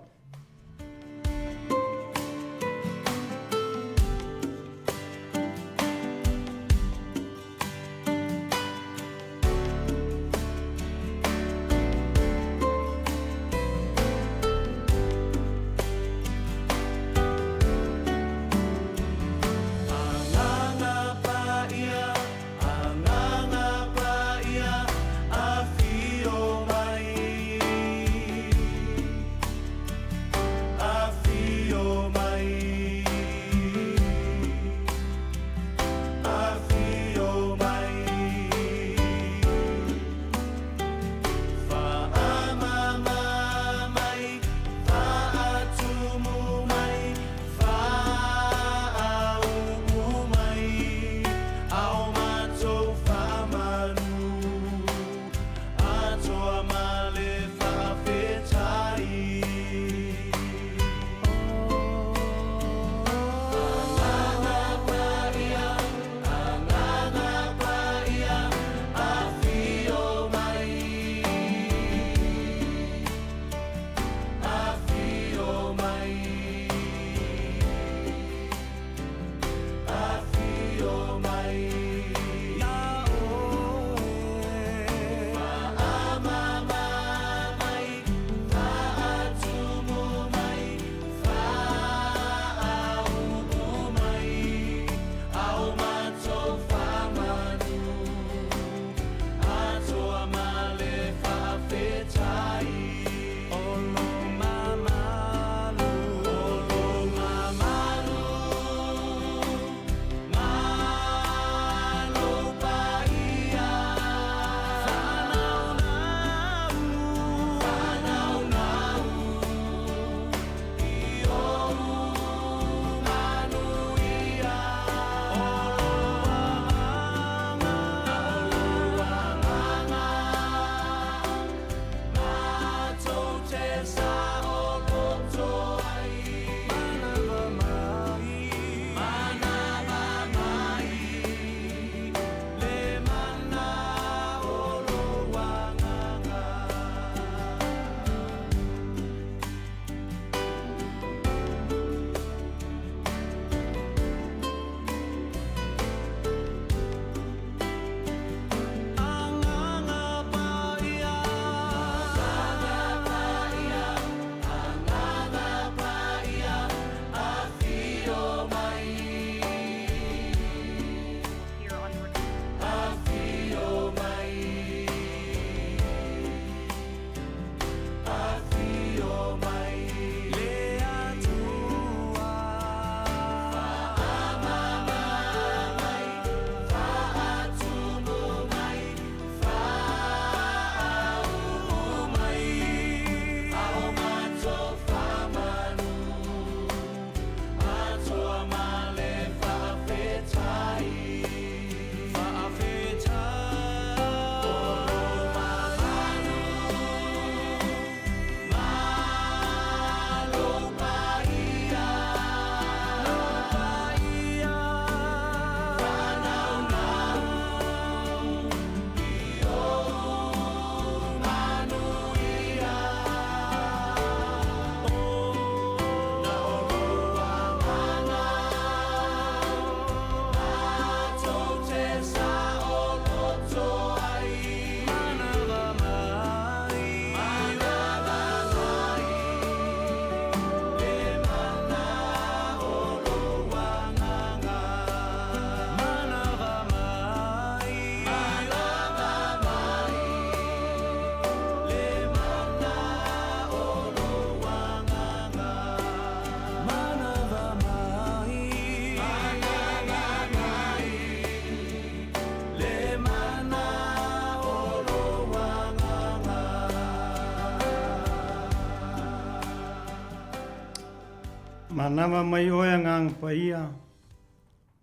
Manava mai oe Agaga Paia,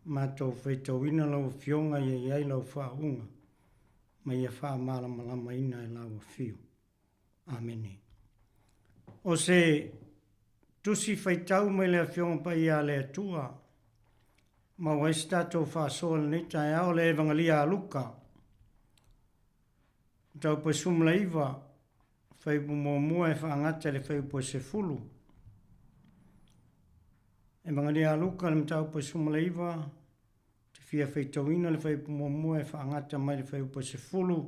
matou faitauina lau Afioga ia i ai lau faauuga ma ia faamalamalamaina e lau Afio. Amene. O se Tusi Faitau mai le Afioga Paia a le Atua, maua ai se tatou faasoa i lenei taeao, le Evangelia a Luka, mataupu e 19, fuaiupu muamua e faagata i le fuaiupu e 10. Evangelia a Luka, le mataupu e 19, te fia faitauina le fuaiupu muamua e faagata mai le fuaiupu e 10,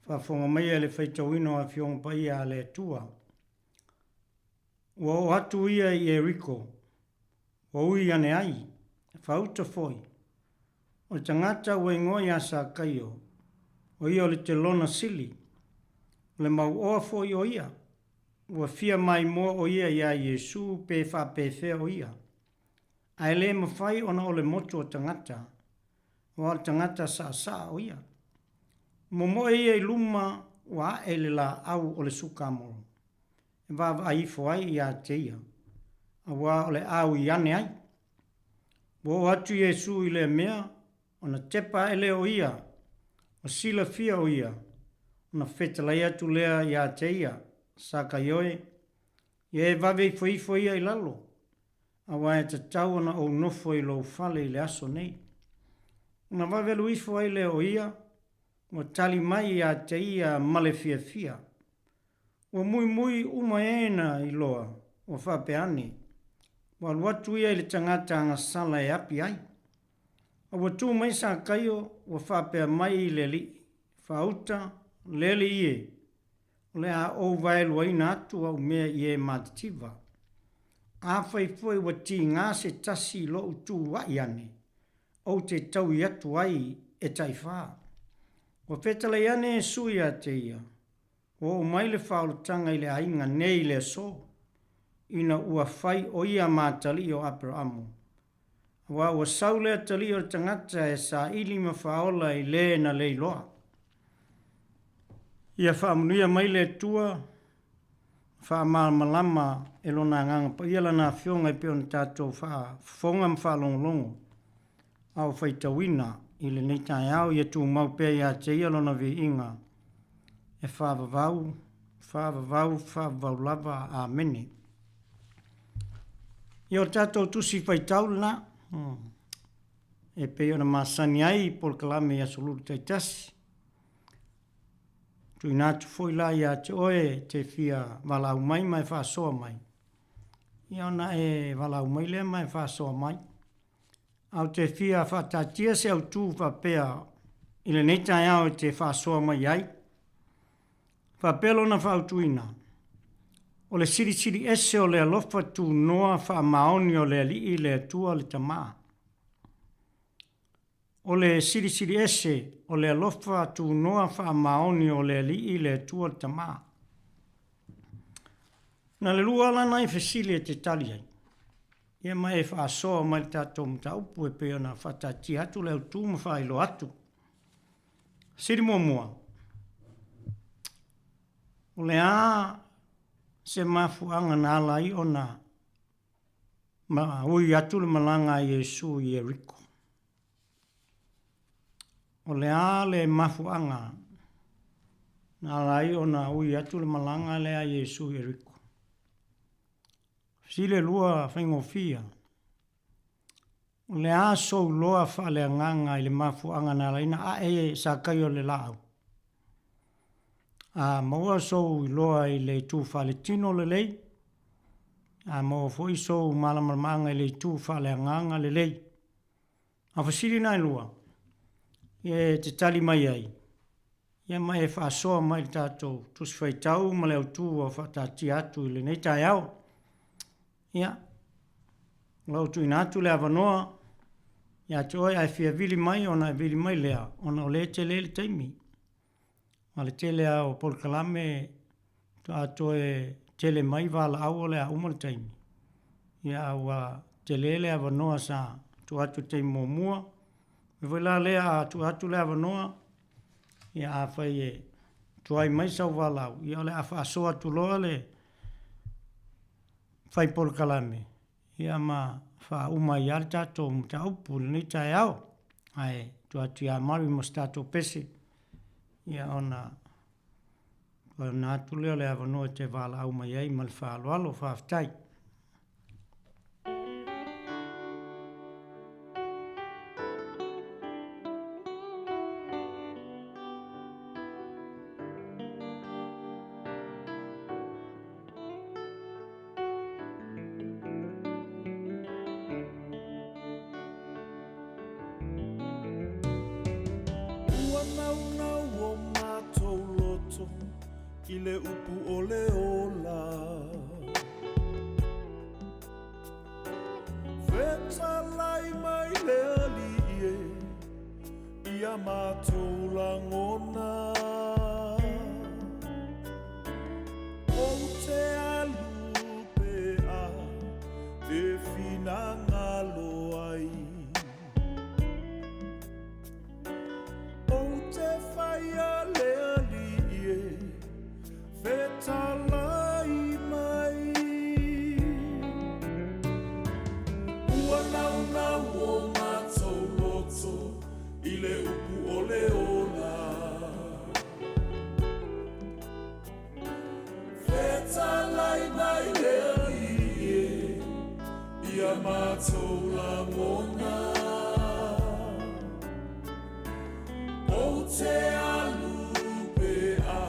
faafofoga maia i le faitauina o Afioga Paia a le Atua. Ua oo atu ia i Ieriko, ua ui ane ai, fauta foi. O le tagata ua igoa ia Sakaio, o ia o le telona sili, o le mauoa foi o ia. Ua fia maimoa o ia iā Iesu pe faapefea o ia. Ae le mafai ona o le motu o tagata, aua o le tagata saasaa o ia. Momoe ia i luma ua ae le laau o le sukamolo, e vaavaai ifo ai iā te ia, aua o le a ui ane ai. Ua oo atu Iesu i lea mea, ona tepa ae lea o ia, ua silafia o ia, ona fetalai atu lea iā te ia, Sakaioe, ia e vave ifoifo ia i lalo, aua e tatau ona ou nofo i lou fale i le aso nei. Ona vave alu ifo ai lea o ia, ua tali mai iā te ia ma le fiafia. Ua muimui uma e na iloa, ua faapea ane, Ua alu atu ia i le tagata agasala e api ai. A ua tu mai Sakaio, ua faapea mai i le Alii, Faauta, le Alii e, o le a ou vaeluaina atu au mea i e matitiva. Afai foi ua tiga se tasi i lou tu ai ane, ou te taui atu ai e taifa. Ua fetalai ane Iesu ia te ia, Ua oo mai le faaolataga i le aiga nei i le aso, ina ua fai o ia ma atalii o Aperaamu. Aua ua sau le atalii o le tagata e saili ma faaola i le na le iloa. Ia faamanuia mai le Atua ma faamalamalama e Lona Agaga Paia Lana Afioga e pei ona tatou faafofoga ma faalogologo a o faitauina i lenei taeao. Ia tumau pea ia te Ia Lona viiga e faavavau, faavavau, faavavau lava. Amene. Ia o tatou tusi faitau lena e pei ona masani ai i polokalame i aso Lulu taitasi. Tuuina atu foi la ia te oe e te fia valaau mai ma e faasoa mai. Ia ona e valaau mai lea ma e faasoa mai. A ou te fia faataatia se autū faapea i lenei taeao e te faasoa mai ai, faapea lona faautuina, O le silisili ese o le alofa tunoa faamaoni o le Alii le Atua le Tama. O le silisili ese o le alofa tunoa faamaoni o le Alii le Atua le Tama. Na le lua la nai fesili e te tali ai. Ia ma e faasoa mai le tatou mataupu e pei ona faataatia atu le autū ma faailoa atu. Sili muamua, o le a se mafuaaga na ala ai ona ma ui atu le malaga a Iesu i Ieriko? O le a le mafuaaga na ala ai ona ui atu le malaga lea a Iesu i Ieriko? Fesili e lua faigofie. O le a sou loa faaleagaga i le mafuaaga na ala ai ona ae Sakaio le laau? A maua sou iloa i le itu faaletino lelei, a maua foi sou malamalamaaga i le itu faaleagaga lelei. A o fesili na e lua, e te tali mai ai, ia ma e faasoa mai le tatou Tusi Faitau ma le Autu ua faataatia atu i lenei taeao. Ia, o lau tuuina atu le avanoa ia te oe, a e fia vili mai ona e vili mai lea, ona o lea e tele le taimi. A o le tele lava o polokalame faatoa toe tele mai valaau o le a uma le taimi. Ia a ua tele le avanoa sa tuu atu i le taimi muamua, e foi la lea a tuu atu le avanoa, ia afai e tuai mai sau valaau, ia o le a faasoa atu loa le fai polokalame. Ia ma faauma ai lava le tatou mataupu i lenei taeao. Ae tuu atu ia Mary mo se tatou pese, ia ona tuuina atu lea o le avanoa e te valaau mai ai ma le faaaloalo. Faafetai. Ua naunau o matou loto i le upu o le ola. Fetalai mai le Alii e ia matou lagona. Ou te alu pea e finagalo ai. Ou te whaia le Alii e fetalai mai. Ua naunau o matou loto i le upu o le ola. Fetalai mai le Alii e ia matou lagona. Ou te alu pea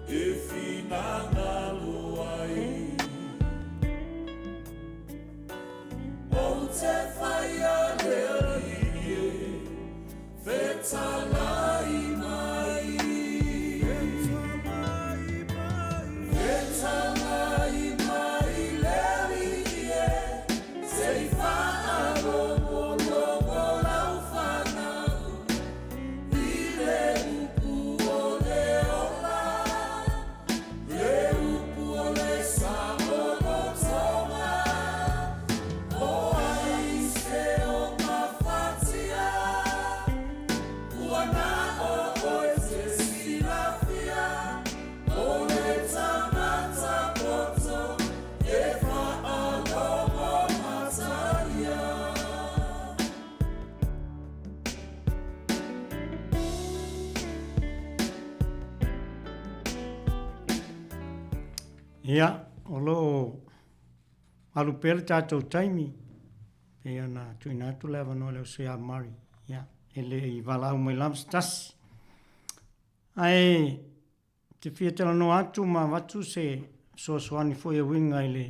e finagalo ai. Ou te whaia le Alii e fetalai mai. Fetalai mai le Alii e se i faalogologo lau fanau i le upu o le ola, le upu o le saolotoga. O ai se o mafatia, ua na o oe te silafia, o le tagata poto e faalogo mataia. Ia, o lo o alu pea le tatou taimi, pei ona tuuina atu le avanoa i le uso ia Murray, ia, e le i valaau mai lava se tasi. Ae te fia talanoa atu ma avatu se fesoasoani foi e uiga i le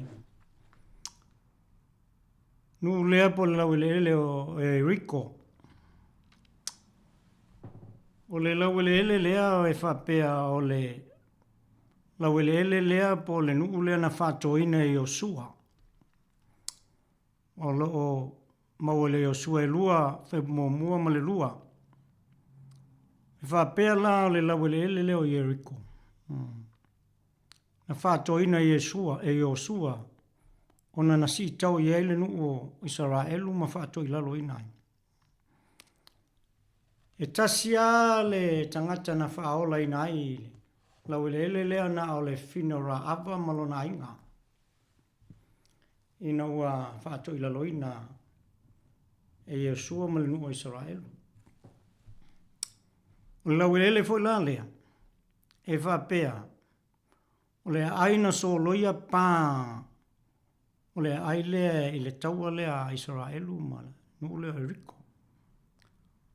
nuu lea po o le laueleele o Eriko. O le laueleele lea e faapea o le laueleele lea po o le nuu lea na faatoina e Iosua. O lo o maua i le Iosua e 2, Fuaiupu muamua ma le 2. E faapea la o le laueleele lea o Ieriko. Na faatoina e Iesua, e Iosua, ona na siitau i ai le nuu o Isaraelu ma faatoilaloina ai. E tasi lava le tagata na faaolaina ai i le laueleele lea na o le fafine o Raava ma lona aiga, ina ua faatoilaloina e Iosua ma le nuu o Isaraelu. O le laueleele foi la lea, e faapea, o le aai na soloia pa o le aai lea i le taua lea a Isaraelu ma le nuu lea o Ieriko.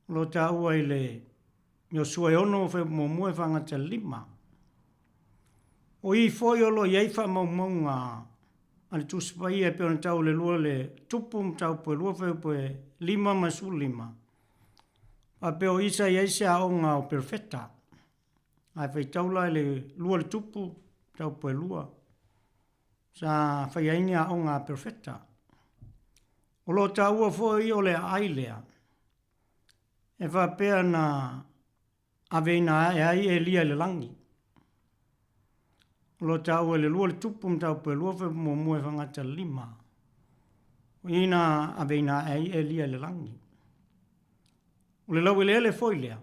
O lo o taua i le Iosua e 6 fuaiupu muamua e faagata i le 5. O i foi o lo o i ai faamaumauga a le Tusi Paia e pei ona tau i le 2 le Tupu mataupu e 2 fuaiupu e 5 ma le 15. Faapea o i sa i ai se aoga o perofeta. Ae faitau la i le 2 le Tupu mataupu e 2 sa faia ai ni aoga a perofeta. O lo o taua foi o le aai lea e faapea na aveina ae ai Elia i le lagi. O lo o taua i le 2 le Tupu mataupu e 2 fuaiupu muamua e faagata i le 5. O i na aveina ae ai Elia i le lagi. O le laueleele foi lea,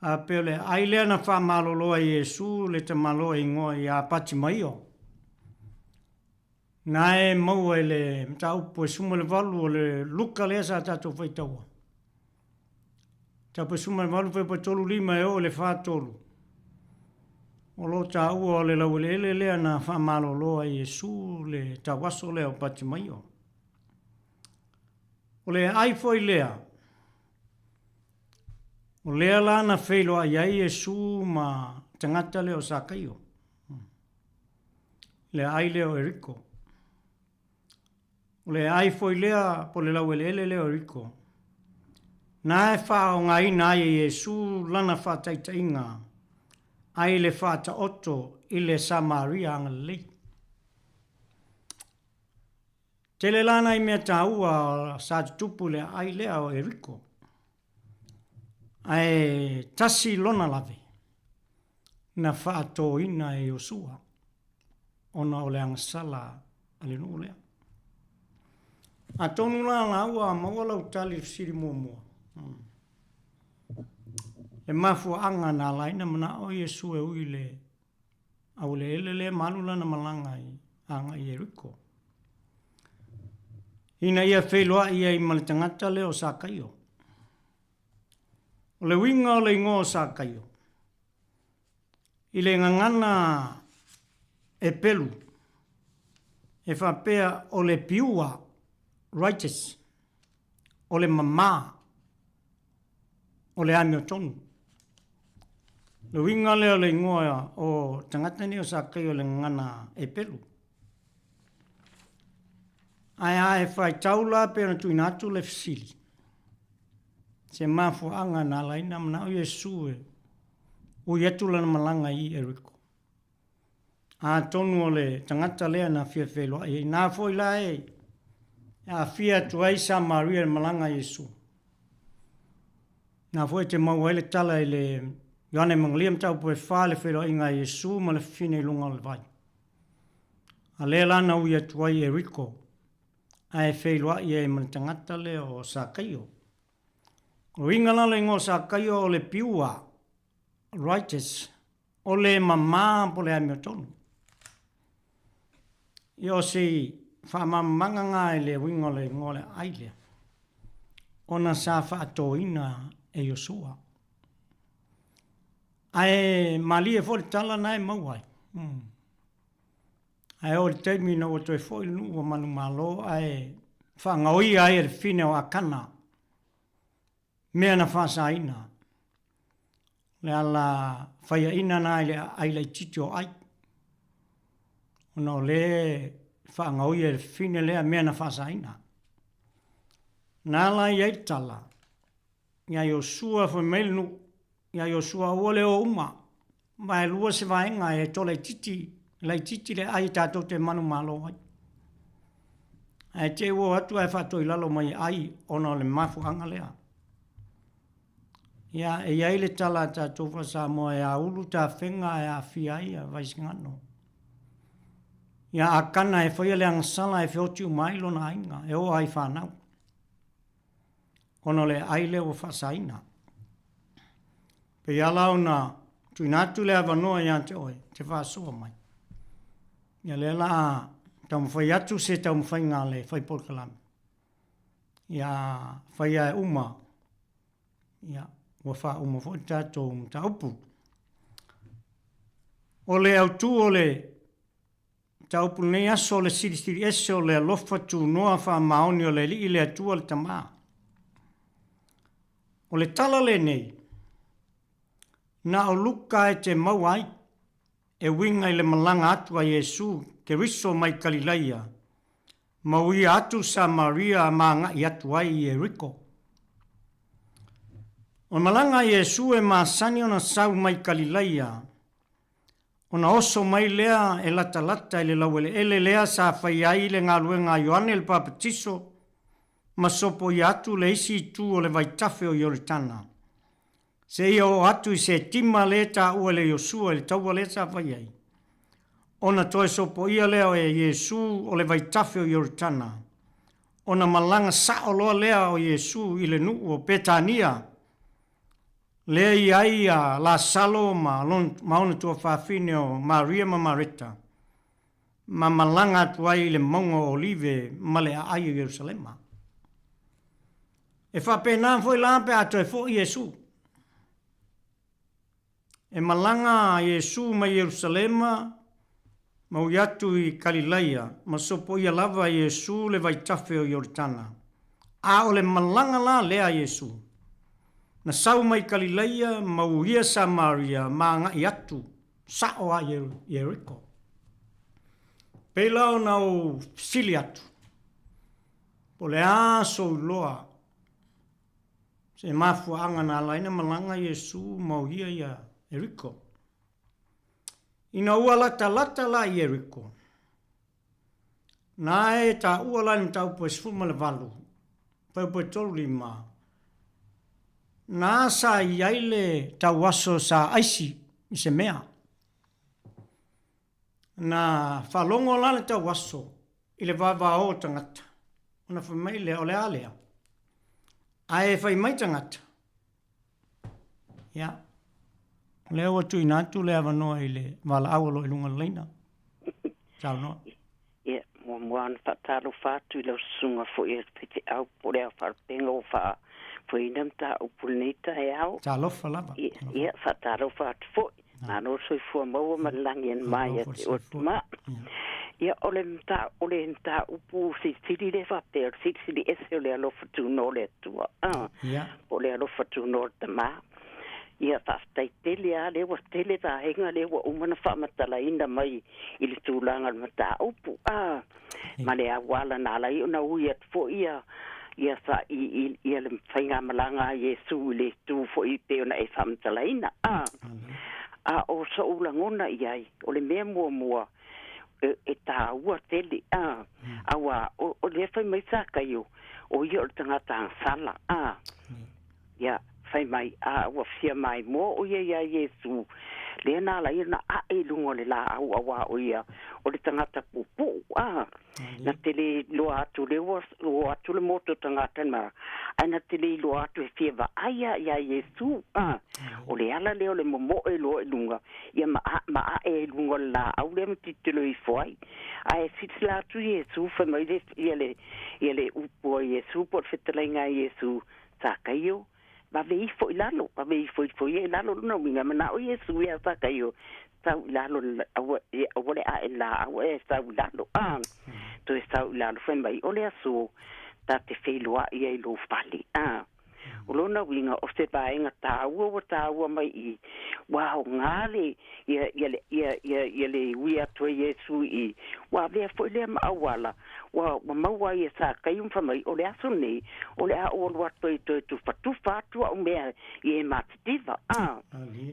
a pei o le aai lea na faamalolo ai e Iesu le tamaloa e igoa ia Patimaio. Na e maua i le mataupu e 18 o le Luka lea sa tatou faitaua. Mataupu e 18 fuaiupu e 35 e oo i le 43. O lo o taua o le laueleele lea na faamalolo ai e Iesu le tauaso lea o Patimaio. O le aai foi lea, o lea la na feiloai ai Iesu ma tagata lea o Sakaio. Le aai lea o Eriko. O le aai foi lea po o le laueleele lea o Eriko, na e faaaogaina ai e Iesu lana faataitaiga ai le faataoto i le Samaria agalelei. Tele la nai mea taua sa tutupu i le aai lea o Eriko. Ae tasi lona lave na faatoina e Iosua ona o le agasala a le nuu lea. Atonu la la ua maua lau tali i le fesili muamua. Le mafuaaga na ala ai ona manao Iesu e ui i le aueleele lea ma alu lana malaga i agai i Ieriko. Ina ia feiloai ai ma le tagata lea o Sakaio. O le uiga o le igoa o Sakaio, i le gagana Epelu, e faapea o le piua, righteous, o le mamā, o le amiotonu. Le uiga lea o le igoa o tagata nei o Sakaio i le gagana Epelu. Ae a e faitau la pei ona tuuina atu le fesili, se mafuaaga na ala ai ona manao Iesu e ui atu lana malaga i Ieriko. Atonu o le tagata lea na fia feiloai ai. Na foi la e aafia atu ai Samaria i le malaga a Iesu. Na foi e te maua ai le tala i le Ioane Emanuelia mataupu e fa le feiloaiga a Iesu ma le fafine i luga o le vai. A lea la na ui atu ai Ieriko, ae feiloai ai ma le tagata lea o Sakaio. O uiga la o le igoa o Sakaio o le piua, righteous, o le mamā po o le amiotonu. Ia o se faamamamaga na i le uiga o le igoa o le aai lea, ona sa faatoina e Iosua. Ae malie foi le tala na e maua ai. Mm. Ae oo i le taimi ina ua toe foi le nuu ua manumalo ae faagaoia ai e le fine o Akana mea na faasaina. Le ala faiaina na i le aai laitiiti o Ai. Ona o le faagaoia e le fine lea mea na faasaina. Na ala i ai le tala, Ia Iosua fai mai le nuu, ia Iosua aua le o uma, vaelua se vaega e tolaititi, laititi le ai tatou te manumalo ai. Ae te i ua o atu ae faatoilalo mai e ai ona o le mafuaaga lea. Ia, e i ai le tala a tatou faa-Samoa e aulu tafega ae aafia ai a Vaisigano. Ia Akana e faia le agasala e feoti uma ai lona aiga, e oo lava i fanau. Ona o le aai lea ua faasaina. Pei lava la ona tuuina atu le avanoa ia te oe, te faasoa mai. Ia lea la a taumafai atu se taumafaiga a le fai polokalame. Ia fai a e uma, ia ua faauma foi le tatou mataupu. O le autu o le Mataupu lenei aso o le silisili ese o le alofa tunoa faamaoni o le Alii le Atua le Tama. O le tala lenei, na o Luka e te maua ai, e uiga i le malaga atu a Iesu Keriso mai Kalilaia, ma uia atu Samaria ma agai atu ai i Ieriko. O le malaga a Iesu e masani ona sau mai Kalilaia, Ona oso mai lea e latalata i le laueleele lea sa fai ai le galuega a Ioane le Papatiso ma sopoia atu le isi itu o le vaitafe o Ioritana, seia oo atu i Setima lea e taua e le Iosua i le taua lea sa fai ai. Ona toe sopoia lea e Iesu o le vaitafe o Ioritana, ona malaga sao loa lea o Iesu i le nuu o Petania, Lea i ai a Lasalo ma, ma ona tuafafine o Maria ma Mareta. ma malaga atu ai i le mauga o Olive ma le aai o Ierusalema. E faapena foi la pe a toe fo'i Iesu. E malaga a Iesu mai Ierusalema ma ui atu i Kalilaia, ma sopoia lava e Iesu le vaitafe o Ioritana. A o le malaga la lea a Iesu, na sau mai Kalilaia ma uia Samaria ma agai atu sa'o a Ieriko. Pei la ona ou fesili atu, po o le a sou iloa se mafuaaga na ala ai na malaga Iesu ma uia ia Ieriko? Ina ua latalata la i Ieriko, na e taua la i le mataupu e 18, fuaiupu e 35, na sa i ai le tauaso sa aisi i se mea. Na faalogo la le tauaso i le vavao o tagata, ona fai mai lea, o le a lea? Ae fai mai tagata, ia, o lea ua tuuina atu le avanoa i le valaau o lo o i luga o le laina. Saunoa. Ia, muamua ona faatalofa atu i lau susuga foi e Feteau po o le Ao Faalupega ua faafoeina mataupu i lenei taeao. Talofa lava. Ia, ia faatalofa atu foi. Malo le soifua maua ma le lagi e ma ia te oe tama. Ia, o le mata, o le mataupu silisili lea faapea, o le silisili ese o le alofa tunoa o le Atua. Ah, Ia. Po o le alofa tunoa o le Tama. Ia, faafetai tele lava, lea ua tele vaega lea ua uma ona faamatalaina mai i le tulaga o le mataupu, a, ma le auala na ala ai ona ui atu foi ia, ia sa, i, i, ia le faigamalaga a Iesu i le itu foi pei ona e faamatalaina, a. A o so'u lagona i ai, o le mea muamua, e, e tāua tele, a, auā, o, o lea fai mai Sakaio, o ia o le tagata agasala, a. Ia, fai mai, a ua fia maimoa ʻo ia iā Iesū, lea na ala ai ona aʻe i luga o le lāʻau auā ʻo ia o le tagata puupuu, a. Na te le iloa atu lea ua o atu le moto tagata ma, ae na te le iloa atu he fia vaai a iā Iesū, a. O le ala lea o le momoe loa i luga, ia ma, a, ma aʻe ai i luga o le lāʻau lea ma tilotilo ifo ai. Ae silasila atu Iesū, fai mai le, ia le, ia le upu a Iesū po o le fetalaiga a Iesū, Sakaio, vave ifo i lalo, vave ifo ifo ia i lalo lona uiga, e manao Iesu iā Sakaio, sau i lalo, aua, aua le ae laau e sau i lalo, a, toe sau i lalo, fai mai, o le aso, ta te feiloai ai i lou fale, a. O lona uiga, o se vaega tāua ua tāua mai i, ua aoga le, ia, ia le, ia, ia, ia le ui atu ai Iesu i, ua avea foi lea ma auala, ua, ua maua ai e Sakaio ma fai mai, O le aso lenei, o le a ou alu atu ai toe tufatufa atu au mea i e matitiva, a.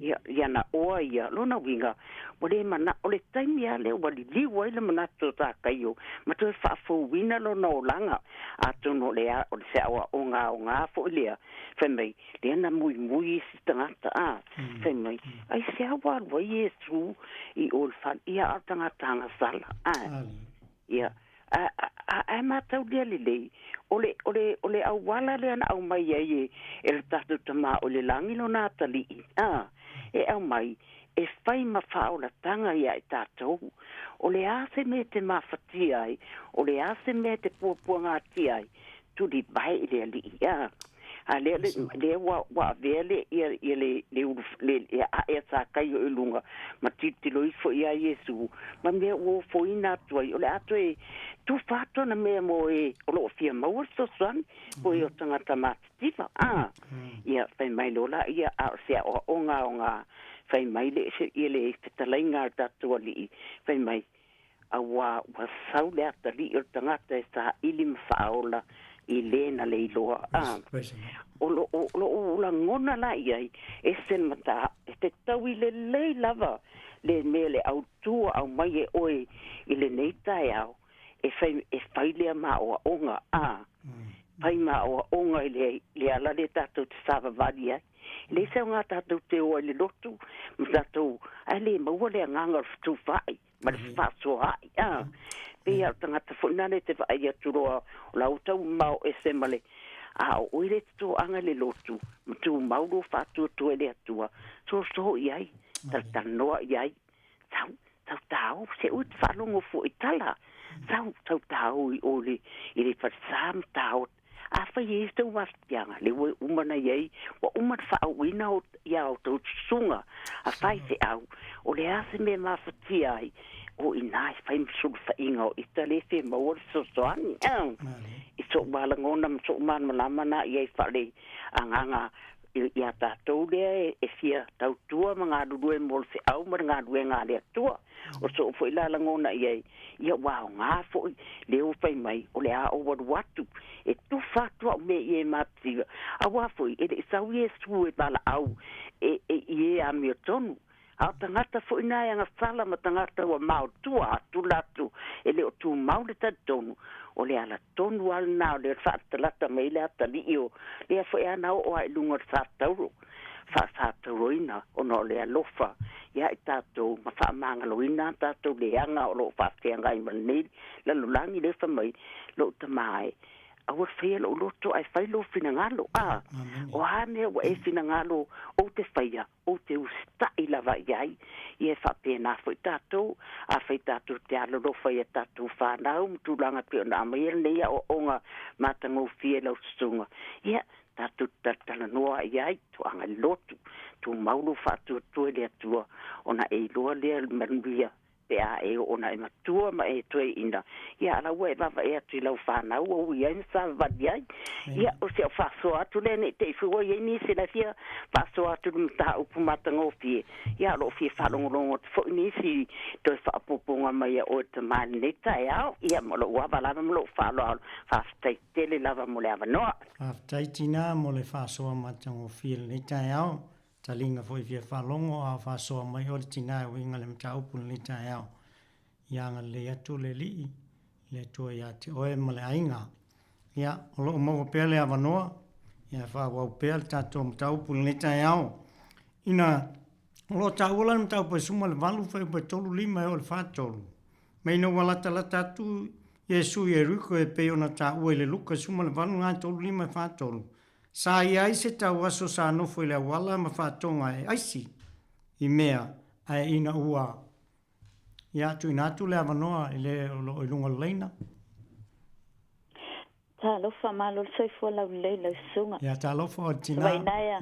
Ia, ia na oa ia, lona uiga, ua le mana, o le taimi lava lea ua liliu ai le manatu o Sakaio ma toe faafouina lona olaga, atonu o le a, o le se aoaoga aoga foi lea, fai mai, lea na muimui isi tagata, a, fai mai, aisea ua alu ai Iesu i o i le fale, ia a o le tagata agasala, a. Ia, a, a, a e mataulia lelei, o le, o le, o le auala lea na aumai ai e, e le tatou Tama o i le Lagi lona atalii, a, e aumai e fai ma faaolataga ia i tatou. O le a se mea e te mafatia ai, o le a se mea e te puapuagatia ai, tulivae i le Alii, a. A lea, le, lea ua, ua avea le, ia, ia le, le ulu, le, le aʻe a Sakaio i luga, ma tilotilo ifo iā Iesu, ma mea ua ofoina atu ai, o le a toe tufa atu ana mea mo e o lo o fia maua le fesoasoani, po e o tagata matitiva, a. Ia, fai mai loa laia, a o se aoaoga aoga, fai mai le, ia le fetalaiga a le tatou Alii, fai mai, auā ua sau le atalii o le tagata e saili ma faaola i le na le iloa. A, o lo o loʻu lagona la i ai, ese le mata, e te taui lelei lava le mea le autū a aumai e oe i lenei taeao, e fai, e fai lea ma aoaoga, a, fai ma aoaoga i le, le ala lea tatou te savavali ai. E leai se aoga tatou te o ai i le lotu ma tatou, ae le maua le agaga o le fetufaai. ma le fefaasoaai, a. Pei lava o le tagata foi lena e te vaai atu loa o la ua tau mamao ese ma le, a o oe lea e te toaga i le lotu, ma tumau lou faatuatua i le Atua, soso i ai, talatalanoa i ai, sau, Tau tāo, se ua te faalogo fo'i tala. Sau, sau tāo i o le, i le falesā ma tāo. Afai e i se tou mafatiaga, lea ua uma ona i ai, ua uma ona faaauina o, ia outou susuga a faifeau, o le a se mea e mafatia ai, o i ina e fai ma sulufaiga o ita lea e fia maua le fesoasoani. I so'u malagona ma so'u malamalama na i ai faale agaga iā tatou lea e fia tautua ma galulue mo le feau ma le galuega a le Atua. O so'u foi la lagona i ai, ia ua aogā foi lea ua fai mai o le a ou alu atu e tufa atu a'u mea i e matitiva, auā foi e le i sau Iesu e valaau e i e amiotonu. A o tagata foi na e agasala ma tagata ua maotua atu latou e le o tumau le talitonu, o le ala tonu lava lena o le faalatalata mai le atalii o lea foi ana oo lava i luga o le satauro, faasatauroina ona o le alofa ia i tatou ma faamagaloina a tatou leaga o lo o faafeagai ma lenei lalolagi lea fai mai lou tama e aua le faia lou loto ae fai lou finagalo. A o a mea ua e finagalo ou te faia, ou te usitai lava i ai, ia e faapena foi tatou, afai tatou te alolofa i a tatou fanau ma tulaga pei ona aumaia lenei aoaoga matagofie i lau susuga, ia, tatou te talatalanoa i ai, toaga i le lotu, tumau lou faatuatua i le Atua, ona e iloa lea le manuia pe a e oo ona e matua ma e toeaina, ia a la ua e vaavaai atu i lau fanau ua ui ai ma savavali ai. Ia, o si au faasoa atu lea ne i te i foi ua i ai nisi la e fia faasoa atu i le mataupu matagofie, ia o lo o fia faalogologo atu foi nisi i toe faaopoopoga mai a oe tama i lenei taeao. Ia, ma lou ava lava ma lou faaaloalo, faafetai tele lava mo le avanoa. Faafetai tinā mo le faasoa matagofie i lenei taeao. Taliga foi fia faalogo a o faasoa mai oe le tinā e uiga le mataupu i lenei taeao. Ia agalelei atu le Alii, le Atua ia te oe ma le aiga. Ia, o lo o maua pea le avanoa, ia e faaauau pea le tatou mataupu i lenei taeao. Ina, o lo o taua la le mataupu e 18 fuaiupu e 35 e oo i le 43. Ma ina ua latalata atu Iesu i Ieriko e pei ona taua i le Luka 18 9 35 e 43, Sa i ai se tauaso sa nofo i le auala ma faatoga e aisi i mea ae ina ua ia tuuina atu le avanoa i le o lo o i luga o le laina. Talofa, malo le soifua laulelei lau susuga. Ia, talofa o le tina. Vainaea.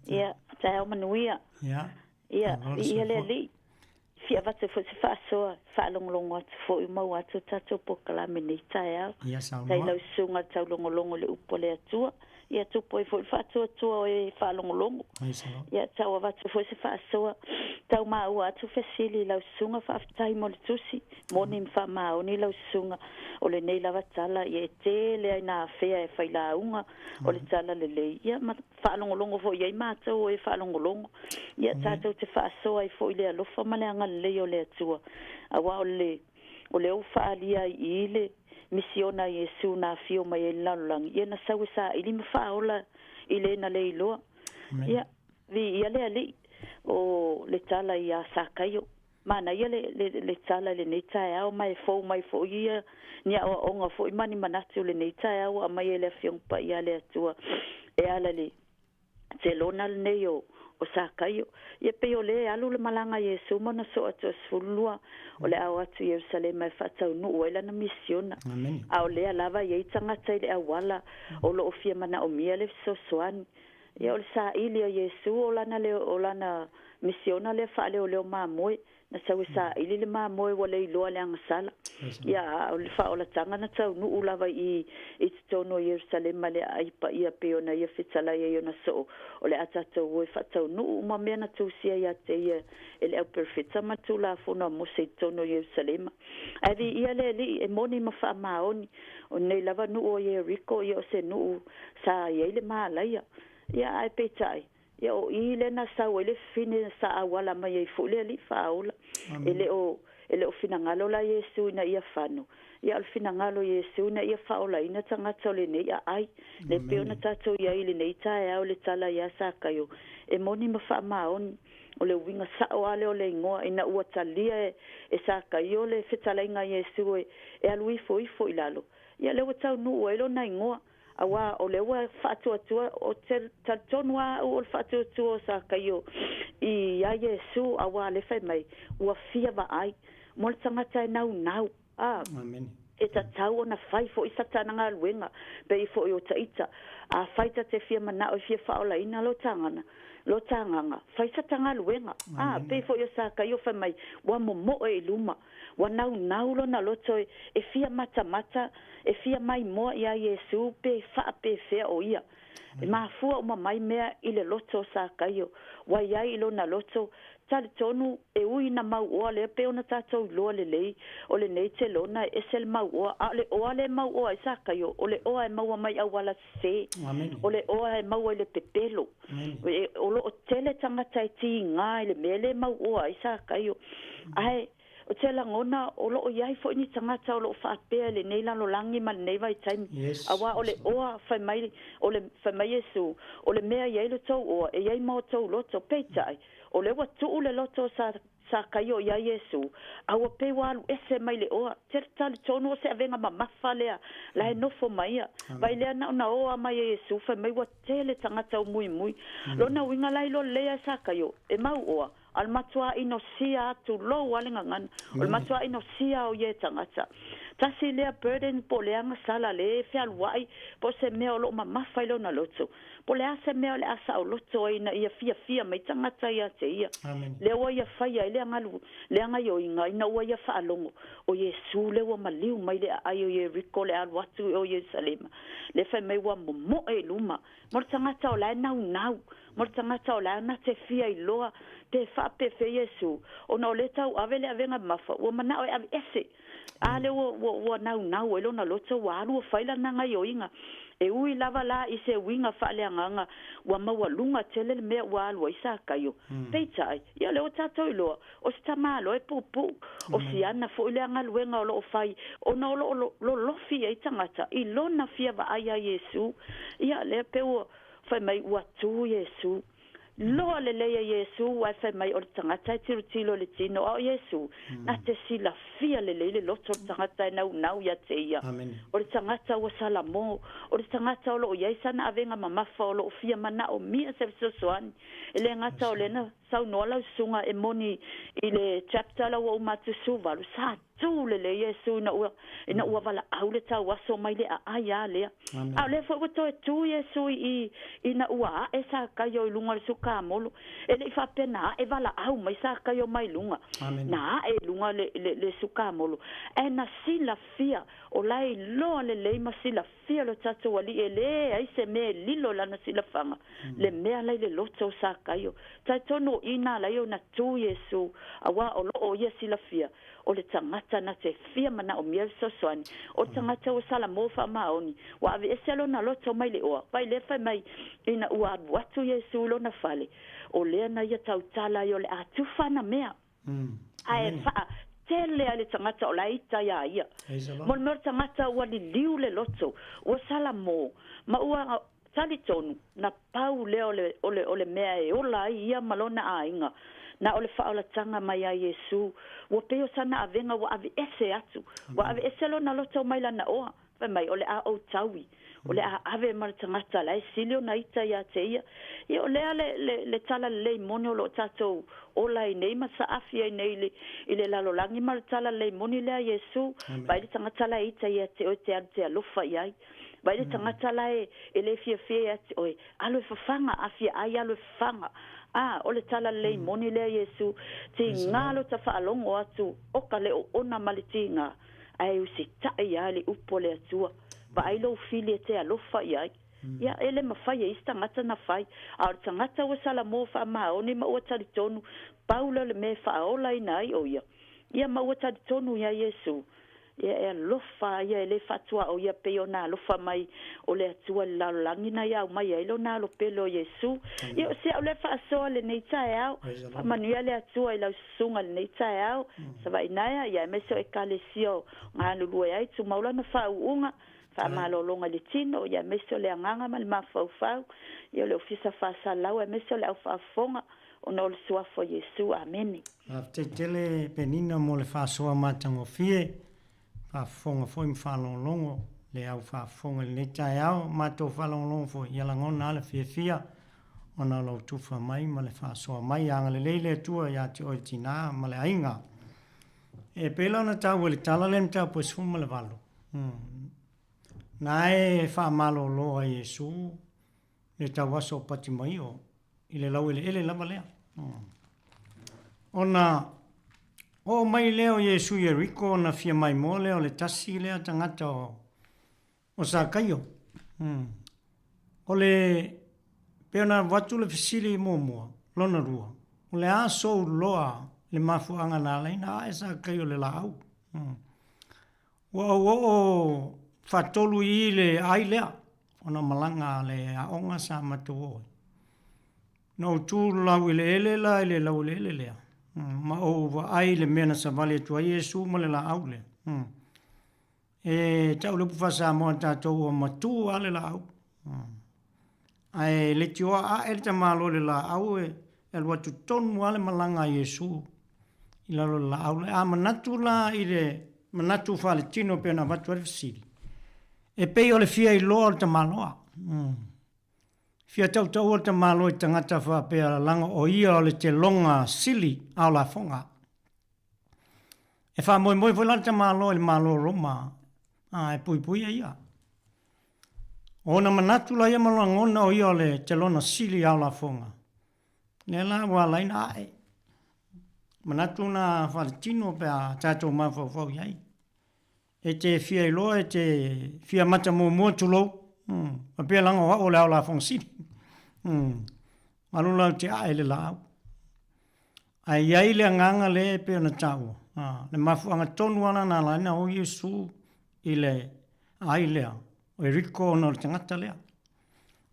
Ia, taeao manuia. Ia. Ia, viia le Alii. Fia avatu ai foi se faasoa, faalogologo atu foi ua maua atu tatou polokalame i lenei taeao. Ia saunoa. Tai lau susuga le taulogologo i le upu a le Atua. Ia tupu ai foi le faatuatua o e faalogologo. Ia tau avatu foi se faasoa, tau maua atu fesili i lau susuga, faafetai mo le tusi, moni ma faamaoni lau susuga, o lenei lava tala, ia e tele ai na afea e failauga o le tala lelei. Ia ma faalogologo foi i ai matou o e faalogologo. Ia tatou te faasoa ai foi i le alofa ma le agalelei o le Atua, aua o le o lea ua faaalia ai i i le misiona a Iesu na afio mai ai i le lalolagi, ia na sau e saili ma faaola i le na le iloa. Ia, viia le Alii, o le tala iā Sakaio. Manaia le, le, le tala i lenei taeao, ma e fou mai foi ia ni aoaoga foi ma ni manatu i lenei taeao ua aumai e le Afioga Paia a le Atua e ala i le telona lenei o, o Sakaio. Ia pei o lea e alu le malaga a Iesu ma ona soo atu 12 o le a o atu i Ierusalema e faataunuu ai lana misiona. A o lea lava e i ai tagata i le auala o lo o fia manaomia le fesoasoani. Ia o le saili a Iesu o lana leo, o lana misiona lea faaleoleo mamoe, na sau e saili le mamoe ua le iloa le agasala. Ia a o le faaolataga na taunuu lava i i totonu o Ierusalema le aai paia pei ona ia fetalai ai ona soo, o le a tatou o e faataunuu uma mea na tusia ia te ia e le au perofeta ma le Tulafono a Mose i totonu o Ierusalema. Ae viia le Alii e moni ma faamaoni, o lenei lava nuu o Ieriko ia o se nuu sa i ai le malaia. Ia ae peitai, ia o i lea na sau ai le fafine sa auala mai ai foi le Alii faaola. E le o e le o finagalo la Iesu ina ia fano, ia o le finagalo o Iesu ina ia faaolaina tagata o lenei aai. Le pei ona tatou i ai i lenei taeao i le tala ia Sakaio, e moni ma faamaoni, o le uiga sa'o lava lea o le igoa, ina ua talia e e Sakaio le fetalaiga a Iesu e e alu ifo ifo i lalo, ia lea ua taunuu ai lona igoa. Auā o lea ua faatuatua, ou te talitonu lava au o le faatuatua o Sakaio i a Iesu, auā lea fai mai, ua fia vaai mo le tagata e naunau, ā, e tatau ona fai foi sa tana galuega, pei foi o Taita. Afai ta te fia manao e fia faaolaina lo tagana, lo ta agaga, fai sa ta galuega, ā, pei foi o Sakaio fai mai, ua momoe i luma. Ua naunau lona loto e fia matamata, e fia maimoa iā Iesū pe faapefea o ia. E mafua uma mai mea i le loto o Sakaio. Ua i ai i lona loto, talitonu e ui ina mauoa lea pei ona tatou iloa lelei o lenei telona e ese le mauoa, a o le oa lea e mauoa ai Sakaio, o le oa e maua mai auala sese, o le oa e maua i le pepelo. O lo o tele tagata e tiga i le mea lea e mauoa ai Sakaio. Ae ou te lagona o lo o i ai foi ni tagata o lo o faapea i lenei lalolagi ma lenei vaitaimi. Yes. Auā o le oa, fai mai, o le, fai mai Iesu, o le mea e i ai lo tou oa, e i ai ma o tou loto. Peitai, o lea ua tuu le loto o Sa, Sakaio iā Iesu, a ua pei ua alu ese mai le oa. Te talitonu o se avega mamafa lea la e nofo mai ia. Vai lea na ona oa mai e Iesu, fai mai ua tele tagata o muimui. Lona uiga la iloa lelei a e Sakaio, e mau oa, a o le matuā inosia atu lou a le gagana, o le matuā inosia o ia e tagata. Tasi lea burden po o le agasala le fealuai po o se mea o lo o mamafa i lona loto. Po o le a se mea o le a saoloto ai ina ia fiafia mai tagata ia te ia. Lea ua ia faia ai le agalu, le agaioiga ina ua ia faalogo, o Iesu lea ua maliu mai le aai o Ieriko le alu atu i o Ierusalema, lea fai mai ua momoe i luma, mo le tagata o la e naunau, mo le tagata o la e na te fia iloa pe faapefea Iesu, ona o lea tau ave le avega mamafa, ua manao e aveese. A lea ua, ua, ua naunau ai lona loto, ua alu ua fai lana gaioiga. E ui lava la i se uiga faaleagaga ua maualuga tele le mea ua alu ai Sakaio. Peitai, ia o lea ua tatou iloa, o se tamaloa e puupuu, o siana foi lea galuega o lo o fai, ona o lo o lolofi ai tagata i lona fia vaai ia Iesu. Ia, lea pei ua fai mai ua tu Iesu. Loa lelei e Iesu, aua e fai mai o le tagata e tilotilo i le tino, a o Iesu, na te silafia lelei le loto o le tagata e naunau ia te ia. O le tagata ua salamo, o le tagata o lo o i ai sana avega mamafa o lo o fia manaomia se fesoasoani. E le gata o lea na saunoa lau susuga e moni i le chapter la ua uma atu 18, sa tū lelei Iesu ina ua, ina ua valaau le tauaso mai le aai a lea. A o lea foi ua toe tū Iesu i i, ina ua ae Sakaio i luga o le sukamolo. E le i faapea na ae valaau mai Sakaio mai luga. Na ae i luga le, le, le sukamolo. Ae na silafia, o la e iloa lelei ma silafia Fia lo tatou Alii e leai se mea e lilo i lana silafaga, le mea la i le loto o Sakaio. Talitonu o i na ala ai ona tu Iesu, auā o lo o ia silafia, o le tagata na te fia manaomia le fesoasoani, o le tagata ua salamo faamaoni, ua aveese lona loto mai le oa, vai lea fai mai, ina ua alu atu Iesu i lona fale, o lea na ia tautala ai o le a tufa ana mea. Ae faatele ai le tagata o la e ita iā ia. Mo le mea o le tagata ua liliu le loto, ua salamo, ma ua talitonu, na pau lea o le, o le, o le mea e ola ai ia ma lona aiga, na o le faaolataga mai a Iesu, ua pei o sana avega ua aveese atu, ua aveese lona loto mai lana oa. Fai mai, o le a ou taui, o le a ave ma le tagata la e sili ona ita ia te ia. Ia, o lea le, le, le tala lelei moni o lo o tatou ola ai nei ma saafi ai nei i le, i le lalolagi ma le tala lelei moni lea a Iesu. Vaai le tagata la e ita ia te oe te alu te alofa i ai. Vaai le tagata la e, e le fiafia ia te oe, alu e fafaga, a fia ai alu e fafaga. A, o le tala lelei moni lea a Iesu, tiga lo ta faalogo atu o ka le oona ma le tiga. Ae usitai lava le upu a le Atua, vaai lou fili e te alofa i ai. Ia, e le mafai e isi tagata na fai, a o le tagata ua salamo faamaoni ma ua talitonu, pau lea o le mea e faaolaina ai o ia. Ia, ma ua talitonu iā Iesu, ia e alofa ia e le faatuaoia pei ona alofa mai o le Atua i le lalolagi na ia aumai ai lona alo pele o Iesu. Ia, o se au lea faasoa lenei taeao, faamanuia le Atua i lau susuga i lenei taeao, Savaii naea, ia aemaise o Ekalesia o galulue ai, tumau lana faauuga, faamalologa i le tino, ia aemaise o le agaga ma le mafaufau, ia o le Ofisa Faasalalau, aemaise o le au faafofoga, ona o le Suafa o Iesu. Amene. Faafetai tele Penina mo le faasoa matagofie, faafofoga foi ma faalogologo. le au faafofoga i lenei taeao. Matou faalogologo foi, ia lagona lava le fiafia ona o lou tufa mai ma le faasoa mai. Ia agalelei le Atua ia te oe le tina ma le aiga. E pei la ona taua i le tala lea na tapu e 18, na e faamalolo ai Iesu le tauaso o Patimaio i le laueleele lava lea. Ona oo mai lea o Iesu i Ieriko ona fia maimoa lea o le tasi lea tagata o Sakaio. O le pei ona avatu le fesili muamua, lona lua, o le a sou loa le mafuaaga na ala ai ona ae Sakaio i le laau? Ua ou oo faatolu i i le aai lea ona o malaga a le aoga sa matou oo ai. Na ou tu laueleele la i le laueleele lea ma ou vaai i le mea na savali atu ai Iesu ma le laau lea. E tau le upu faa-Samoa a tatou ua matu lava le laau. Ae leitioa ae le tamaloa i le laau e alu atu tonu lava le malaga a Iesu i lalo o le laau lea. A manatu la i le manatu faaletino e pei ona avatu ai le fesili, e pei o le fia iloa o le tamaloa. Fia tautaua le tamaloa i tagata faapea leaga o ia o le teloga sili a o lafoga. E faamoemoe foi la le tamaloa i le Malo o Roma a e puipuia ia. O ona manatu la ia ma lagona o ia o le telona sili ao lafoga, lea la ua ala ai ona ae. Manatu na faaletino pe a tatou mafaufau i ai. E te fia iloa, e te fia mata muamua tulou, faapea leaga o au o le ao lafoga sili. Alu la ou te ae i le laau. Ae i ai le agaga lea e pei ona taua, le mafuaaga tonu lava na ala ai ona o Iesu i le ai lea, o Ieriko ona o le tagata lea.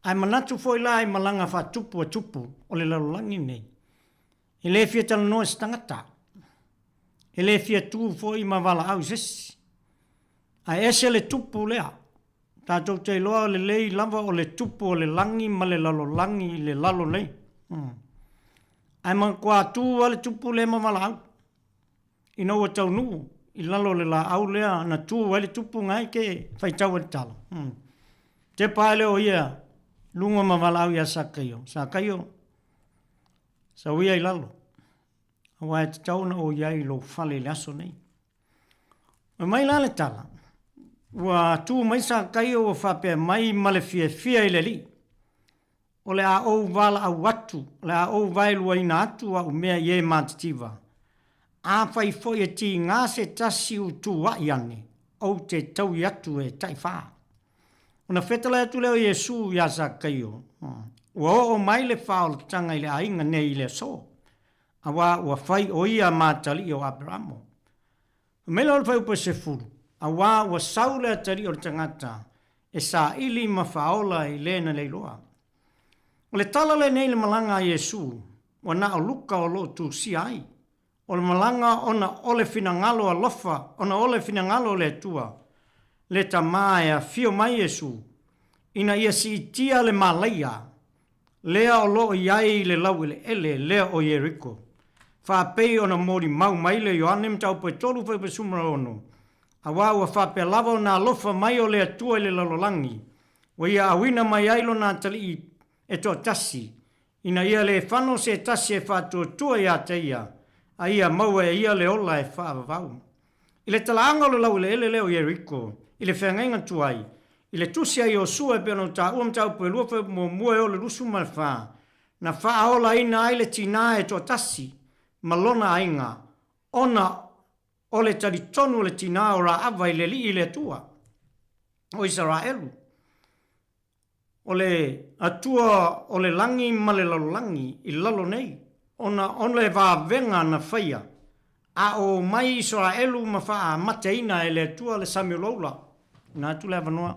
Ae manatu foi la i malaga faatupu a tupu o le lalolagi lenei, e le fia talanoa i se tagata, e le fia tu foi ma valaau i se isi. Ae ese le tupu lea, tatou te iloa lelei lava o le tupu o le lagi ma le lalolagi i le lalo nei. Ae matua tu lava le tupu lea ma valaau. Ina ua taunuu i lalo o le laau lea na tu ai le tupu na e ke faitau ai le tala. Tepa ae lea o ia luga ma valaau ia Sakaio, Sakaio, sau ia i lalo, aua e tatau ona ou i ai i lou fale i le aso nei. Fai mai la le tala, ua tu mai Sakaio ua faapea mai ma le fiafia i le Alii, O le a ou valaau atu, o le a ou vaeluaina atu au mea i e matitiva. Afai foi e tiga se tasi utu aʻi ane, ou te taui atu e taifa. Ona fetalai atu lea o Iesu iā Sakaio, Ua oo mai le faaolataga i le aiga nei i le aso, auā ua fai o ia ma atalii o Aperamo. Fai mai la o le fuaiupu e 10, Auā ua sau le atalii o le tagata e saili ma faaola i le na le iloa. O le tala lenei i le malaga a Iesu, ua na o Luka o lo o tusia ai. O le malaga ona o le finagalo alofa, ona o le finagalo o le Atua, le Tama e afio mai Iesu, ina ia siitia le malaia lea o lo o i ai i le laueleele lea o Ieriko, faapei ona molimau mai le Ioane mataupu e 3 fuaiupu 16, Auā ua faapea lava ona alofa mai o le Atua i le lalolagi, ua ia auina mai ai lona atalii e toatasi, ina ia le fano se tasi e faatuatua iā te ia, a ia maua e ia le ola e faavavau. I le talaaga o le laueleele lea o Ieriko, i le feagaiga tuai, i le tusi a Iosua e pei ona ou taua mataupu e lua fuaiupu muamua e oo i le 24, na faaolaina ai le tinā e toatasi ma lona aiga, ona o le talitonu o le tinā o Raava i le Alii i le Atua o Isaraelu. O le Atua o le lagi ma le lalolagi i lalo nei, ona o le vavega na faia, a o omai Isaraelu ma faamateina e le Atua le sami o loula. Tuuina atu le avanoa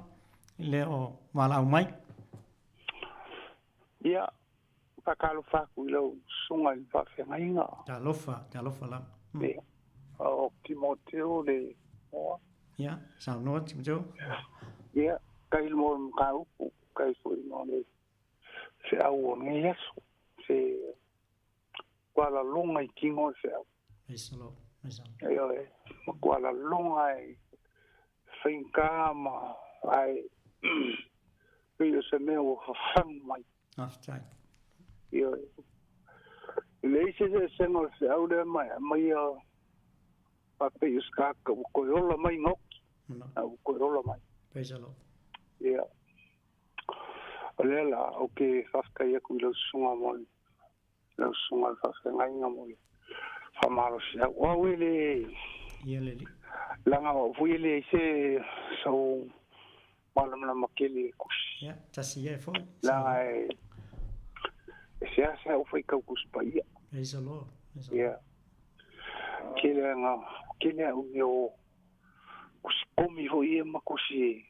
i le o valaau mai. Ia, faatalofa atu i lau susuga i le faafeagaiga. Talofa, talofa lava. Ia, o Timoteo le igoa. Ia, saunoa Timoteo. Ia, faafetai mo le mataupu, faafetai foi mo le feau o lenei aso. Se matua laloga i tino le feau. Praise the Lord. Praise the Lord. Ioe, matua laloga i faigata ma. Ae pei o se mea ua fafagu mai. Faafetai. Ioe. E leai se eseesega o le feau lea ma e aumaia faapei o se tagata ua toe ola mai gaoki, a ua toe ola mai. Praise the Lord. Ia. O lea la, ou te faafetai atu i lau susuga mo le lau susuga i le faafeagaiga mo le faamalosiau. O au e le Ia le alii. Leaga o au foi e leai se sou malamalama tele i le tusi. Ia, tasi ia e foi. Leaga e e seasea ou faitau Tusi Paia. Praise the Lord. Praise the Lord. Ia. Tele aga, tele au mea o tusi komi foi ia ma tusi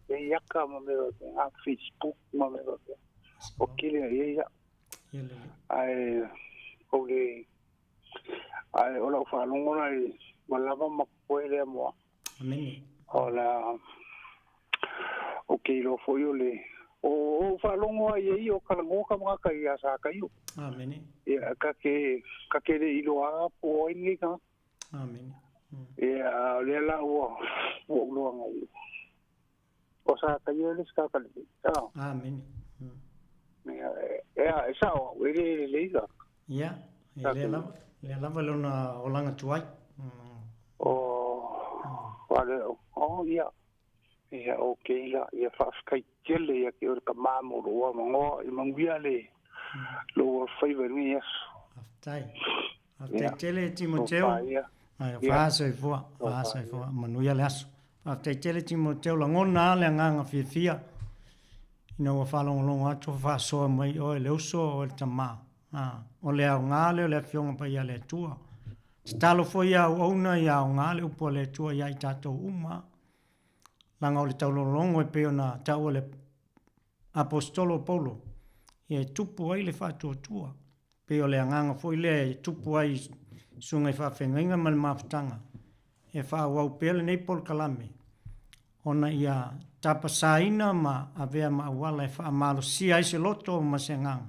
e i aka ma mea faapena, Facebook ma mea faapena. O tele ia ia. Ia le alii. Ae o le ae o lau faalogo la i ua lava ma totoe lea mo au. Amene. O la ou te iloa foi o le o ou faalogo lava i ai o talanoa ka tagata ia Sakaio. Amene. Ia ka te ka te le iloa lava po o ai lenei tagata. Amene. Ia a o lea la ua ua ou iloa nei o Sakaio le isi tagata lelei. Amene. Ia e e sao au e le lelei la. Ia, e lea lava, lea lava lona olaga tuai. O, wale, o, ia, ia, okay la, ia faafetai tele ia te oe le tama mo lou avanoa, ia manuia le lou alofaiva i lenei aso. Faafetai. Faafetai tele Timoteo. Ai, faasoifua, faasoifua, manuia le aso. Faafetai tele Timoteo, lagona lava le agaga fiafia ina ua faalogologo atu faasoa mai oe le uso oe le tama. O le aoga lea o le Afioga Paia a le Atua. Tatalo foi ia auauna ia aoga le upu a le Atua ia i tatou uma. Leaga o le taulogologo e pei ona taua le Aposetolo o Paulo, ia e tupu ai le faatuatua. Pei o le agaga foi lea e tupu ai susuga i faafeagaiga ma le mafutaga e faaauau pea lenei polokalame ona ia tapasaina ma avea ma auala e faamalosia ai se loto ma se agaga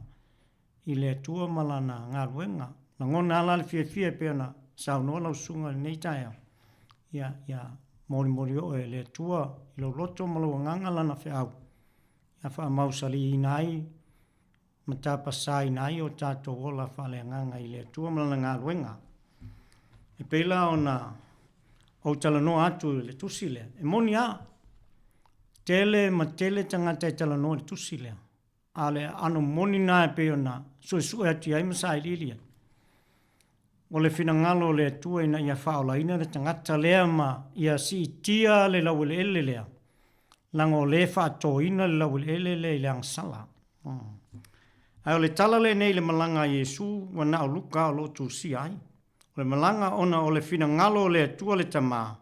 i le Atua ma Lana galuega. Lagona lava la le fiafia e pei ona saunoa lau susuga i lenei taeao, ia, ia molimoli oe e le Atua i lou loto ma lou agaga Lana feau, ia faamausaliina ai ma tapasaina ai o tatou ola faaleagaga i le Atua ma Lana galuega. E pei la ona ou talanoa atu i le tusi lea, e moni lava, tele ma tele tagata e talanoa i le tusi lea, A o le aano moni na e pei ona suesue atu i ai ma sailiili ai. O le finagalo o le Atua ina ia faaolaina le tagata lea ma ia siitia le laueleele lea, leaga o lea e faatoina le laueleele lea i le agasala. Ae o le tala lenei i le malaga a Iesu ua na o Luka o lo o tusia ai. O le malaga ona o le finagalo o le Atua le Tama,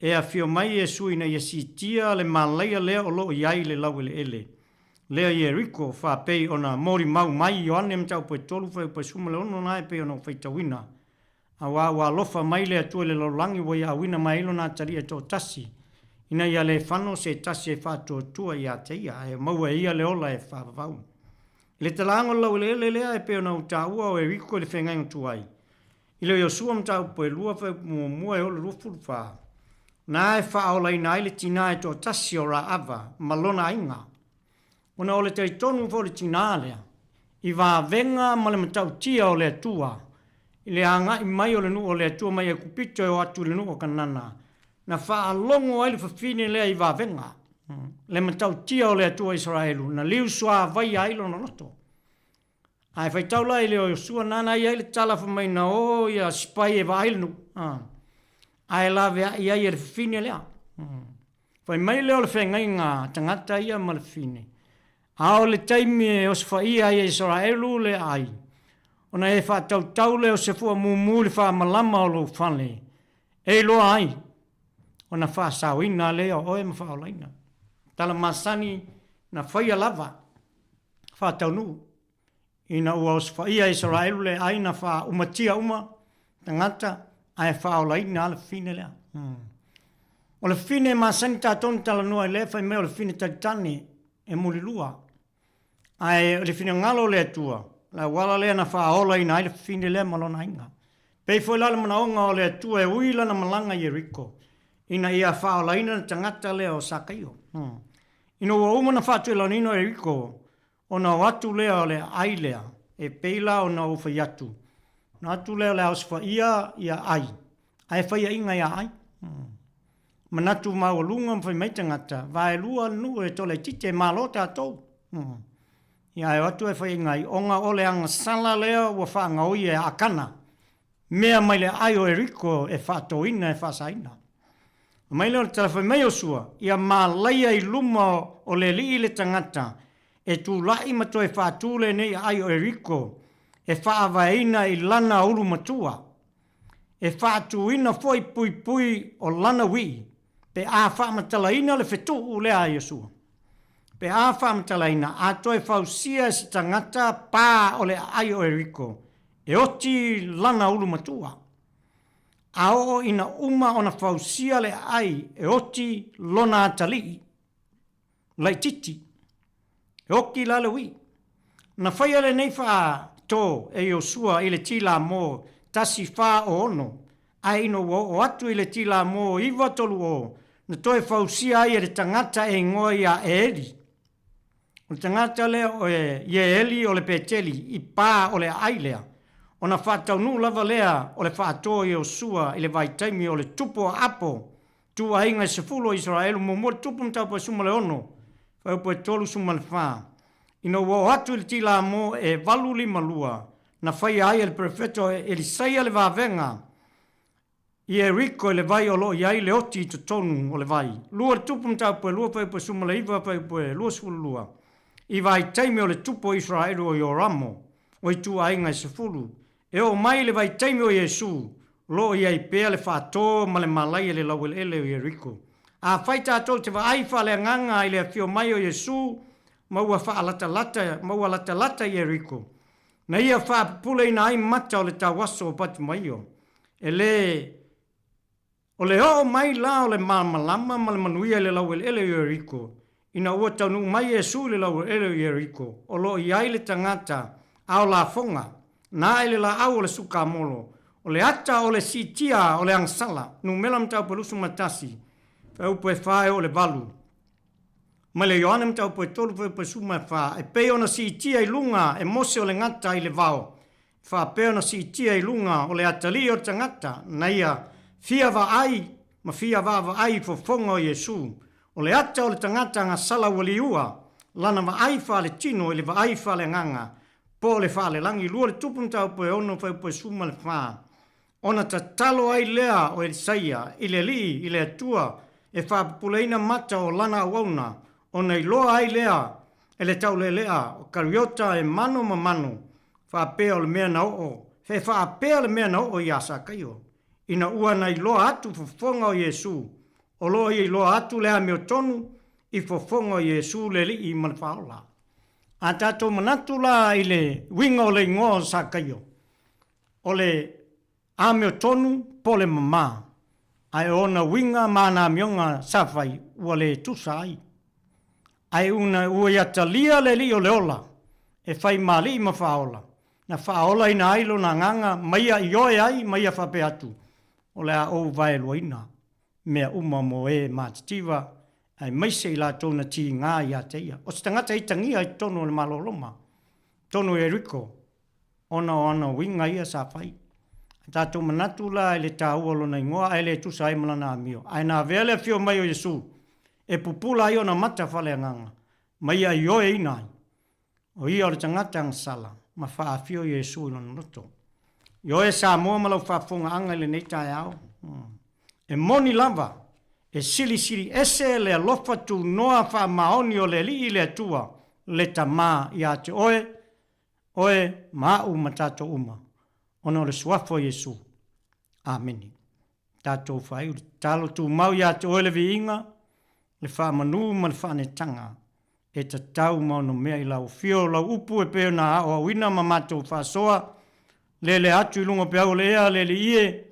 e afio mai Iesu ina ia siitia le malaia lea o lo o i ai le laueleele lea i Ieriko, faapei ona molimau mai Ioane Mataupu e 3 fuaiupu e 16 na e pei ona ou faitauina, Auā ua alofa mai le Atua i le lalolagi ua ia auina mai ai Lona Atalii e toatasi, ina ia le fano se tasi e faatuatua ia te Ia, ae maua e Ia le ola e faavavau. I le talaaga o le laueleele lea e pei ona ou taua o Eriko i le feagaiga tuai, i le Iosua mataupu e 2 fuaiupu muamua e oo i le 24, na e faaolaina ai le tinā e toatasi o Raava ma lona aiga. Ona o le talitonu foi o le tinā lea i vavega ma le matautia o le Atua i le agai mai o le nuu o le Atua mai Aikupito e o atu i le nuu o Kanana, na faalogo ai le fafine lea i vavega le matautia o le Atua o Isaraelu, na liusuavaia ai lona loto. Ae faitau la i le o Iosua nana i ai le tala fai mai na o ia sipai e vaai le nuu, ae laveai ai e le fafine lea. Fai mai lea o le feagaiga a tagata ia ma le fafine, a o le taimi e osofaia ai e Isaraelu le aai, ona e faatautau lea o se fua mumu i le faamalama o lou fale, e iloa ai ona faasaoina lea o oe ma faaolaina. Tala masani na faia lava faataunuu ina ua osofaia e Isaraelu le aina faaumatia uma tagata ae faaolaina lava le fafine lea. O le fafine e masani tatou ona talanoa i lea fai mai o le fafine talitane e mulilua. Ae o le finagalo o le Atua, le auala lea na faaolaina ai le fafine lea ma lona aiga. Pei foi la le manaoga o le Atua e ui lana malaga i Ieriko. ina ia faaolaina le tagata lea o Sakaio. Ina ua uma ona faatuilagaina o Eriko, ona o atu lea o le aai lea, e pei la ona ou fai atu, ona atu lea o le a osofaia ia Ai, ae faiaina ia Ai. Manatu maualuga ma fai mai tagata, vaelua le nuu e toalaitiiti e malo tatou. Ia ae o atu e faiaina ai, ona o le agasala lea ua faagaoia e Akana, mea mai le aai o Eriko e faatoina e faasaina. Mai lea o le tala fai mai o Iosua, ia malaia i luma o le Alii le tagata e tulai ma toe faatu lenei aai o Eriko e faavaeina i lana ulu matua, e faatuina foi puipui o lana wii pe a faamatalaina le fetuu lea a Iosua. Pe a faamatalaina, a toe fausia e se tagata pa o le aai o Eriko, e oti lana ulu matua. A oo ina uma ona fausia le aai e oti lona atalii laititi, e oki la le uii. Na faia lenei faato e Iosua i le Tilamo 146, ae ina ua oo atu i le Tilamo 930, na toe fausia ai e le tagata e igoa ia Eeli. O le tagata lea o Ieeli o le Peteli i pā o le aai lea, ona faataunuu lava lea o le faatoa o Iosua i le vaitaimi o le tupu o Apo, ituaiga e sefulu o Isaraelu, muamua le tupu mataupu e suma le ono, fuaiupu e tolu suma le fa. Ina ua oo atu i le Tilamo e 852, na faia ai e le perofeta o Elisaia le vavega, Ieriko i le vai o lo o i ai le oti i totonu o le vai. Lua le tupu mataupu e lua fuaiupu e 19 fuaiupu e 22. I vaitaimi o le tupu o Isaraelu o Ioramo, o ituaiga e sefulu, e oo mai i le vaitaimi o Iesu, o lo o i ai pea le faato ma le malaia i le laueleele o Ieriko. Afai tatou te vaai faaleagaga i le afio mai o Iesu ma ua faalatalata ma ua latalata Ieriko, na ia faapupuleina ai mata o le tauaso o Patimaio, E lē, o le oo mai la o le malamalama ma le manuia i le laueleele o Ieriko, ina ua taunuu mai Iesu i le laueleele o Ieriko, o lo o i ai le tagata ao lafoga, na ae le laau o le sukamolo, o le ata o le siitia o le agasala, numera mataupu e 21, fuaiupu e fa e oo i le valu. Mai le Ioane mataupu e tolu fuaiupu e 14, e pei ona siitia i luga e Mose o le gata i le vao, faapea ona siitia i luga o le atalii o le tagata na ia fia vaai ma fia vaavaai i fofoga o Iesu, o le ata o le tagata gasala ua liua lana vaai faaletino i le vaai faaleagaga po o le faalelagi lua le tupu mataupu e ono fuaiupu e 14. Ona tatalo ai lea o Elisaia i le Alii i le Atua e faapupuleina mata o lana auauna, ona iloa ai lea e le taulealea o Kariota e mano ma mano, faapea o le mea na oo, e faapea le mea na oo iā Sakaio, ina ua na iloa atu fofoga o Iesu, o lo o ia iloa atu le amiotonu i fofoga o Iesu le Alii ma le Faaola. A tatou manatu la i le uiga o le igoa o Sakaio, o le amiotonu po o le mamā, ae o ona uiga ma ana amioga sa fai ua le tusa ai. Ae una ua ia talia le Alii o le ola, e fai ma alii ma faaola, na faaolaina ai lona agaga ma ia ioe ai ma ia faapea atu, O le a ou vaeluaina mea uma mo e matitiva, aemaise i latou na tiga ia te ia. O se tagata itagia i totonu o le Malo o Roma, totonu o Ieriko, ona o ana uiga ia sa fai. A tatou manatu la i le taua o lona igoa ae le tusa ai ma lana amio, ae na avea le afio mai o Iesu e pupula ai ona mata faaleagaga ma ia ioeina ai, o ia o le tagata agasala ma faaafio Iesu i lona loto. Ioe Samoa ma lau faafofogaaga i lenei taeao, e moni lava e silisili ese le alofa tunoa faamaoni o le Alii le Atua, le Tama ia te oe, oe ma a'u ma tatou uma, ona o le Suafa o Iesu. Amene. Tatou faaiu le tatalo tumau ia te oe le viiga, le faamanu ma le faanetaga, e tatau ma ono mea i lau afio, lau upu e pei ona aoaoina ma matou faasoa, lele atu i luga o peau o le ea, le Alii e,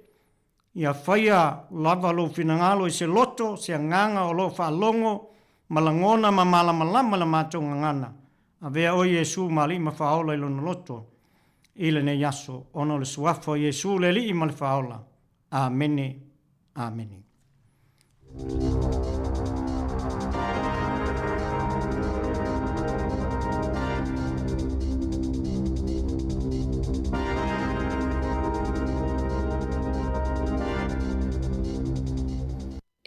Ia faia lava lou finagalo i se loto, se agaga o lo o faalogo ma lagona ma malamalama la matou gagana. Avea oe Iesu ma Alii ma Faaola i lona loto i lenei aso, ona o le Suafa o Iesu le Alii ma le Faaola. Amene. Amene. E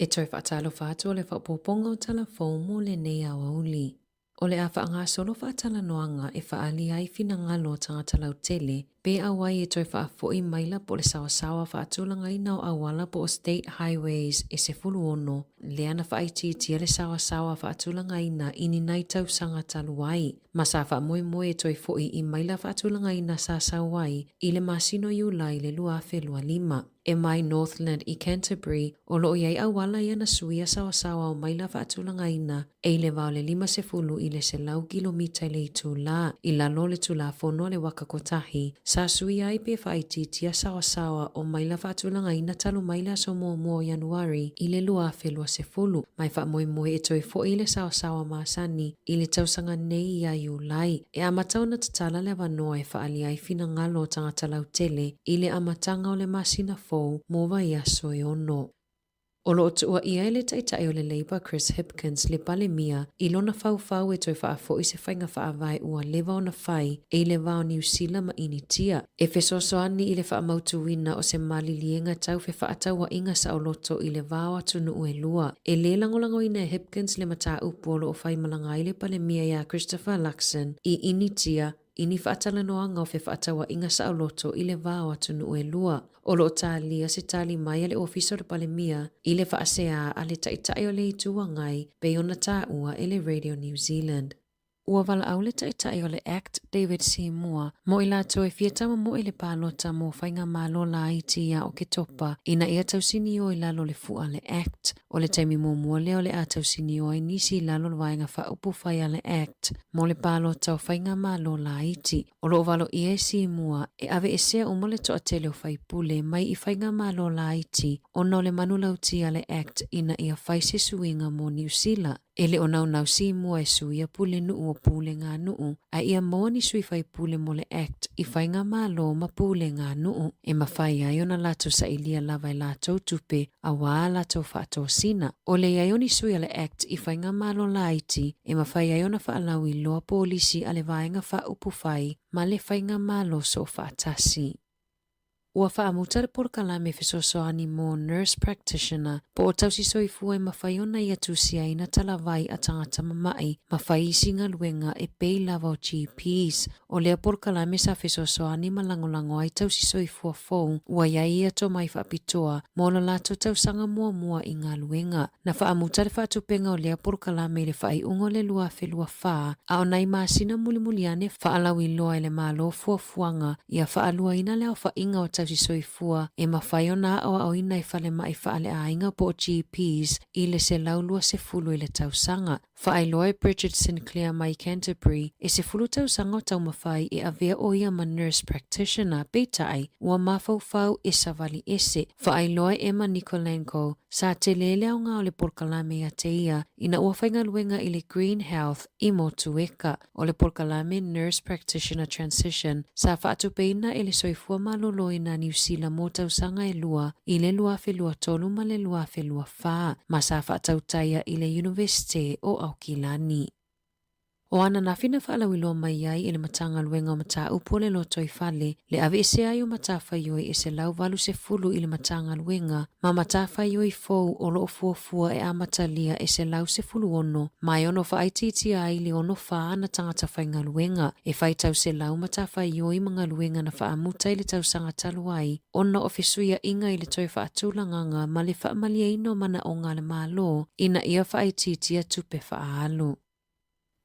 toe faatalofa atu o le faaopoopoga o tala fou mo lenei aoauli. O le a faagasolo faatalanoaga e faaali ai finagalo o tagata lautele pe auai e toe faafo'i maila po o le saosaoa faatulagaina o auala po o State Highways e 16 lea na faaitiitia le saosaoa faatulagaina i ni nai tausaga talu ai ma sa faamoemoe e toe fo'i i maila faatulagaina sa sau ai i le masina o Iulai le 2025. E mai Northland i Canterbury, o lo o i ai auala ia na suia saosaoa o maila faatulagaina e i le va o le 50 i le 100 kilomita i le itulā i lalo o le Tulafono a le Waka Kotahi, sa suia ai pe faaitiitia saosaoa o maila faatulagaina talu mai le aso muamua o Ianuari i le 2020, ma e faamoemoe e toe fo'i i le saosaoa masani i le tausaga nei ia Iulai. E amata ona tatala le avanoa e faaali ai finagalo o tagata lautele i le amataga o le masina fou mo vaiaso e ono. O lo o tuuaia e le Taitai o le Labour Chris Hipkins le Palemia i lona faufau e toe faafo'i se faiga faavae ua leva ona fai e i le va o Niu Sila ma Initia, e fesoasoani i le faamautuina o se maliliega tau fefaatauaiga saoloto i le va o atunuu e lua. E lē lagolagoina e Hipkins le mataupu o lo o faimalaga ai le Palemia iā Christopher Luxon i Initia i ni faatalanoaga o fefaatauaiga saoloto i le va o atunuu e lua. O lo o talia se tali mai a le Ofisa o le Palemia i le faaseā a le Taitai o le Itu Agai pei ona taua e le Radio New Zealand. Ua valaau le Taitai o le act David Seymour mo i latou e fia taumomoe i le palota mo faigamalo laiti ia Oketopa ina ia tausinio i lalo o le fua a le act. O le taimi muamua lea o le a tausinio ai nisi i lalo o le vaega faaupufai a le act mo le palota o faigamalo laiti. O lo o valoia e Seymour e aveesea uma le toatele o faipule mai i faigamalo laiti ona o le manulauti a le act ina ia fai se suiga mo Niu Sila. E le o naunau Seymour e suia pulenuu o puleganuu, a ia maua ni sui faipule mo le Act i faigamalo ma puleganuu, e mafai ai ona latou sailia lava e latou tupe auā a latou faatosina. O le i ai o ni sui a le Act i faigamalo laiti e mafai ai ona faalauiloa polisi a le vaega faaupufai ma le faigamalo soofaatasi. Ua faamuta le polokalame fesoasoani mo Nurse Practitioner po o tausi soifua e mafai ona ia tusiaina talavai a tagata mama'i ma fai isi galuega e pei lava o GPs. O lea polokalame sa fesoasoani ma lagolago ai tausi soifua fou ua i ai ia tomai faapitoa mo lo latou tausaga muamua i galuega. Na faamuta le faatupenga o lea polokalame i le faaiuga o le 2024, a o nai masina mulimuli ane faalauiloa e le Malo fuafuaga ia faaluaina le aofaiga o tausi soifua e mafai ona aoaoina i falemai faaleaiga po o GPs i le 120 i le tausaga. Faailoa e Bridget Sinclair mai Canterbury, e 10 tausaga o taumafai e avea ʻo ia ma nurse practitioner, peitai, ua mafaufau e savali ese. Faailoa e Emma Nikolenko, sa tele le aoga o le polokalame iā te ia ina ua faigaluega i le Green Health i Motueka. O le polokalame Nurse Practitioner Transition sa faatupeina e le Soifua Maloloina Niu Sila mo tausaga e lua i le 2023 ma le 2024 ma sa faatautaia i le Yunivesite o Aukilani. O ananafi na faalauiloa mai ai e le Matagaluega o Mataupu o le Lotoifale le aveesea ai o matafaioi e 180 i le Matagaluega ma matafaioi fou o lo o fuafua e amatalia e 116 ma e ono faaitiitia ai le 64 ana tagata faigaluega e faitau selau matafaioi ma galuega na faamuta i le tausaga talu ai ona o fesuiaiga i le toe faatulagaga ma le faamalieina o manaoga a le Malo ina ia faaitiitia tupe faaalu.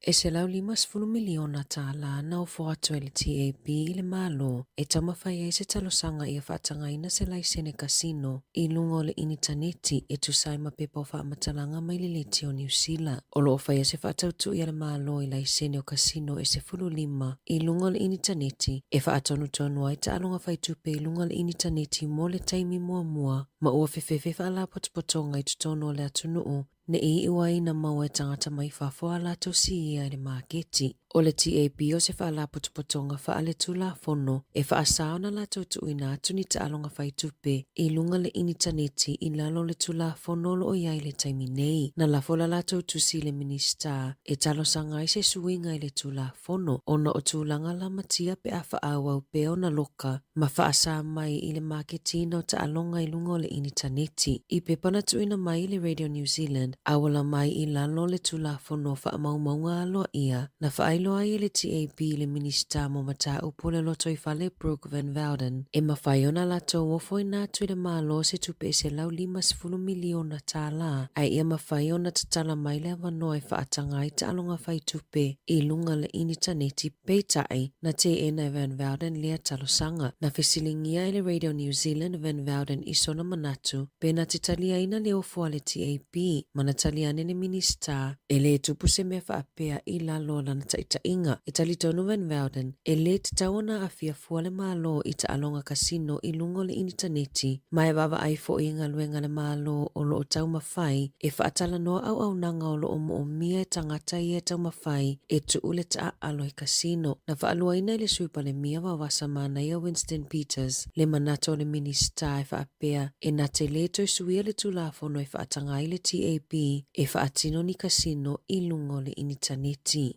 E $150 miliona tālā na ofo atu e le TAB i le Malo e taumafai ai se talosaga ia faatagaina se laisene kasino i luga o le initaneti e tusa ai ma pepa o faamatalaga mai le leti o Niu Sila. O lo o faia se faatautui a le Malo i laisene o kasino e 15 i luga o le initaneti e faatonutonu ai taaloga faitupe i luga o le initaneti mo le taimi muamua ma ua fefefe faalapotopotoga i totonu o le atunuu Ne i iu ai ina maua e tagata mai fafo a latou siia i le maketi. O le TAB o se faalapotopotoga faaletulafono e faasao na latou tuuina atu ni taaloga faitupe i luga le initaneti i lalo o le Tulafono o lo o i ai i le taimi nei. Na lafo la latou tusi i le Minisita e talosaga ai se suiga i le Tulafono ona o tulaga lamatia pe a faaauau pea ona loka ma faasa mai i le maketiina o taaloga i luga o le initaneti. I pepa na tuuina mai i le Radio New Zealand, auala mai i lalo o le Tulafono o Faamaumauga Aloaia, na faailoa ai e le TAB i le Minisita mo Mataupu o le Lotoifale Brooke Van Velden, e mafai ona latou ofoina atu i le Malo se tupe e $150 miliona tālā, a ia mafai ona tatala mai le avanoa e faataga ai taaloga faitupe i luga le initaneti. Peitai, na teena e Van Velden lea talosaga. Na fesiligia e le Radio New Zealand Van Velden i sona manatu pe na te taliaina le ofo a le TAB ma na tali ane le Minisita e le tupu se mea faapea i lalo o lana taitaiga. E talitonu Van Velden e le tatau ona aafia fua le Malo i taaloga kasino i luga o le initaneti ma e vaavaai foi i galuega a le Malo o lo o taumafai e faatalanoa auaunaga o lo o moomia e tagata ia e taumafai e tuu le taaalo i kasino. Na faaluaina e le Sui Palemia Vaovasa Manaia Winston Peters le manatu o le Minisita e faapea e na te lē toe suia le Tulafono e faataga ai le TAB e faatino ni kasino i luga o le initaneti.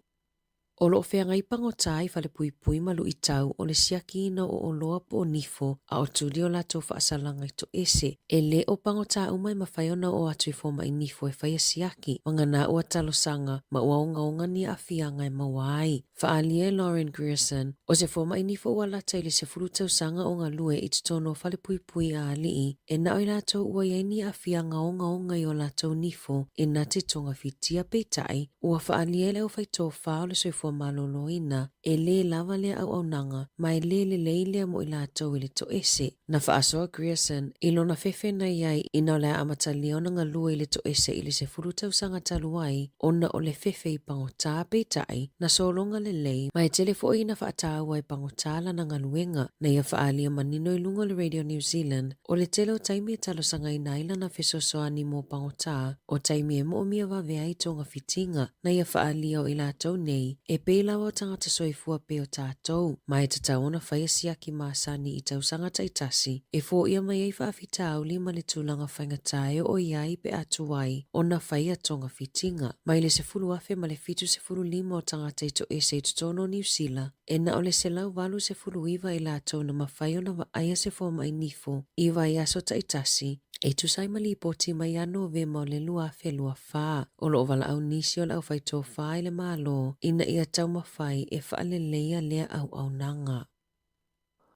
O lo o feagai pagota i falepuipui ma luitau o le siakiina o oloa po o nifo a o tuli o latou faasalaga i toese. E le o pagota uma e mafai ona oo atu i fomai nifo e faia siaki, vagana ua talosaga ma ua ogaoga ni aafiaga e maua ai. Faaalia e Lauren Grierson, o se fomai nifo ua lata i le 10 tausaga o galue i totonu o falepuipui a alii, e na o i latou ua i ai ni aafiaga ogaoga i o latou nifo e na te togafitia. Peitai, Ua faaalia e le aufaitofa o le soifua maloloina e lē lava lea auaunaga ma e lē lelei lea mo i latou i le toese. Na faasoa Grierson i lona fefe na i ai ina o le a amatalia ona galue i le toese i le 10 tausaga talu ai ona o le fefe i pagota, peitai, na sologa lelei ma e tele foi ina faataua e pagota lana galuega. Na ia faaalia manino i luga o le Radio New Zealand o le tele o taimi e talosagaina ai lana fesoasoani mo pagota, o taimi e moomia vave ai togafitiga na ia faaalia o i latou nei e pei lava o tagata soifua pei o tatou, ma e tatau ona faia siaki masani i tausaga taitasi e foia mai ai faafitauli ma le tulaga faigata e oo i ai pe a tuai ona faia togafitiga. Mai le 10,075 o tagata i toese i totonu o Niu Sila, e na o le 189 i latou na mafai ona vaaia se fomai nifo i vaiaso taitasi, e tusa ai ma lipoti mai ia Novema o le 2024. O lo o valaau nisi o le aufaitofa i le Malo ina ia taumafai e faaleleia lea auaunaga.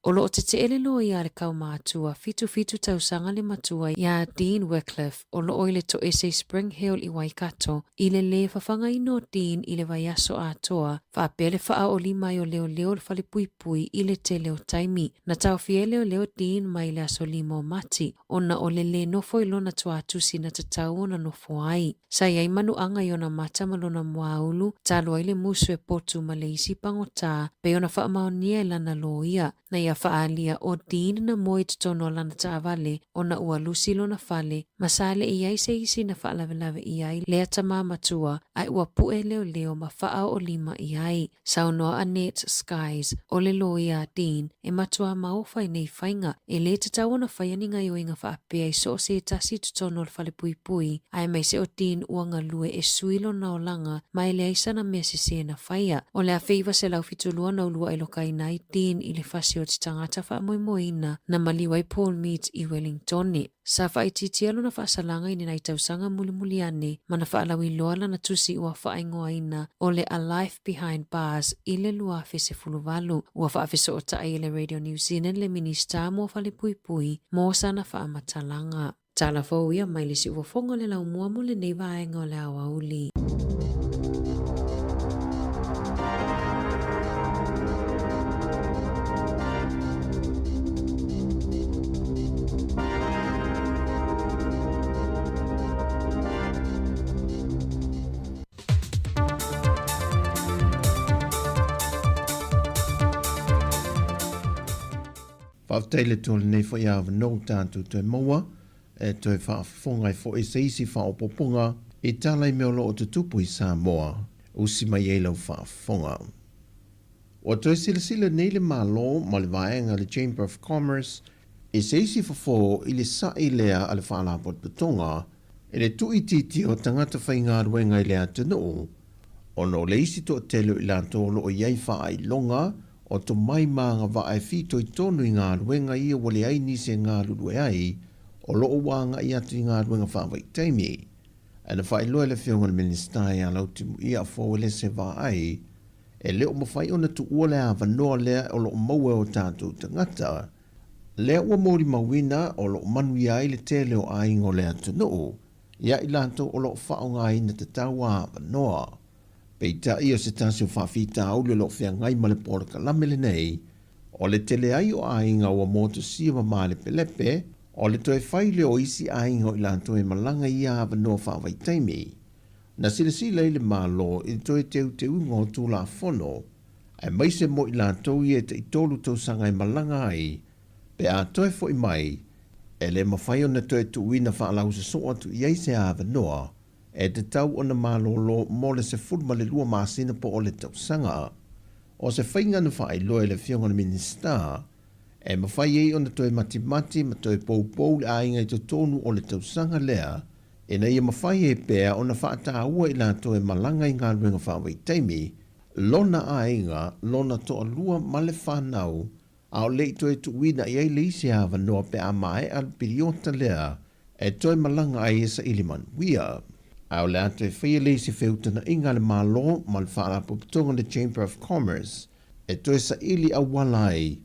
O lo o tetee le loia a le kaumatua 77 tausaga le matua iā Dean Wickliffe o lo o i le toese i Spring Hill i Waikato i le lē fafagaina o Dean i le vaiaso atoa faapea le faaoli mai o leoleo o le falepuipui i le tele o taimi. Na taofia e leoleo Dean mai le aso 5 o Mati ona o le lē nofo i lona tuatusi na tatau ona nofo ai. Sa i ai manuaga i ona mata ma lona muaulu talu ai le musu e potu ma le isi pagota pei ona faamaonia e lana loia. Na ia faaalia ʻo Dean na moe i totonu o lana taavale ona ua lusi lona fale ma sa le i ai se isi na faalavelave i ai lea tamā matua ae ua puʻe leoleo ma faaoolima i ai. Saunoa Annette Skies, ʻo le loia a Dean, e matuā maofa i nei faiga, e lē tatau ona faia ni gaoioiga faapea i so o se tasi i totonu o le falepuipui, aemaise ʻo Dean ua galue e sui lona olaga ma e leai sana mea sesē na faia. O le 1972 na uluaʻi lokaina ai Dean i le fasi o te tagata faamoemoeina na maliu ai Paul Mead i Wellingtone. Sa faaitiitia lona faasalaga i lenai tausaga mulimuli ane ma na faalauiloa lana tusi ua faaigoaina o le A Life Behind Bars i le 2018. Ua faafesootai e le Radio New Zealand le Minisita mo Falepuipui mo sana faamatalaga. Tala fou ia mai le siufofoga o le laumua mo lenei vaega o le aoauli. Faafetai le Atua i lenei foi avanoa ua tatou toe maua e toe faafofoga ai foi se isi faaopoopoga i tala i mea o lo o tutupu i Samoa. Usi mai ai lau faafofoga. Ua toe silasila nei le Malo ma le vaega a le Chamber of Commerce i se isi fofo i le sa'i lea a le Faalapotopotoga i le tuuitiitia o tagata faigaluega i le atunuu ona o le isi toatele o i latou o lo o i ai faailoga o tomai ma agavaa e fitoitonu i galuega ia ua leai nisi e galulue ai o lo o ua agai atu i galuega faavaitaimi. Ae na faailoa e le Afioga i le Minisita ia Lautimuia Afuauelese Vaai E le o mafai ona tuua le avanoa lea o lo o maua e o tatou tagata, lea ua molimauina o lo o manuia ai le tele o aiga o le atunuu, ia i latou o lo o faaaogaina tatau a avanoa. Peitai o se tasi o faafitauli o lo o feagai ma le polokalame lenei, o le tele ai o aiga ua motusia ma malepelepe, o le toe fai lea o isi aiga o i latou e malaga i ia avanoa faavaitaimi. Na silasila ai le Malo i le toe teuteuga o Tulafono, aemaise mo i latou ia e taitolu tausaga e malaga ai, pe a toe foi mai, e le mafai ona toe tuuina faalausaso'o atu i ai se avanoa e tatau ona malolo mo le 12 masina po o le tausaga. O se faiga na faailoa e le Afioga i le Minisita, e mafai ai ona toe matimati ma toe poupou le aiga i totonu o le tausaga lea, ina ia mafai ai pea ona faataua i latou e malaga i galuega faavaitaimi, lona aiga, lona toalua ma le fanau, a o le i toe tuuina i ai le isi avanoa pe a maea le piliota lea e toe malaga ai e saili manuia. A o le a toe faia le isi feutagaiga a le Malo ma le Faalapotopotoga le Chamber of Commerce e toe saili auala ai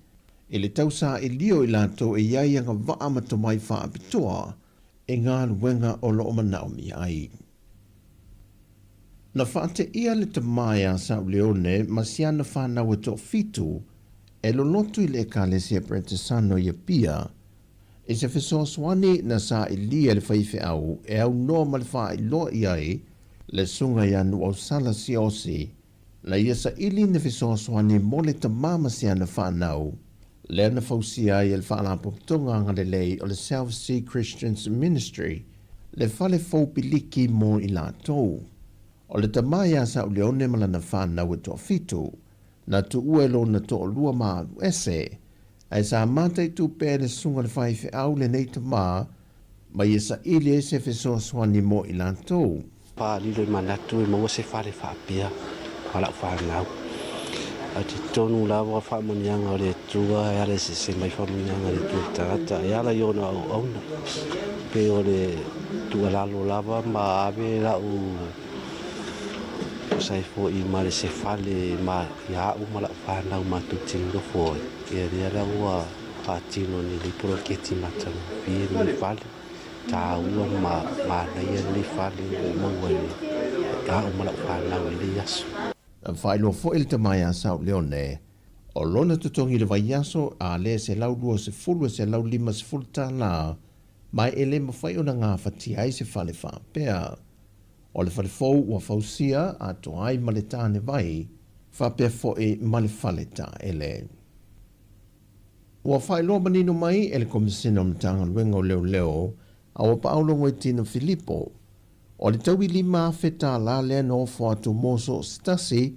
i le tausaili o i latou e i ai agavaa ma tomai faapitoa i galuega o lo o manaomia ai. Na faateia le tama ia Sauleone ma si ana fanau e toafitu e lolotu i le Ekalesia Peretesano i Apia i se fesoasoani na sailia e le faifeau e aunoa ma le faailoa i ai le Susuga ia Nuuausala Siaosi Na ia saili ni fesoasoani mo le tama ma si ana fanau, lea na fausia ai e le Faalapotopotoga Agalelei o le South Sea Christians Ministry le fale fou piliki mo i latou. O le tama iā Sauleone ma lana fanau e toafitu, na tuua e lona toalua ma alu ese, ae sa mataitu pea e le susuga i le faifeau lenei tama ma ia saili ai se fesoasoani mo i latou. Pa lilo i manatu e maua se fale faapea ma lau fanau. Ae talitonu lava faamanuiaga o le Atua e ala i sese mai faamanuiaga a le Atua i le tagata e ala i ona auauna. Pei o le tuualalo lava ma ave lau tusa ai foi ma le se fale ma ia au ma lau fanau matou te nonofo ai. Ia lea la ua faatino nei lenei poloketi matagofie lenei fale. Taua ma manaia lenei fale ua ou maua e au ma lau fanau i lenei aso. Na faailoa foi le tama ia Sauleone, o lona totogi i le vaiaso a le $120 e $150 ma e le mafai ona gafatia ai se fale faapea. O le fale fou ua fausia atoa ai ma le tāne vai, faapea foi ma le fale taele. Ua faailoa manino mai e le Komesina o Matagaluega o Leoleo a Auapaau Logoitino Filipo, o le taui $5,000 lea na ofo atu mo so o se tasi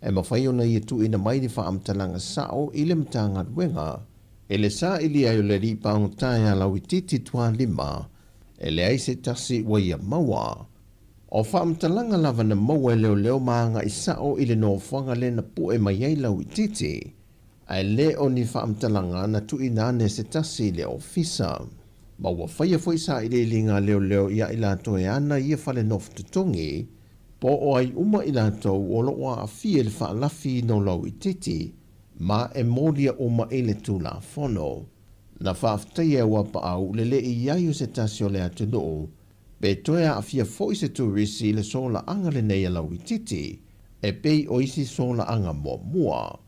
e mafai ona ia tuuina mai ni faamatalaga sao i le Matagaluega i le saili ai o le alii pagota ia Lauitiiti Tualima e leai se tasi ua ia maua. O faamatalaga lava na maua e leoleo ma agai sao i le nofoaga lea na pue mai ai Lauitiiti, ae le o ni faamatalaga na tuuina ane se tasi i le ofisa. Ma ua faia foi sailiiliga a leoleo ia i latou e ana ia fale nofo totogi, po o ai uma i latou o lo o aafia i le faalafi no Lauitiiti, ma e molia uma i le Tulafono. Na faafetaia e Uapaau le le i ai o se tasi o le atunuu pe toe aafia foi se turisi i le solaaga lenei a Lauitiiti e pei o isi solaaga muamua.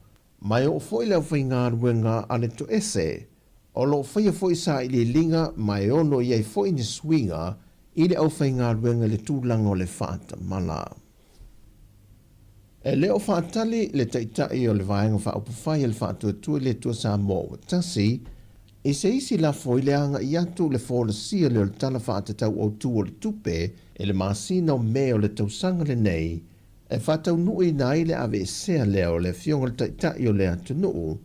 Ma e oo foi le aufaigaluega a le toese o lo o faia foi sailiiliga ma e ono i ai foi ni suiga i le aufaigaluega i le tulaga o le faatamala. E le o faatali le Taitai o le Vaega Faaupufai a le Faatuatua i le Atua Samoa ua tasi i se isi lafo i le agai atu le folasia lea o le Tala Faatatau Autu o le Tupe i le masina o Me o le tausaga lenei. e faataunuuina ai le aveesea lea o le Afioga i le Taitai o le atunuu,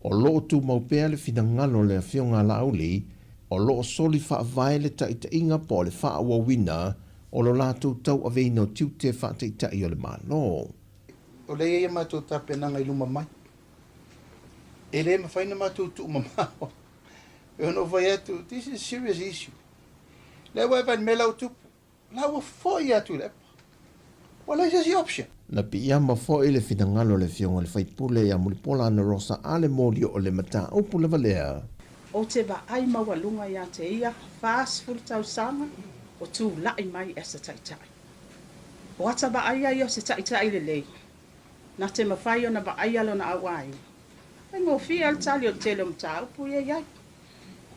o lo o tumau pea le finagalo o le Afioga a Laauli, o lo o soli faavae le taitaiga po o le faaauauina o lo latou tauaveina o tiute faataitai o le Malo. O lea e i ai a matou tapenaga i luma mai. E le mafai ona matou tuumamao. E ono fai atu, this is a serious issue. Lea ua e vaai i le mea la ua tupu. La ua foi atu i le epa. Ua leai se isi option. Na piiama foi le finagalo o le Afioga i le Sui Usufono ia Mulipola Anarosa a le moli o le mataupu lava lea. Ou te vaai maualuga ia te ia 40 tausaga o tulai mai as a taitai. O ata vaaia ia o se taitai lelei, na te mafai ona vaaia lona auaiga. Faigofie lava le tali o le tele o mataupu ia e i ai.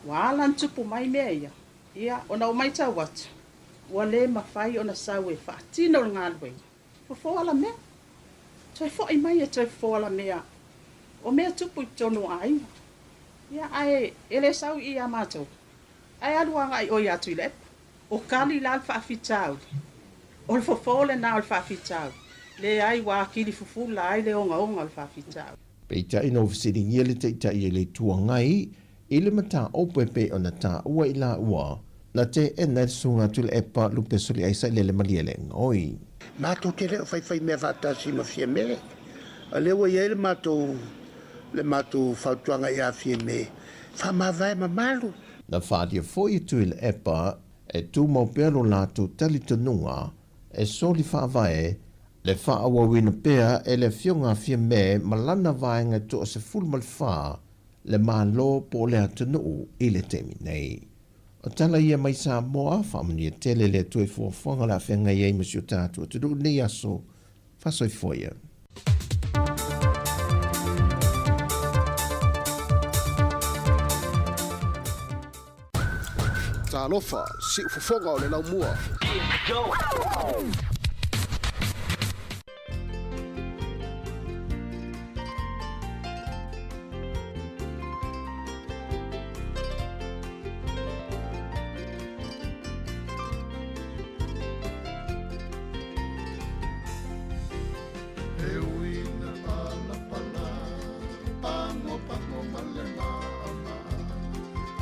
Ua ala ona tupu mai mea ia, ia, ona ou matau atu, ua le mafai ona sau e faatino le galuega, fofo alamea. Toe foi mai e toe fofo alamea o mea tupu i totonu o aiga. Ia, ae e le sau i i ia matou, ae alu agai oi ia Tuilaepa. O kali la le faafitauli. O le fofo lena o le faafitauli. Leai, ua akili fufula ai le ogaoga o le faafitauli. Peitai na ua fesiligia le Taitai e le Itu Agai i le mataupu e pei ona taua i laua, na teena e le Susuga Tuilaepa Lupe Soliaisa i le Malielegaoi. Matou te le o faifai mea faatasi ma Fiame. O lea ua i ai le matou le matou fautuaga ia Fiame, faamavae mamalu. Na faaalia foi e Tuilaepa e tumau pea lo latou talitonuga e soli faavae le faaauauina pea e le Afioga a Fiame ma lana vaega e 14 le Malo po o le atunuu i le taimi nei. O tala ia mai Samoa, faamanuia tele le Atua i fuafuaga o le a feagai ai ma si o tatou atunuu i lenei aso. Faasoifua ia. Talofa, siufofoga o le laumua. E ui ina palapala, pagopago ma le maʻamaʻa,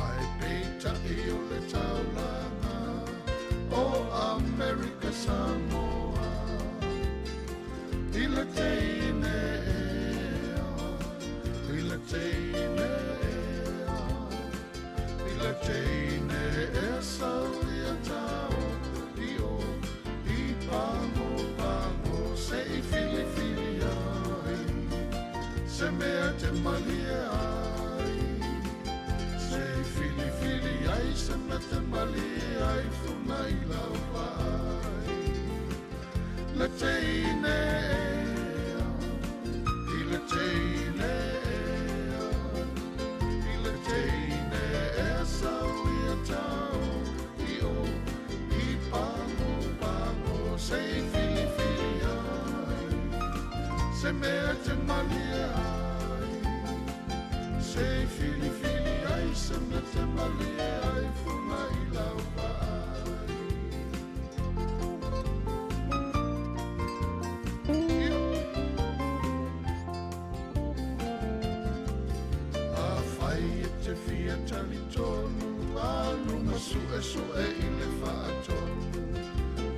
ae peitai o le taulaga o Amerika Samoa. I le teine ea, i le teine ea, i le teine ea sau ia tao i o i pagopago se i filifili ai se mea te malie ai se i filifili ai se mea te malie ai funa i lau vaai le teine ea i le teine ea i le teine ea sau ia tao i o i pagopago se i filifili ai se mea te malie ai se i filifili ai se mea te malie ai funa i lau vaai. Afai e te fia talitonu, alu ma suesue i le faatonu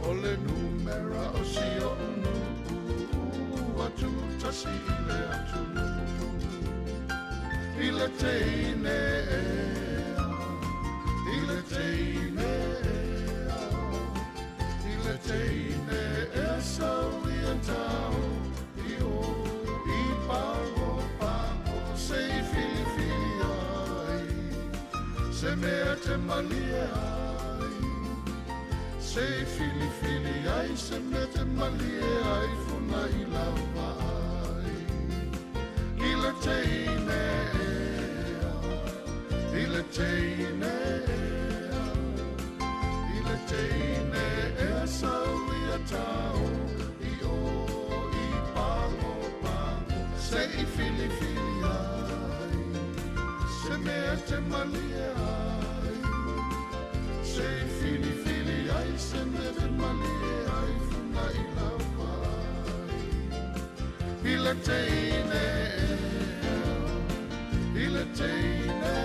o le numera o si oʻu nuu atu tasi i le atunuu i le teine ea i le teine ea i le teine ea sau ia tao i o i pagopago se i filifili ai se mea te malie ai se i filifili ai se mea te malie ai funa i lau vaai i le teine ea i le teine ea i le teine ea sau ia tao i o i pagopago se i filifili ai se mea te malie ai se i filifili ai se mea te malie ai funa i lau vaai. le teine i le teine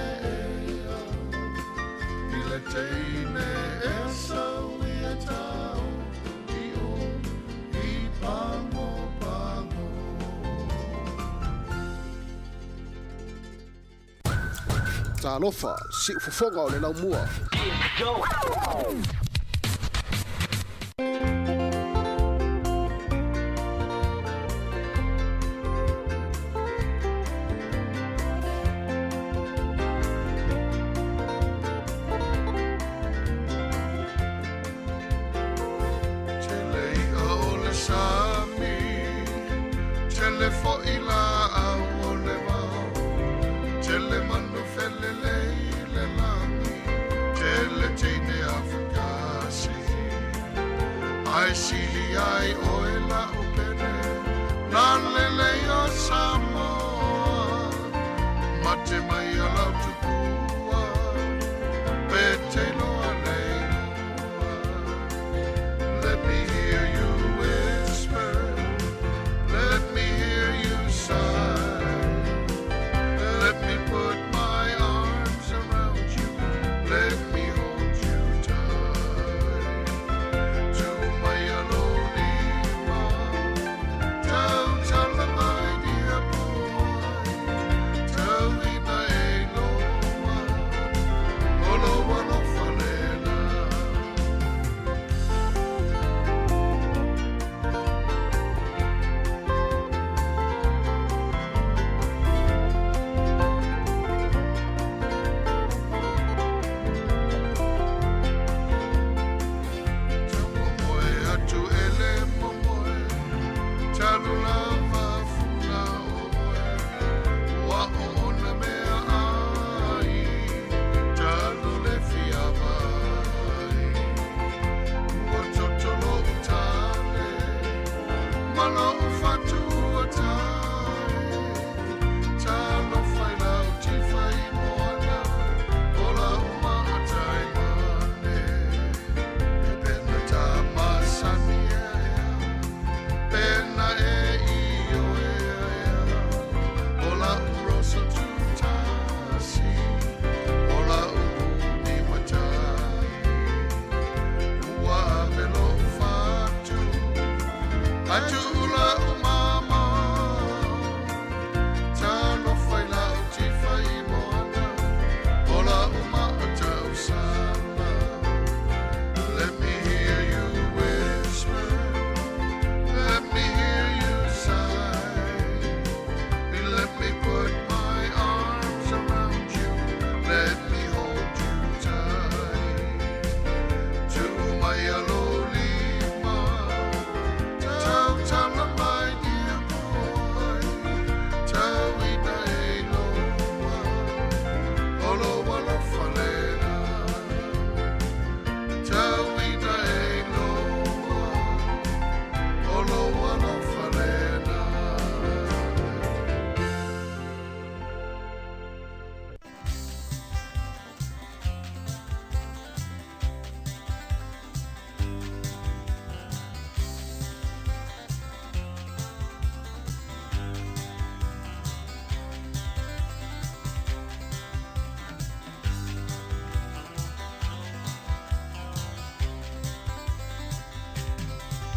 i le teine e sau i e tau i o i pango pango. Talofa, siufofoga o le laumua. Tele i'a o le sami, tele fo'i la'au o le vao, tele manu felelei i le lagi, tele teine afakasi. Ae sili ai oe la'u pele, lalelei o Samoa, mate mai a lau tupua, pe te iloa le igoa. Let me hear you whisper, let me hear you sigh. Let me put my arms around you, let me hold you tight. To my Alolima, tau tala mai dear boy, tau ina e loa, olo alofa lena. Moe atu e le momoe, talu lava funa oe, ua o ona mea ai, talu le fia vai. Ua toto lo'u tale, ma lo'u fatua tai, talofa i lau tifa i moana, o lau maatai mane. E pena tā masani e ea, pena e i o e ea, o lau rosa tutasi, o lau puni matai. Ua ave lo'u fatu, atu lau mama, talofa i lau tifa i moana, o lau maatau sala. Let me hear you whisper, let me hear you sigh. Let me put my arms around you, let me hold you tight. To my Alolima, tau tala my dear boy, tau ina e loa, olo alofa lena. Tau ina e loa, olo alofa lena. Thank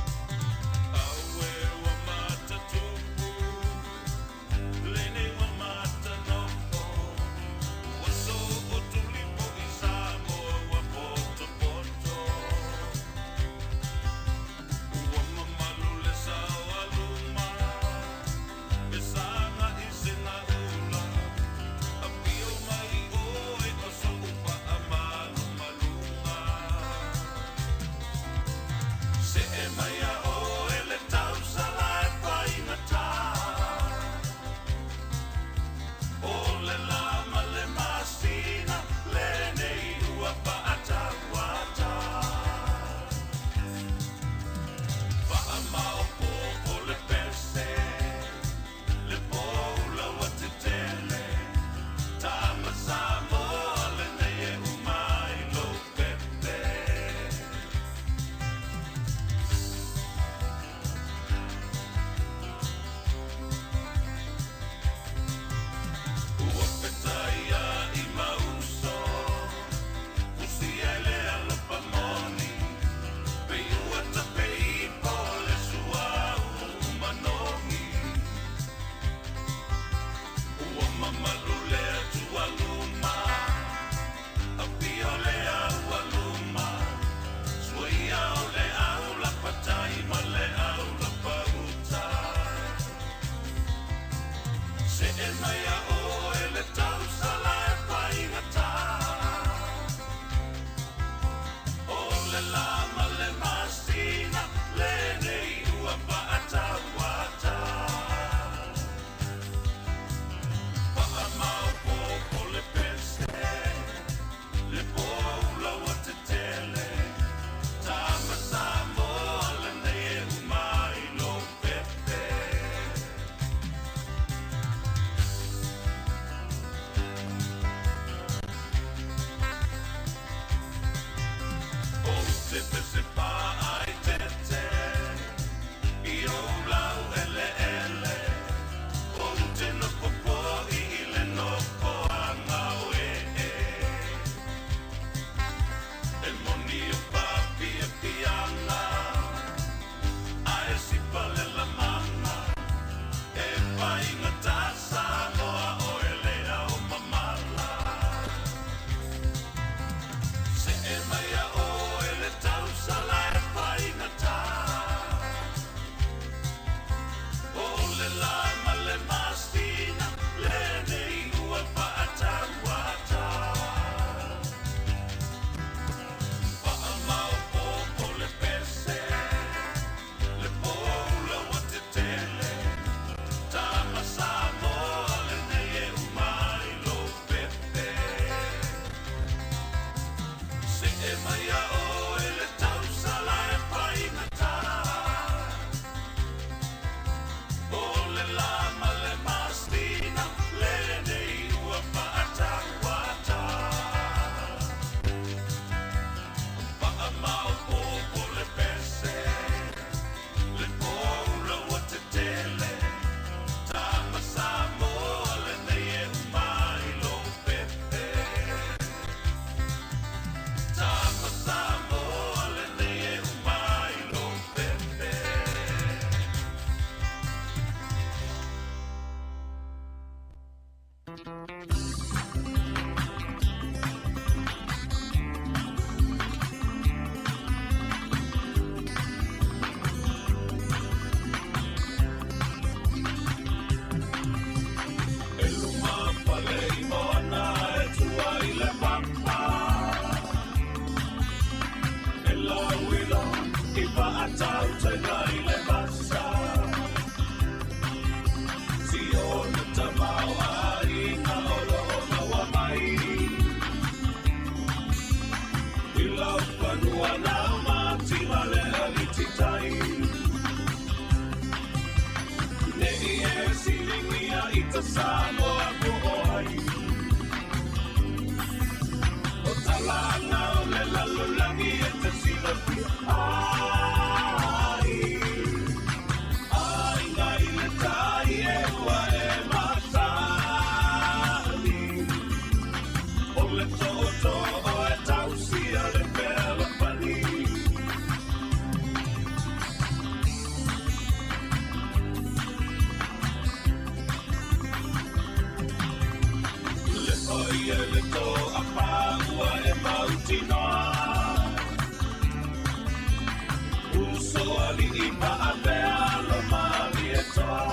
alii paapea lo malietoa.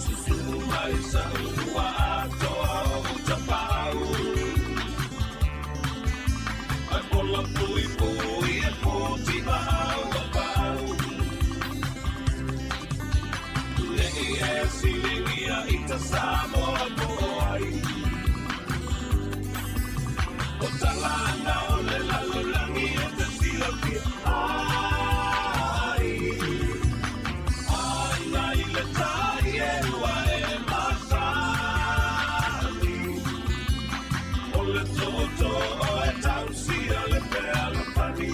Susu mai sa ua atoa o utapau. Ai pola pui pui e puti maau a pau. Nei e silingia i ta Samoa po ai. O talana o le lalolagi e te silafia ai. Aiga i le tai e ua e masani. O le tootoo e tausia le fealofani.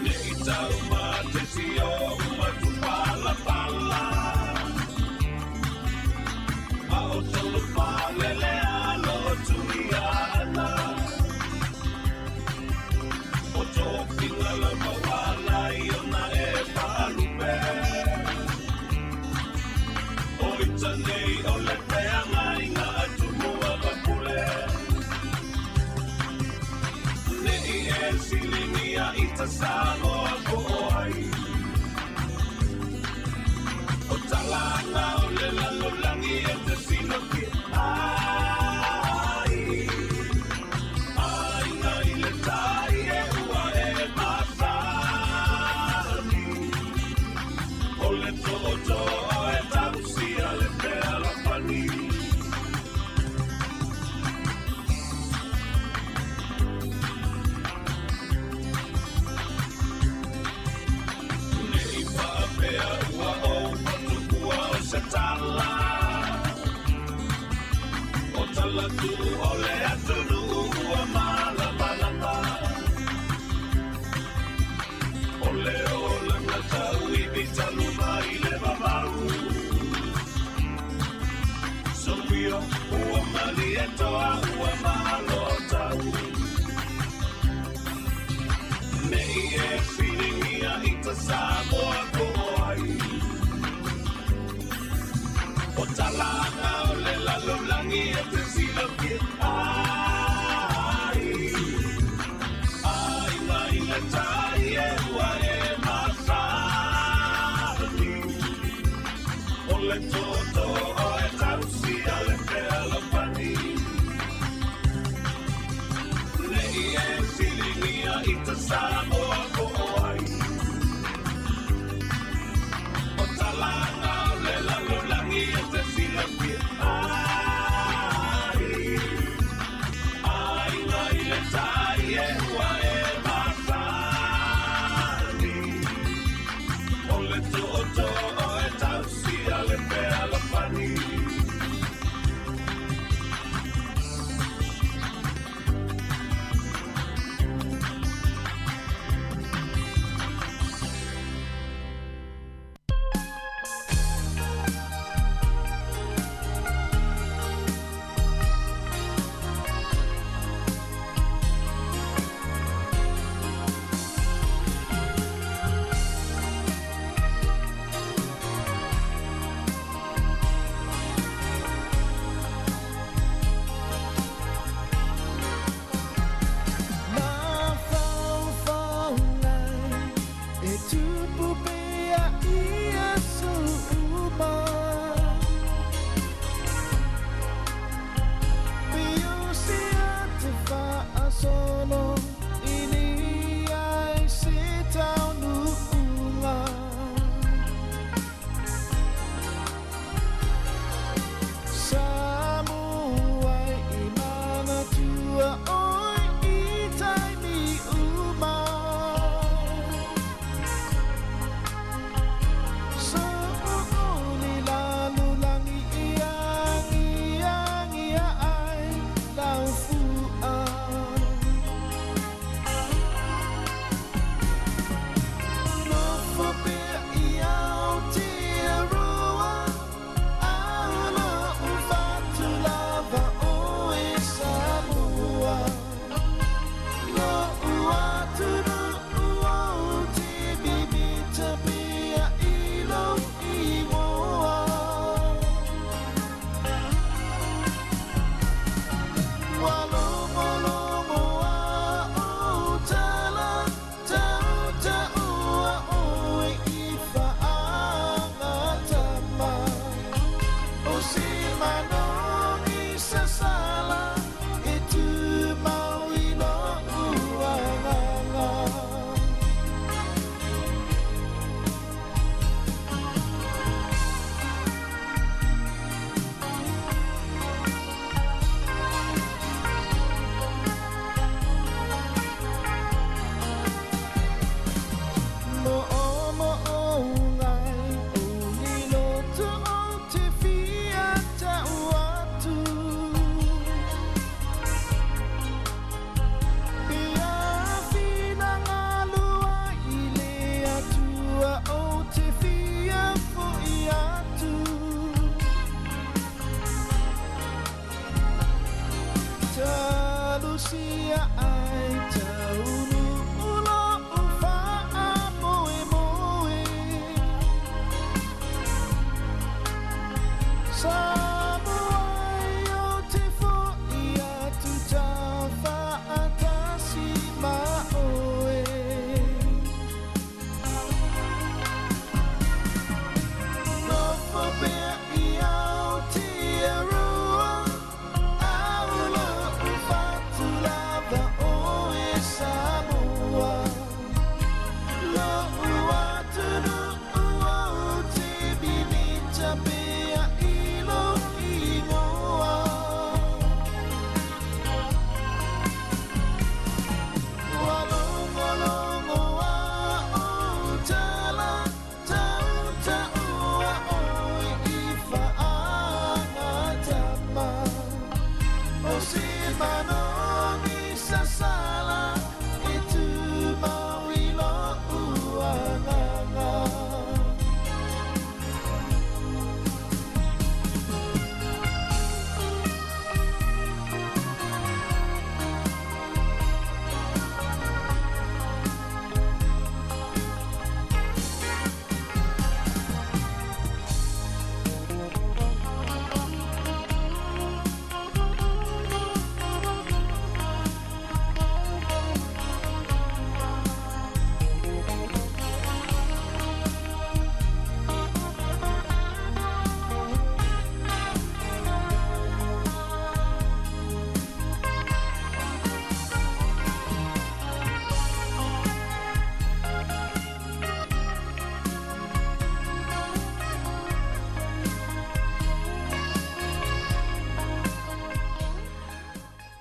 Nei taumatesi o matupalapala. Ma o tolu palele alo tuiana. O tofiga la mauala i ona e paalupe. O ita nei o le feagaiga a Tumua ma Pule. Nei e siligia i ta Samoa po o ai. O talaga o le lalolagi e te silafia ai. Aiga i le tai e ua e masani. O le tootoo e tausia le fealofani. Nei faapea ua ou fatuua o se tala. O tala tuu o le atunuu ua malamalama. O le olaga tauivi talu mai le vavau. Soia ua malietoa ua malo tau. Nei e siligia i ta Samoa po o ai. O talaga o le lalolagi e te silafia ai. Aiga i le tai e ua e masani. O le tootoo e tausia le fealofani. Nei e siligia i ta Samoa po o ai. O talaga o le lalolagi e te silafia ai. Aiga i le tai e ua e masani. O le tootoo e tausia le fealofani.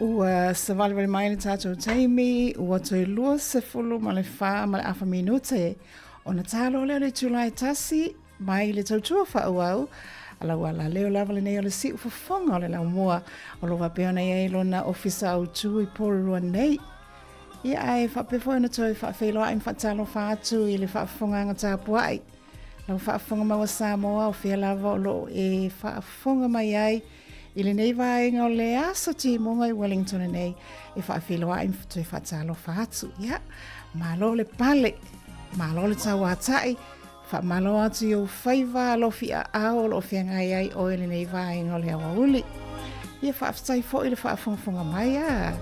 Ua savalivali mai le tatou taimi, ua toe 24 ma le afa minute ona talo lea o le itula e tasi mai le tautua faaauau a lau alaleo lava lenei o le siufofoga o le laumua o lo o faapea ona i ai lona ofisa autu i Porirua nei. Ia ae faapea foi ona toe faafeiloai ma faatalofa atu i le faafofogaaga tapuai. Lau faafofoga mau a Samoa o fea lava o lo o e faafofoga mai ai i lenei vaega o le aso timuga i Wellington nei e faafeiloai ma toe faatalofa atu. Ia, malo le pale, malo le tauatai, Faamalo atu i ou faiva alofi aao o lo o feagai ai oe i lenei vaega o le aoauli. Ia faafetai foi le faafogafoga mai a.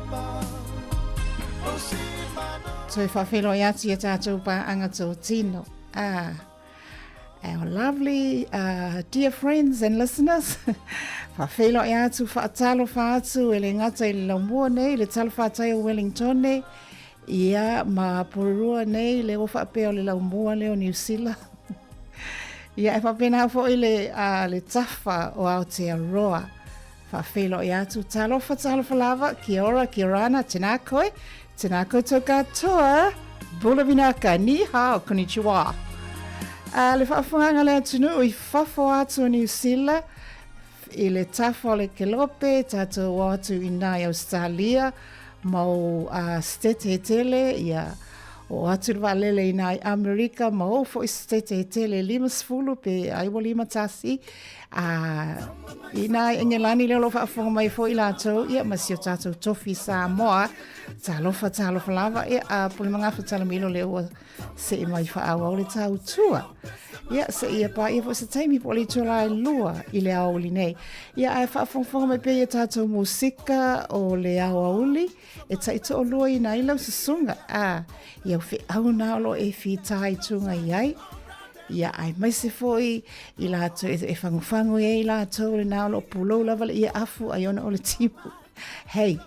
Toe faafeiloai atu i a tatou paaga totino. Ah, our lovely dear friends and listeners. Faafeiloai atu, faatalofa atu e le gata i le laumua nei, le talafatai o Wellingtone, Ia, ma Porirua nei, lea ua faapea o le laumua lea o Niu Sila. Ia, e faapena foi le, a, le tafa o Aotearoa. Faafeiloai atu, talofa, talofa lava, kia ora, kia orana, tēnā koe, tēnā koutou katoa, bula vinaka, ni hao, konnichiwa. A, le faafofogaaga le atunuu i fafo atu o Niu Sila, I le tafa o le kelope, tatou o atu i nā i Ausetalia, mau setete e tele, ia, o atu le vaalele i nā i Amerika, ma ou foi setete e tele, 50 pe 51, a, i nā i Engelani lea o lo o faafofoga mai foi latou, ia, ma si o tatou tofi Samoa, talofa, talofa lava, ia, a Pulemagafa Talamilo lea ua Seʻi mai faaauau le tautua. Ia, seia paia foi se taimi po o le itula e lua i le aoauli nei. Ia, ae faafogafoga mai pea i a tatou musika o le aoauli e taitoaluaina ai lau susuga. A, i au feau na o lo o e fitaituga i ai. Ia, aemaise foi i latou e fagufagu i ai latou lena o lo o pulou lava le ia afu ai ona o le timu. Hei,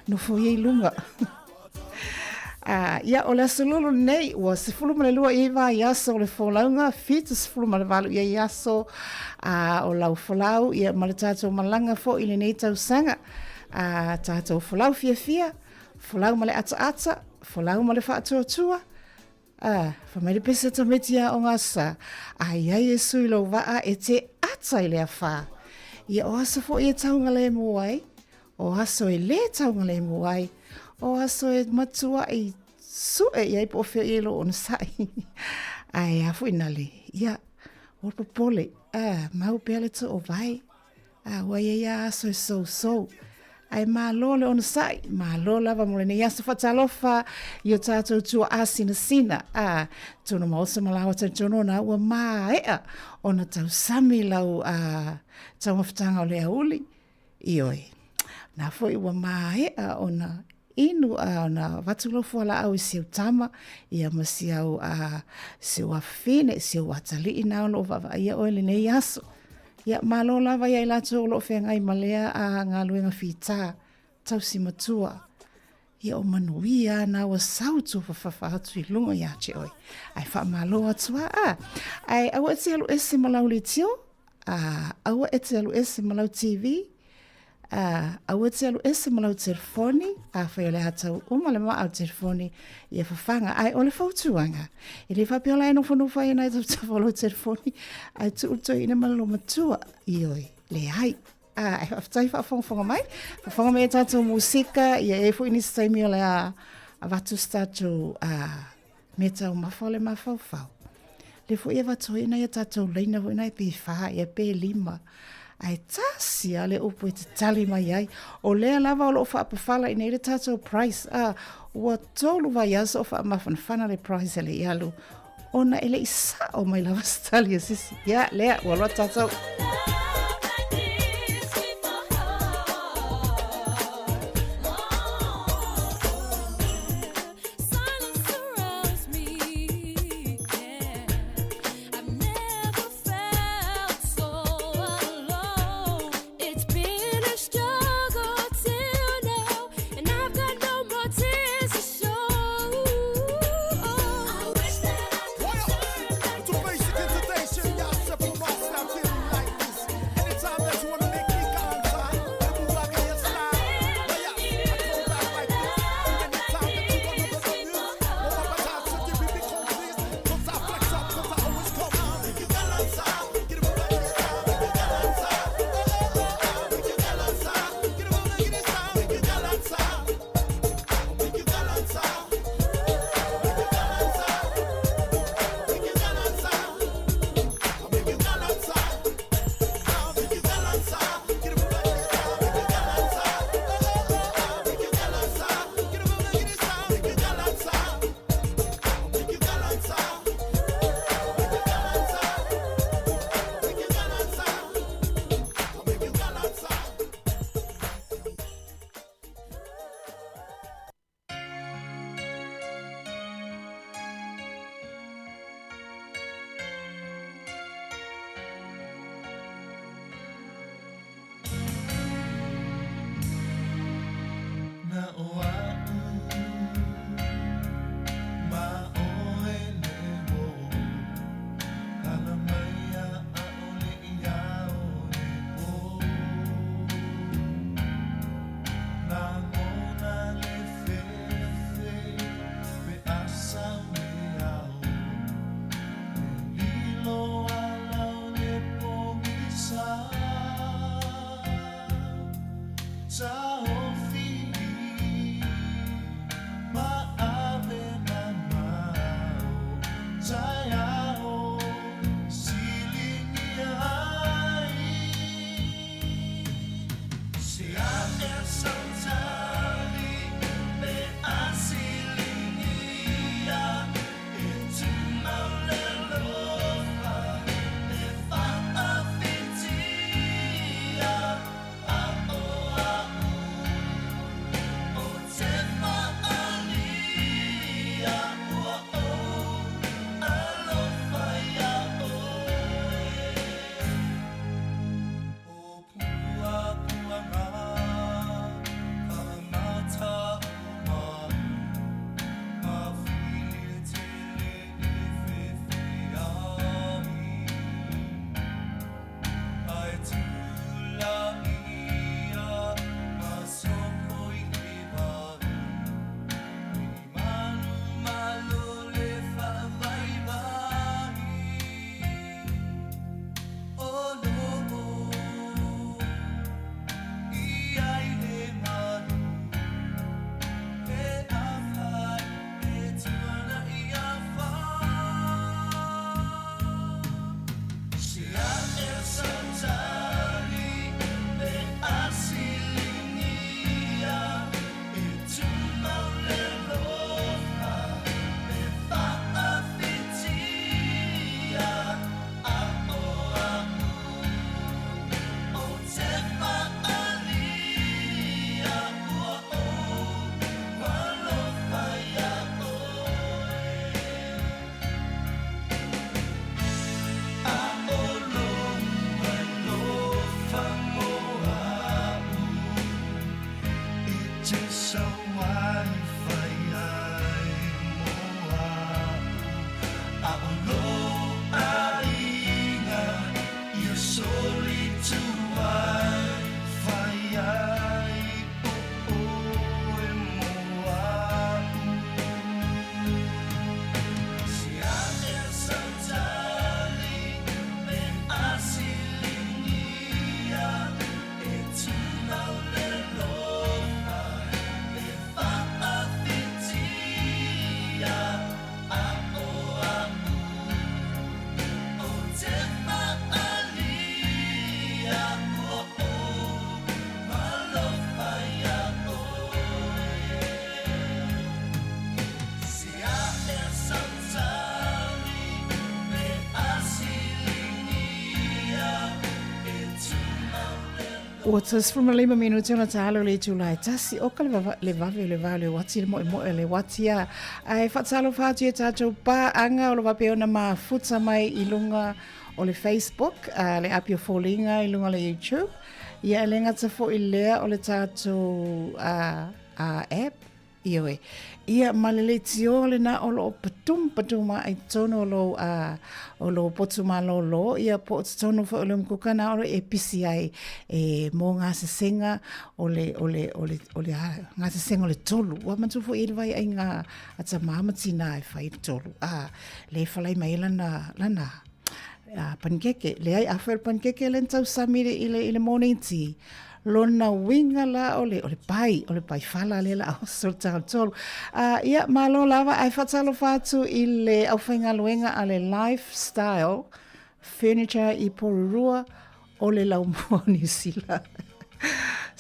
nofo ia i luga. Ia, o le aso lulu lenei, ua 12 i ai vaiaso o le folauga, 78 i ai aso a, o lau folau, ia, ma le tatou malaga foi i lenei tausaga. A, tatou folau fiafia, folau ma le ataata, folau ma le faatuatua, a, fai mai le pese a tamaiti aoga sa, a i ai Iesu i lou vaa e te ata i le afā. Ia, o aso foi e taugalemu ai, O aso e lē taugalemu ai, o aso e matuaʻi suʻe i ai po o fea i ai lou onosai. Ae a foi na le, ia, ua popole, a, mau pea le toovae, a, ua i ai a aso e sousou. Ae malo le onosai, malo lava mo lenei aso faatalofa i o tatou tuaa sinasina. A, tonu maosa ma laua talitonu ona ua maea ona tausami lau a, taumafataga o le auli. Ioe, na foi ua maea ona inu a ona avatu lau fualaau i si au tama, ia ma si au, a, si ou afafine, si ou atalii na o loo vaavaaia oe lenei aso. Ia, malo lava ia i latou o loo feagai ma lea a galuega fita, tausi matua. Ia o manuia na ua sau tuafafafa atu i luga ia te oe. Ae faamalo atu a, a. Ae aua e te alu ese ma lau leitio, a, aua e te alu ese ma lau TV, a, aua e te alu ese ma lau telefoni, afai o le a tau uma le maa o le telefoni, ia fafaga. Ae o le fautuaga, e le faapea o la e nofonofo ai nai tafatafa o lau telefoni, ae tuu le toeaina ma le loomatua, ioe, leai. A, e faafetai faafogafoga mai. Faafofoga mai e tatou musika, ia e foi nisi taimi o le a avatu se tatou a, mea taumafa o le mafaufau. Le foi e avatu ai nai a tatou laina foi nai pe whā ia pe lima. Ae tasi a le upu e te tali mai ai. O lea lava o loo faapafala i nei le tatou price. A, ua tolu vaiaso o faamafanafana le price e le i alu. Ona e le i sao mai lava se tali a sisi. Ia, lea, ua loa tatou. Ua 15 minute ona tālo le itula e tasi o ka le vave o le vā o le uati le moemoe o le uati a. Ae faatalofa atu i a tātou pāaga o lo faapea ona mafuta mai i luga o le Facebook, a le api o Foliga i luga o le YouTube. Ia e le gata foi lea o le tātou a, a app Ioe. Ia, ma le leitio lena o loo patum patum ae i totonu o lou, a, o lou potu malōlō, ia po o totonu foi o le umukuka na o e pisi ai e mō gasesega o le, o le, o le, o le, a, gasesega o le tolu. Ua manatua foi i le vai ai ngā a tamā ma tinā e fai le tolu. A, le falai mai ai lana, lana, a, panikeke. Leai, afai o le panikeke lea na tausami i le, i le, i le morning tea. Lona uiga la o le, o le pai, o le pai fala lea la a oso le tagatolu. Uh, ia, malo lava, ae faatalofa atu i le aufaigaluega a le Lifestyle Furniture i Porirua o le laumua o Niu Sila.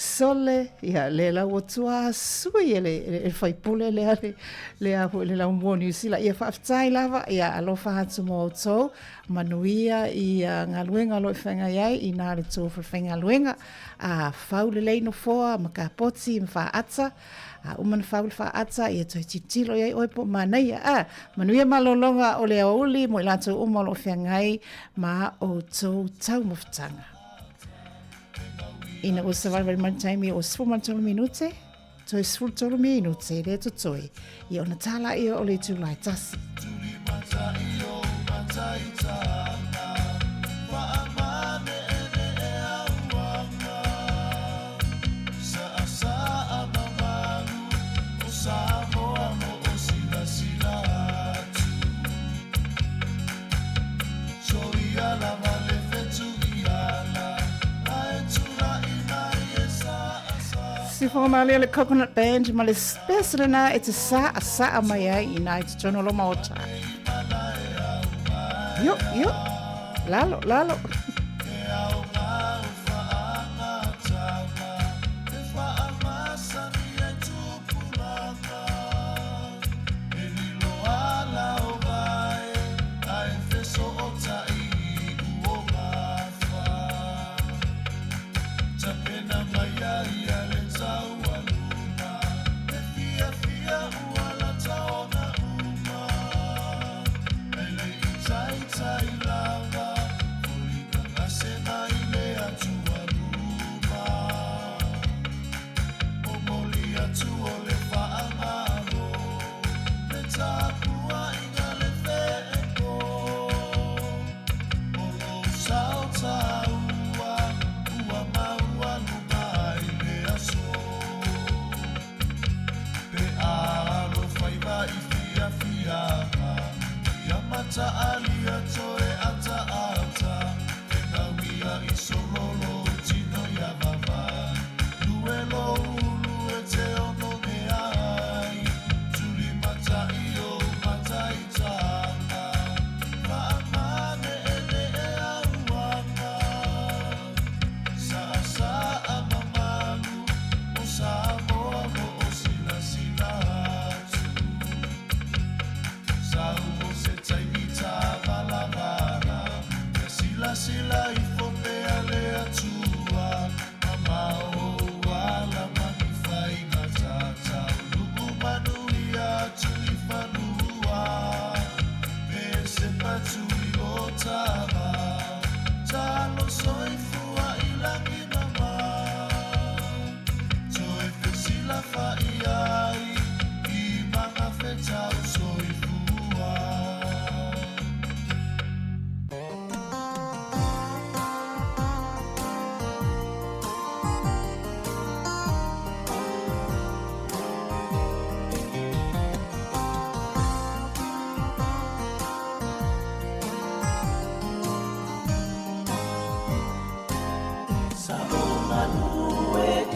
Sole, ia, le lau atua sui e le, e le faipule lea le, le a foi le laumua o Niu Sila. Ia, faafetai lava, ia, alofa atu mo outou. Manuia i galuega o lo o feagai ai i nā le tō whaigaluega, a fau lelei nofoa ma kapoti ma whaata, a uma na fau le whaata, ia toe titilo i ai oe po manaia, a manuia malologa o le aoauli mo i latou uma o lo o feagai ma o tou taumafataga. Ina ua savalivali mai le taimi o 13 minute, Toe 13 minute lea totoe i ona tāla ia o le itula e tasi. Sifoga malie le Coconut Band ma le spes lena e te sa a saa mai ai i nā i totonu o lo maota. Yo, yo, lalo, lalo.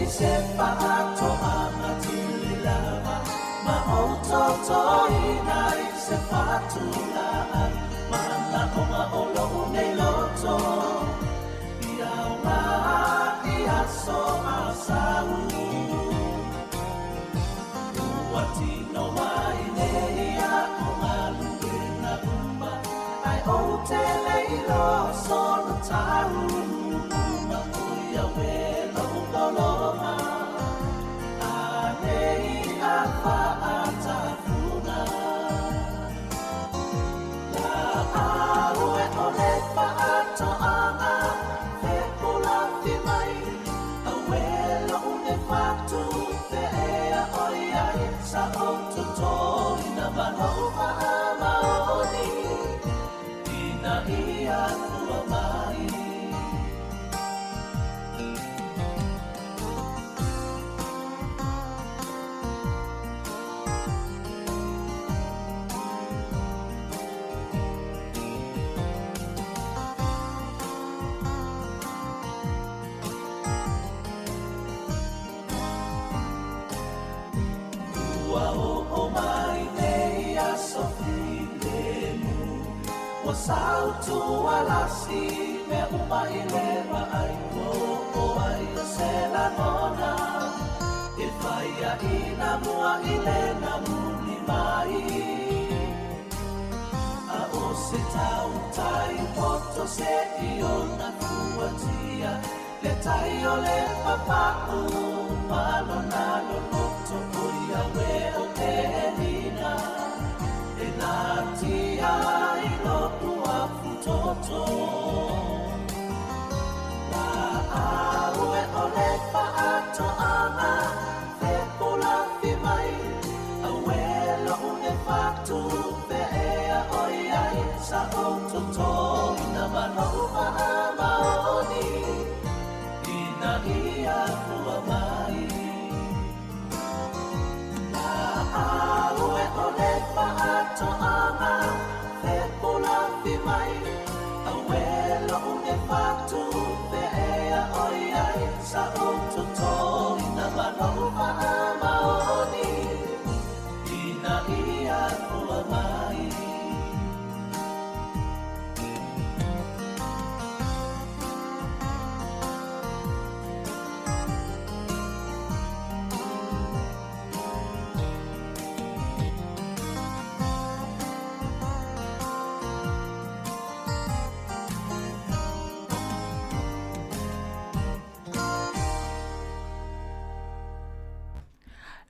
i se faatoaga tili lava ma ou totoina i se fatulaau manaoga o lou nei loto ia aoga i aso a sau. Ua tino mai nei au galuega uma ae ou te le iloa sona taunuuga o ia uē lou pologa anei a faatafuga. Laau e o le faatoaga fepulafi mai auē lou nei fatu feea ʻoiai sa ou totoina ma lou faamaoni ina ia fua mai. Ua oo mai nei aso filemu Ua sautualasi mea uma i le vaai Ua oo ai o se lagona E faiaina mua i le namuli mai A o se tautai poto se i ona fuatia Le tai o le papau ma lona loloto O ia uē o Penina E natia ai lo'u afutoto. Laau e o le faatoaga fepulafi mai auē lou nei fatu feea ʻoiai sa ou totoina ma lou faamaoni ina ia fua mai. Laau e o le faatoaga fepulafi mai auē lou nei fatu feea ʻoiai sa ou totoina ma lou faamaoni ina ia fua mai.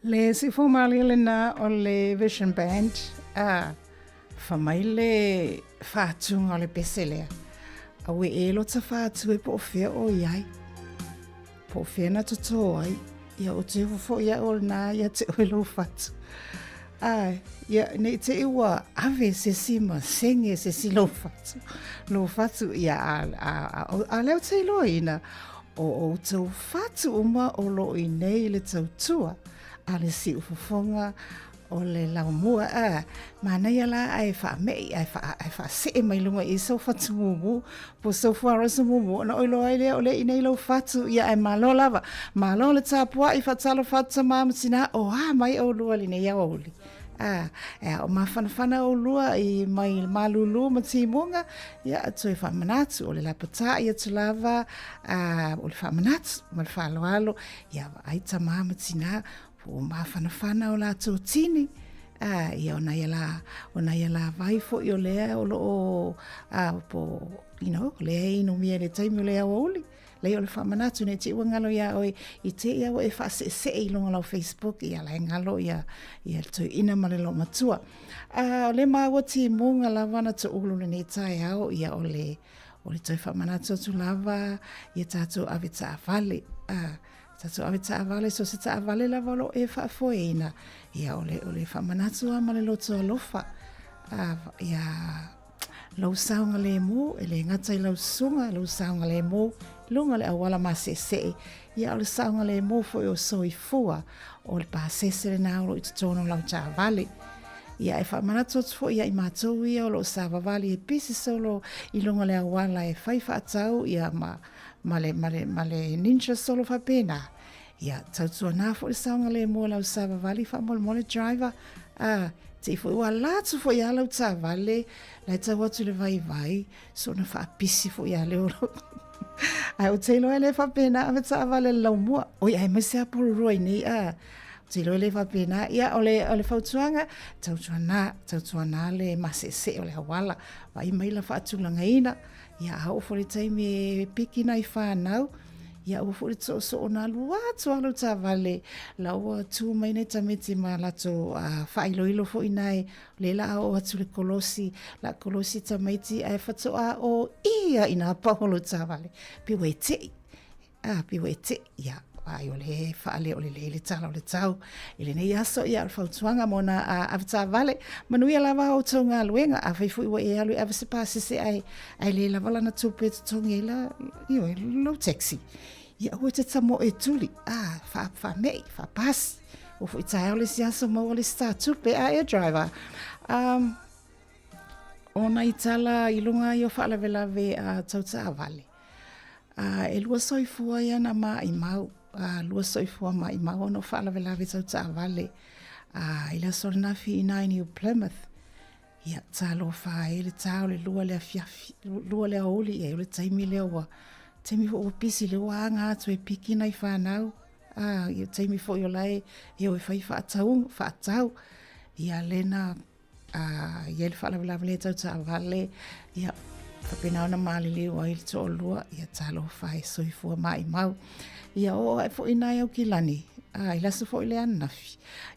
Le siufofoga lena o le Vision Band a fa mai le faatuga o le pese lea. Aue e lota faatu e po o fea o i ai. Po o fea na totō ai. Ia o te fofo ia o lena ia te oe lou fatu. Ae, ia nei te i ua ave se si ma senge se si lou fatu. Lou fatu ia a, a, a, a, a leo te iloa ina o outou fatu uma o loo inei i le tautua a le siufofoga o le laumua a manaia la ae faame'i ae faa, ae faasee mai luga i sou fatu mumu po sou fuarosa mumu ona oi loa ai lea o lea inei lou fatu ia ae malo lava malo le tapua'i faatalofa atu tamā ma tinā o a mai ʻoulua lenei aoauli a e ao mafanafana ʻoulua i mai malūlū ma timuga ia toe faamanatu o le lapata'i atu lava a o le faamanatu ma le faaaloalo ia vaai tamā ma tinā po o mafanafana o latou tini a ia ona ia la ona ia la vai fo'i o lea o loo a po you know lea e inumia i le taimi o le aoauli Lei o le faamanatu nei te i ua galo iā oe i te i a ua e faaseesee i luga o lau Facebook ia la e galo ia ia le toeaina ma le loomatua. A o le maua timuga lava na toulu lenei taeao ia o le o le toe faamanatu atu lava ia tatou ave taavale. A tatou ave taavale so se taavale lava o loo e faafoeina ia o le o le faamanatu lava ma le loto alofa. A ia Lou saogalemu, e le gata i lau susuga, lou saogalemu i luga o le auala maseesee, ia o le saogalemu foi o soifua o le pasese lena o lo o i totonu o lau taavale. Ia e faamanatu atu foi ia i matou ia o lo o savavali e pisi solo i luga o le auala e fai faatau ia ma, ma le, ma le, ma le ninja solo faapena. Ia, tautuanā foi le saogalemu o lau savavali faamolemole driver, a, te i foi ua ala atu foi lava lau taavale la e tau atu i le vaivai, soona faapisi foi lava lea o lau Ae ou te iloa e le faapena ave taavale a le laumua. Oi, aemaise lava Porirua i nei, a, ou te iloa e le faapena. Ia, o le, o le fautuaga, tautuanā, tautuanā le maseesee o le auala, vaai mai la faatulagaina, Ia, a oo foi i le taimi e piki nai fanau, ia aua foi le soosoo ona alu atu lava lau taavale, la ua tu mai nai tamaiti ma latou faailoilo foi na e, o lea la a oo atu i le kolosi, la kolosi tamaiti ae faatoa o i a i nā pau o lau taavale. Pei ua e tei. A, pei ua e tei, ia, ai o le faaleolelei le tala o le tau. I lenei aso, ia, o le fautuaga mo nā avetaavale, manuia lava a outou galuega. Afai foi ua e alu e ave se pasese ae, ae le lava lana tupe e totogi ai la, ioe, lou taxi. Ia, aua e te tamoe e tuli, a, faa, faame'i, faapasi. Ua foi taeao le isi aso maua le isi tā tupe, a e driver. Um, o nai tala i luga ai o faalavelave a tau taavale, A e lua soifua ia na maʻimau, a lua soifua maʻimau ona o faalavelave tau taavale. A i le aso ananafi i ina i New Plymouth, ia, talofa e le ta o le 2 le afiafi, 2 le aoauli, ia o le taimi lea ua, taimi foi ua pisi lea ua aga atu e piki nai fanau, a, ia taimi foi o la e, e o e fai faatauga, faatau, ia lea na a i ai le faalavelave lea tau taavale, ia, faapena ona maliliu ai le toalua, ia talofa e soifua maʻimau. Ia oo ae foi inā i Aukilani, a i le aso foi lea ananafi,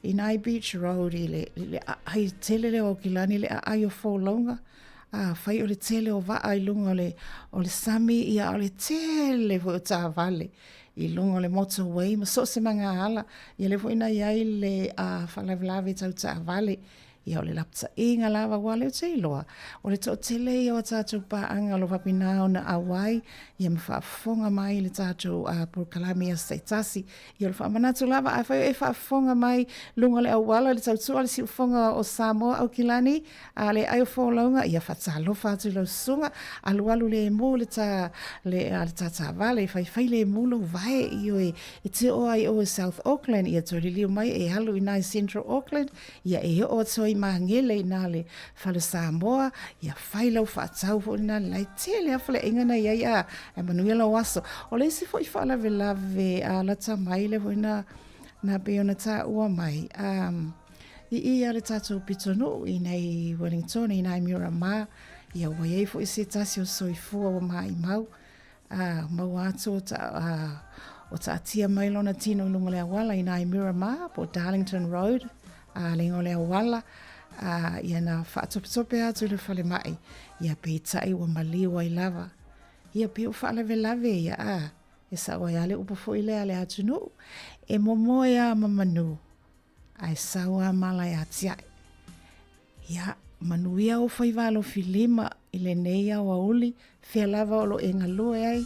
inā i Beach Road i le, i le aai tele lea o Aukilani, le aai o Folauga, a fai o le tele o vaa i luga o le, o le sami, ia o le tele foi o taavale i luga o le motorway ma so o se magaala, ia lea foi na i ai le faalavelave tau taavale, ia o le lapataiga lava, aua o lea ou te iloa, o le toatele ia o a tatou paaga o lo o faapena ona auai, ia ma faafofoga mai i le tatou polokalame i aso taitasi. Ia o le faamanatu lava, afai o e faafofoga mai i luga o le auala i le tautua a le siufofoga o Samoa Aukilani, A le ai o folauga, ia faatalofa atu i lau susuga, alualu lemu le ta, le, a le ta taavale, faifai lemu lou vae, ioe, e te oo ai oe South Auckland, ia toe liliu mai e alu i na i Central Auckland, ia e oo atu ai i Magele i na le fale Samoa, ia fai lau faatau foi lena le lautele a faleaiga na i ai, a, ae manuia lau aso. O le isi foi faalavelave a lata mai lea foi na, na pei ona taua mai, a, I i a le tatou pitonuu i nei Wellington i nai Miramar, ia ua i ai foi se tasi o soifua ua maimau, a maua atu o ta, a, o taatia mai lona tino i luga o le auala i nai Miramar po o Darlington Road, a le igoa o le auala, a, ia na faatopetope atu i le falemai, ia peitai ua maliu ai lava. Ia pei o faalavelave ia, a, e sao ai lava le upu foi lea a le atunuu, e momoe lava ma manu, Ae sau a mala e atiae. Ia, manuia ou faiva alofi lima i lenei aoauli, fea lava o lo e galue ai,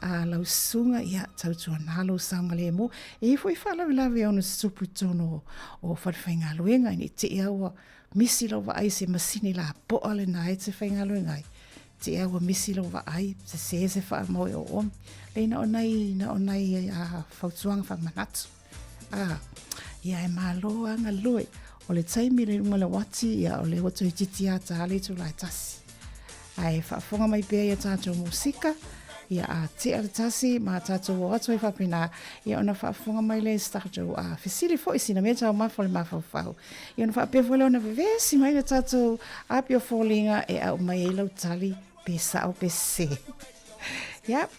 a lau susuga, ia, tautuana lou saogalemu. E i ai foi faalavelave e ono tutupu i totonu o, o falefaigaluega, ina i te i a ua misi lau vaai i se masini lapoa lena e te faigaluega ai. Te i a ua misi lau vaai, sese se faamau e oomi. Lei na o nai, na o nai a, fautuaga faamanatu. Ā, ia e malo a galue. O le taimi le uma le wati, ia o le ua toeitiiti a tā le itula e tasi. Ae faafofoga mai pea i a tātou musika, ia a tea le tasi ma tātou o atu ai faapena, ia ona faafofoga mai lea i se tatou a fesili foi sina mea taumafa o le mafaufau. Ia ona faapea foi lea ona vevesi mai le tātou api o foliga e au mai ai lau tali pe sao pe sese. Yep.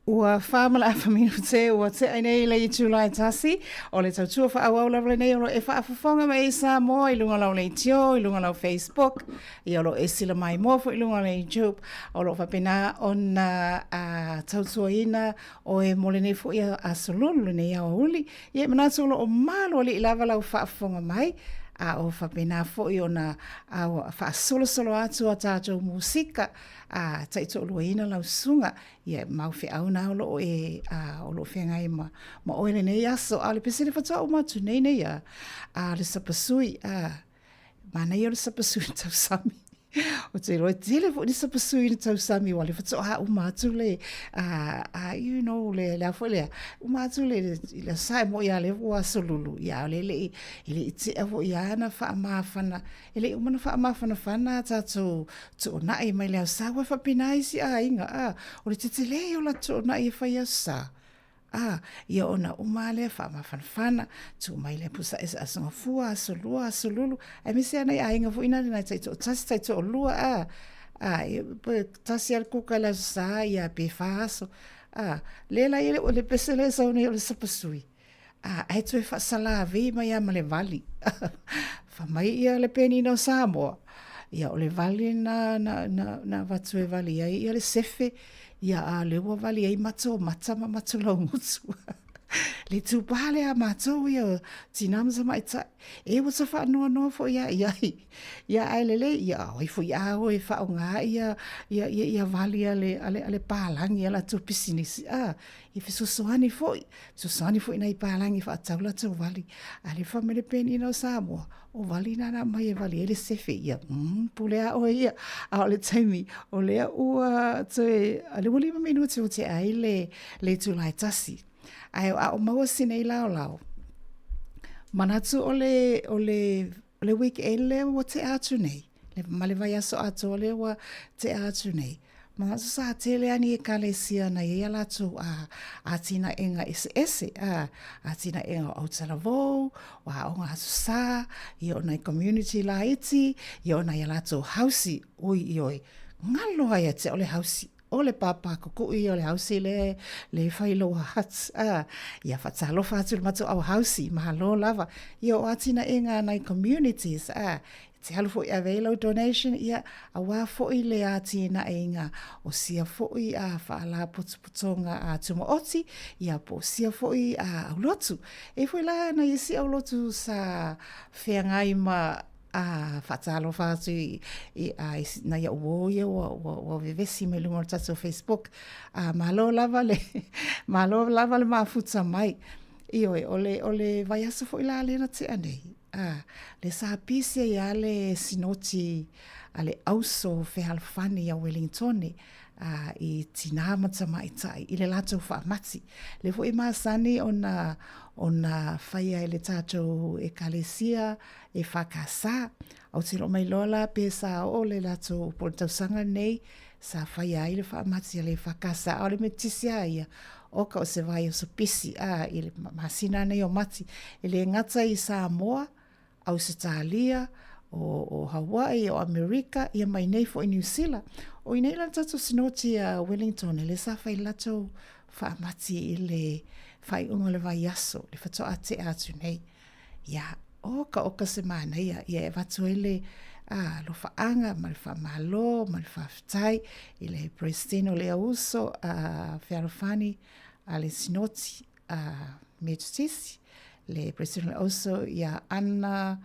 Ua fa ma le afa minute ua tea nei le itula e tasi o le tautua faaauau lava lenei o lo e faafofoga mai i Samoa i luga o lau leitio, i luga o lau Facebook, ia o lo e sila maimoa foi i luga o le YouTube, o lo o faapena ona tautuaina oe mo lenei foi aso lulu lenei aoauli. Ia e manatu o lo o malu alii lava lau faafofoga mai, a o faapena foi ona faasolosolo atu a tatou musika a taitoaluaina lau susuga. Ia e mau feau na o lo o e a o lo o feagai ma ma oe lenei aso. A o le pesele faatoa uma atu nei nei a a le sapasui a manaia o le sapasui tausami. Ou te iloa e tele foi ni sapasui na tausami aua o lea faatoa uma atu le a you know le le a foi lea, uma atu le le Aso Sa e moni lava o lea ua Aso Lulu, a o lea e le i e le i tea foi lava ona faamafana, e le i uma ona faamafanafana a tatou toonai mai le Aso Sa aua e faapena isi aiga a, o le tetele ia o latou toonai e fai Aso Sa. A, ia ona uma lava lea faamafanafana, tuu mai lea pusa ese Aso Gafua, Aso Lua, Aso Lulu, aemaise lava nai aiga foi na nai taitoatasi, taitoalua, a, a, ia, pe tasi lava le kuka i le Aso Sa, ia pe fa aso, a, lea la ia le pese lea e sau nei o le sapasui, a, ae toe faasalavei mai lava ma le vali. Fai mai ia le penina o Samoa, ia o le vali na, na, na, na avatu e vali ai ia le sefe, Ia, a o lea ua vali ai matou mata ma matou laugutu. Le itupa lea a matou ia o tinā ma tamaitai. E ua ta faanoanoa foi lava i ai. Ia, ae lelei, ia, o ai foi a o e faaaoga ia, ia, ia, ia vali a le, a le, a le palagi a latou pisinisi, a, ia fesoasoani foi, fesoasoani foi i nai palagi e faatau latou vali. A o lea e fai mai le penina o Samoa, O vali na na aumai e vali ai le sefe, ia, mm, pule a oe ia. A o le taimi, o lea ua toe, a lea ua lima minute ua tea ai le, le itula e tasi. Ae a o maua si nei laolao, manatu o le, o le, o le weekend lea ua tea atu nei, le, ma le vaiaso atoa lea ua tea atu nei, Manatu sa tele a ni ekalesia na i ai a latou a atinaega eseese, a atinaega o autalavou, o aoga aso sa, ia o nai community laiti, ia o nai a latou hausi, ui ioe, galo lava ia te au le hausi, o le pāpā kukuʻi ia o le hausi lea e fai i lou hut, a, ia faatalofa atu i le matou au hausi, malo lava, ia o atinaega a nai communities, a, Te alu foi ave ai lau donation, ia, aua foi le atinaeina o sia foi a faalapotopotoga a tumaoti, ia, po o sia foi a aulotu. E i foi la nai isi aulotu sa feagai ma a faatalofa atu i, i, a, i nai au uō ia ua, ua, ua vevesi mai luga o le tatou Facebook. A, malo lava le, malo lava le mafuta mai. Ioe, o le, o le vaiaso foi la lea na tea nei, A, le sa pisi ai a le sinoti a le auso fealofani ia Welingtone a, i tinā ma tamaitai i le latou faamati. Le foi masani ona, ona faia e le tatou Ekalesia EFKS. Ou te le o mailoa la pe sa oo le latou po o le tausaga lenei sa faia ai le faamati a le EFKS, a o le metisi a ia, oka o se vaiaso pisi, a, i le masina nei o Mati, e le gata i Samoa, Ausetalia, o, o Hawaii, o Amerika, ia mai nei foi Niu Sila. O i nei la le tatou sinoti a Wellington, e le sa fai latou faamati i le faaiuga o le vaiaso, le faatoa tea atu nei. Ia, oka oka se manaia, ia e avatu ai le a, alofaaga ma le faamalo ma le faafetai i le Peresetene o le Auuso a Fealofani a le Sinoti a Metotisi, le Peresetene o le Auuso ia Anna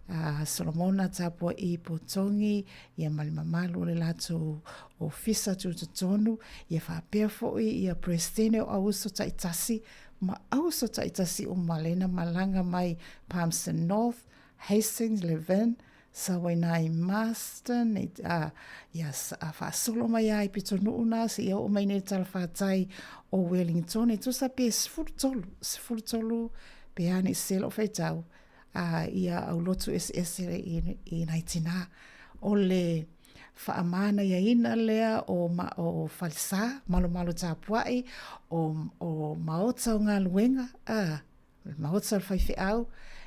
a Solomona Tapua'i Potongi, ia ma le mamalu o le latou ofisa tutotonu, ia faapea foi ia Peresetene o Auuso taitasi ma auso taitasi uma lea na malaga mai Palmerston North, Hastings, Levin, Sawainai Marston, a, ia, a faasolo mai lava i pitonuu na seia oo mai nei i le talafatai o Wellington, e tusa pe 13, 13 pe a nei se lou faitau, a, ia aulotu eseese i, i nai tinā. O le faamānaiaina lea o, o falesa, malomalo tapuai, o, o maota o galuega, a, o le maota o le faifeau,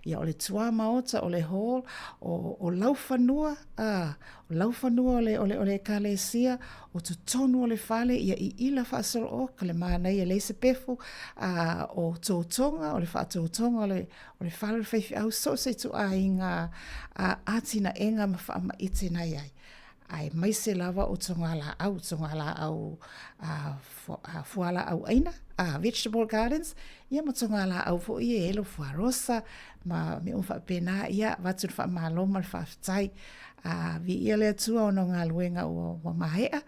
ia o le tuamaota, o le hall, o, o laufanua, a, o laufanua o le, o le, o le ekalesia, o totonu o le fale, ia iila faasolooka le mānaia leai se pefu, a, o totoga, o le faatotoga o le, o le fale o le faifeau, so o se ituaiga a atinaega ma faamaite na i ai. Aemaise lava o togalaau, togalaau a, a fualaau aina, a vegetable gardens, ia ma togalaau foi e elo fuarosa, ma mea uma faapena, ia avatu le faamalo ma le faafetai. A viia le Atua ona o galuega ua, ua maea,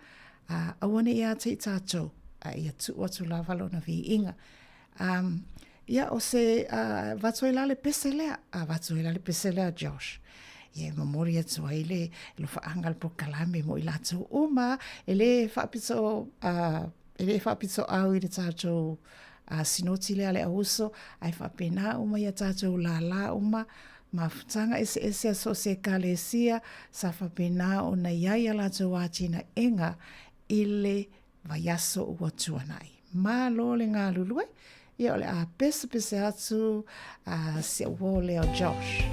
a aua ne i ia te i tatou, a ia tuu atu lava lona viiga. Um, ia, o se, uh, avatu ai la le pese lea, avatu ai la le pese lea, Josh. Ia e momoli atu ai le alofaaga o le polokalame mo i latou uma e lē faapito e lē faapitoau i le tatou sinoti lea a le auuso, ae faapena uma ia tatou lālā uma, mafutaga eseese a so o se Ekalesia sa faapena ona i ai a latou atinaega i le vaiaso ua tuanai. Malo le galulue, ia o le a pesepese atu a si au uo lea o Josh.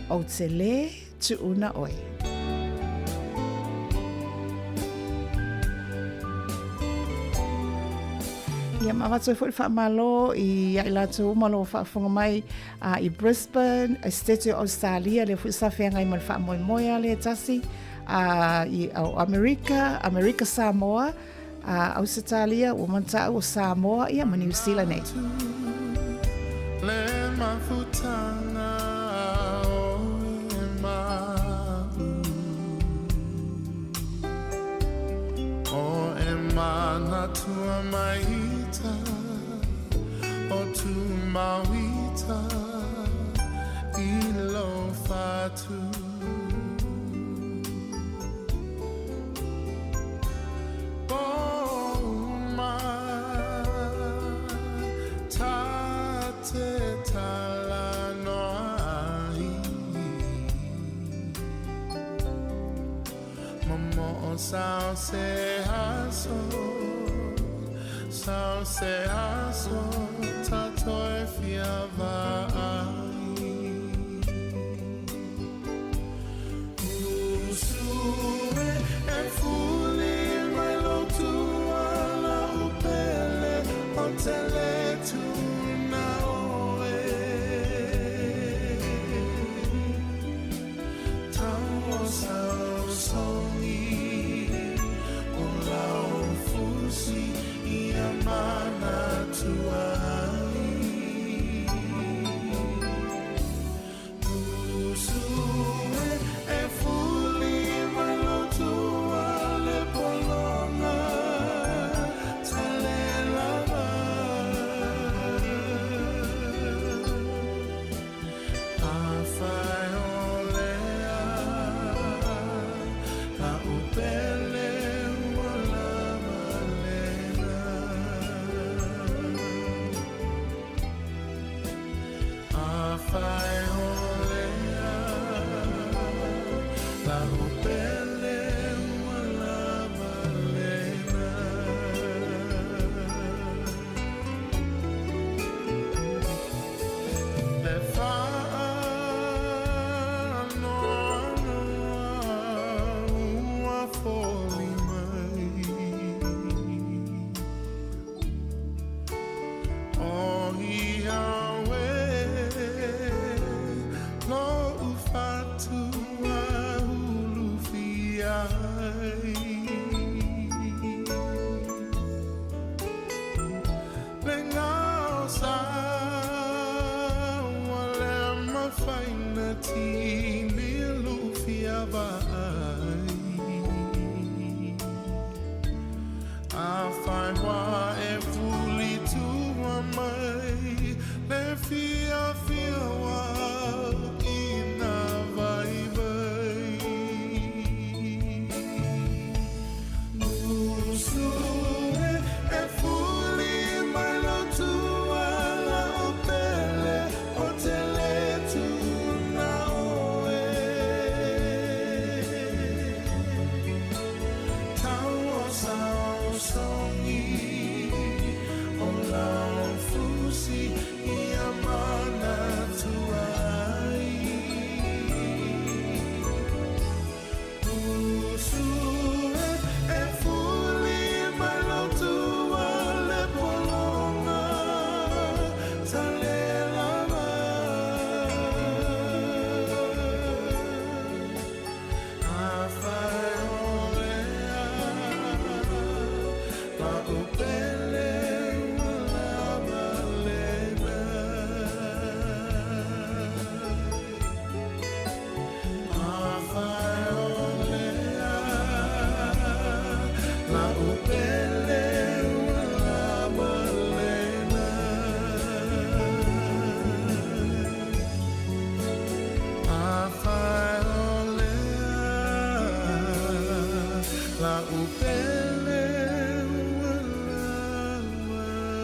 Ou te lē tuuna oe. Ia ma avatu ai foi le faamalo i ai latou uma o lo o faafofoga mai a, i Brisbane, i State o Australia, lea foi sa feagai ma le faamoemoe a lea tasi, a, i o Amerika, Amerika Samoa, a Ausetalia, ua manatau o Samoa, ia ma Niu Sila nei. Le mafutaga o e ma'u O e manatua mai ita O tu mauita i lo fatu La'u pele ua lava lena.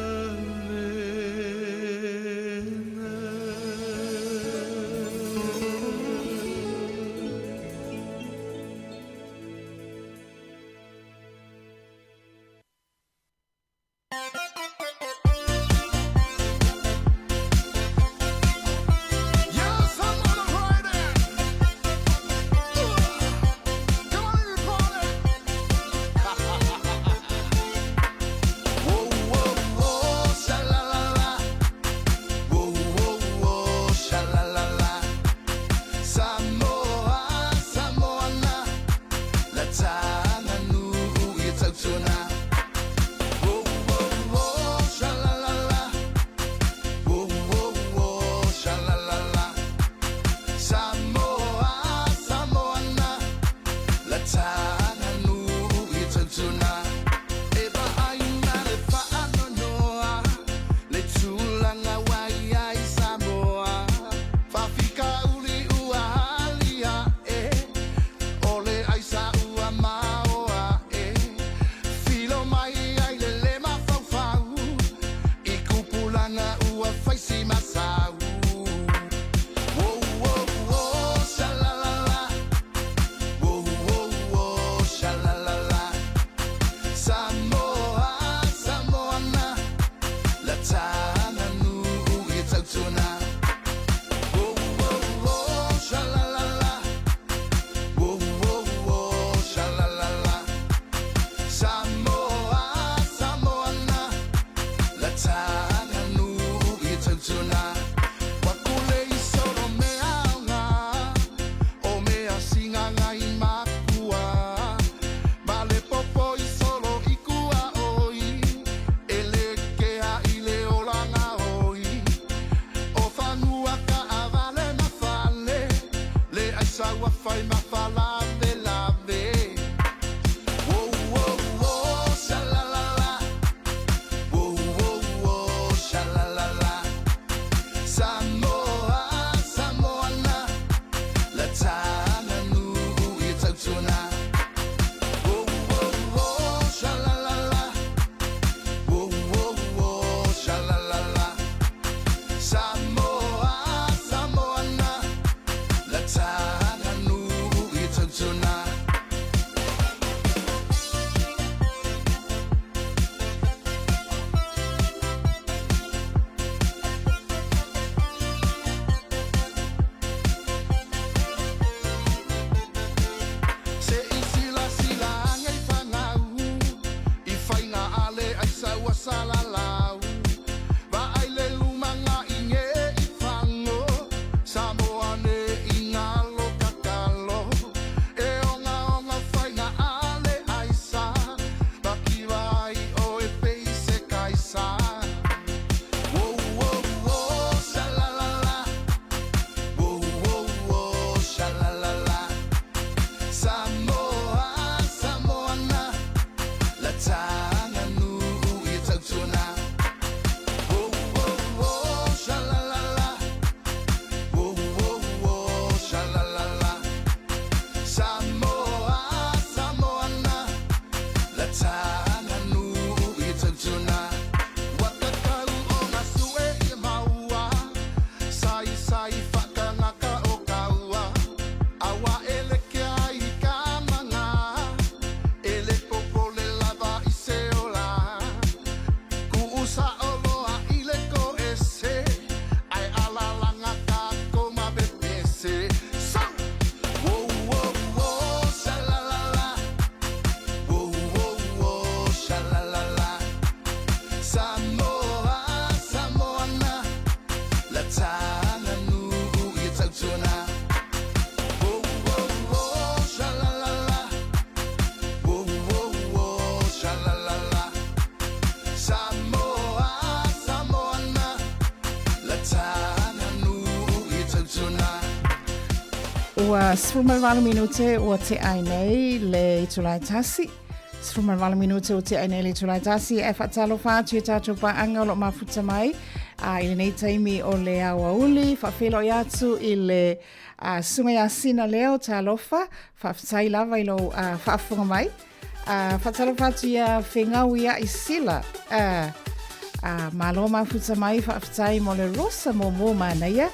Ua 18 minute ua tea ai nei le itula e tasi. 18 minute ua tea ai nei le itula e tasi e faatalofa atu i tatou paaga o lo o mafuta mai a i lenei taimi o le aoauli faafeiloai atu i le a susuga ia Sina Leo talofa faafetai lava i lou faafofoga mai. Faatalofa atu ia Fegau ia Isila. Malo mafuta mai faafetai mo le rosa muamua manaia.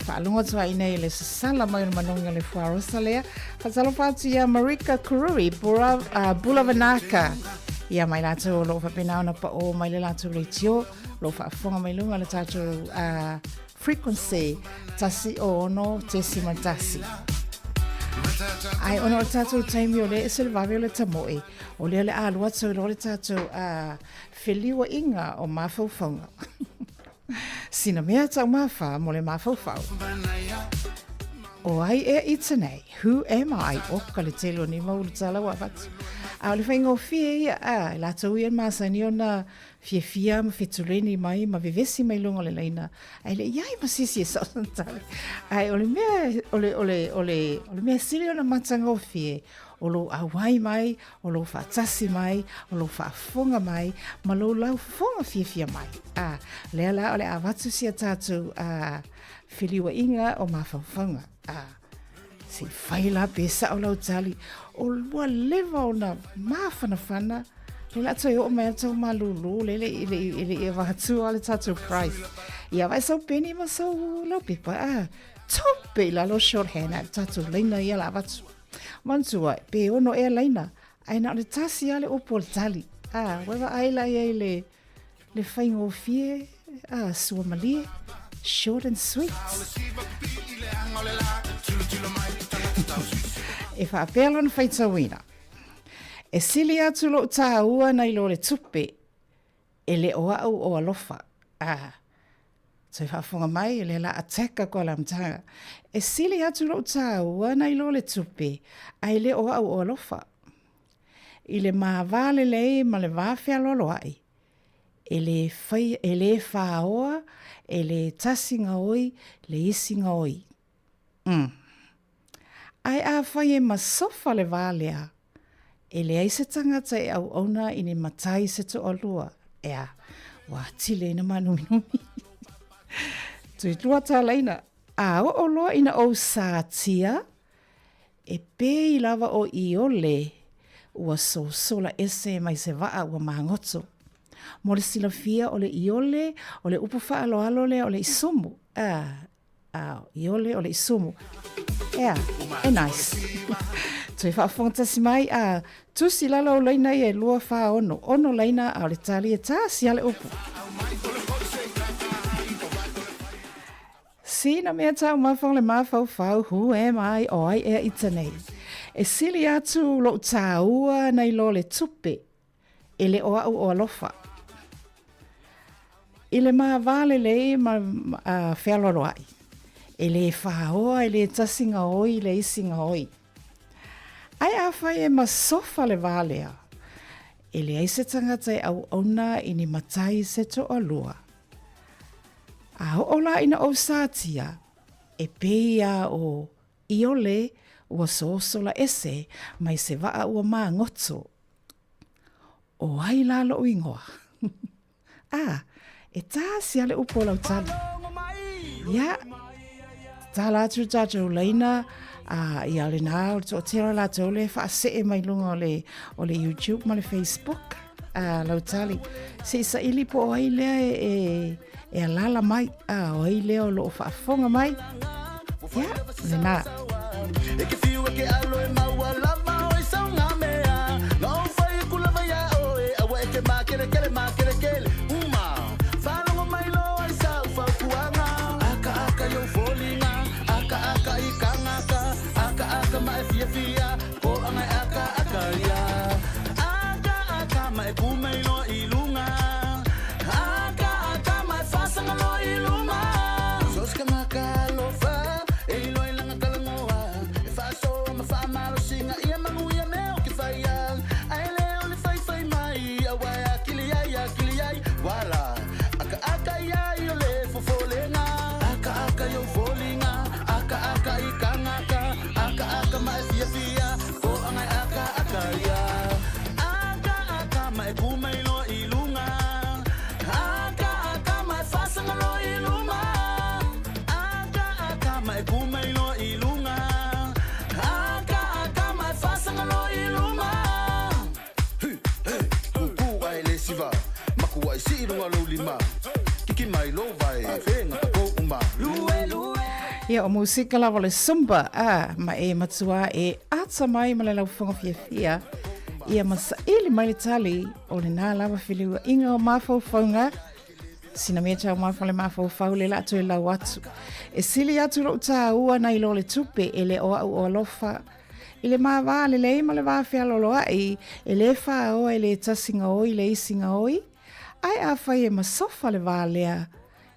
Faalogo atu ai nei le sasala mai o le manogi o le fuarosa lea. Faatalofa atu ia Marika Kurui, Bulavanaka. Ia mai latou o loo faapena ona paʻō mai le latou leitio, lo faafofoga mai luga le tatou frequency 106.1. Ai ona o le tatou taimi o lea e ese le vave o le tamoe, o lea o le a alu atu ai loa le tatou feliuaiga o mafaufauga. Sina mea taumafa mo le mafaufau. O ai ea ita nei? Who am I? Oka le tele o nei mau ulutala ua avatu. A o le faigofie ia, a, e latou ia e masani ona fiafia ma fetuleni mai ma vevesi mai luga o le laina, ae le i ai ma se isi e sao sana tali. Ae o le mea, o le, o le, o le, o le mea sili ona matagofie, o lou auai mai, o lou faatasi mai, o lou faafofoga mai, ma lou laufofoga fiafia mai. A, lea la o le a avatu si a tatou a, feliuaiga o mafaufauga. A, se i fai la pe sao lau tali, o ua leva ona mafanafana, le la toe oo mai atu malūlū le le le le le e vahatua le tatou price. Ia vai sau peni ma sau lau pepa, a, tupe i lalo shorthand a le tatou laina ia la avatu. Manatua, pe ono ea laina, ae na o le tasi lava le upu o le tali. A, ua vaai la i ai le, le faigofie, a, suamalie, short and sweet. E faapea lona faitauina. E sili atu lou tāua nai lo le tupe, e le o au o alofa. A, Toe faafofoga mai, o lea la attack aku a le amataga. E sili atu lou tāua nai lo le tupe, ae le o au o alofa. I le ma va lelei ma le va fealoaloaʻi, e le fai, e le fāoa, e le tasi gaoi le isi gaoi. Umm. Ae afai e masofa le va lea, e leai se tagata e auauna i ni matai se toalua, ea, ua atili ai na mānominumi. Tuilua tālaina, a oo loa ina ou sātia, e pei lava o ʻIole ua sosola ese mai se waʻa ua magoto. Mo le silafia o le ʻiole, o le upu faaaloalo lea o le isumu, a, A iole o le isumu. Ea, e nice. Toe faafofoga tasi mai, a tusi lalo o laina ia e 2, 4, 6, 6 laina a o le tali e tasi a le upu. Sina mea taumafa o le mafaufau, who am I, o ai ea ita nei. E sili atu lou tāua nai lo le tupe, E le o au o alofa. I le ma wā lelei ma fealoaloaʻi. E le whāoa, e le tasi gaoi le isi gaoi. Ae afai e masofa le wā lea, e leai se tangata e auauna i ni matai se toalua. A oo la ina ou sātia, e pei a o ʻIole ua sosola ese mai se waʻa ua magoto. ʻO ai lā loʻu ingoa? A, e tasi a le upu o lau tali. Ia, tatala atu le tatou laina, a, ia o lenā o le toatele o latou le faasee mai luga o le, o le YouTube ma le Facebook, a, lau tali. Se i saili po o ai lea e, e, e alala mai, a, o ai lea o loo faafofoga mai. Ia, lenā. E ke whiu e ke alo e maua lava o i sau ngā mea Ngā o whai aku lava ia oe Aua e ke mākerekere mākerekere Uma Whārongo mai loa i sau whautuanga Aka aka i ou fōlinga Aka aka i ka ngaka Aka aka ma e fiafia Ko anga e aka aka ia Aka aka ma e kumei loa i lunga Aka aka ma e whasanga loa i luma So se kangaka alofa E iloa i langa kalangoa E whaasoa ma whaamalosinga ia Atua i sii luga lou lima Kiki mai lou vae fe gata kou uma Ia, o musika lava o le Zumba, a, ma e matua e ata mai ma le laufoga fiafia, ia ma saili mai le tali o lenā lava feliuaʻiga o mafaufauga, sina mea taumafa le mafaufau le la toe lau atu. E sili atu lou tāua nai lo le tupe e le o au o alofa. I le mā lelei ma le vā fealoloaʻi, e lē fāoa e le tasi gaoi le isi gaoi, ae afai e masofa le vā lea,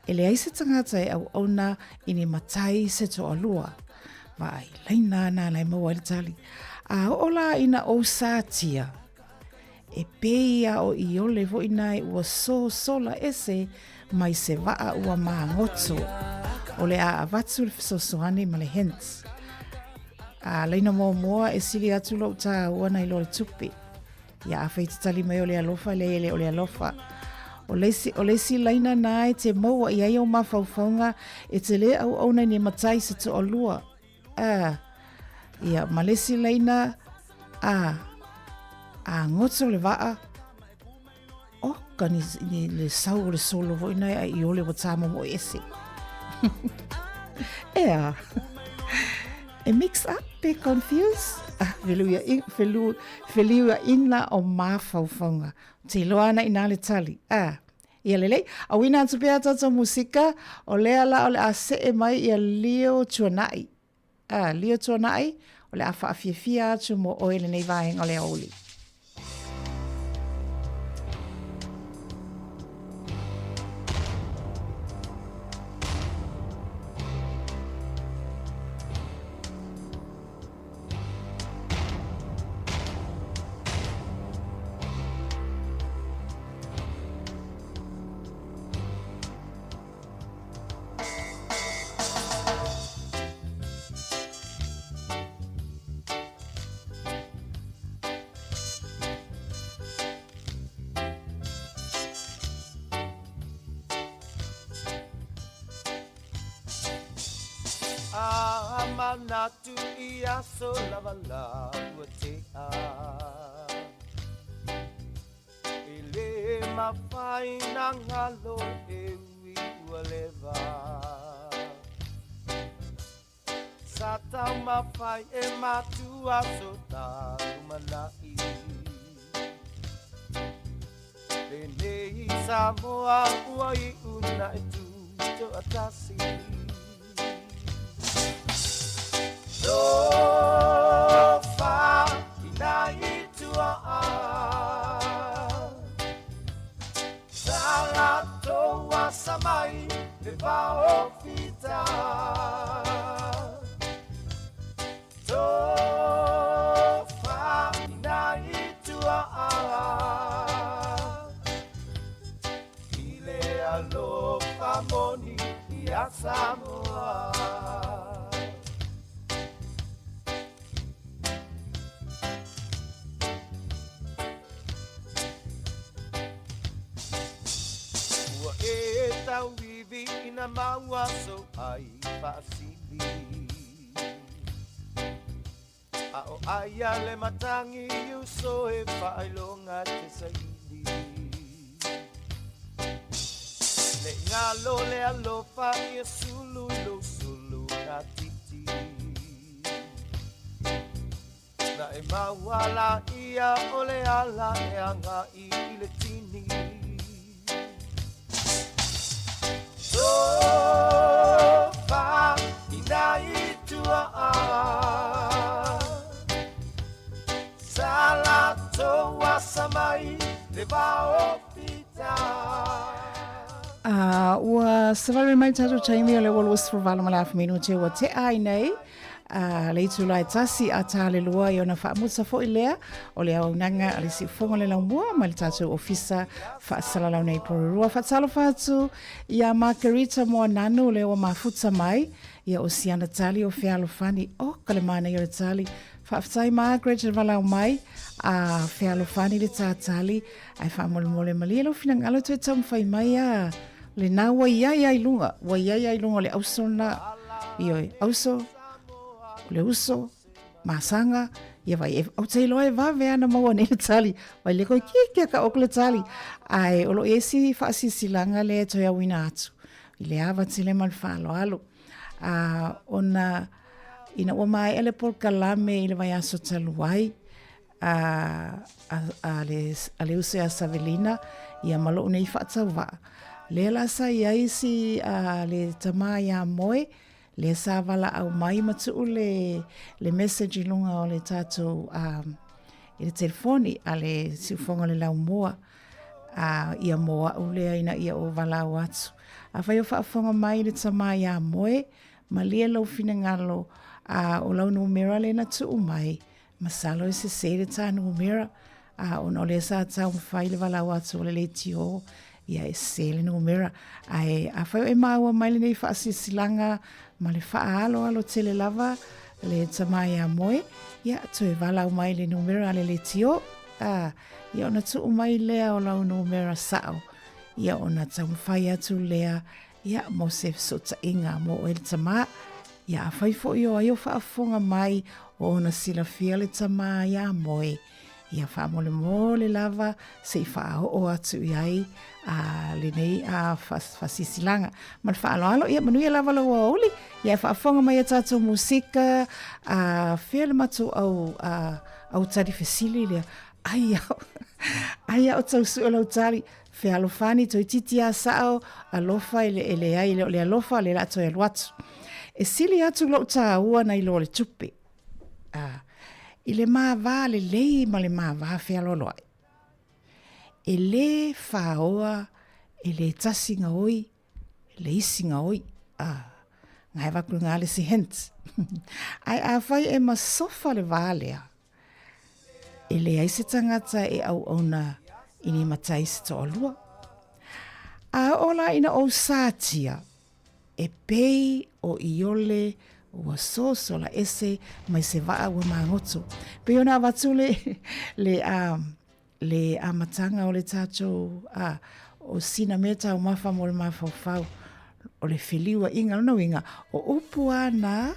e leai se tagata e auauna i ni matai se toalua. Vaai laina ana la e maua ai le tali. A oo la ina ou satia, E pei a o ʻiole foi nae ua sosola ese mai se waa ua magoto. O le a avatu le fesoasoani ma le hint. A laina muamua e sili atu lou tāua nai lo le tupe. Ia afai te tali mai o le alofa le ele o le alofa. O le isi, o le isi laina na e te maua i ai o mafaufauga e te le auauna i ni matai se toalua. A, ia, ma le isi laina, a, a goto le vaa, o, ka ni, ni le sau o le solo foi nai a i ole ua tā momo ese. Ea, e mix up, pe confuse, ah, feluia, felu, feliua ina o mafaufauga. Te iloa ana i nā le tali, ah, Ia lelei, auina atu pea tātou musika, o lea la o le a see mai ia Leo Tuanai. Ah, Leo Tuanai, o le a whaafiafia atu mo oe lenei vaenga o le aoauli. A manatu i aso lava la ua tea E le mafai na galo e ui ua leva Sa taumafai e matua so ta lumanai Lenei Samoa ua iu na e tu toatasi Tofa ina i tua Sa latou asa mai le vao fita Tofa ina i tua I le alofa moni ia Samoa. Ua e tauivi ina maua so ai faasili A o aia le matangi uso e faailoga te saili Le galo le alofa ia sulu i lou sulu na titi Na e maua la ia o le ala e agai i le tini Tofa ina i tua Sa latou asa mai le vao fita. A ua savali mai tatou taimi o le ua 28 ma le afa minute ua tea ai nei a le itula e tasi a tā le lua i ona faamuta foi lea o le auaunaga a le Siufogo le Laumua ma le tatou Ofisa Faasalalau nei Porirua. Faatalofa atu iā Margarita Moananu lea ua mafuta mai ia o siana tali o fealofani. O ka le manaia o le tali. Faafetai Margaret le valaau mai a fealofani le tātali ae faamolemole malie lou finagalo toe taumafai mai a lena ua iai ai luga ua iai ai luga o le auso na ioe auso o le uso masaga. Ia vai, e, ou te iloa e vave ana maua nei le tali. Vai le koe ki kia ka oku le tali. Ae, o lo i ai si faasilasilaga lea e toe auina atu i le ava tele ma le faaaloalo. A, ona, ina ua maea le polokalame i le vaiaso talu ai, a, a, a, le, a le uso ia Savelina, ia ma lou nei faatauvaa, lea la sa i ai si a, le tamā iā Moe, lea sa valaau mai ma tuu le, le message i luga o le tatou um, i le telefoni a le siufoga o le laumua a ia mo au lea ina ia ou valaau atu. Afai o faafofoga mai le tamā iā Moe, malie lou finagalo a o lau numera lea na tuu mai, Masalo e sese le ta numera, a ona o lea sa taumafai le valaau atu o le leitio, ia e sese le numera. Ae afai o e maua mai lenei faasilasilaga ma le faaaloalo tele lava le tama ia Moe, ia toe valaau mai le numera a le leitio, a, ia ona tuu mai lea o lau numera sao, ia ona taumafai atu lea ia mo se fesootaiga mo oe le tama. Ia afai foi o ai o faafofoga mai o ona silafia le tama iā Moe, ia faamolemole lava se i faaoo atu i ai a lenei a faasilasilaga. Ma le faaaloalo, ia manuia lava lou aoauli, ia e faafofoga mai a tatou musika, a fea le matou au, a, au tali fesili lea, ai au, ai au tau sue lau tali, Fealofani, toeitiiti a sao, alofa e le, e leai, e le o le alofa, le la toe alu atu. E sili atu lou tāua nai lo le tupe. A, i le ma vā lelei ma le ma vā fealoaloai. E lē whāoa, e lē tasi gaoi, le isi gaoi. A, ngae vaku ngā le si hint. Ai a whai e masofa le vā lea, E leai se tagata e auauna i ni matai se toalua. A oo la ina ou satia, e pei o Iole ua sosola ese mai se vaa ua magoto. Pei ona avatu le, le, a, le amataga o le tatou, a, o sina mea taumafa mo le mafaufau, o le feliuaiga, lona uiga, o upu a na,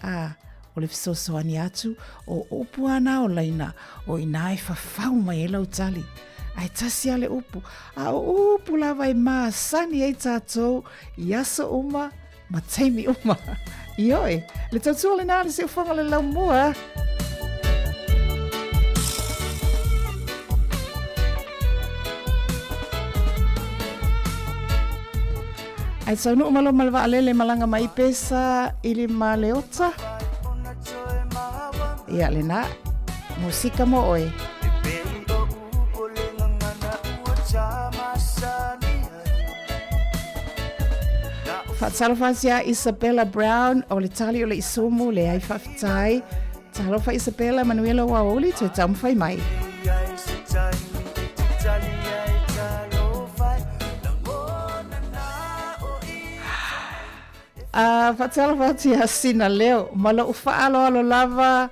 A, o le fesoasoani atu, o upu a na o laina, o inā e fafau mai ai lau tali. Ae tasi a le upu, a o upu lava e masani ai tātou i aso uma ma taimi uma. Ioe, le tautua lenā le siufoga le laumua. Ae taunuu ma loma le vaalele malaga mai Pesa i lima Leota. Ia lena, musika mo oe. Faatalofa atu ia Isabella Brown o le tali o le isumu le ai faafetai. Talofa Isabella, manuia lou aoauli, toe taumafai mai. A faatalofa atu ia Sina Leo, ma lou faaaloalo lava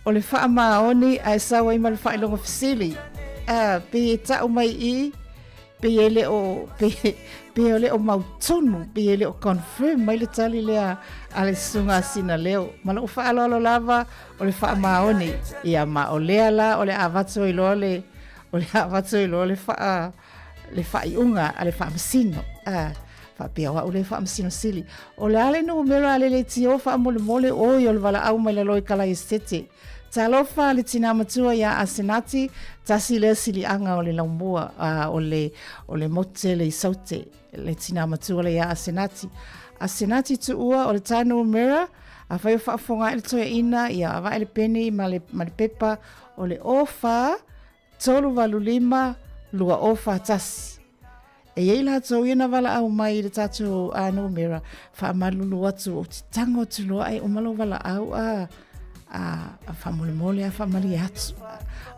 o le faamaoni ae sau ai ma le faailoga fesili. A, pei e tau mai i, pei e le o, pei, pei o le o mautonu, pei e le o confirm mai le tali lea a le susuga a Sina Leo. Ma lou faaaloalo lava o le faamaoni. Ia ma o lea la o le a avatu ai loa le, o le a avatu ai loa le faa, le faaiuga a le faamasino. A, faapea o au le faamasino sili. O le a le numera a le leitio faamolemole oi o le valaau mai lalo i Kalaesetete. Talofa le tinā matua iā Asenati, tasi lea siliaga o le laumua, a, o le, o le motu tele i Saute, le tinā matua lea iā Asenati. Asenati Tuua o le tā numera, afai o faafofoga ae le toeaina, ia avae le peni ma le, ma le pepa, o le 04 385 2041. E i ai latou ia na valaau mai i le tatou a numera, faamalulu atu ou te tango atu loa ae uma lou valaau a a, a faamolemole a faamalie atu.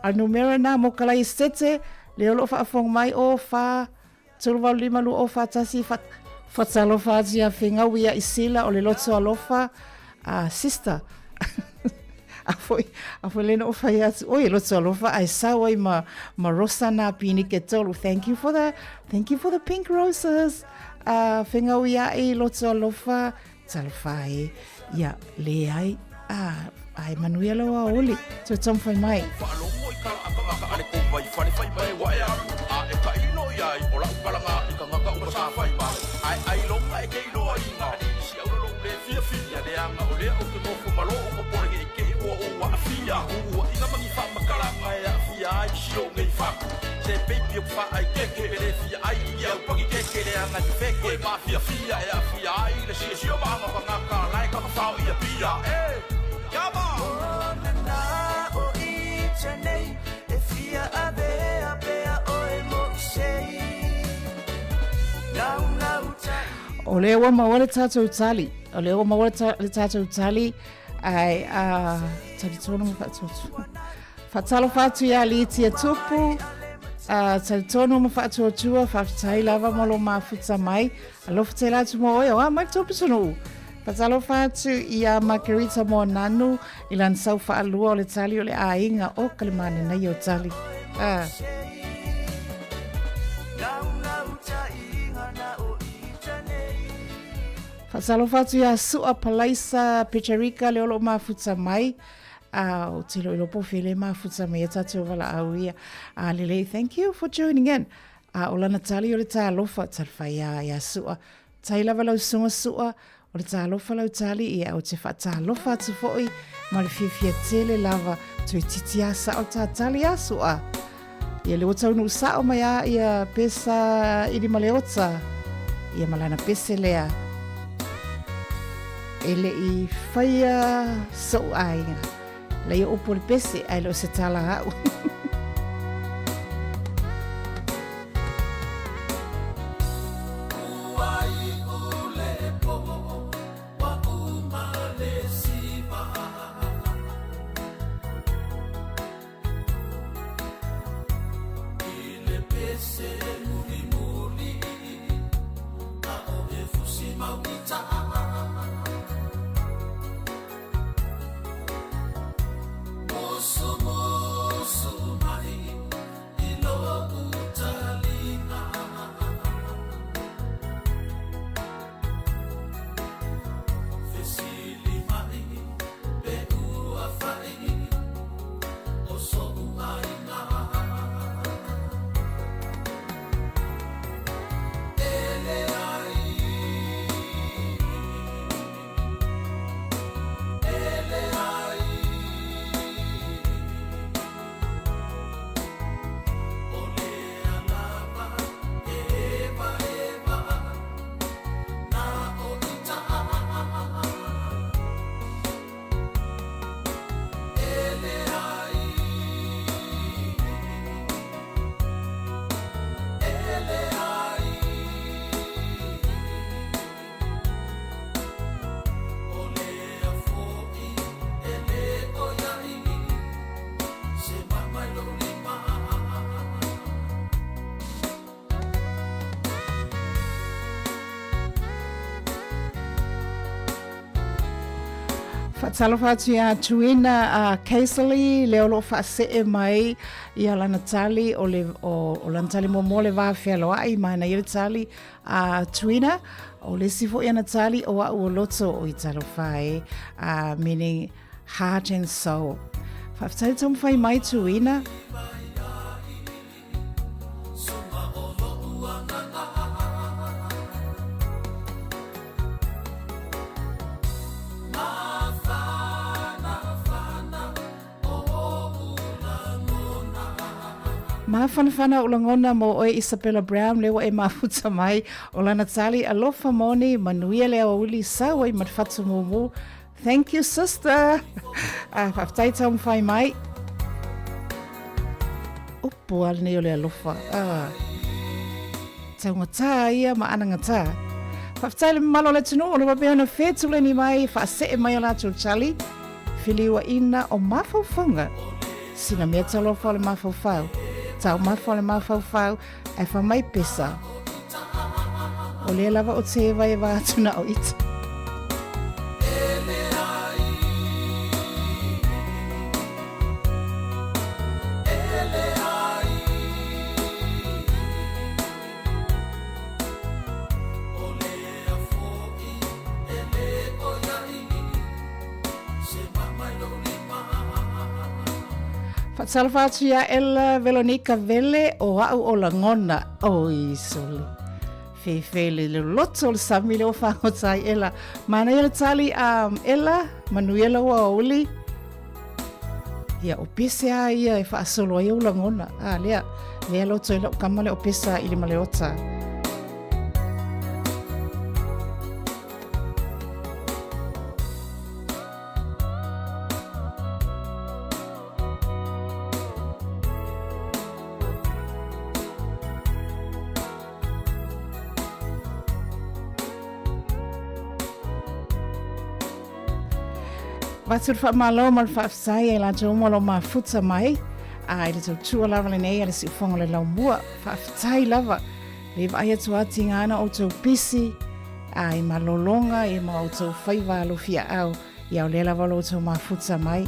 A numera na mo Kalaesetete, le o loo faafofoga mai o 4 385 2041 fa Fatalofa atu ia Fegau ia Isila o le loto alofa a sister a foi a foi le no fai atu oi loto alofa ai sau ai ma ma rosa na pini ke tolu thank you for the thank you for the pink roses a Fegau ia i loto alofa talofa e ia le ai a Ae manuia lou aoauli. Toe taumafai mai. Faalogo i kala akagaka a le kou mai fale fai mai ua e alu a e tailo i ai o la'u kalaga i kagaka uma sa fai mai ae ailoga e ke iloa i ga si au lou le fiafia leaga o lea ou te nofo ma lo'u popole ne i te i ua ou aafia u'ua'iga ma ni faamatalaga e aafia ai si ou nei fatu se peipi o ku faaʻaikeke e le fia ai i au pakikeke leaga ni feke e mafiafia e aafia ai le siosiomaga o tagata la e tafafao i Apia e Yama! O lea ua maua le tatou tali. O lea ua maua le tatou tali ae a talitonu ma faatuatua. Faatalofa atu iā Litia Tupu, a talitonu ma faatuatua, faafetai lava mo lo mafuta mai. Alofa tele atu mo oe, o a mai le pitonuu. Faatalofa atu iā Margarita Moananu i lana sau faalua o le tali o le aiga o ka le mananaia o tali. Ah. Faatalofa atu iā Sua Palaisa Peterika le o lo o mafuta mai. A ou te iloilo po o fea le mafuta mai ai tatou valaau ia. A lelei, thank you for tuning in. A o lana tali o le talofa, talafai iā, iā Sua. Tai lava lau susuga Sua, o le talofa lau tali, ia ou te faatalofa atu foi ma le fiafia tele lava, toeitiiti lava sao le ta tali a Sua. Ia lea ua taunuu sao mai a ia pesa Ilimaleota, ia ma lana pese lea. E le i faia so'u aiga. Lei o upu o le pese, ae le o se tala a'u. Faatalofa atu iā Tuina a Casely, lea o lo o faasee mai ia lana tali o le o, o lana tali muamua o le va fealoai, manaia le tali a Tuina, o le isi foi ana tali o a'u o loto o i talofa e, meaning heart and soul. Faafetai le taumafai mai Tuina. Mafanafana ou lagona mo oe Isabella Brown lea ua e mafuta mai o lana tali alofa moni manuia le aoauli sau ai ma le fatu mumu Thank you sister. Ah, faafetai taumafai mai. Upu a lenei o le alofa. Ah. Taugatā ia ma anagatā. Faafetai le mamalu o le atunuu o lo o faapea ona fetuleni mai, faasee mai o latou tali, feliuaina o mafaufauga. Sina mea talofa o le mafaufau, taumafa o le mafaufau, Ae fa mai pesa. O lea lava o te evaeva atu na o ita. Faatalofa atu iā Ella Velonika Vele o a'u o lagona. Oi sole. Fefe le loloto o le sami lea ua fagota ai Ella. Manaia le tali a Ella, manuia lau aoauli. Ia, o pese a ia e faasolo ai ou lagona. A, lea, lea loto i lau kama lea o pesa i le maleota. Avatu le faamalo ma le faafetai ia i latou uma o lo o mafuta mai a i le tautua lava lenei a le siufofoga o le laumua. Faafetai lava le vaai atu a tiga ana outou pisi a i malologa ia ma outou faiva alofiaau ia o lea lava o lo outou mafuta mai.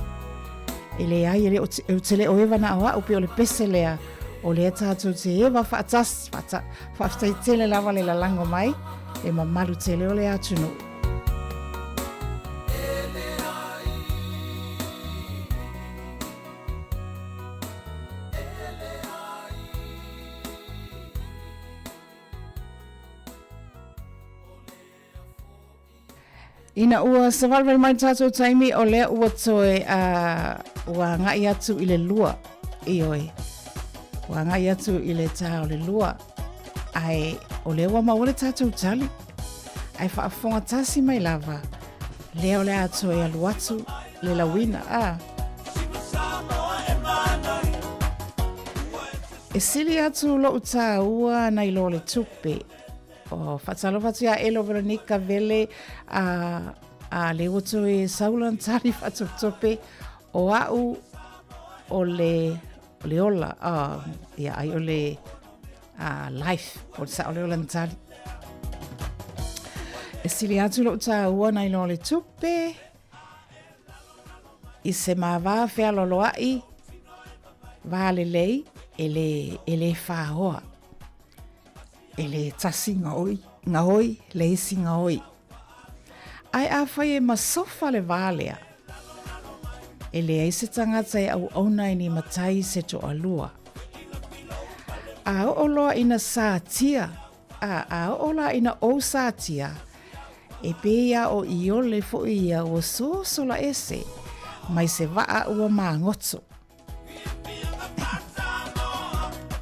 E leai, e le o, ou te le o eva na o au pe o le pese lea, o lea tātou te eva whaatasi, whaata, whaafetai tele lava le lalango mai, le mamalu tele o le atunuu. Ina ua savalivali mai le tatou taimi, o lea ua toe uh, ua agai atu i le lua. Ioe. Ua agai atu i le tā o le lua. Ae o lea ua maua le tatou tali. Ae faafofoga tasi mai lava, lea o le a toe alu atu le lauina. Ah. E sili atu lou tāua nai lo le tupe. Oh, faatalofa atu ia Elo Veronica Vele a a le ua toe saula na tali faatopetope o a'u o le o le ola oh, ia ai o le uh, life po le sa'o le ola na tali. E sili atu lou tāua nai loa le tupe i se mava fealoloa'i va lelei e le, e le whāoa. E le tasi gaoi, gaoi, le isi gaoi. Ae afai e masofa le va lea, e leai se tagata e auauna i ni matai se toalua. A oo loa ina satia, a, a oo la ina ou satia, e pei a o Iole foi ia ua sosola ese mai se vaa ua magoto.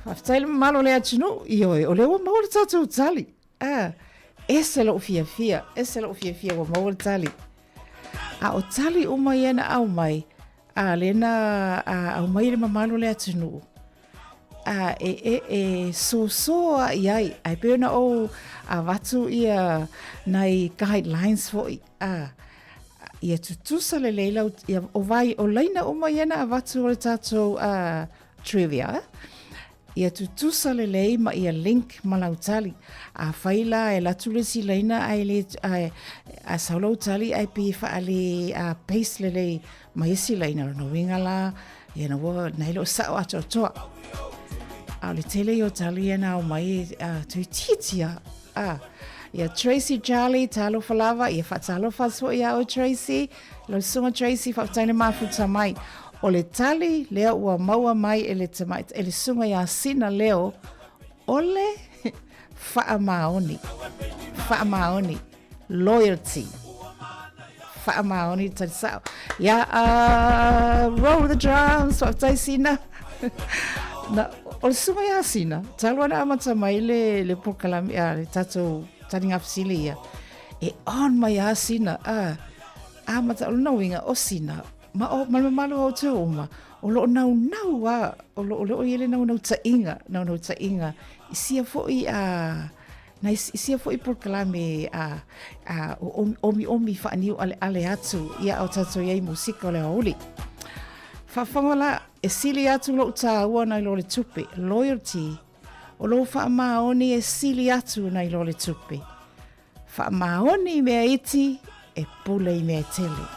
Faafetai le mamalu o le atunuu, ioe, o lea ua maua le tatou tali. Ah, ese lou fiafia, ese lou fiafia ua maua le tali. A o tali uma ia na aumai, a lea na aumai le mamalu o le atunuu, a e, e, e soso a i ai, ae pei ona ou avatu ia nai guidelines foi, a, ia tutusa lelei lau, ia, o vai, o laina uma ia na avatu o le tatou uh, trivia, ia tutusa lelei ma ia link ma lau tali. A fai la e latu le isi laina ae le, ae, a sau lau tali ae pei e faale a paste lelei ma isi laina, lona uiga la, ia na ua, na e le o sao atoatoa. A o le tele ia o tali ia na aumai, uh, toeitiiti a, Ah, ia Tracy Charlie, talofa lava, ia faatalofa atu foi ia oe Tracy, lau susuga Tracy, faafetai le mafuta mai. O le tali lea ua maua mai e le tamai, e le susuga ia Sina Leo, o le faamaoni, faamaoni, loyalty. Faamaoni tali sao. Ia, uh, roll the drums, faafetai Sina. Na, o le susuga ia Sina, talu ana amata mai le, le polokalame, a, le tatou taliga fesili ia, e on mai a Sina, a, amata, o lona uiga, o Sina, ma, o, ma le mamalu o outou uma, o lo o naunau a, o lo o, lo o i ai le naunautaiga, naunautaiga, i sia foi a, Na i sia foi polokalame a, a o omiomi faaniu aleale atu ia o tatou i ai musika o le aoauli. Faafofoga la, e sili atu lou tāua nai lo le tupe, loyalty, o lou faamaoni e sili atu nai lo le tupe. Faamaoni i mea iti, e pule i mea tele.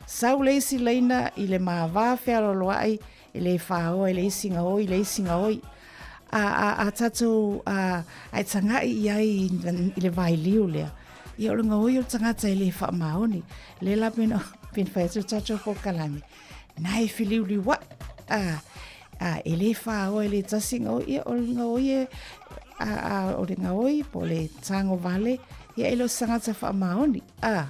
Sau le isi laina i le mava fealoaloai E le whāoa i le isi gaoi, le isi gaoi. A, a, a tatou, a, a e taga'i i ai i le vailiu lea, ia o le gaoi o le tagata e le faamaoni. Le la pena, pena whai atu tatou polokalame, na e whiliuliua'i. A, a e lē fāoa e le tasi gaoi, ia o le gaoi e, a, a, o le gaoi po o le tago vale, ia e le o se tagata faamaoni. A,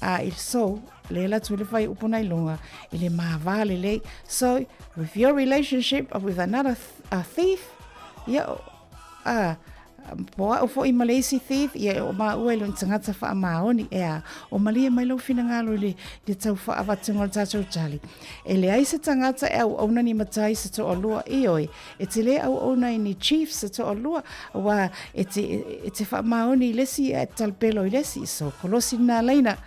a i so, le la tu le fai upu na i luga, i le mava lelei. So, with your relationship with another a thief, ia, a, po au foi ma le isi thief, ia o maua e le o ni tagata faamaoni, ea, o malie mai lou finagalo i le, le tau faaavatuga o le tatou tali. E leai se tagata e auauna ni matai se toalua, ioe, E te lē auauna i ni chiefs se toalua, auā e te, e te faamaoni i le isi ae talapelo i le isi. So, kolosi lena laina.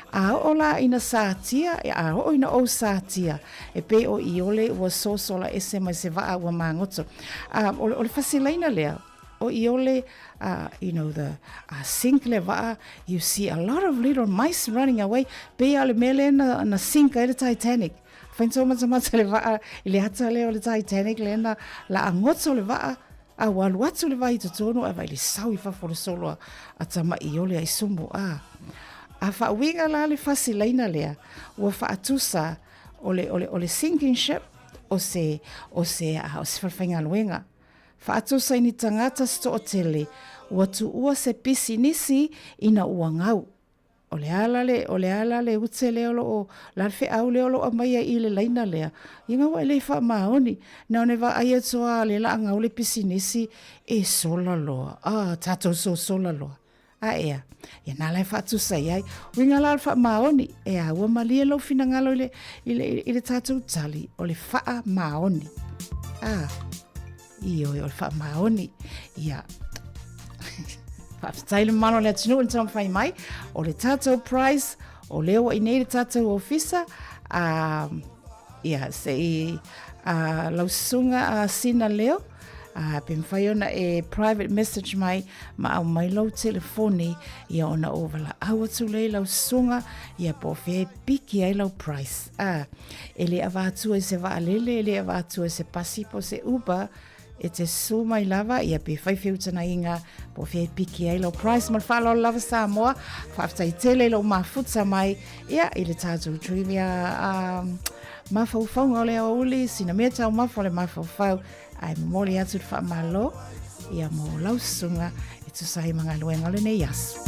A oo la ina satia, a oo ina ou satia, e pei o ʻIole ua sosola ese mai se vaa ua magoto. A, o, o le fasilaina lea, o ʻIole, uh, you know, the uh, sink le vaa, you see a lot of little mice running away, pei a o le mea lea na, na sink ai le Titanic. Whainto matamata le vaa i le ata lea o le Titanic lea na laagoto le vaa, a ua alu atu le vai i totonu ae vai le sau i fafo o le solo a Tamaʻiole ai sumu a. A faauiga la le fasilaina lea, ua faatusa o le, o le, o le sinking ship o se, o se, a, o se falefaigaluega. Faatusa i ni tagata se toatele, ua tuua se pisinisi ina ua gau. O le a la le, o le a la le ute lea o lo o, la le feau lea o lo o aumaia i le laina lea, ia ua e le faamaoni. Na ona e vaai atu lava le laaga o le pisinisi e sola loa. Ah, tatou sosola loa. A ea, ia na la e faatusa i ai. Uiga la o le faamaoni, ea, ua malie lou finagalo i le, i le, i le tatou tali, o le faamaoni. Ah. Ioe, o le faamaoni. Ia. Faafetai le mamalu o le atunuu i le taumafai mai. O le tatou prize, o lea ua i nei le tatou ofisa. Ia, se i lau susuga a Sina Leo, pe mafai ona e private message mai ma aumai lou telefoni, ia ona ou valaau atu lea i lau susuga, ia po o fea e piki ai lau prize. E le avatua i se vaalele, e le avatua i se pasi po o se Uber, e te susu mai lava, ia pe fai feutagaiga po o fea e piki ai lau prize. Ma le faaaloalo lava Samoa, faafetai tele i lou mafuta mai, ia, i le tatou trivia mafaufauga o le aoauli, sina mea taumafa o le mafaufau, ae momoli atu le faamalo ia mo lau susuga e tusa ai ma galuega o lenei aso.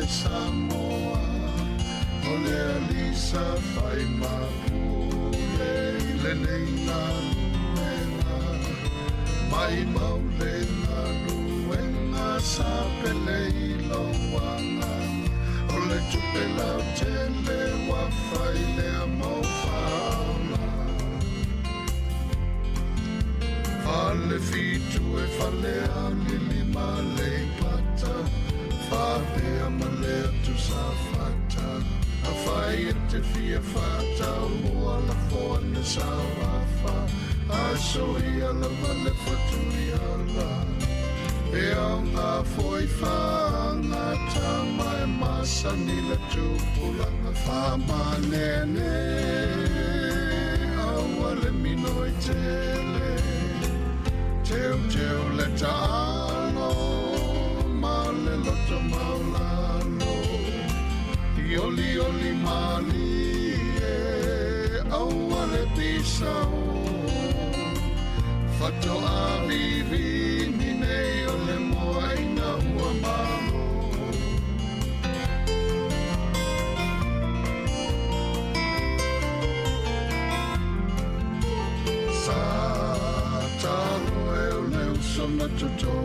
Samoa O le alii sa fai ma pule i lenei galuega Maimau le galuega sa pele i lou agaga O le tupe lautele ua fai lea mo faaola Falefitu e Falealili ma Aleipata Faapea ma le atu Safata Afai e te fia faataumua lafo ane sau afa Ae soia lava le fatuiala E aoga foi faagata ma e masani le tupulaga Faamanene aua le minoi tele Teuteu le taalo ma le loto maulalo I olioli malie aua le pisao Faatoa vivini nei o le moa ina ua malo Sa talo e o le uso na toto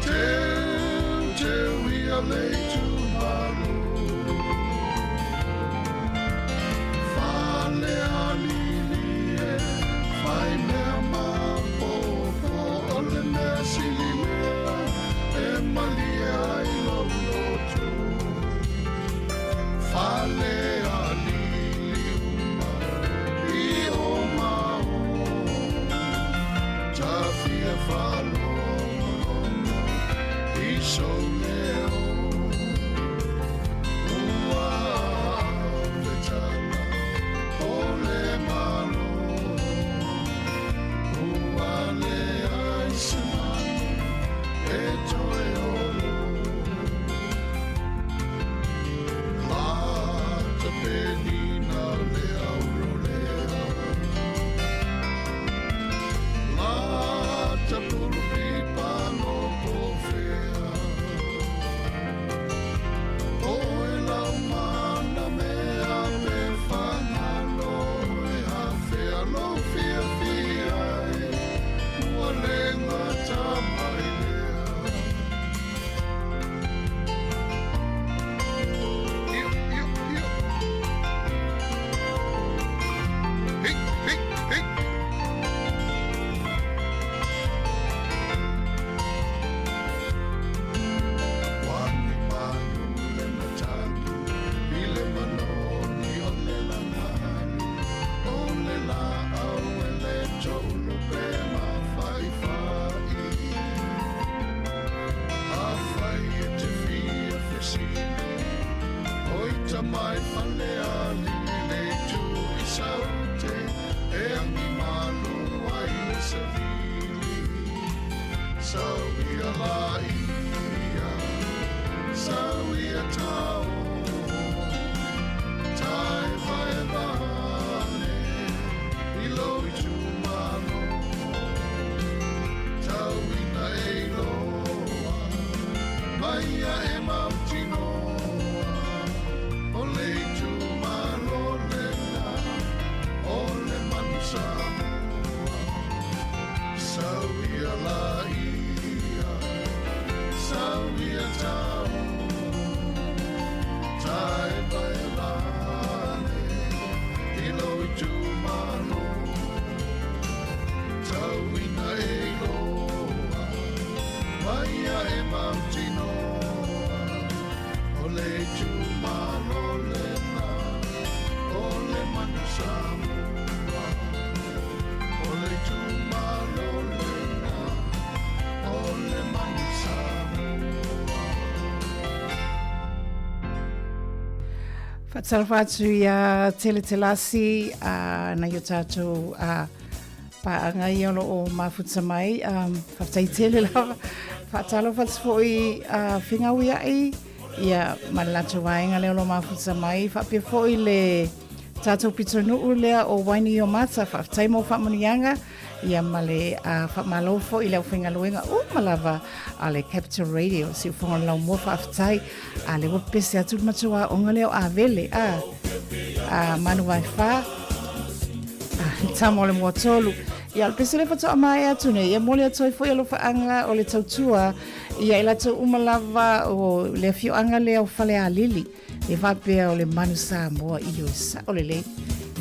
Teu teu ia le itumalo Falealili e fai mea maopoopo O le mea sili lea e malie ai lou loto Falealili uma i o ma o Ta fia faalogologo i sou leo Ua ave tala o le Malo Ua leai se manu e toe olo Lata penina le aurolea Lata pulupipa no pofea Oe lau mana mea pe fagalo e afea lou fiafia e Ua le gata mai lea Io, io, io. Hi, hi, hi. Wani manu le matagi i le manoni o le lagani o le laau e le toulu pe mafaifai. Afai e te fia fesili, o ita mai Falealili le itu i Saute e agi malu ai le savili. Sau ia la ia, sau ia tao, taevaeva ane i lou itumalo. Tau ina e iloa mai ia e mautinoa o le itumalo lena o le manu Samoa. Sau ia la ia, sau ia tao, taevaeva ane i lou itumalo. Tau ina e iloa mai ia e mautinoa o le itumalo lena o le manu Samoa. O le itumalo lena o le manu Samoa. Faatalofa atu iā Tele Telasi a nai o tātou a paaga ia o lo o mafuta mai. Um, faafetai tele lava. Faatalofa atu foi a Fegauia'i ia ma le latou vaega lea o lo o mafuta mai. Faapea foi le Tatou pitonuu lea o Wainiomata, faafetai mo faamanuiaga, ia ma le faamalo foi i le aufaigaluega uma lava a le Capital Radio, Siufofoga o le Laumua, faafetai. A lea ua pepese atu le matou aoga lea o Avele, a, a Manuvaefa, a, tama o le Muatolu. Ia, o le pese lea faatoa maea atu nei, ia momoli atu ai foi alofaaga o le tautua ia i latou uma lava o le afioaga lea o Falealili. E faapea o le manu Samoa, ioe, sao lelei.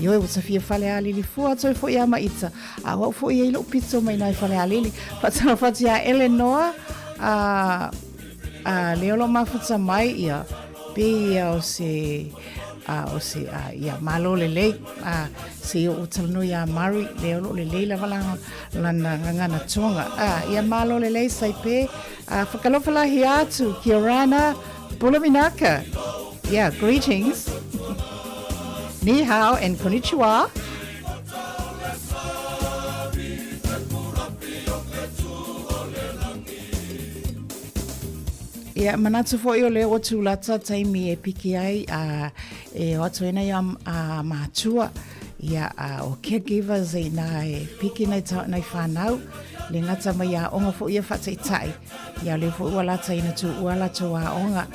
Ioe, ua ta fia Falealili fua atu ai foi ia Maita, a o au foi e i ai lou pito mai i Falealili. Faatalofa atu ia Elenoa, a, a lea o lo o mafuta mai, ia, pei ia o se, a, o se, a, ia, malo lelei, a, se i ou talanoa ia Mari, lea o lo o lelei lava lana, lana gagana Tonga. A, ia malo lelei, Saipe, a, whakalofa lahi atu, kia orana, Bulavinaka. Yeah, greetings. Ni hao and konnichiwa. Ia, manatu foi o lea ua tūlata taimi e piki ai a e o atu ai nei a, a mātua ia a, o caregivers i nā e piki nei, ta, nei whānau le ngata mai a onga foi ia whaataitai Ia o lea foi ua lata ina tuua latou aoga.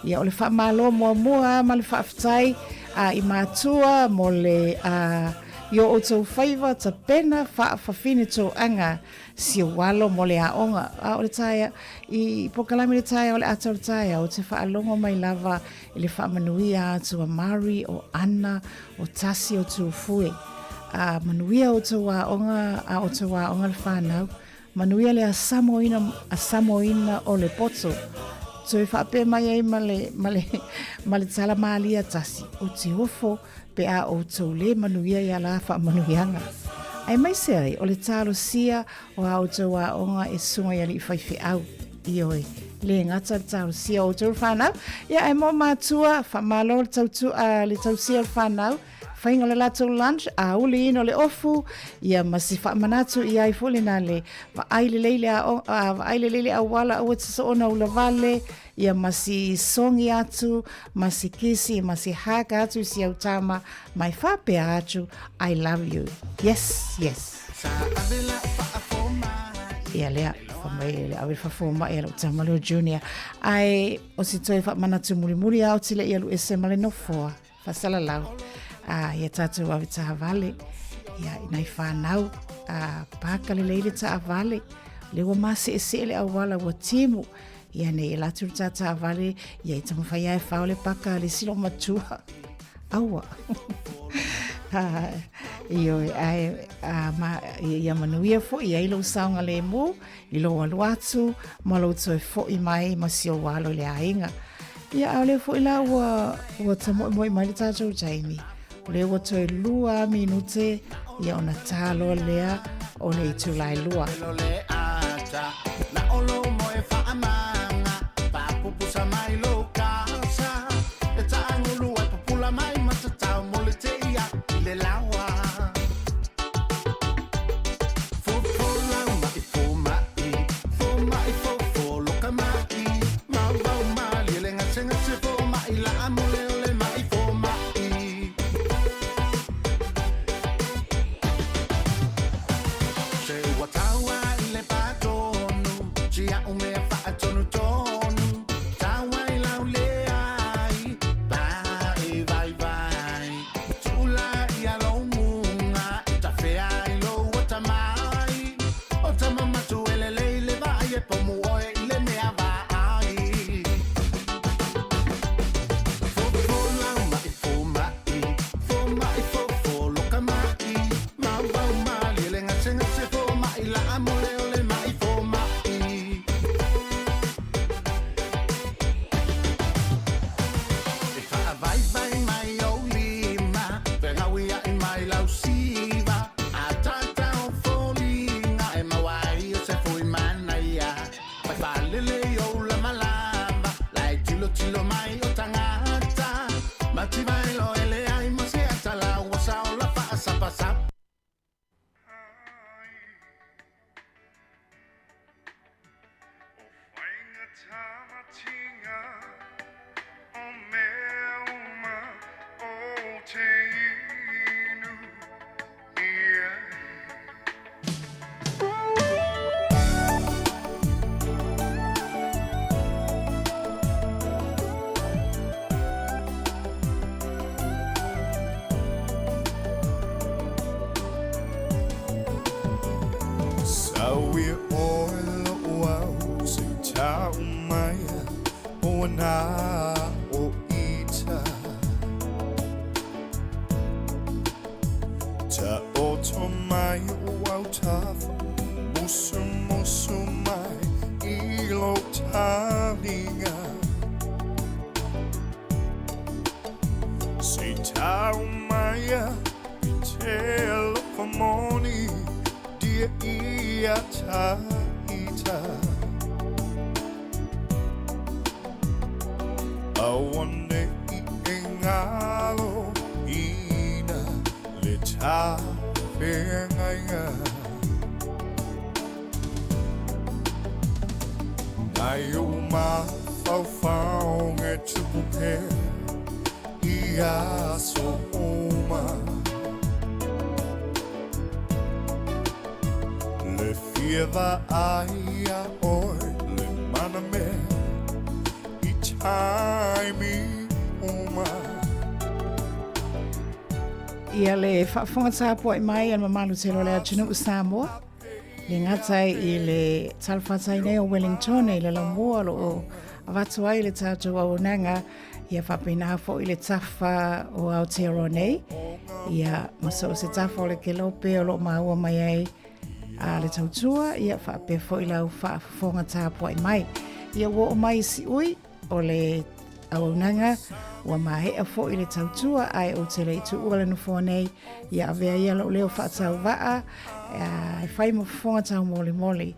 Ia o le faamalo muamua ma le faafetai a i matua mo le a i o outou faiva tapena faafafine toaga si ou alo mo le aoga. A o le taea i pokalame le taea o le ata o le taea ou te faalogo mai lava i le faamanuia atu a Mari o Ana o Tasi o Tufue. A manuia outou aoga a outou aoga le whanau. Manuia le asamoina, asamoina o le poto. Toe faapea mai ai ma le, ma le, ma le tala malie tasi, o te ofo pe a outou lē manuia ia la faamanuiaga. Aemaise ai o le talosia o a outou aoga e susuga i alii faifeau. Ioe, lē gata le talosia o outou le fanau, ia ae mo matua, faamalo le tautu, le tausia o le fanau, Faiga o le latou lunch, a uli ina o le ofu, ia ma si faamanatu i ai foi lena le vaai lelei le ao, a vaai lelei le auala aua te soona ula vale, ia ma si songi atu, ma si kisi, ma si hug atu i si au tama, mai faapea atu, I love you. Yes, yes. Ia lea, fa mai le ave faafoma'i a lou tama leo Junior. Ae o si toe faamanatu mulimuli a o tile ia lu ese ma le nofoa. Faasalalau, a ia tātou ave taavale, ia i nai whānau, a pāka lelei le taavale, le ua māseʻeseʻe le auala ua timu, ia nei e latu le tā taavale, ia i taumawhai ai whao le paka le silo matua. Aua. Ioe, ae, a, ma, ia manuia foi, ia i lou saogalemu, I lou alu atu ma lou toe foʻi mai ma si ou alo i le aiga. Ia, a o lea foi la ua, ua tamoemoe mai le tatou taimi. O lea ua toe lua minute, ia ona tā loa lea o le itula e lua. Taoto mai o autafa, musumusu mai i lou taliga. Se i tau maia i te alofa moni, dia ia taita. Aua nei e ngalo ina le ta feagaiga. Nai ou mafaufauga e tupu pea i aso uma. Le fia vaai ia oe le manamea i taimi uma. Ia le faafofoga tapuai mai a le mamalu tele o le atunuu Samoa, le gata i le talafatai nei o Wellington i le laumua o lo o avatu ai le tatou auaunaga, ia faapena foi le tafa o Aotearoa nei, ia ma so o se tafa o le kelope o lo o maua mai ai a le tautua, ia faapea foi lau faafofoga tapuai mai. Ia ua oo mai i Siui o le auaunaga, ua maea foi le tautua, ae ou te le i tuua le nofoa nei, ia avea ia lou leo faatauvaa e fai ma fofoga taumolimoli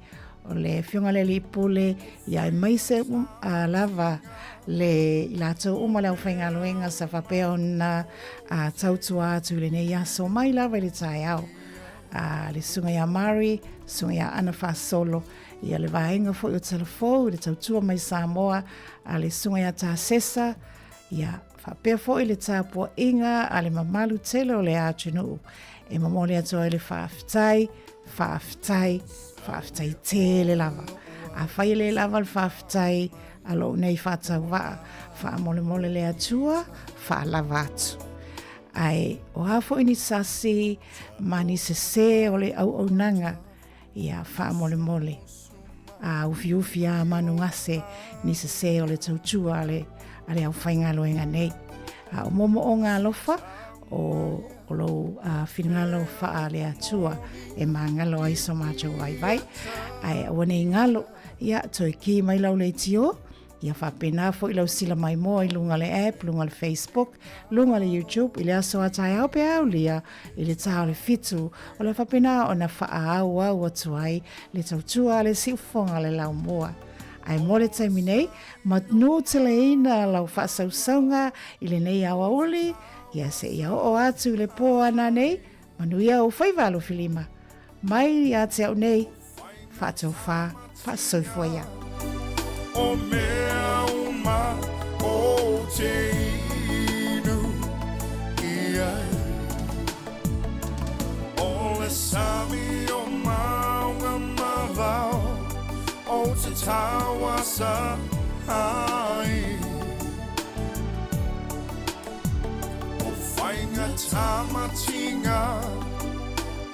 o le Afioga i le Alii Pule, ia aemaise lava le i latou uma le aufaigaluega sa faapea ona tautua atu i lenei aso mai lava i le taeao. Le Susuga ia Mari, Susuga ia Ana Faasolo, ia le vaega foi o Talafou i le tautua mai Samoa a le Susuga ia Tasesa, ia faapea foi le tapuaiga a le mamalu tele o le atunuu e momoli atu ai le faafetai, faafetai, faafetai tele lava. Afai e le lava le faafetai a lou nei faatauvaa, faamolemole le Atua, faalava atu. Ae o a foi ni sasi ma ni sesē o le auaunaga, ia faamolemole a ufiufi a manugase ni sesē o le tautua a le, a le aufaigaluega nei. A o moomooga alofa o, o lou finagalo faale-Atua e magalo ai so matou vaivai. Ae aua nei galo, ia toe ki mai lau leitio, Ia faapena foi lau sila maimoa i luga le app, luga le Facebook, luga le YouTube i le aso a taeao pe aulia i le ta o le fitu, o le a faapena ona faaauau atu ai le tautua a le siufofoga o le laumua. Ae mo le taimi nei, manuteleina lau faasausauga i lenei aoauli, ia seia oo atu i le po a nanei, manuia ou faiva alofilima. Mai ia te au nei, faatofa, faasoifua ia. O mea uma o te inu i ai O le sami o maunga ma vao O te tauasa ai O whainga tamatinga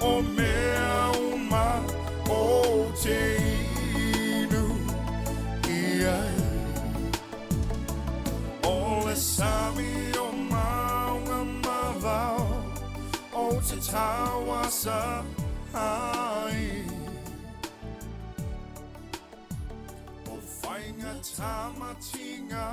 O mea uma o te inu i ai O le sami o maunga ma vao O te tauasa ai O whainga tamatinga.